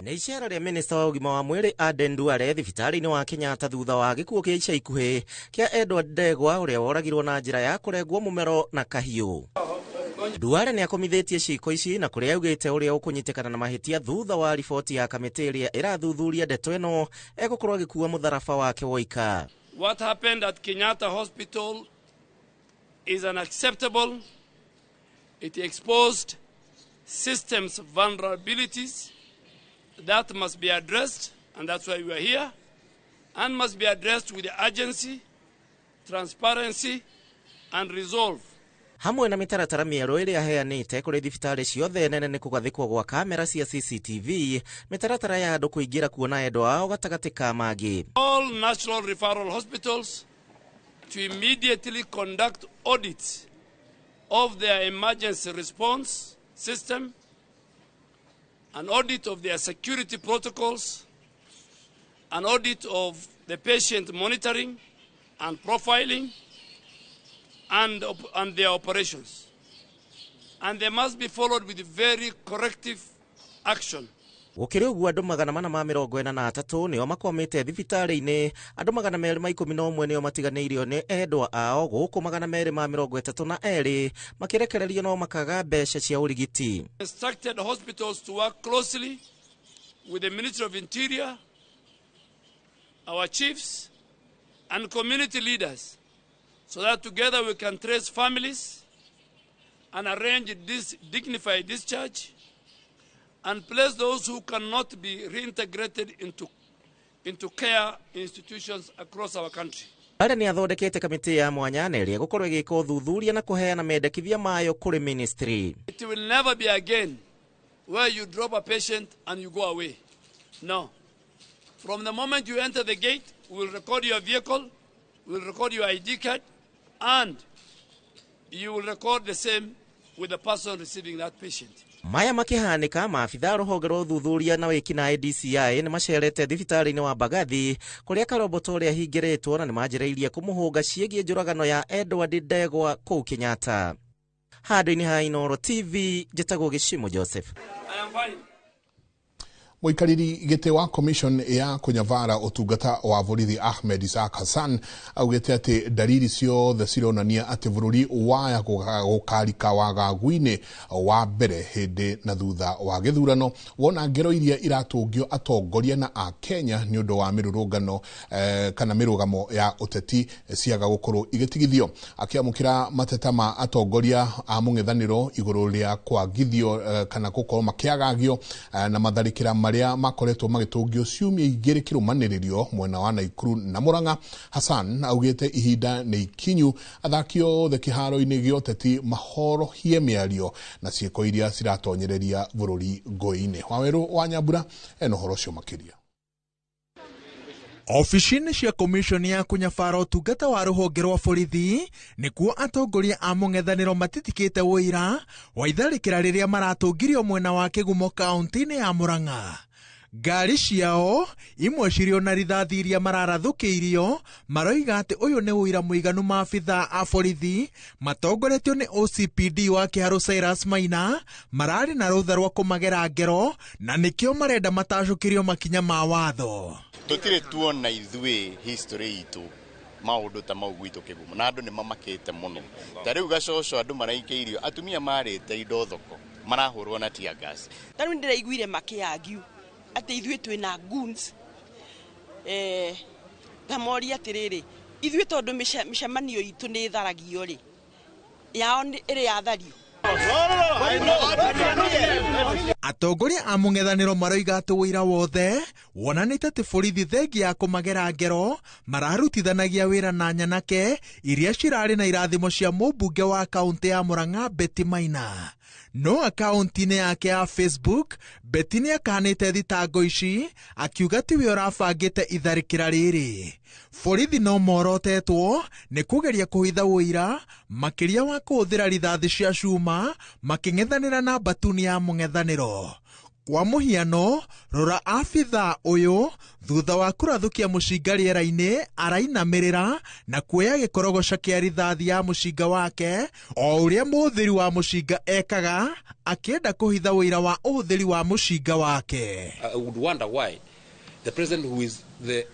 Nĩ icera rĩa minista wa ũgima wa mwĩrĩ Aden Duale thibitarĩ-inĩ wa Kenyatta thutha wa gĩkuũ kĩa ica ikuhĩ kĩa Edward Ndegwa ũrĩa woragirwo na njĩra ya kũrengwo mũmero na kahiũ. Duale nĩ akomithĩtie ciĩko ici na kũrĩa augĩte ũrĩa ũkũnyitĩkana na mahĩtia thutha wa riboti ya kamĩtĩ ĩrĩa ĩrathuthuria ndeto ĩno egũkorwo agĩkua mũtharaba wake woika. What happened at Kenyatta Hospital is unacceptable. It exposed systems vulnerabilities that must be addressed, and that's why we are here, and must be addressed with urgency, transparency, and resolve. Hamwe na mĩtaratara mĩerũ ĩrĩa aheanĩte kũrĩ thibitarĩ ciothe nene nĩ kũgathĩkwo gwa kamera cia CCTV, mĩtaratara ya andũ kũingĩra kuona endwa ao gatagatĩ ka mangĩ. All national referral hospitals to immediately conduct audits of their emergency response system An audit of their security protocols, an audit of the patient monitoring and profiling, and their operations. And they must be followed with very corrective action. Gũkĩrĩ ũguo andũ 443 nĩo makomĩte thibitarĩ-inĩ, andũ 211 nĩo matiganĩirio nĩ endwa ao, gũkũ 232 makĩrekererio no makaga mbeca cia ũrigiti. Instructed hospitals to work closely with the Ministry of Interior, our chiefs, and community leaders so that together we can trace families and arrange this dignified discharge and place those who cannot be reintegrated into care institutions across our country. Duale nĩ athondekete kamĩtĩ ya mwanya na ĩrĩa ĩgũkorwo ĩgĩka ũthuthuria na kũheana mendekithia mayo kũrĩ ministry. It will never be again where you drop a patient and you go away. No. From the moment you enter the gate, we will record your vehicle, we will record your ID card, and you will record the same with the person receiving that patient. Maya makĩhanĩka, maabitha rũhonge rwa ũthuthuria na wĩkinaĩ DCI nĩ macerete thibitarĩ-inĩ wa Mbagathi kũrĩa Karomboto ũrĩa ahingĩrĩtwo na nĩmanjĩrĩirie kũmũhũnga ciĩgiĩ njũragano ya Edward Ndegwa kũu Kenyatta. Handũ-inĩ ha Inooro TV, njĩtagwo Gĩcimo Joseph. I am fine. Mũikarĩri gĩtĩ wa commission ya kũnyabara ũtungata wa borithi Ahmed Isaac Hassan augĩte atĩ ndariri ciothe cironania atĩ bũrũri waya gũkarika wagagu-inĩ wa mbere hĩndĩ na thutha wa gĩthurano, wona ngero iria iratũngio atongoria na akenya nĩ ũndũ wa mĩrũrũngano kana mĩrũgamo ya ũteti ciaga gũkorwo igĩtigithio. Akĩamũkĩra mateta ma atongoria a mũng'ethanĩro igũrũ rĩa kwagithio kana gũkorwo makĩagagio na matharĩkĩra marĩa makoretwo magĩtũngio ciumia igĩrĩ kĩrũmanĩrĩrio mwena wa Naikuru na Murang'a, Hassan augĩte ihinda nĩ ikinyu athaki othe kĩharo-inĩ gĩa ũteti mahorohie mĩario na ciĩko iria ciratonyereria bũrũri ngũĩ-inĩ. Wawerũ wa Nyambura ena ũhoro ũcio makĩria. Ofici-inĩ cia commission ya kũnyabara ũtungata wa rũhonge rwa borithi nĩkuo atongoria a mũng'ethanĩro matitikĩte ũira wa itharĩkĩra rĩrĩa maratũngirio mwena wa Kĩgumo kaunti-inĩ ya Murang'a. Ngari ciao imwe cirĩ na rithathi iria mararathũkĩirio, maroiga atĩ ũyũ nĩ ũira mũiganu maabitha a borithi matongoretio nĩ OCPD wa Kĩharũ Cyrus Maina mararĩ na rũtha rwa kũmagera ngero na nĩkĩo marenda matacũkĩrio makinya ma watho. Tũtirĩ tuona ithuĩ history itũ maũndũ ta mau gwitũ Kĩgumo na andũ nĩ mamakĩte mũno. Ta rĩu Gacoco andũ maraikĩirio, atumia marĩte indo thoko marahũrwo na tear gas. Ta rĩu ndĩraiguire makĩagiu atĩ ithuĩ twĩna goons. Ngamoria atĩrĩrĩ, ithuĩ tondũ mĩcemanio itũ nĩ ĩtharagio rĩ, yao ĩrĩ yathario. Atongoria a mũng'ethanĩro maroiga atĩ ũira wothe wonanĩte atĩ borithi thengia ya kũmagera ngero mararutithanagia wĩra na nyanake iria cirarĩ na irathimo cia mũmbunge wa kaunti ya Murang'a Betty Maina. No akaunti-inĩ yake ya Facebook, Betty nĩ akanĩte thitango ici akiuga tiwe ũrabangĩte itharĩkĩra rĩrĩ. Borithi no morotetwo nĩ kũgeria kũhitha ũira makĩria wa kũhũthĩra rithathi cia cuma makĩng'ethanĩra na mbatuni ya mũng'ethanĩro. Kwa mũhiano, rora abitha ũyũ thutha wa kũrathũkia mũcinga rĩera-inĩ arainamĩrĩra na kuoya gĩkorogoca kĩa rithathi ya mũcinga wake o ũrĩa mũhũthĩri wa mũcinga ekaga akĩenda kũhitha ũira wa ũhũthĩri wa mũcinga wake. I would wonder why the president, who is the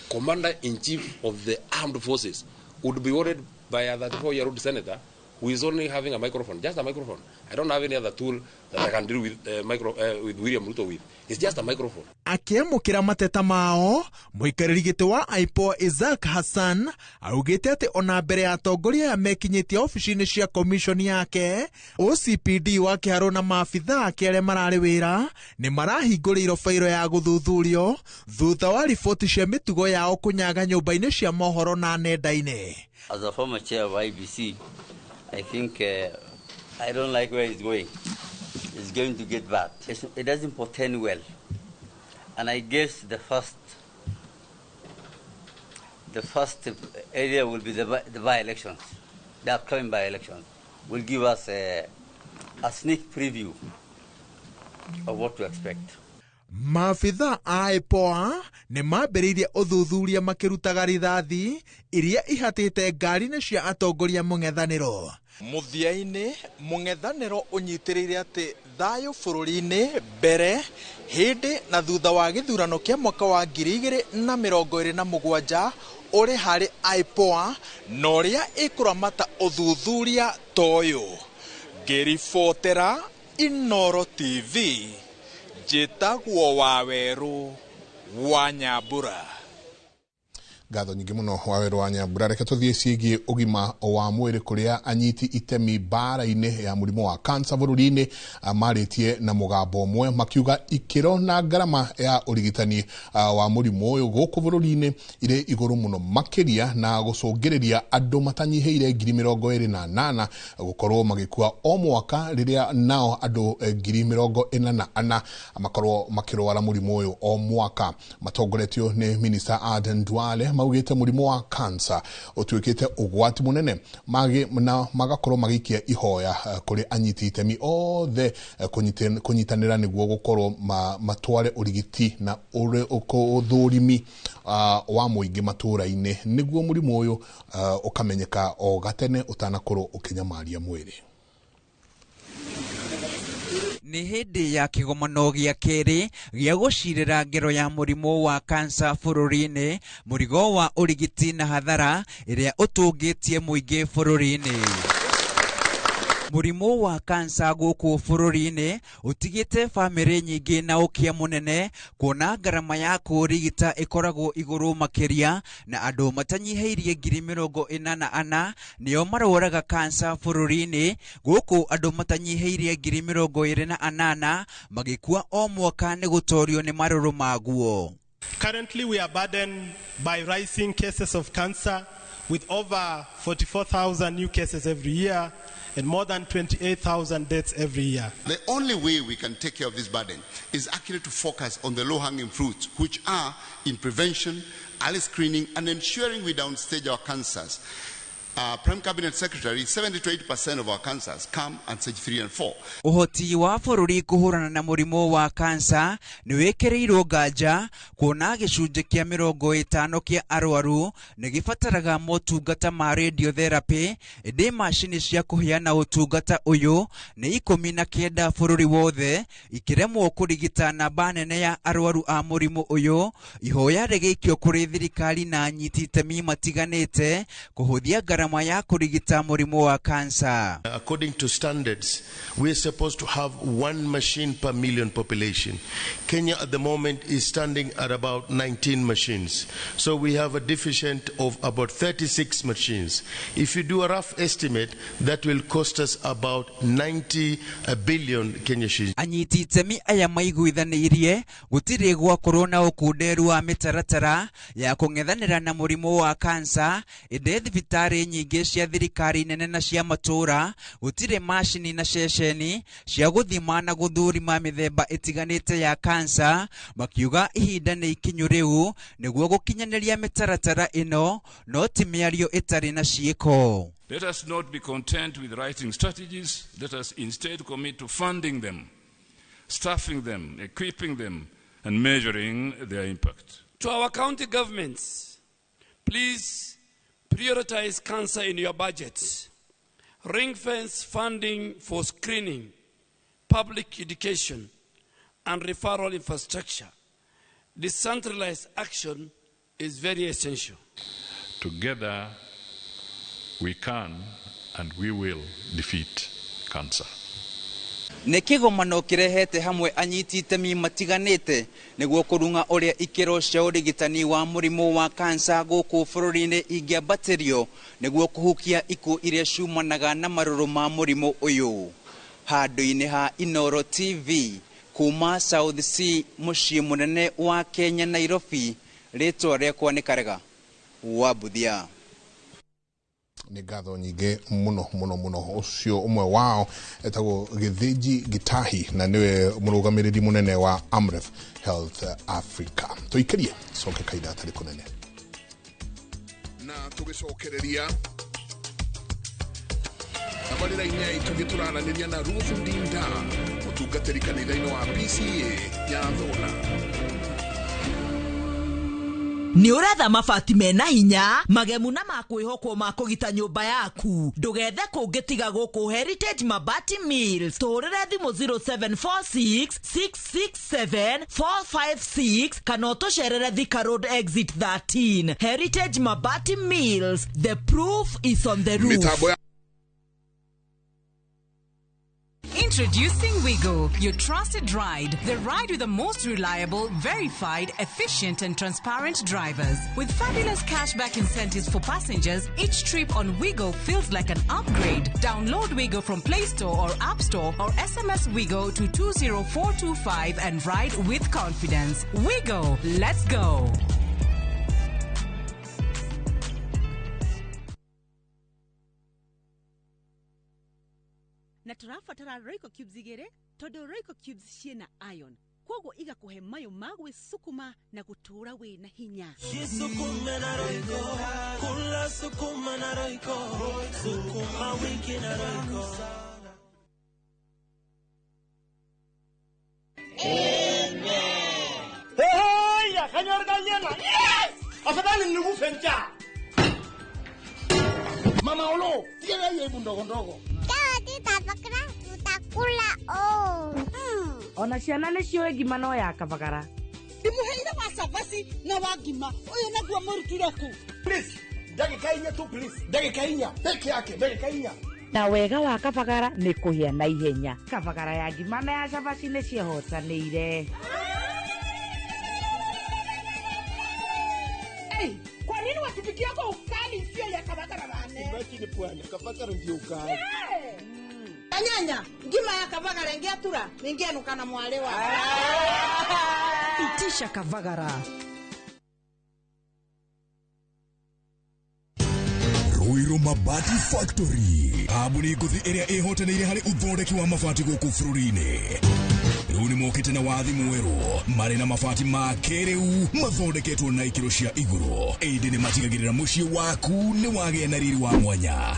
commander in chief of the armed forces, would be ordered by a 34-year-old senator who is only having a microphone, just a microphone. I don't have any other tool that I can deal with William Ruto with. It's just a microphone. Akĩamũkĩra mateta mao, mũikarĩri gĩtĩ wa IPOA Isaac Hassan augĩte atĩ ona mbere ya atongoria aya mekinyĩtie ofici-inĩ cia commission yake, OCPD wa Kĩharũ na maabitha ake arĩa mararĩ wĩra nĩ marahingũrĩirwo bairo ya gũthuthurio thutha wa riboti cia mĩtugo yao kũnyaga nyũmba-inĩ cia mohoro na nenda-inĩ. As a former chair of IBC, I think I don't like where it's going. It's going to get bad. It doesn't portend well. And I guess the first area will be the by-elections. The upcoming by-elections will give us a sneak preview of what to expect. Maabithaa a IPOA nĩ mambĩrĩirie ũthuthuria makĩrutaga rithathi iria ihatĩte ngari-inĩ cia atongoria mũng'ethanĩro. Mũthia-inĩ mũng'ethanĩro ũnyitĩrĩire atĩ thayũ bũrũri-inĩ mbere, hĩndĩ na thutha wa gĩthurano kĩa mwaka wa 2027 ũrĩ harĩ IPOA na ũrĩa ĩkũramata ũthuthuria ta ũyũ. Ngĩribotera Inooro TV, njĩtagwo Wawerũ wa Nyambura. Ngatho nyingĩ mũno Wawerũ wa Nyambura. Reke tũthiĩ ciĩgiĩ ũgima wa mwĩrĩ kũrĩa anyiti itemi mbara-inĩ ya mũrimũ wa kansa bũrũri-inĩ marĩtie na mũgambo ũmwe makiuga ikĩro na ngarama ya ũrigitani wa mũrimũ ũyũ gũkũ bũrũri-inĩ irĩ igũrũ mũno makĩria na gũcũngĩrĩria andũ matanyihĩire 28,000 gũkorwo magĩkua o mwaka, rĩrĩa nao andũ 44,000 makorwo makĩrwara mũrimũ ũyũ o mwaka. Matongoretio nĩ Minister Aden Duale maugĩte mũrimũ wa kansa ũtuĩkĩte ũgwati mũnene na magakorwo magĩikia ihoya kũrĩ anyiti itemi othe kũnyitanĩra nĩguo gũkorwo matware ũrigiti na ũthũrimi wa mũingĩ matũũra-inĩ nĩguo mũrimũ ũyũ ũkamenyeka o gatene ũtanakorwo ũkĩnyamaria mwĩrĩ. Nĩ hĩndĩ ya kĩgomano gĩa kerĩ gĩa gũcirĩra ngero ya mũrimũ wa kansa bũrũri-inĩ, mũrigo wa ũrigiti na hathara ĩrĩa ũtũngĩtie mũingĩ bũrũri-inĩ. Mũrimũ wa kansa gũkũ bũrũri-inĩ ũtigĩte bamĩrĩ nyingĩ na ũkĩa mũnene, kuona ngarama ya kũrigita ĩkoragwo igũrũ makĩria na andũ matanyihĩirie 44,000 nĩo marwaraga kansa bũrũri-inĩ, gũkũ andũ matanyihĩirie 28,000 magĩkua o mwaka nĩ gũtorio nĩ marũrũ maguo. Currently we are burdened by rising cases of cancer with over 44,000 new cases every year and more than 28,000 deaths every year. The only way we can take care of this burden is actually to focus on the low-hanging fruits, which are in prevention, early screening, and ensuring we downstage our cancers. Prime Cabinet Secretary, 70 to 80% of our cancers come at stage 3 and 4. Ũhoti wa bũrũri kũhũrana na mũrimũ wa kansa nĩ wĩkĩrĩirwo nganja, kuona gĩcunjĩ kĩa 50 kĩa arwaru nĩ gĩbataraga motungata ma radiotherapy, ĩndĩ macini cia kũheana ũtungata ũyũ nĩ 19 bũrũri wothe ikĩremwo kũrigita namba nene ya arwaru a mũrimũ ũyũ. Ihoya rĩgĩikio kũrĩ thirikari na anyiti itemi matiganĩte kũhũthia ngarama ya kũrigita mũrimũ wa kansa. According to standards, we are supposed to have one machine per million population. Kenya at the moment is standing at about 19 machines. So we have a deficit of about 36 machines. If you do a rough estimate, that will cost us about 90 billion Kenya shillings. Anyiti itemi aya maiguithanĩirie gũtirĩ gwakorwo na ũkunderu wa mĩtaratara ya kũng'ethanĩra na mũrimũ wa kansa, ĩndĩ thibitarĩ nyingĩ cia thirikari nene na cia matũũra gũtirĩ macini na ceceni cia gũthima na gũthũrima mĩthemba ĩtiganĩte ya kansa, makiuga ihinda nĩ ikinyu rĩu nĩguo gũkinyanĩria mĩtaratara ĩno, no ti mĩario ĩtarĩ na ciĩko. Let us not be content with writing strategies. Let us instead commit to funding them, staffing them, equipping them, and measuring their impact. To our county governments, please prioritize cancer in your budgets. Ring fence funding for screening, public education, and referral infrastructure. Decentralized action is very essential. Together, we can and we will defeat cancer. Nĩ kĩgomano kĩrehete hamwe anyiti itemi matiganĩte nĩguo kũrung'a ũrĩa ikĩro cia ũrigitani wa mũrimũ wa kansa gũkũ bũrũri-inĩ ingĩambatĩrio nĩguo kũhukia ikuũ iria ciumanaga na marũrũ ma mũrimũ ũyũ. Handũ-inĩ ha Inooro TV kuma South C mũciĩ mũnene wa Kenya Nairobi, rĩtwa rĩakwa nĩ Karega wa Mbuthia. Nĩ ngatho nyingĩ mũno mũno mũno. Ũcio ũmwe wao etagwo Gĩthĩnji Gitahi na nĩwe mũrũgamĩrĩri mũnene wa Amref Health Africa. Tũikĩrie coke kaida atarĩ kũnene na tũgĩcokereria tabarĩra-inĩ itũ tũraranĩria na Ruth Ndinda mũtungatĩri Mũtungatĩri kanitha-inĩ wa PCA ya Thũna. Nĩ ũretha mabati mena hinya, magemu na makwĩhokwo ma kũgita nyũmba yaku? Ndũgethe kũngĩ tiga gũkũ Heritage Mabati Mills. Tũhũrĩre thimũ 0746 667 456 kana ũtũcerere Thika Road Exit 13. Heritage Mabati Mills, the proof is on the roof. Mĩtambo ya Introducing Wigo, your trusted ride. The ride with the most reliable, verified, efficient, and transparent drivers. With fabulous cashback incentives for passengers, each trip on Wigo feels like an upgrade. Download Wigo from Play Store or App Store or SMS Wigo to 20425 and ride with confidence. Wigo, let's go. Na tũrabatara Royco cubes igĩrĩ tondũ Royco cubes ciĩna iron, koguo igakũhe mayũ ma gwĩcukuma na gũtũũra wĩna hinya. Jisukume na Royco, kula sukuma na Royco, sukuma wiki na Royco. Hey, ya kanyor galiena. Yes! Afadhali nikufe njaa. Mama Olo, tiene aibu ndogo ndogo. Tutakula oh. Ona ciana nĩ ciũĩ ngima no ya kabagara. Ndĩmũheire wa cabaci na wa ngima ũyũ naguo mũrutire kũ? Please, ndagĩka inya tu please. Ndagĩka inya peke yake, ndagĩka inya. Na wega wa kabagara nĩ kũhĩa na ihenya. Kabagara ya ngima na ya cabaci nĩ ciehotanĩire. Hey, kwa nini watupikia kwa ukali sio ya kabagara bane? Imagine bwana, kabagara ndio ukali. Yeah. Anyanya, ngima ya kabagara ingiatura, ningenuka na mwale wa. Itisha kabagara. Ruiru Mabati Factory kambuni ngũthi ĩrĩa ĩhotanĩire harĩ ũthondeki wa mabati gũkũ bũrũri-inĩ. Rĩu nĩ mokĩte na wathi mwerũ marĩ na mabati ma kĩrĩu mathondeketwo na ikĩro cia igũrũ, ĩndĩ nĩ matigagĩrĩra mũciĩ waku nĩ wagĩa na riri wa mwanya.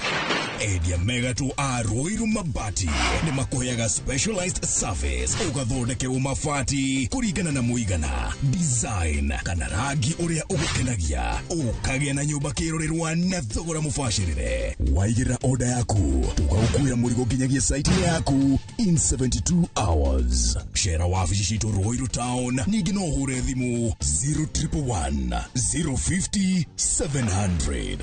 Endia megatũ a Ruiru Mabati nĩ makũheaga specialized service ũgathondekerwo mabati kũringana na mũigana, design kana rangi ũrĩa ũgũkenagia, ũkagĩa na nyũmba kĩrorerwa na thogora mũbacĩrĩre. Waigĩrĩra order yaku tũgagũkuĩra mũrigo nginyagia site yaku in 72 hours. Cera wabici citũ Ruiru Town, ningĩ no ũhũre thimũ 0111 050 700.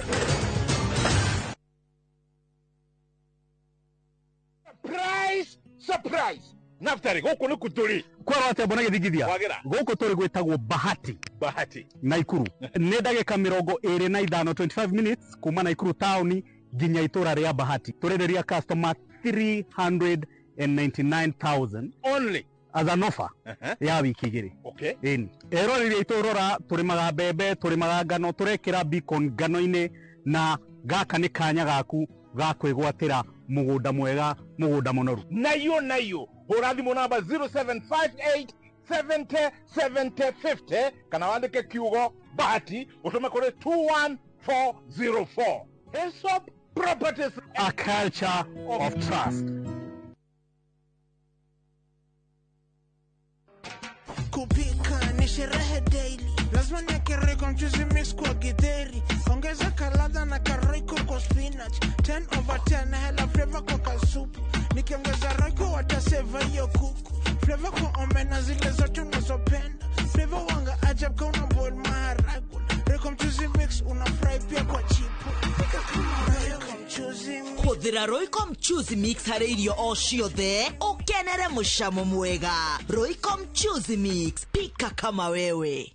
Surprise! Surprise! Naftari, gũkũ nĩ kũtũrĩ. Kwerwo atĩa mbona gĩthingithia? Wagĩra. Gũkũ tũrĩ gwĩtagwo Bahati. Bahati. Naikuru. Nĩ ndagĩka 25, 25 minutes kuma Naikuru town nginya itũra rĩa Bahati. Tũrenderia customer 399,000 only as an offer ya wiki igĩrĩ. Okay. Ĩni. Eroreri aitũ rora, tũrĩmaga mbembe, tũrĩmaga ngano, tũrekĩra beacon ngano-inĩ, na gaka nĩ kanya gaku ga kwĩgwatĩra mũgũnda mwega, mũgũnda mũnoru. Nayo nayo hũra thimũ namba 0758 70 70 50 kana wandĩke kiugo Bahati ũtũme kũrĩ 21404. Hesop Properties, a culture of trust. Kupika ni sherehe daily, lazima niweke Royco mchuzi mix kwa githeri, ongeza kaladha na karoyco kwa spinach, 10 over 10 hela flavor kwa kasupu, nikiongeza Royco wataseva hiyo kuku, flavor kwa omena zile zote unazopenda, flavor wanga ajab ka una boil maharagwe, Royco mchuzi mix una fry pia kwa chipu, pika kama Royco mchuzi mix. Hũthĩra Royco mchuzi mix harĩ irio o ciothe ũkenere mũcamo mwega. Royco mchuzi mix, pika kama wewe.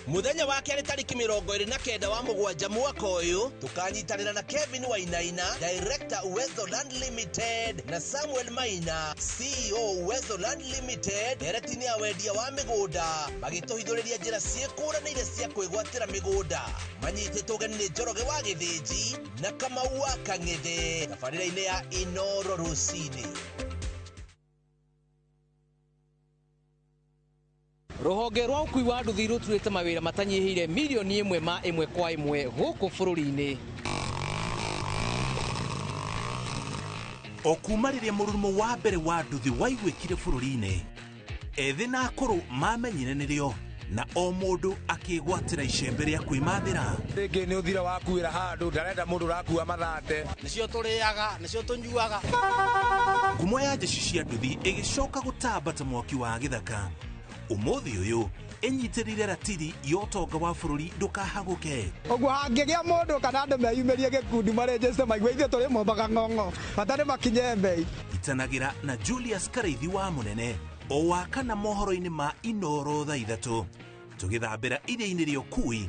Muthenya wa kerĩ tarĩki 29 wa mũgwanja mwaka ũyũ tũkanyitanĩra na Kevin Wainaina, Director Uwezo Land Limited, na Samuel Maina, CEO Uwezo Land Limited, ndereti-inĩ ya wendia wa mĩgũnda, magĩtũhithũrĩria njĩra ciĩkũranĩire cia kwĩgwatĩra mĩgũnda. Manyitĩtwo ũgeni nĩ Njoroge wa Gĩthĩnji na Kamau wa Kang'ethe, tabarĩra-inĩ ya Inoro rũcinĩ. Rũhonge rwa ũkui wa nduthi rũturĩte mawĩra matanyihĩire mirioni ĩmwe ma ĩmwe kwa ĩmwe gũkũ bũrũri-inĩ. O kuma rĩrĩa mũrurumo wa mbere wa nduthi waiguĩkire bũrũri-inĩ, ethĩ na akũrũ mamenyire nĩrĩo na o mũndũ akĩgwatĩra icembe rĩa kwĩmathĩra. Rĩngĩ nĩ ũthira wakuĩra handũ ndarenda mũndũ ũrakua mathate. Nĩcio tũrĩaga, nĩcio tũnyuaga. Ngumo ya jeshi cia nduthi ĩgĩcoka gũtamba ta mwaki wa gĩthaka. Ũmũthĩ ũyũ ĩnyitĩrĩire ratiri ya ũtonga wa bũrũri ndũkahagũke. Ũguo hangĩgĩa mũndũ kana andũ meyumĩrie gĩkundi marĩnjĩte maigue ithuĩ tũrĩ mombaga ng'ong'o bata nĩ makinye mbei. Itanagĩra na Julius Karaithi wa Mũnene o wa kana mohoro-inĩ ma Inoro thaa 3 tũgĩthambĩra iria-inĩ rĩa ũkui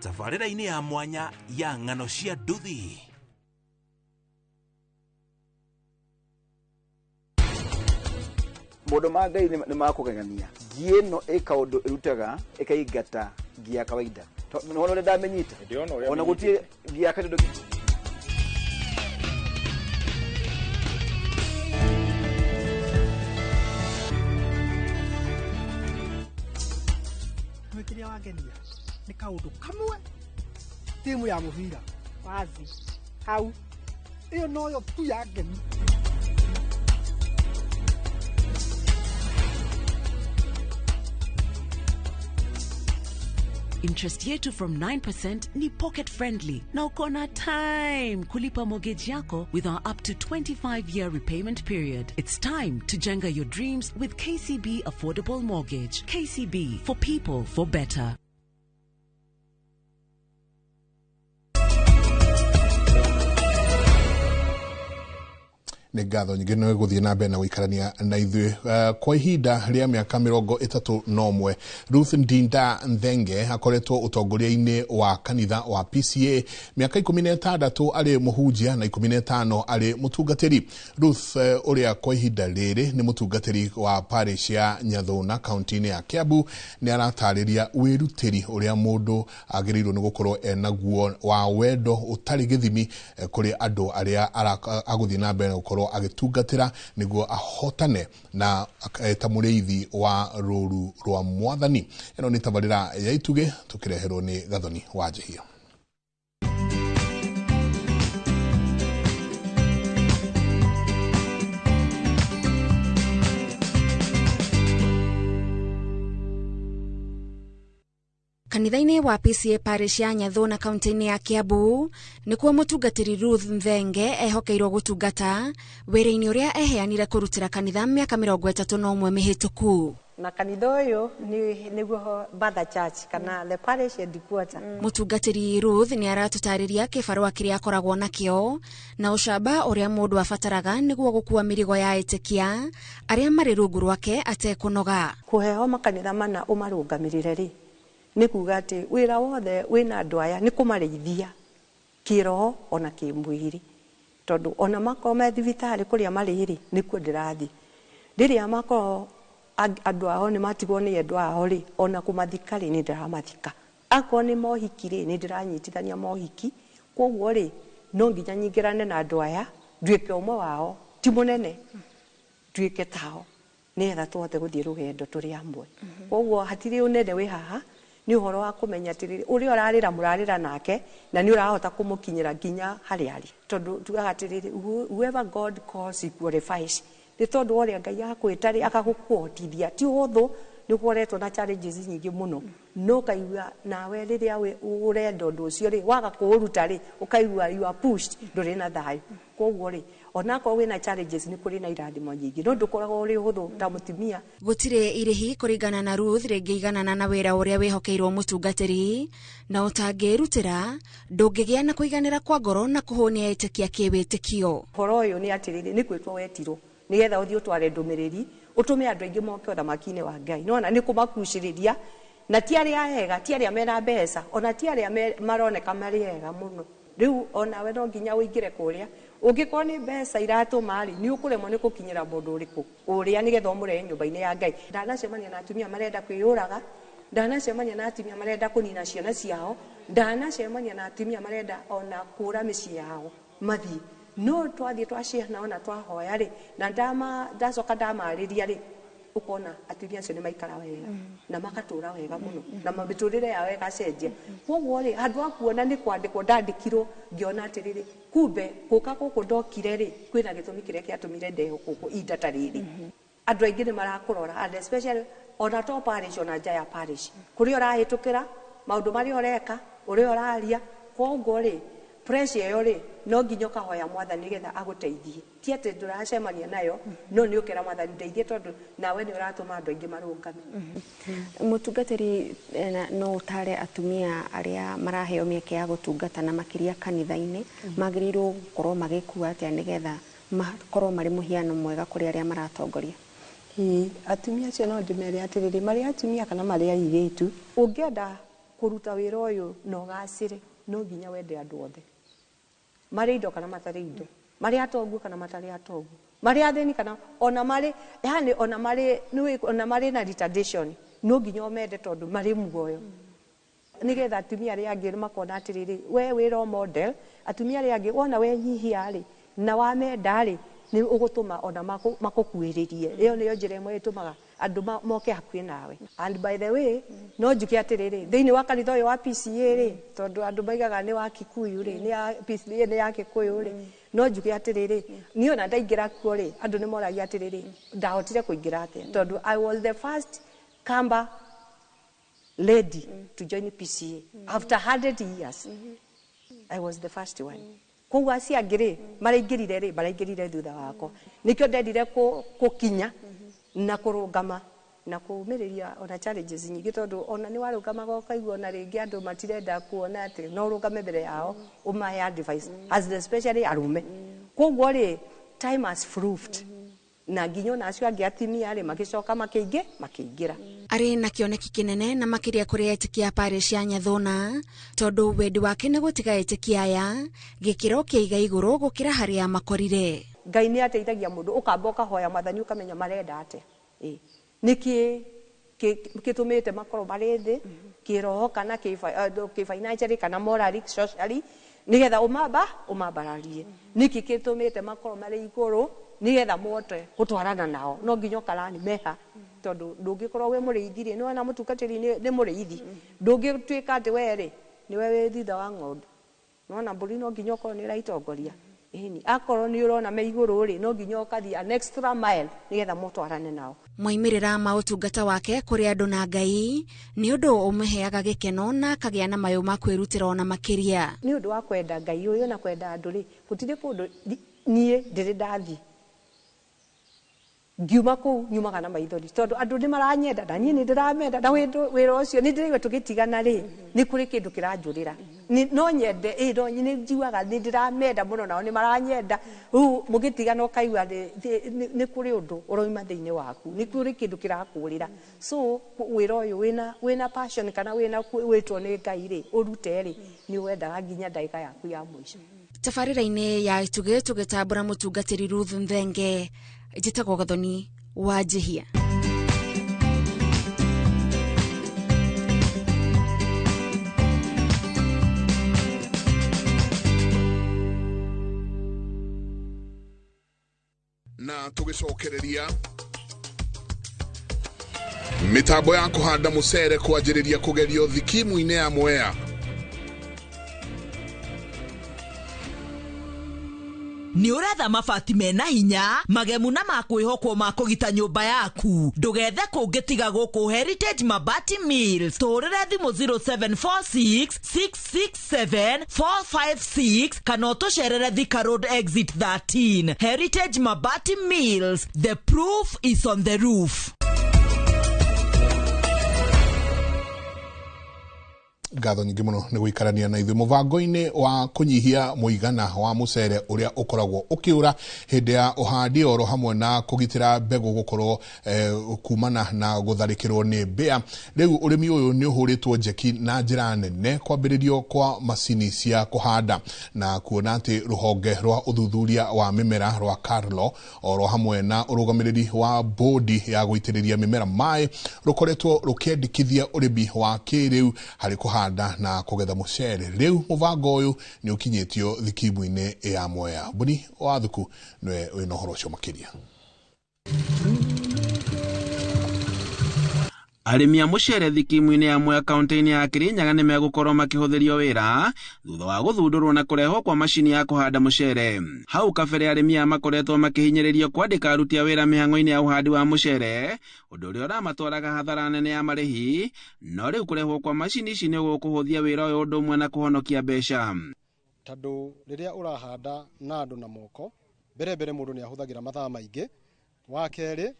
tabarĩra-inĩ ya mwanya ya ng'ano cia nduthi. Maũndũ ma Ngai nĩ makũgegania. Ngi ĩno ĩ kaũndũ ĩrutaga ĩkaingata ngi ya kawaida. Nĩwona ũrĩa ndamĩnyita? Ona gũtirĩ ngi ya kawaida. Kĩrĩa wangenia nĩ kaũndũ kamwe timu ya mũbira wazi hau ĩyo noyo tu yangenia. Interest yetu from 9% ni pocket friendly na uko na time kulipa mortgage yako with our up to 25-year repayment period. It's time to jenga your dreams with KCB Affordable Mortgage. KCB, for people, for better. Nĩ ngatho nyingĩ nĩ gũthiĩ na mbere na gũikarania na ithuĩ kwa ihinda rĩa mĩaka 31. Ruth Ndinda Nthenge akoretwo ũtongoria-inĩ wa kanitha wa PCA mĩaka 16 arĩ mũhunjia na 15 arĩ mũtungatĩri. Ruth ũrĩa kwa ihinda rĩrĩ nĩ mũtungatĩri wa parish ya Nyathuna kaunti-inĩ ya Kiambu nĩ aratarĩria wĩrutĩri ũrĩa mũndũ agĩrĩirwo nĩ gũkorwo enaguo wa wendo ũtarĩ gĩthimi kũrĩ andũ arĩa agũthiĩ na mbere na gũkorwo agĩtungatĩra nĩguo ahotane na ta mũrĩithi wa rũru rwa mwathani. Ĩno nĩ tabarĩra ya Itugĩ tũkĩreherwo nĩ Gathoni wa Njihia. Kanitha-inĩ wa PCA parish ya Nyathuna kaunti-inĩ ya Kiambu nĩkuo mũtungatĩri Ruth Nthenge ehokeirwo gũtungata wĩra-inĩ ũrĩa eheanire kũrutĩra kanitha mĩaka 31 mĩhĩtũku. Na kanitha ũyũ nĩguo Mother Church kana the parish headquarter. Mũtungatĩri Ruth nĩ aratũtarĩria kĩbarũa kĩrĩa akoragwo nakĩo na ũcamba ũrĩa mũndũ abataraga nĩguo gũkua mĩrigo ya etĩkia arĩa marĩ rungu rwake atekũnoga. Kũheo makanitha mana ũmarũgamĩrĩre rĩ nĩ kuga atĩ wĩra wothe wĩna andũ aya nĩ kũmarĩithia kĩroho ona kĩmwĩrĩ, tondũ ona makorwo me thibitarĩ kũrĩa marĩ rĩ nĩkuo ndĩrathiĩ. Rĩrĩa makorwo andũ ao nĩ matigwo nĩ endwa ao rĩ ona kũmathika rĩ nĩ ndĩramathika. Akorwo nĩ mohiki rĩ nĩ ndĩranyitithania mohiki. Koguo rĩ no nginya nyingĩrane na andũ aya nduĩke ũmwe wao, ti mũnene, nduĩke tao nĩgetha tũhote gũthiĩ rũgendo tũrĩ amwe. Koguo hatirĩ ũnene wĩ haha, nĩ ũhoro wa kũmenya atĩrĩrĩ ũrĩa ũrarĩra mũrarĩra nake na nĩ ũrahota kũmũkinyĩra nginya harĩa arĩ, tondũ tugaga atĩrĩrĩ whoever God calls he qualifies. Nĩ tondũ ũrĩa Ngai akwĩta rĩ agagũkũhotithia, ti ũhũthũ, nĩ ũkoretwo na challenges nyingĩ mũno, no ũkaigua nawe rĩrĩa ũrenda ũndũ ũcio rĩ waga kũũruta rĩ ũkaigua you are pushed, ndũrĩ na thayũ. Koguo rĩ onakorwo wĩna challenges nĩ kũrĩ na irathimo nyingĩ, no ndũkoragwo ũrĩ ũhũthũ ta mũtumia. Gũtirĩ irĩhi kũringana na Ruth rĩngĩiganana na wĩra ũrĩa wĩhokeirwo mũtungatĩri, na ũtangĩrutĩra ndũngĩgĩa na kũiganĩra kwa ngoro na kũhũnia etĩkia kĩwĩtĩkio. Ũhoro ũyũ nĩ atĩrĩrĩ nĩ gwĩtwo wetirwo nĩgetha ũthiĩ ũtware ndũmĩrĩri ũtũme andũ aingĩ moke ũthamaki-inĩ wa Ngai. Nĩwona nĩ kũmakucĩrĩria, na ti arĩa ega, ti arĩa mena mbeca, ona ti arĩa maroneka marĩ ega mũno. Rĩu onawe no nginya ũingĩre kũrĩa, ũngĩkorwo nĩ mbeca iratũma rĩ nĩ ũkũremwo nĩ gũkinyĩra mũndũ ũrĩkũ ũrĩa nĩgetha ũmũrehe nyũmba-inĩ ya Ngai. Ndanacemania na atumia marenda kwĩyũraga, ndanacemania na atumia marenda kũnina ciana ciao, ndanacemania na atumia marenda ona kũra mĩciĩ yao mathiĩ. No twathiĩ twaciana ona twahoya rĩ na ndacoka ndamarĩria rĩ Ũkona atumia acio nĩ maikara wega na magatũra wega mũno na mĩtũrĩre yao ĩgacenjia. Koguo rĩ, handũ ha kuona nĩ kwandĩkwo ndandĩkirwo, ngĩona atĩrĩrĩ, kumbe gũka gũkũ ndokire rĩ, kwĩna gĩtũmi kĩrĩa kĩatũmire ndehwo gũkũ ihinda ta rĩrĩ. Andũ aingĩ nĩ marakũrora, and especially ona to parish, ona nja ya parish, kũrĩa ũrahĩtũkĩra, maũndũ marĩa ũreka, ũrĩa ũraria. Koguo rĩ, pressure ĩyo rĩ, no nginya ũkahoya mwathani nĩgetha agũteithie. Ti atĩ ndũracemania nayo, no nĩ ũkera mwathani ndeithie, tondũ nawe nĩ ũratũma andũ aingĩ marũngame. Mũtungatĩri, no ũtare atumia arĩa maraheo mĩeke ya gũtungata na makĩria kanitha-inĩ, magĩrĩirwo gũkorwo magĩkua atĩa nĩgetha makorwo marĩ mũhiano mwega kũrĩ arĩa maratongoria? Ĩĩ, atumia acio no ndĩmere atĩrĩrĩ, marĩ atumia kana marĩ airĩtu, ũngĩenda kũruta wĩra ũyũ na ũgacĩre, no nginya wende andũ othe, marĩ indo kana matarĩ indo, marĩ atongu kana matarĩ atongu, marĩ athĩni kana ona marĩ, yani ona marĩ nĩ ona marĩ na retardation, no nginya ũmende tondũ marĩ muoyo. Nĩgetha atumia arĩa angĩ makona atĩrĩrĩ, we wĩ role model, atumia arĩa angĩ wona wenyihia rĩ na wamenda rĩ, nĩ ũgũtũma ona makũkuĩrĩrie. Ĩyo nĩyo njĩra ĩmwe ĩtũmaga andũ moke hakuhĩ nawe. And by the way, no njuke atĩrĩrĩ, thĩinĩ wa kanitha ũyũ wa PCA rĩ, tondũ andũ maigaga nĩ wa Kikuyu rĩ, nĩ ya PCA, nĩ ya Gĩkũyũ rĩ, no njuke atĩrĩrĩ, niĩ ona ndaingĩra kuo rĩ, andũ nĩ moragia atĩrĩrĩ, ndahotire kũingĩra atĩa, tondũ I was the first Kamba lady to join PCA after 100 years. I was the first one. Koguo acio angĩ rĩ, maraingĩrire rĩ, maraingĩrire thutha wakwa. Nĩkĩo ndendire gũkinya na kũrũngama na kũũmĩrĩria ona challenges nyingĩ, tondũ ona nĩ warũgamaga ũkaigua ona rĩngĩ andũ matirenda kuona atĩ no ũrũgame mbere yao ũmahe advice, as especially arũme. Koguo rĩ, time has proved, na nginya ona acio angĩ atumia rĩ, magĩcoka makĩingĩra. Arĩ na kĩoneki kĩnene na makĩria kũrĩ etĩkia parish ya Nyathuna, tondũ wendi wake nĩ gũtiga etĩkia aya gĩkĩro kĩa iga igũrũ gũkĩra harĩa makorire. Ngai nĩ ateithagia mũndũ, ũkamba ũkahoya mwathani ũkamenya marenda atĩa, nĩkĩ gĩtũmĩte makorwo marĩ thĩ kĩroho kana kĩ-financially kana morally, socially, nĩgetha ũmambararie. Nĩkĩ gĩtũmĩte makorwo marĩ igũrũ, nĩgetha mũhote gũtwarana nao. No nginya ũkarani meha, tondũ ndũngĩkorwo wĩ mũrĩithi rĩ, nĩwona mũtungatĩri nĩ mũrĩithi, ndũngĩtuĩka atĩ we rĩ nĩwe wĩ thutha wa ng'ondu. Nĩwona mbũri no nginya ũkorwo nĩ ũraitongoria. Ĩni akorwo nĩ ũrona me igũrũ rĩ, no nginya ũkathiĩ an extra mile nĩgetha mũtwarane nao. Moimĩrĩra ma ũtungata wake kũrĩ andũ na Ngai nĩ ũndũ ũmũheaga gĩkeno na akagĩa na mayũ ma kwĩrutĩra ona makĩria. Nĩ ũndũ wa kwenda Ngai ũyũ na kwenda andũ rĩ, gũtirĩ kũndũ niĩ ndĩrĩ ndathiĩ ngiuma kũu nyumaga na maithori, tondũ andũ nĩ maranyenda na niĩ nĩ ndĩramenda, na wĩra ũcio nĩ ndĩraigua tũgĩtigana rĩ, nĩ kũrĩ kĩndũ kĩranjũrĩra. No nyende, no nĩ njiguaga nĩ ndĩramenda mũno nao nĩ maranyenda. Rĩu mũgĩtigana ũkaigua nĩ kũrĩ ũndũ ũrauma thĩinĩ waku, nĩ kũrĩ kĩndũ kĩrakũrĩra. So wĩra ũyũ wĩna passion kana wĩna wĩtwo nĩ Ngai rĩ, ũrute rĩ, nĩ wendaga nginya ndagĩka yaku ya mũico. Tabarĩra-inĩ ya Itugĩ tũgĩtambũra mũtungatĩri Ruth Nthenge, njĩtagwo Gathoni wa Njihia. Na tũgĩcokereria mĩtambo ya kũhanda mũcere kwanjĩrĩria kũgerio thikimu-inĩ ya Mwea. Nĩ ũretha mabati mena hinya, magemu na ma kwĩhokwo ma kũgita nyũmba yaku, ndũgethe kũngĩ tiga gũkũ Heritage Mabati Mills. Tũhũrĩre thimũ 0746 667 456 kana ũtũcerere Thika Road Exit 13. Heritage Mabati Mills, the proof is on the roof. Ngatho nyingĩ mũno nĩ gũikarania na ithuĩ mũbango-inĩ wa kũnyihia mũigana wa mũcere ũrĩa ũkoragwo ũkĩũra hĩndĩ ya ũhandi oro hamwe na kũgitĩra mbegũ gũkorwo kumana na gũtharĩkĩrwo nĩ mbĩa. Rĩu ũrĩmi ũyũ nĩ ũhũrĩtwo njeki na njĩra nene kwambĩrĩrio kwa macini cia kũhanda na kuona atĩ rũhonge rwa ũthuthuria wa mĩmera rwa Carlo oro hamwe na ũrũgamĩrĩri wa bodi ya gũitĩrĩria mĩmera maĩ rũkoretwo rũkĩendekithia ũrĩmi wa kĩrĩu harĩ kũhanda na kũgetha mũcere. Rĩu mũbango ũyũ nĩ ũkinyĩtio thikimu-inĩ ya Mwea. Mbuni wa Thuku nĩwe wĩna ũhoro ũcio makĩria. Arĩmi a mũcere thikimu-inĩ ya Mwea kaunti-inĩ ya Kirinyaga nĩ megũkorwo makĩhũthĩrio wĩra thutha wa gũthundũrwo na kũrehwo kwa macini ya kũhanda mũcere. Hau kabere arĩmi aya makoretwo makĩhinyĩrĩrio kwandĩka aruti a wĩra mĩhang'o-inĩ ya ũhandi wa mũcere, ũndũ ũrĩa ũramatwaraga hathara nene ya marĩhi, no rĩu kũrehwo kwa macini ici nĩ gũkũhũthia wĩra ũyũ ũndũ ũmwe na kũhonokia mbeca. Tondũ rĩrĩa ũrahanda na andũ na moko, mbere mbere mũndũ nĩ ahũthagĩra mathaa maingĩ. Wa kerĩ,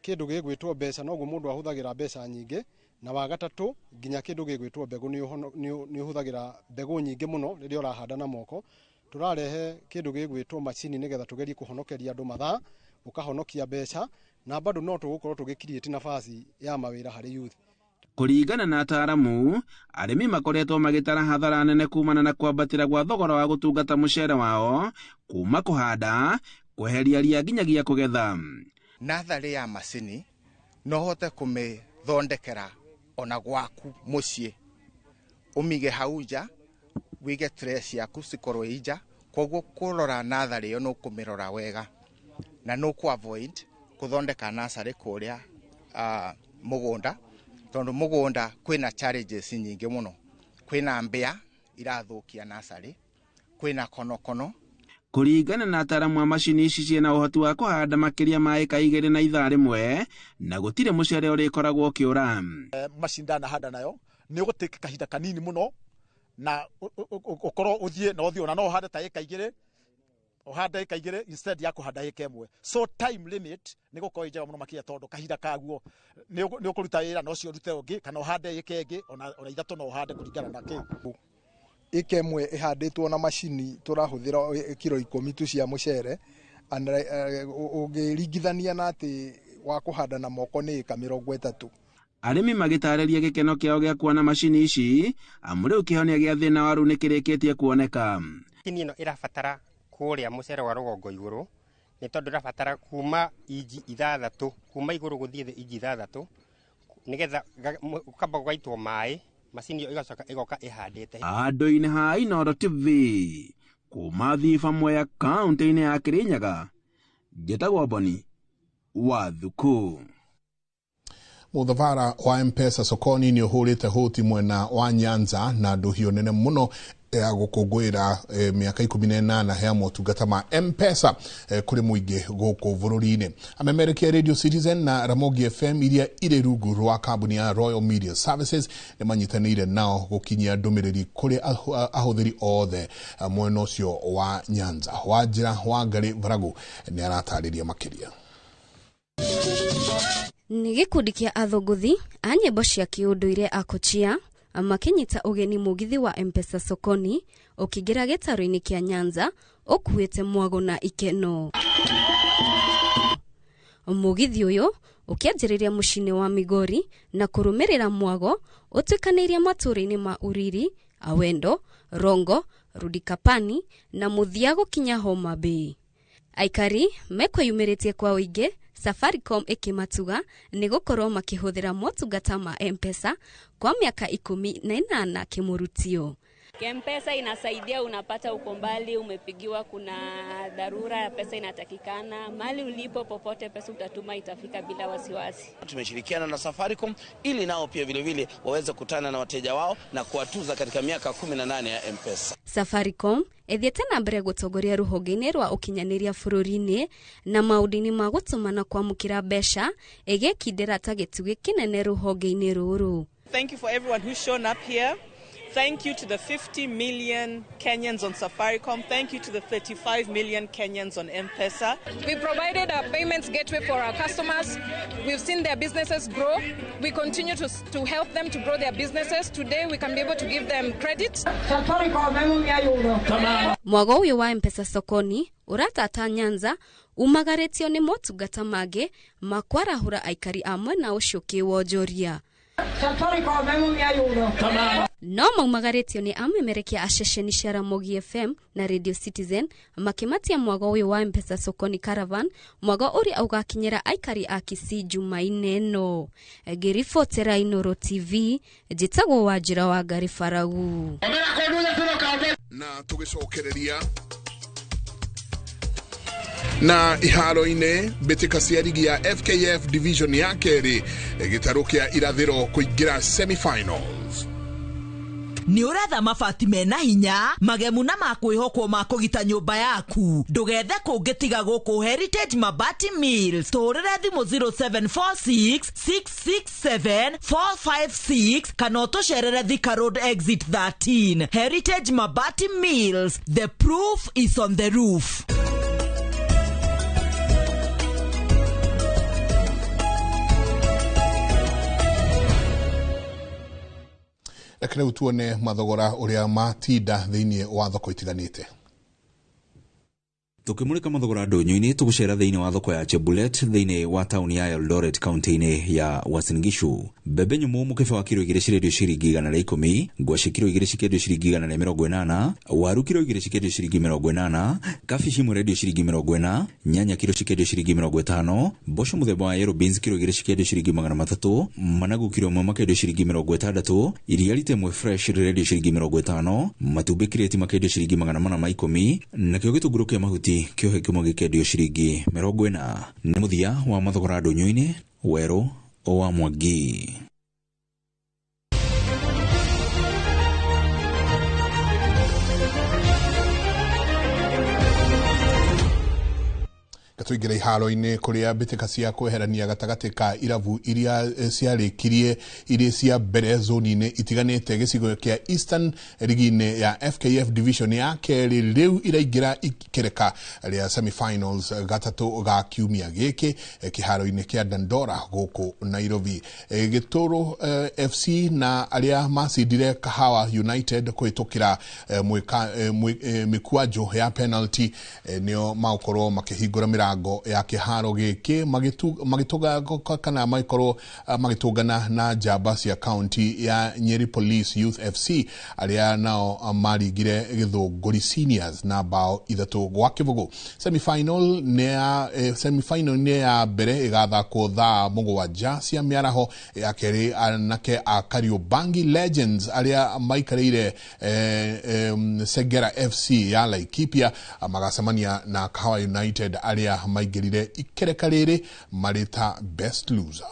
kĩndũ gĩgwĩtwo mbeca noguo mũndũ ahũthagĩra mbeca nyingĩ, na wa gatatũ nginya kĩndũ gĩgwĩtwo mbegũ nĩ ũhũthagĩra mbegũ nyingĩ mũno rĩrĩa ũrahanda na moko. Tũrarehe kĩndũ gĩgwĩtwo macini nĩgetha tũgerie kũhonokeria andũ mathaa, ũkahonokia mbeca, na bado no tũgũkorwo tũgĩ-create nafasi ya mawĩra harĩ youth. Kũringana na ataaramu, arĩmi makoretwo magĩtara hathara nene kumana na kwambatĩra gwa thogora wa gũtungata mũcere wao, kuma kũhanda, kweheria ria nginyagia kũgetha. Natharĩ ya macini no ũhote kũmĩthondekera ona gwaku mũciĩ, ũmĩige hau nja, wĩige tray ciaku cikorwo i nja, koguo kũrora natharĩ ĩyo nĩ ũkũmĩrora wega na nĩ ũkũ avoid kũthondeka natharĩ kũrĩa mũgũnda, tondũ mũgũnda kwĩna challenges nyingĩ mũno, kwĩna mbĩa irathũkia natharĩ, kwĩna konokono. Kũringana na ataaramu a macini ici ciĩna ũhoti wa kũhanda makĩria ma ĩka 2 na ithaa rĩmwe, na gũtirĩ mũcere ũrĩkoragwo ũkĩũra. Macini ndanahanda nayo nĩ ũgũtĩka kahinda kanini mũno na ũkorwo ũthiĩ na ũthiĩ, ona no ũhande ta ĩka 2, ũhande ĩka 2 instead ya kũhanda ĩka 1. So time limit nĩ gũkorwo ĩ njega mũno makĩria, tondũ kahinda kaguo nĩ ũkũruta wĩra na ũcio ũrute ũngĩ, kana ũhande ĩka ĩngĩ ona 3 no ũhande kũringana na kĩ. Ĩka 1 ĩhandĩtwo na macini tũrahũthĩra kiro 10 tu cia mũcere, ũngĩringithania na atĩ wa kũhanda na moko nĩ ĩka 30. Arĩmi magĩtarĩria gĩkeno kĩao gĩa kuona macini ici, amu rĩu kĩhonia gĩa thĩna wa rũu nĩkĩrĩkĩtie kuoneka. Macini ĩno ĩrabatara kũrĩa mũcere wa rũgongo igũrũ, nĩ tondũ ĩrabatara kuma inji 6, kuma igũrũ gũthiĩ thĩ inji 6, nĩgetha gũkamba gũgaitwo maĩ, macini ĩyo ĩgacoka ĩgoka ĩhandĩte. Andũ-inĩ ha Inooro TV, kuma Thiba Mwea kaunti-inĩ ya Kirinyaga, njĩtagwo Boni wa Thuku. Mũthabara wa M-Pesa sokoni nĩ ũhũrĩte hũti mwena wa Nyanza na ndũhio nene mũno ya gũkũngũĩra mĩaka 18 ya motungata ma M-Pesa kũrĩ mũingĩ gũkũ bũrũri-inĩ. Amemerekia Radio Citizen na Ramogi FM iria irĩ rungu rwa kambuni ya Royal Media Services nĩ manyitanĩire nao gũkinyia ndũmĩrĩri kũrĩ ahũthĩri othe mwena ũcio wa Nyanza. Wanjĩra wa Ngarĩ Baragu nĩ aratarĩria makĩria. Nĩ gĩkundi kĩa athũngũthi a nyĩmbo cia kĩũndũire a Kochia makĩnyita ũgeni mũgithi wa M-Pesa sokoni ũkĩingĩra gĩtarũ-inĩ kĩa Nyanza ũkuĩte mwago na ikeno. Mũgithi ũyũ ũkĩanjĩrĩria mũciĩ-inĩ wa Migori na kũrũmĩrĩra mwago ũtuĩkanĩirie matũũra-inĩ ma Uriri, Awendo, Rongo, Rudikapani na mũthia gũkinya Homa Bay. Aikari mekwĩyumĩrĩtie kwa ũingĩ Safaricom ĩkĩmatuga nĩ gũkorwo makĩhũthĩra motungata ma M-Pesa kwa mĩaka 18 kĩmũrutio. M-Pesa inasaidia, unapata uko mbali, umepigiwa, kuna dharura ya pesa inatakikana, mali ulipo popote pesa utatuma itafika bila wasiwasi. Tumeshirikiana na Safaricom ili nao pia vile vile waweze kutana na wateja wao na kuwatuza katika miaka 18 ya M-Pesa. Safaricom ĩthiĩte na mbere gũtongoria rũhonge-inĩ rwa ũkinyanĩria bũrũri-inĩ na maũndũ-inĩ ma gũtũma na kwamũkĩra mbeca, ĩgĩkindĩra ta gĩtugĩ kĩnene rũhonge-inĩ rũrũ. Thank you for everyone who's shown up here. Thank you to the 50 million Kenyans on Safaricom. Thank you to the 35 million Kenyans on M-Pesa. We provided a payments gateway for our customers. We've seen their businesses grow. We continue to help them to grow their businesses. Today we can be able to give them credit. Mwago ũyũ wa M-Pesa sokoni ũratata Nyanza umagarĩtio nĩ motungata mangĩ ma kwarahũra aikari a mwena ũcio kĩwonjoria. No maumagarĩtio nĩ amemerekia a ceceni cia Ramogi FM na Radio Citizen makĩmatia mwago ũyũ wa M-Pesa sokoni caravan, mwago ũrĩa ũgakinyĩra aikari a Kisii Jumaine ĩno. Ngĩribotera Inooro TV, njĩtagwo Wanjĩra wa Ngarĩ Baragu. Na tũgĩcokereria Na iharo-inĩ mbĩtĩka cia rigi ya FKF division ya kerĩ, gĩtarũ kĩa irathĩro kũingĩra semifinals. Nĩ ũretha mabati mena hinya, magemu na ma kwĩhokwo ma kũgita nyũmba yaku? Ndũgethe kũngĩ tiga gũkũ Heritage Mabati Mills. Tũhũrĩre thimũ 0746 667 456 kana ũtũcerere Thika Road exit 13. Heritage Mabati Mills, the proof is on the roof. Reke rĩu tuone mathogora ũrĩa matinda thĩinĩ wa thoko itiganĩte. Tukimulika mathogora ndũnyũ-inĩ, tũgũcera thĩinĩ wa thoko ya Chebulet thĩinĩ wa taũni ya Eldoret, kaunti-inĩ ya Uasin Gishu. Mbembe nyũmũ mũkebe wa kiro 2 cirendio ciringi 110, ngwacĩ kiro 2 cikĩendio ciringi 180, waru kiro 2 cikĩendio ciringi 80, kabici ĩmwe irendio ciringi 40, nyanya kiro cikĩendio ciringi 50, mboco mũthemba wa yellow beans kiro 2 cikĩendio ciringi 300, managu kiro 1 makendio ciringi 60, iria rita ĩmwe fresh rĩrendio ciringi 50, matumbĩ kirĩti makendio ciringi 410, nakĩo gĩtũngũrũ kĩa mahuti kĩohe kĩmwe gĩkendio ciringi 40. Nĩ mũthia wa mathogora ndũnyũ-inĩ, werũ wa Mwangi. Tũingĩre iharo-inĩ kũrĩa mbĩtĩka cia kweherania gatagatĩ ka irabu iria ciarĩkirie irĩ cia mbere zoni-inĩ itiganĩte gĩcigo kĩa Eastern rigi-inĩ ya FKF division ya kerĩ rĩu iraingĩra ikereka rĩa semifinals gatatũ ga kiumia gĩkĩ kĩharo-inĩ kĩa Dandora gũkũ Nairobi. Gĩtũrũ FC na arĩa macindire Kahawa United kũhĩtũkĩra mĩkwanjo ya penalty nĩo magũkorwo makĩhingũra mĩrango ya kĩharo gĩkĩ magĩtũga kana magĩkorwo magĩtũngana na njamba cia kaunti ya Nyeri Police Youth FC arĩa nao maringire Gĩthũngũri Seniors na bao 3-0. Semifinal nĩ ya mbere ĩgathakwo thaa 7 cia mĩaraho, ya kerĩ anake a Kariobangi Legends arĩa maikarĩire Segera FC ya Laikipia magacemania na Kahawa United arĩa maingĩrire ikereka rĩrĩ marĩ ta best loser.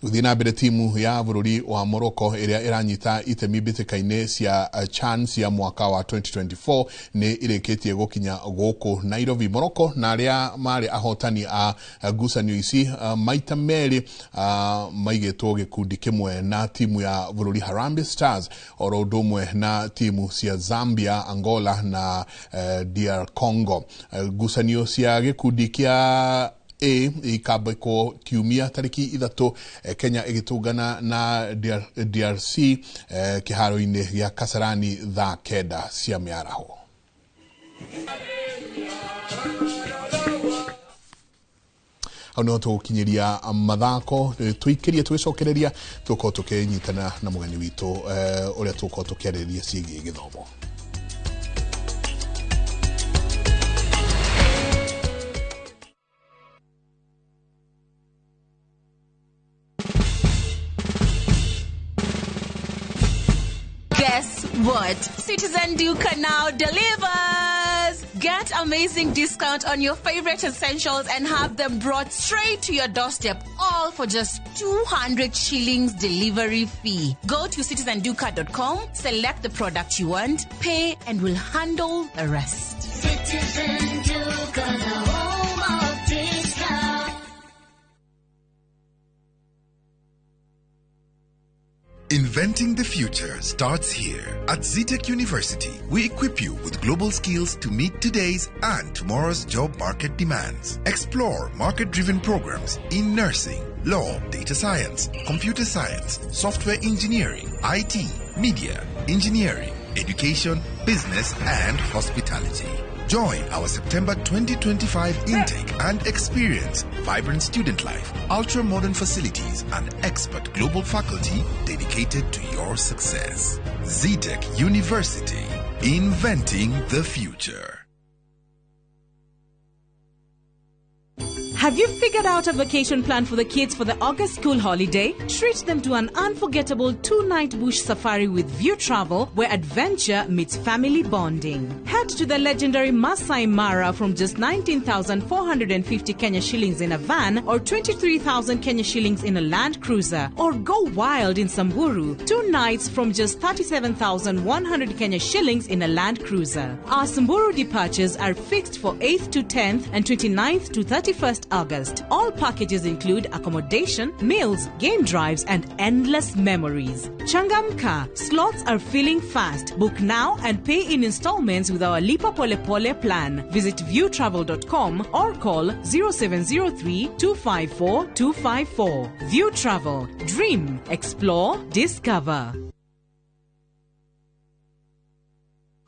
Gũthiĩ na mbere, timu ya bũrũri wa Morocco ĩrĩa ĩranyita itemi mbĩtĩka-inĩ cia CHAN cia mwaka wa 2024 nĩ ĩrĩkĩtie gũkinya gũkũ Nairobi. Morocco na arĩa marĩ ahotani a ngucanio ici maita merĩ maigĩtwo gĩkundi kĩmwe na timu ya bũrũri Harambee Stars oro ũndũ ũmwe na timu cia Zambia, Angola na DR Congo. Ngucanio cia gĩkundi kĩa A ikambĩkwo kiumia tarĩki 3, Kenya ĩgĩtũngana na DRC kĩharo-inĩ gĩa Kasarani thaa 9 cia mĩaraho. Hau nĩho tũgũkinyĩria mathako, tũikĩrie tũgĩcokereria tũgũkorwo tũkĩnyitana na mũgeni witũ ũrĩa tũgũkorwo tũkĩarĩrĩria ciĩgiĩ gĩthomo. Guess what? Citizen Duka now delivers! Get amazing discount on your favorite essentials and have them brought straight to your doorstep, all for just 200 shillings delivery fee. Go to citizenduka.com, select the product you want, pay, and we'll handle the rest. Citizen Duka, the home of discount. Inventing the future starts here. At Zetech University, we equip you with global skills to meet today's and tomorrow's job market demands. Explore market-driven programs in nursing, law, data science, computer science, software engineering, IT, media, engineering, education, business, and hospitality. Join our September 2025 intake and experience vibrant student life, ultra-modern facilities, and expert global faculty dedicated to your success. Zetech University, inventing the future. Have you figured out a vacation plan for the kids for the August school holiday? Treat them to an unforgettable 2-night bush safari with View Travel, where adventure meets family bonding. Head to the legendary Masai Mara from just 19,450 Kenya shillings in a van or 23,000 Kenya shillings in a Land Cruiser. Or go wild in Samburu, 2 nights from just 37,100 Kenya shillings in a Land Cruiser. Our Samburu departures are fixed for 8th to 10th and 29th to 31st August. All packages include accommodation, meals, game drives, and endless memories. Changamka, slots are filling fast. Book now and pay in installments with our Lipa Pole Pole plan. Visit viewtravel.com or call 0703 254 254. View Travel. Dream, explore, discover.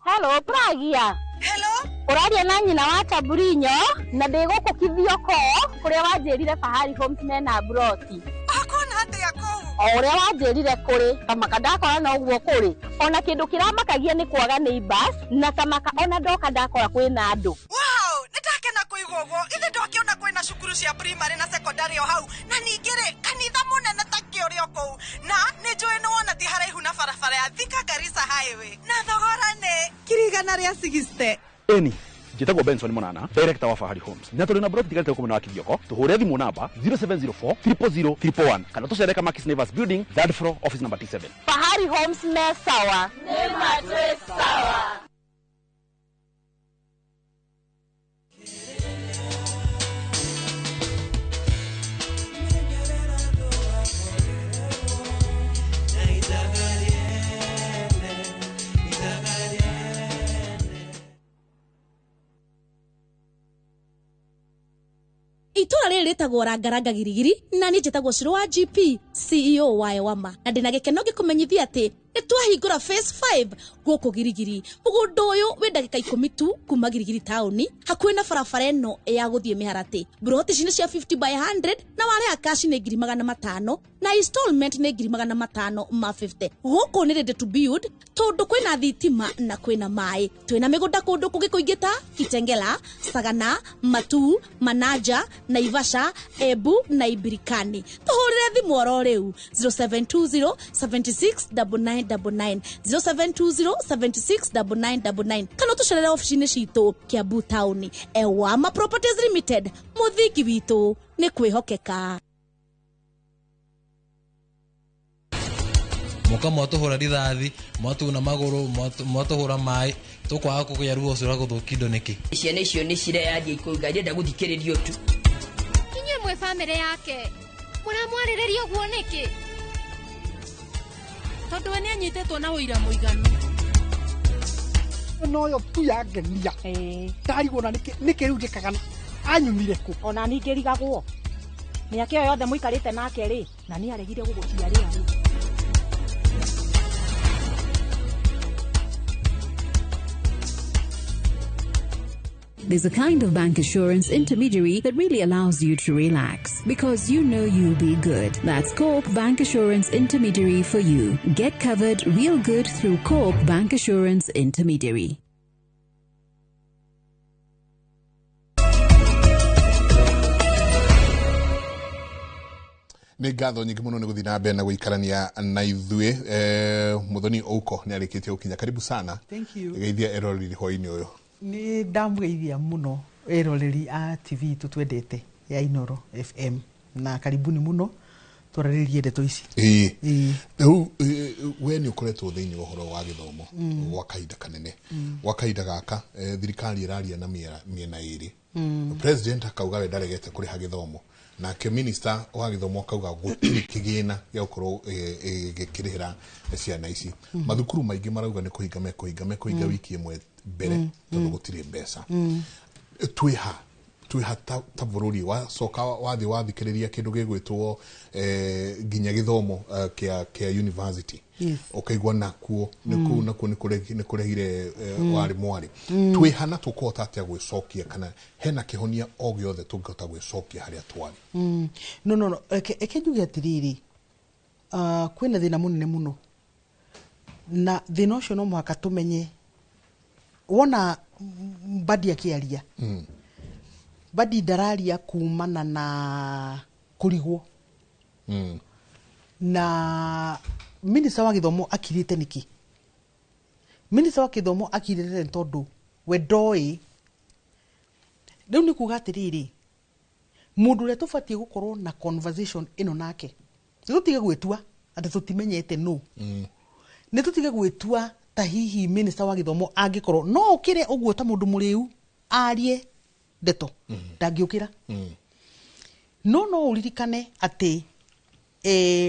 Hello, Pragia. Hello? Ũraria na nyina wa Taburinyo na ndĩ gũkũ Kithioko kũrĩa wanjĩrire Fahari Homes mena broti. Akona atĩa kũu? O ũrĩa wanjĩrire kũrĩ tamaka ndakora no ũguo kũrĩ. Ona kĩndũ kĩramakagia nĩ kwaga neighbors na tamaka ona ndoka ndakora kwĩna andũ. Wow, nĩndakena kũigua ũguo. Ithe ndwakĩona kwĩna cukuru cia primary na secondary o hau na ningĩ rĩ kanitha mũnene ta kĩũrĩ o kũu na nĩ njũĩ nĩ wona ti haraihu na barabara ya Thika Garissa Highway na thogora nĩ 160,000. Eni njĩtagwo Benson Monana, director wa Fahari Homes. Na tũrĩ na broti tigarĩte gũkũ mwena wa Kithioko. Tũhũre thimũ namba 0704 000 111 kana tũcere Kamakis Neighbors Building, third floor, office number T7. Fahari Homes me sawa. Nĩ matwĩ sawa. Itũra rĩrĩ rĩtagwo Rangaranga Girigiri na niĩ njĩtagwo Shiro wa GP CEO wa Ewama na ndĩna gĩkeno ngĩkũmenyithia atĩ nĩ twahingũra phase 5 gũkũ Girigiri. Mũgũnda ũyũ wĩ ndagĩka 10 tu kuma Girigiri taũni hakuhĩ na barabara ĩno ya gũthiĩ Mĩharatĩ. Mburoti ici nĩ cia 50 by 100 na warĩha cash nĩ 500,000 na installment nĩ 550,000. Gũkũ nĩ ready to build tondũ kwĩna thitima na kwĩna maĩ. Twĩna mĩgũnda kũndũ kũngĩ kũingĩ ta Kitengela, Sagana, Matuu, Manaja, Naivasha, Embu na Ibirikani. Tũhũrĩre thimũ oro rĩu 0720 76 9999 0720 76 9999 kana tũcerere ofici-inĩ citũ Kiambu taũni. Ewama Properties Limited, mũthingi witũ nĩ kwĩhokeka. Muka mwatũhũra rithathi, mwatuna magũrũ, mwatũhũra maĩ, tũkwaga kũgĩa ruo ũcio ũragũthũkia indo nĩkĩ? Ciana icio nĩ cireyaria ikũiga irenda gũthikĩrĩrio tu. Inyuĩ mwĩ bamĩrĩ yake mũramwarĩrĩria ũguo nĩkĩ? Tondũ we nĩanyitĩtwo na ũira mũiganu. Noyo tu yangenia. Ndarigwo na nĩkĩ rĩu njĩkaga anyumire kũ? Ona niĩ ngĩrigagwo. Mĩaka ĩyo yothe mũikarĩte nake rĩ, na nĩ aregire gũgũciarĩra rĩ. There's a kind of bank assurance intermediary that really allows you to relax because you know you'll be good. That's Co-op Bank Assurance Intermediary for you. Get covered real good through Co-op Bank Assurance Intermediary. Nĩ ngatho nyingĩ mũno nĩ gũthiĩ na mbere na gũikarania na ithuĩ. Muthoni Ouko nĩ arĩkĩtie gũkinya. Karibu sana. Thank you. Geithia eroreri hwaĩ-inĩ ũyũ. Nĩ ndamũgeithia mũno eroreri a TV tũtwendete ya Inoro FM na karibuni mũno twarĩrĩrie ndeto ici. Ĩĩ. Rĩu we nĩ ũkoretwo thĩinĩ wa ũhoro wa gĩthomo gwa kahinda kanene. Gwa kahinda gaka thirikari ĩraria na mĩena ĩrĩ. President akauga we ndaregete kũrĩha gĩthomo, nake minister wa gĩthomo akauga gũtirĩ kĩgĩna gĩa gũkorwo gĩkĩrĩhĩra ciana ici. Mathukuru maingĩ marauga nĩ kũhinga mekũhinga wiki ĩmwe mbere tondũ gũtirĩ mbeca. Twĩha ta bũrũri wacoka wathiĩ wathikĩrĩria kĩndũ gĩgwĩtwo nginya gĩthomo kĩa university. Ũkaigua nakuo nĩkũu nakuo nĩ kũrehire warĩ mwarĩ. Twĩha na tũkũhota atĩa gwĩcokia kana hena kĩhonia o gĩothe tũngĩhota gwĩcokia harĩa twarĩ? No, reke njuge atĩrĩrĩ, kwĩna thĩna mũnene mũno na thĩna ũcio no mũhaka tũmenye. Wona Mbadi akĩaria, Mbadi ndararia kumana na kũrigwo. Na minista wa gĩthomo akirĩte nĩkĩ? Minista wa gĩthomo akirĩte nĩ tondũ we ndoĩ. Rĩu nĩ kuga atĩrĩrĩ, mũndũ ũrĩa tũbatiĩ gũkorwo na conversation ĩno nake, nĩ tũtige gwĩtua atĩ tũtimenyete nũ. Nĩ tũtige gwĩtua ta hihi minista wa gĩthomo angĩkorwo no ũkĩre ũguo ta mũndũ mũrĩu arie ndeto, ndangĩũkĩra. No no ũririkane atĩ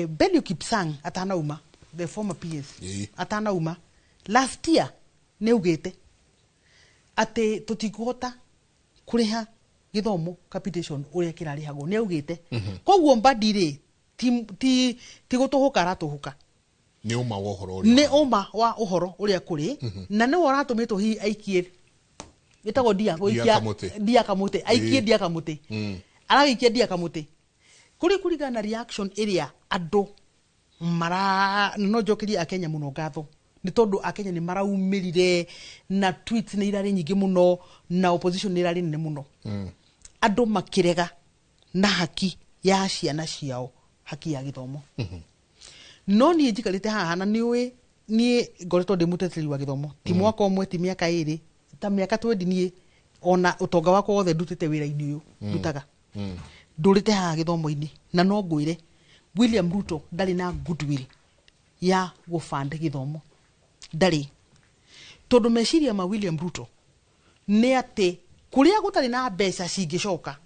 Belio Kipsang atanauma, the former PS atanauma last year, nĩ augĩte atĩ tũtikũhota kũrĩha gĩthomo capitation ũrĩa kĩrarĩhagwo, nĩ augĩte. Koguo Mbadi rĩ, ti gũtũhũka aratũhũka. Nĩ ũma wa ũhoro ũrĩa Nĩ ũma wa ũhoro ũrĩa kũrĩ. Na nĩwe ũratũmĩtwo hihi aikie ĩtagwo ndia gũikia kamũtĩ. Ndia kamũtĩ, aikie ndia kamũtĩ. Aragĩikia ndia kamũtĩ kũrĩ kũringana na reaction ĩrĩa andũ mara. No njokerie akenya mũno ngatho nĩ tondũ akenya nĩ maraumĩrire na tweets nĩ irarĩ nyingĩ mũno na opposition nĩ irarĩ nene mũno, andũ makĩrega na haki ya ciana ciao, haki ya gĩthomo. No niĩ njikarĩte haha na nĩ ũĩ niĩ ngoretwo ndĩ mũteteri wa gĩthomo ti mwaka ũmwe, ti mĩaka 20, ta mĩaka 20. Niĩ ona ũtonga wakwa wothe ndutĩte wĩra-inĩ ũyũ ndutaga, ndũrĩte haha gĩthomo-inĩ. Na no ngwĩre William Ruto ndarĩ na goodwill ya gũband gĩthomo, ndarĩ, tondũ meciria ma William Ruto nĩ atĩ kũrĩa gũtarĩ na mbeca cingĩcoka,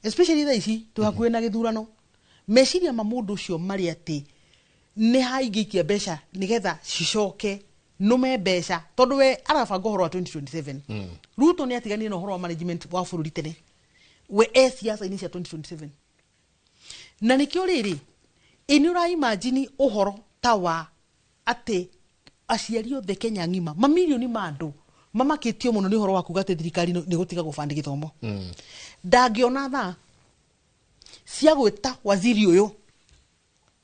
especially thaa ici twĩ hakuhĩ na gĩthurano, meciria ma mũndũ ũcio marĩ atĩ nĩ haingĩikia mbeca nĩgetha cicoke nũme mbeca, tondũ we arabanga ũhoro wa 2027. Ruto nĩ atiganire na ũhoro wa management wa bũrũri tene, we e siasa-inĩ cia 2027. Na nĩkĩo rĩrĩ, ĩ nĩ ũraimagine ũhoro ta wa atĩ aciari othe Kenya ng'ima, mamirioni ma andũ mamakĩtio mũno nĩ ũhoro wa kuga atĩ thirikari nĩ gũtiga gũbandi gĩthomo, ndangĩona thaa cia gwĩta waziri ũyũ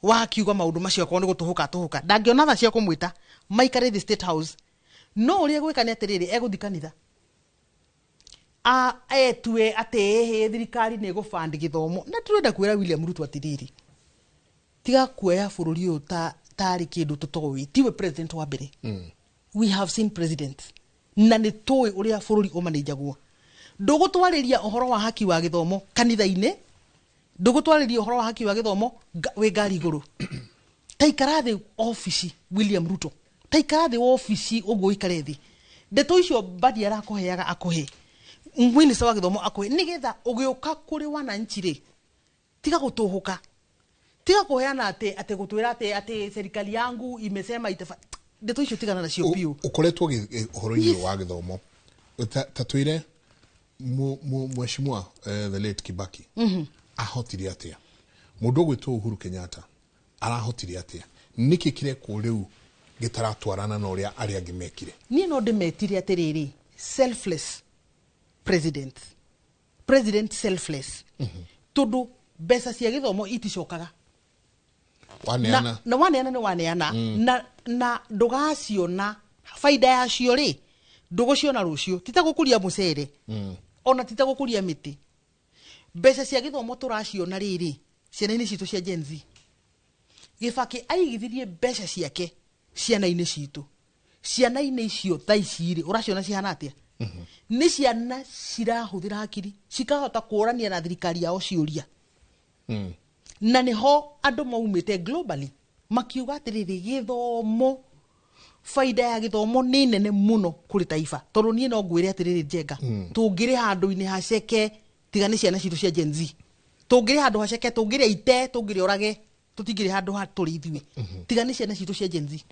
wakiuga maũndũ macio akorwo nĩ gũtũhũka atũhũka, ndangĩona thaa cia kũmwĩta maikare the State House. No ũrĩa gwĩka nĩ atĩrĩrĩ, egũthi kanitha a etue atĩ ĩhĩ thirikari nĩ ĩgũbandi gĩthomo. Na tũrenda kwĩra William Ruto atĩrĩrĩ, tiga kuoya bũrũri ũyũ ta tarĩ kĩndũ tũtoĩ. Tiwe president wa mbere. We have seen presidents na nĩ tũĩ ũrĩa bũrũri ũmanĩnjagwo. Ndũgũtwarĩria ũhoro wa haki wa gĩthomo kanitha-inĩ, ndũgũtwarĩria ũhoro wa haki wa gĩthomo wĩ ngari igũrũ. Ta ikara thĩ obici, William Ruto, ta ikara thĩ obici ũguo, ũikare thĩ, ndeto icio Mbadi arakũheaga akũhe, minista wa gĩthomo akũhe, nĩgetha ũgĩũka kũrĩ wananchi rĩ, tiga gũtũhũka, tiga kũheana atĩ gũtwĩra atĩ serikali yangu imesema itafa. Ndeto icio tigana nacio biũ. Ũkoretwo ũhoro-inĩ ũyũ wa gĩthomo, ta twĩre mheshimiwa the late Kibaki ahotire atĩa? Mũndũ ũgwĩtwo Uhuru Kenyatta arahotire atĩa? Nĩkĩ kĩrekwo rĩu gĩtaratwarana na ũrĩa arĩa angĩ mekire? Niĩ no ndĩmetire atĩrĩrĩ, selfless president, president selfless, tondũ mbeca cia gĩthomo iticokaga. Waneana. Na waneana nĩ waneana. Na ndũgaciona baida yacio rĩ, ndũgũciona rũciũ. Ti ta gũkũria mũcere, ona ti ta gũkũria mĩtĩ. Mbeca cia gĩthomo tũraciona rĩrĩ ciana-inĩ citũ cia Gen Z. Gĩbakĩ aigithirie mbeca ciake ciana-inĩ citũ. Ciana-inĩ icio thaa ici rĩ, ũraciona cihana atĩa? Nĩ ciana cirahũthĩra hakiri, cikahota kũrania na thirikari yao ciũria. Na nĩho andũ maumĩte globally makiuga atĩrĩrĩ, gĩthomo, baida ya gĩthomo nĩ nene mũno kũrĩ taifa. Tondũ niĩ no ngwĩre atĩrĩrĩ, Njenga, tũngĩrĩ handũ-inĩ haceke, tiga nĩ ciana citũ cia Gen Z, tũngĩrĩ handũ haceke, tũngĩrĩa ite, tũngĩrĩa ũrage, tũtingĩrĩ handũ ha tũrĩ ithuĩ, tiga nĩ ciana citũ cia Gen Z.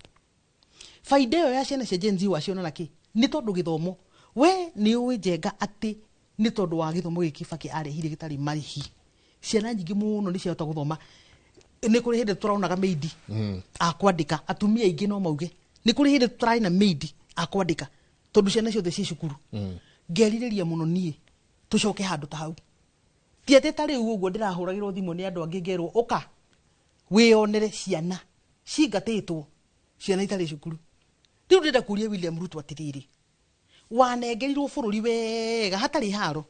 Baida ĩyo ya ciana cia Gen Z waciona na kĩ? Nĩ tondũ gĩthomo. We nĩ ũĩ, Njenga, atĩ nĩ tondũ wa gĩthomo gĩkĩ Kibaki arehire gĩtarĩ marĩhi, ciana nyingĩ mũno nĩ ciahota gũthoma. Nĩ kũrĩ hĩndĩ tũronaga maid akwandĩka atumia aingĩ, no mauge nĩ kũrĩ hĩndĩ tũtarĩ na maid akwandĩka tondũ ciana ciothe ciĩ cukuru. Ngerirĩria mũno niĩ tũcoke handũ ta hau, ti atĩ ta rĩu ũguo ndĩrahũragĩrwo thimũ nĩ andũ angĩ ngerwo ũka wĩyonere ciana cingatĩtwo, ciana itarĩ cukuru. Rĩu ndĩrenda kũria William Ruto atĩrĩrĩ, wanengerirwo bũrũri wega hatarĩ haro.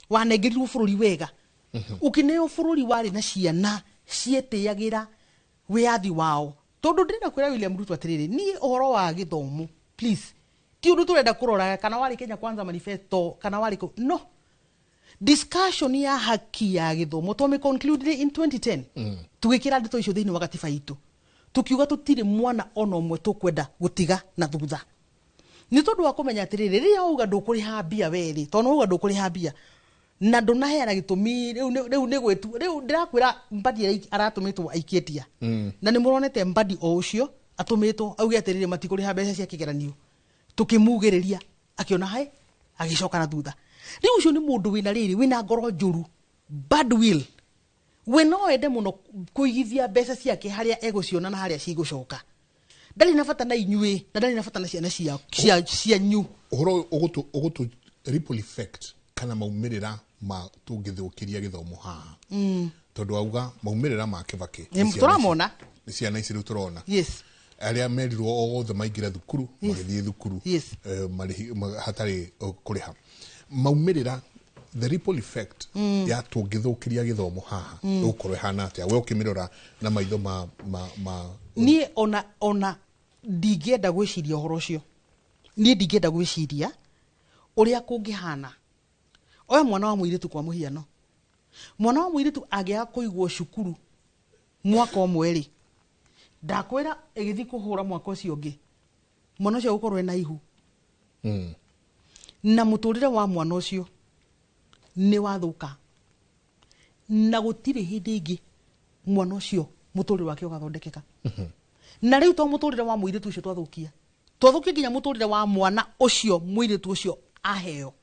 Wanengerirwo bũrũri wega. Ũkĩneo bũrũri warĩ na ciana cietĩagĩra wĩyathi wao. Tondũ ndĩrenda kwĩra William Ruto atĩrĩrĩ, niĩ ũhoro wa gĩthomo, please, ti ũndũ tũrenda kũrora kana warĩ Kenya Kwanza manifesto kana warĩ kũ. No discussion ya haki ya gĩthomo twamĩ conclude in 2010, tũgĩkĩra ndeto icio thĩinĩ wa gatiba itũ, tukiuga tũtirĩ mwana ona ũmwe tũkwenda gũtiga na thutha, nĩ tondũ wa kũmenya atĩrĩrĩ, rĩrĩa wauga ndũkũrĩha mbia werĩ, tondũ wauga ndũkũrĩha mbia na ndũnaheana gĩtũmi, rĩu nĩ gwĩtu. Rĩu ndĩrakwĩra Mbadi aratũmĩtwo aikie ndia, na nĩ mũronete Mbadi o ũcio atũmĩtwo auge atĩrĩrĩ, matikũrĩha mbeca cia kĩgeranio. Tũkĩmugĩrĩria, akĩona hai, agĩcoka na thutha. Rĩu ũcio nĩ mũndũ wĩna rĩrĩ, wĩna ngoro njũru, bad will. We no ende mũno kũigithia mbeca ciake harĩa egũciona na harĩa cigũcoka. Ndarĩ na bata na inyuĩ, na ndarĩ na bata na ciana cianyu. Ũhoro ũyũ ũgũtũ ripple effect kana maumĩrĩra ma tũngĩthũkĩria gĩthomo haha, tondũ auga maumĩrĩra ma Kĩbakĩ Nĩ tũramona. Nĩ ciana ici rĩu tũrona, arĩa merirwo othe maingĩre thukuru, magĩthiĩ thukuru, marĩhi hatarĩ kũrĩha. Maumĩrĩra, the ripple effect ya tũngĩthũkĩria gĩthomo haha, ĩgũkorwo ĩhana atĩa we ũkĩmĩrora na maitho ma Niĩ ona ndingĩenda gwĩciria ũhoro ũcio. Niĩ ndingĩenda gwĩciria ũrĩa kũngĩhana. Oya mwana wa mũirĩtu kwa mũhiano, mwana wa mũirĩtu angĩaga kũigwo cukuru mwaka ũmwe rĩ, ndakwĩra ĩgĩthiĩ kũhũra mwaka ũcio ũngĩ, mwana ũcio agũkorwo ena ihu, na mũtũrĩre wa mwana ũcio nĩ wathũka, na gũtirĩ hĩndĩ ĩngĩ mwana ũcio mũtũrĩre wake ũgathondekeka. Na rĩu to mũtũrĩre wa mũirĩtu ũcio twathũkia, twathũkia nginya mũtũrĩre wa mwana ũcio mũirĩtu ũcio aheo.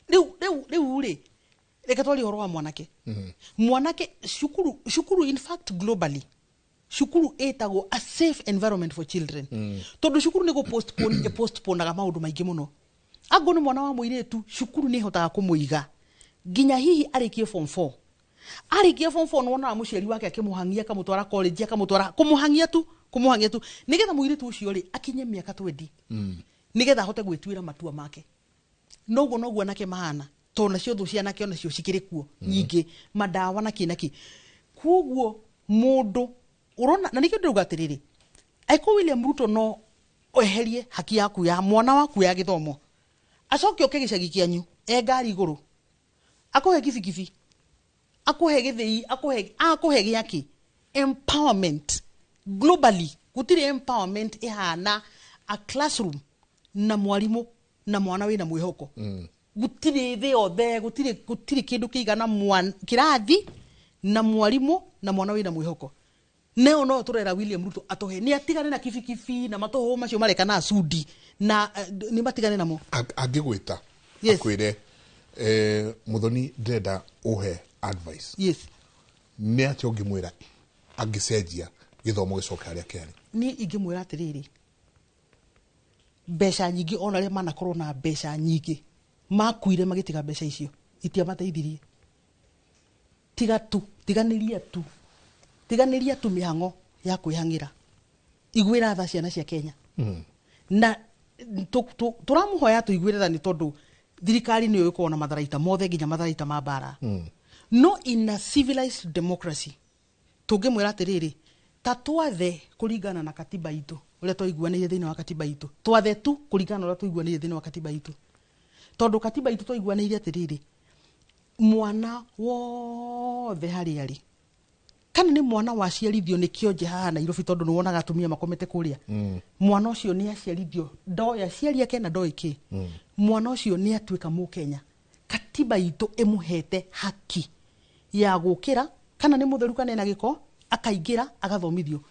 Rĩu rĩ, reke twarie ũhoro wa mwanake. Mwanake cukuru, in fact globally cukuru ĩtagwo a safe environment for children, tondũ cukuru nĩ gũ postpone, ĩ postponaga maũndũ maingĩ mũno. Angũ nĩ mwana wa mũirĩtu, cukuru nĩ ĩhotaga kũmũiga nginya hihi arĩkie form 4. Arĩkia form 4, nĩwonaga mũciari wake akĩmũhang'ia, akamũtwara college, akamũtwara kũmũhang'ia tu nĩgetha mũirĩtu ũcio rĩ akinye mĩaka 20, nĩgetha ahote gwĩtuĩra matua make. Noguo anake mahana, tondũ nacio thũ cia anake onacio cikĩrĩ kuo nyingĩ, mandawa na kĩ na kĩ. Koguo mũndũ ũrona, na nĩkĩo ndĩrauga atĩrĩrĩ, angĩkorwo William Ruto no eherie haki yaku ya mwana waku ya gĩthomo, acoke oke gĩcagi kĩanyu e ngari igũrũ, akũhe kibikibi, akũhe gĩthĩi, akũhe gĩake, empowerment globally gũtirĩ empowerment ĩhana a classroom na mwarimũ na mwana wĩna mwĩhoko. Gũtirĩ thĩ yothe, gũtirĩ kĩndũ kĩigana kĩrathi na mwarimũ na mwana wĩna mwĩhoko. Neo no tũrera William Ruto atũhe, nĩ atigane na kibikibi na matũhũ macio mareka na Sudi na nĩ matigane namo. Angĩgwĩta akwĩre, Muthoni, ndĩrenda ũhe advice, nĩ atĩa ũngĩmwĩra angĩcenjia gĩthomo gĩcoke harĩa kĩarĩ? Niĩ ingĩmwĩra atĩrĩrĩ, mbeca nyingĩ, ona arĩa manakorwo na mbeca nyingĩ makuire magĩtiga mbeca icio itiamateithirie. Tiga tu, tiganĩria tu mĩhang'o ya kwĩhang'ĩra. Iguĩra tha ciana cia Kenya, na tũramũhoya tũiguĩre tha, nĩ tondũ thirikari nĩyo ĩkoragwo na matharaita mothe, nginya matharaita ma mbara. No in a civilized democracy tũngĩmwĩra atĩrĩrĩ, ta twathe kũringana na katiba itũ, ũrĩa twaiguanĩire thĩinĩ wa katiba itũ, twathe tu kũringana na ũrĩa twaiguanĩire thĩinĩ wa katiba itũ, tondũ katiba itũ twaiguanĩire atĩrĩrĩ, mwana wothe harĩa arĩ, kana nĩ mwana waciarithio nĩ kĩonje haha Nairobi, tondũ nĩ wonaga atumia makomete kũrĩa, mwana ũcio nĩ aciarithio, ndoĩ aciari ake na ndoĩ kĩ, mwana ũcio nĩ atuĩka Mũkenya. Katiba itũ ĩmũhete haki ya gũkĩra, kana nĩ mũtheru kana ena gĩko, akaingĩra agathomithio.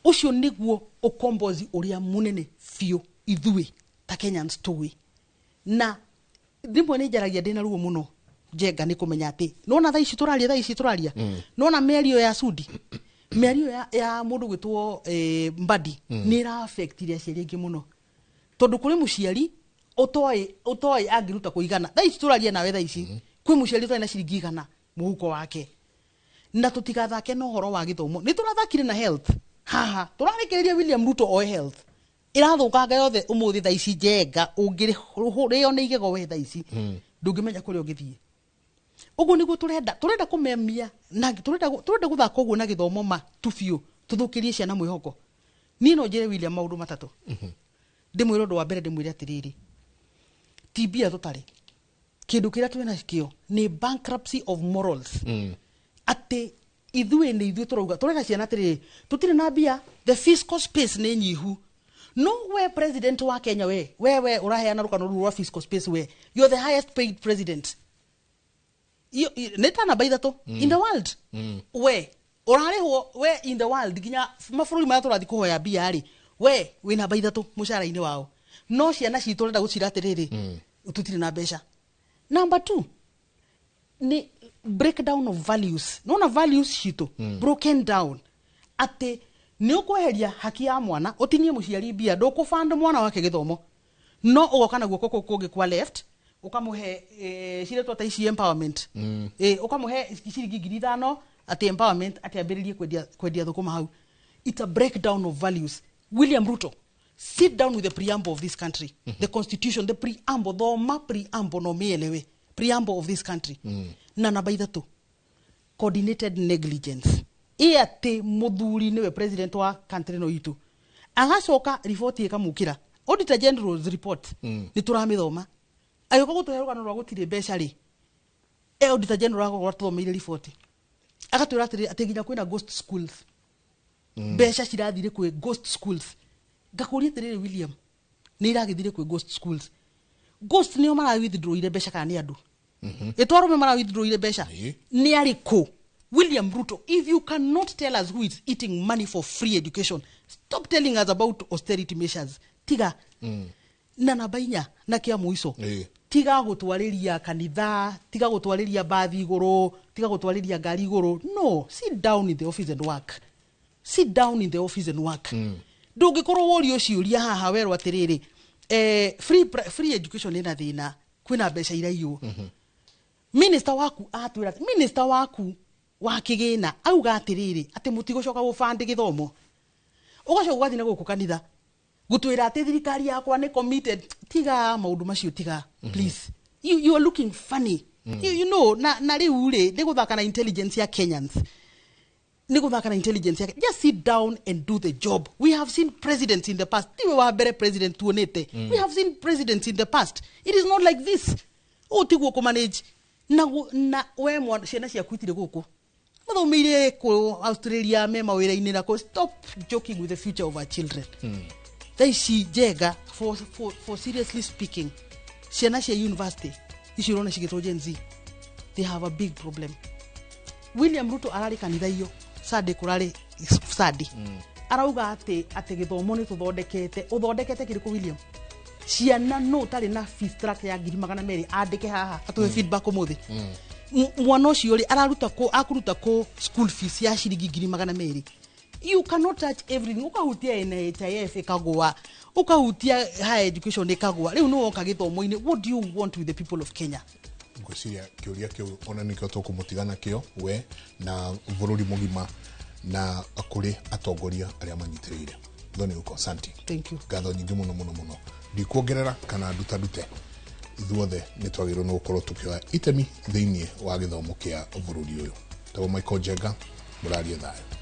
Ũcio nĩguo ũkombozi ũrĩa mũnene biũ ithuĩ ta Kenyans tũĩ. Na rĩmwe nĩ njaragia ndĩna ruo mũno, Njenga, nĩ kũmenya atĩ nona thaa ici tũraria, nona mĩario ya Sudi, mĩario ya mũndũ gwĩtwo Mbadi, nĩ ĩra affectire aciari aingĩ mũno, tondũ kũrĩ mũciari ũtoĩ angĩruta kũigana. Thaa ici tũraria nawe, thaa ici kwĩ mũciari ũtarĩ na ciringi 100 mũhuko wake. Na tũtigathake na ũhoro wa gĩthomo. Nĩ tũrathakire na health haha, tũrarekereria William Ruto oe health, ĩrathũkanga yothe ũmũthĩ. Thaa ici, Njenga, ũngĩrĩo nĩ igego we thaa ici, ndũngĩmenya kũrĩa ũngĩthiĩ. Ũguo nĩguo tũrenda kũmemia na tũrenda gũthaka ũguo na gĩthomo ma tu biũ, tũthũkĩrie ciana mwĩhoko. Niĩ no njĩre William maũndũ matatũ. Ndĩmwĩre ũndũ wa mbere, ndĩmwĩre atĩrĩrĩ, ti mbia tũtarĩ, kĩndũ kĩrĩa twĩna kĩo nĩ bankruptcy of morals. Atĩ ithuĩ nĩ ithuĩ tũrauga tũrega ciana atĩrĩrĩ, tũtirĩ na mbia, the fiscal space nĩ nyihu. No we president wa Kenya, we we ũraheana rũgano rũu rwa fiscal space, we you're the highest paid president. Nĩ ta namba 3 in the world. We ũrarĩhwo we in the world, nginya mabũrũri marĩa tũrathiĩ kũhoya mbia rĩ, we wĩ namba 3 mũcara-inĩ wao. No ciana citũ ũrenda gũcira atĩrĩrĩ, tũtirĩ na mbeca. Number 2 ni breakdown of values. Nona values citũ broken down. Atĩ nĩ ũkweheria haki ya mwana, ũtinie mũciari mbia, ndũkũbanda mwana wake gĩthomo, no ũgoka na guoko kũu kũngĩ kwa left ũkamũhe ciretwo ta ici empowerment. Ũkamũhe ciringi 5,000 atĩ empowerment, atĩ ambĩrĩrie kwendia thũkũma hau. It's a breakdown of values. William Ruto, sit down with the preamble of this country. The constitution, the preamble, thoma preamble no mielewe. Preamble of this country. Na namba 3, coordinated negligence. Ĩ atĩ mũthuri nĩwe president wa country no itu, agacoka riboti ĩkamũkĩra Auditor General's report, nĩ tũramĩthoma, agĩũka gũtũhe rũgano rwa gũtirĩ mbeca rĩ, Auditor General agokorwo atũthomeire riboti agatwĩra atĩrĩ, atĩ nginya kwĩna ghost schools. Mbeca cirathire kwĩ ghost schools. Ngakũria atĩrĩrĩ William, nĩ iragĩthire kwĩ ghost schools? Ghost nĩo mara withdrawire mbeca kana nĩ andũ? Ĩtwarũme mara withdrawire mbeca nĩ arĩkũ? William Ruto, if you cannot tell us who is eating money for free education, stop telling us about austerity measures. Tiga. Na namba 4 na kĩa mũico, tiga gũtwarĩria kanitha, tiga gũtwarĩria bathi igũrũ, tiga gũtwarĩria ngari igũrũ. No, sit down in the office and work. Sit down in the office and work. Ndũngĩkorwo worio ciũria haha werwo atĩrĩrĩ, free education ĩna thĩna, kwĩna mbeca iraiywo. Minister waku atwĩra, minister waku wa kĩgĩna auga atĩrĩrĩ, atĩ mũtigũcoka gũbandĩ gĩthomo, ũgacoka ũgathiĩ na gũkũ kanitha gũtwĩra atĩ thirikari yakwa nĩ committed. Tiga maũndũ macio, tiga, please. You are looking funny. You know, na rĩu rĩ, nĩ gũthaka na intelligence ya Kenyans. Nĩ gũthaka na intelligence ya. Just sit down and do the job. We have seen presidents in the past. Tiwe wa mbere president tuonete. We have seen presidents in the past. It is not like this. Ũũ tiguo kũmanage. Na we mwana, ciana ciaku itirĩ gũkũ, mathomeire kũ Australia, me mawĩra-inĩ nako. Stop joking with the future of our children. Thaa ici Njenga, for seriously speaking, ciana cia university icio ũrona cigĩtwo Gen Z, they have a big problem. William Ruto ararĩ kanitha iyo Sunday, kũrarĩ Sunday, arauga atĩ gĩthomo nĩ tũthondekete. Ũthondekete kĩrĩkũ William? Ciana no ũtarĩ na fees structure ya 200,000 andĩke haha atũhe feedback ũmũthĩ. Mwana ũcio rĩ, araruta kũ, akũruta kũ school fees ya ciringi 200,000? You cannot touch everything. Ũkahutia NHIF ĩkagũa, ũkahutia higher education ĩkagũa, rĩu nĩ woka gĩthomo-inĩ. What do you want with the people of Kenya? Ngwĩciria kĩũria kĩu ona nĩkĩo tũkũmũtiga nakĩo we na bũrũri mũgima na kũrĩ atongoria arĩa manyitĩrĩire. Thoni uko, asante. Thank you. Ngatho nyingĩ mũno mũno mũno, ndikuongerera kana ndutandute, ithuothe nĩ twagĩrĩirwo nĩ gũkorwo tũkĩoya itemi thĩinĩ wa gĩthomo kĩa bũrũri ũyũ. Tagwo Michael Njenga, mũrarie thayũ.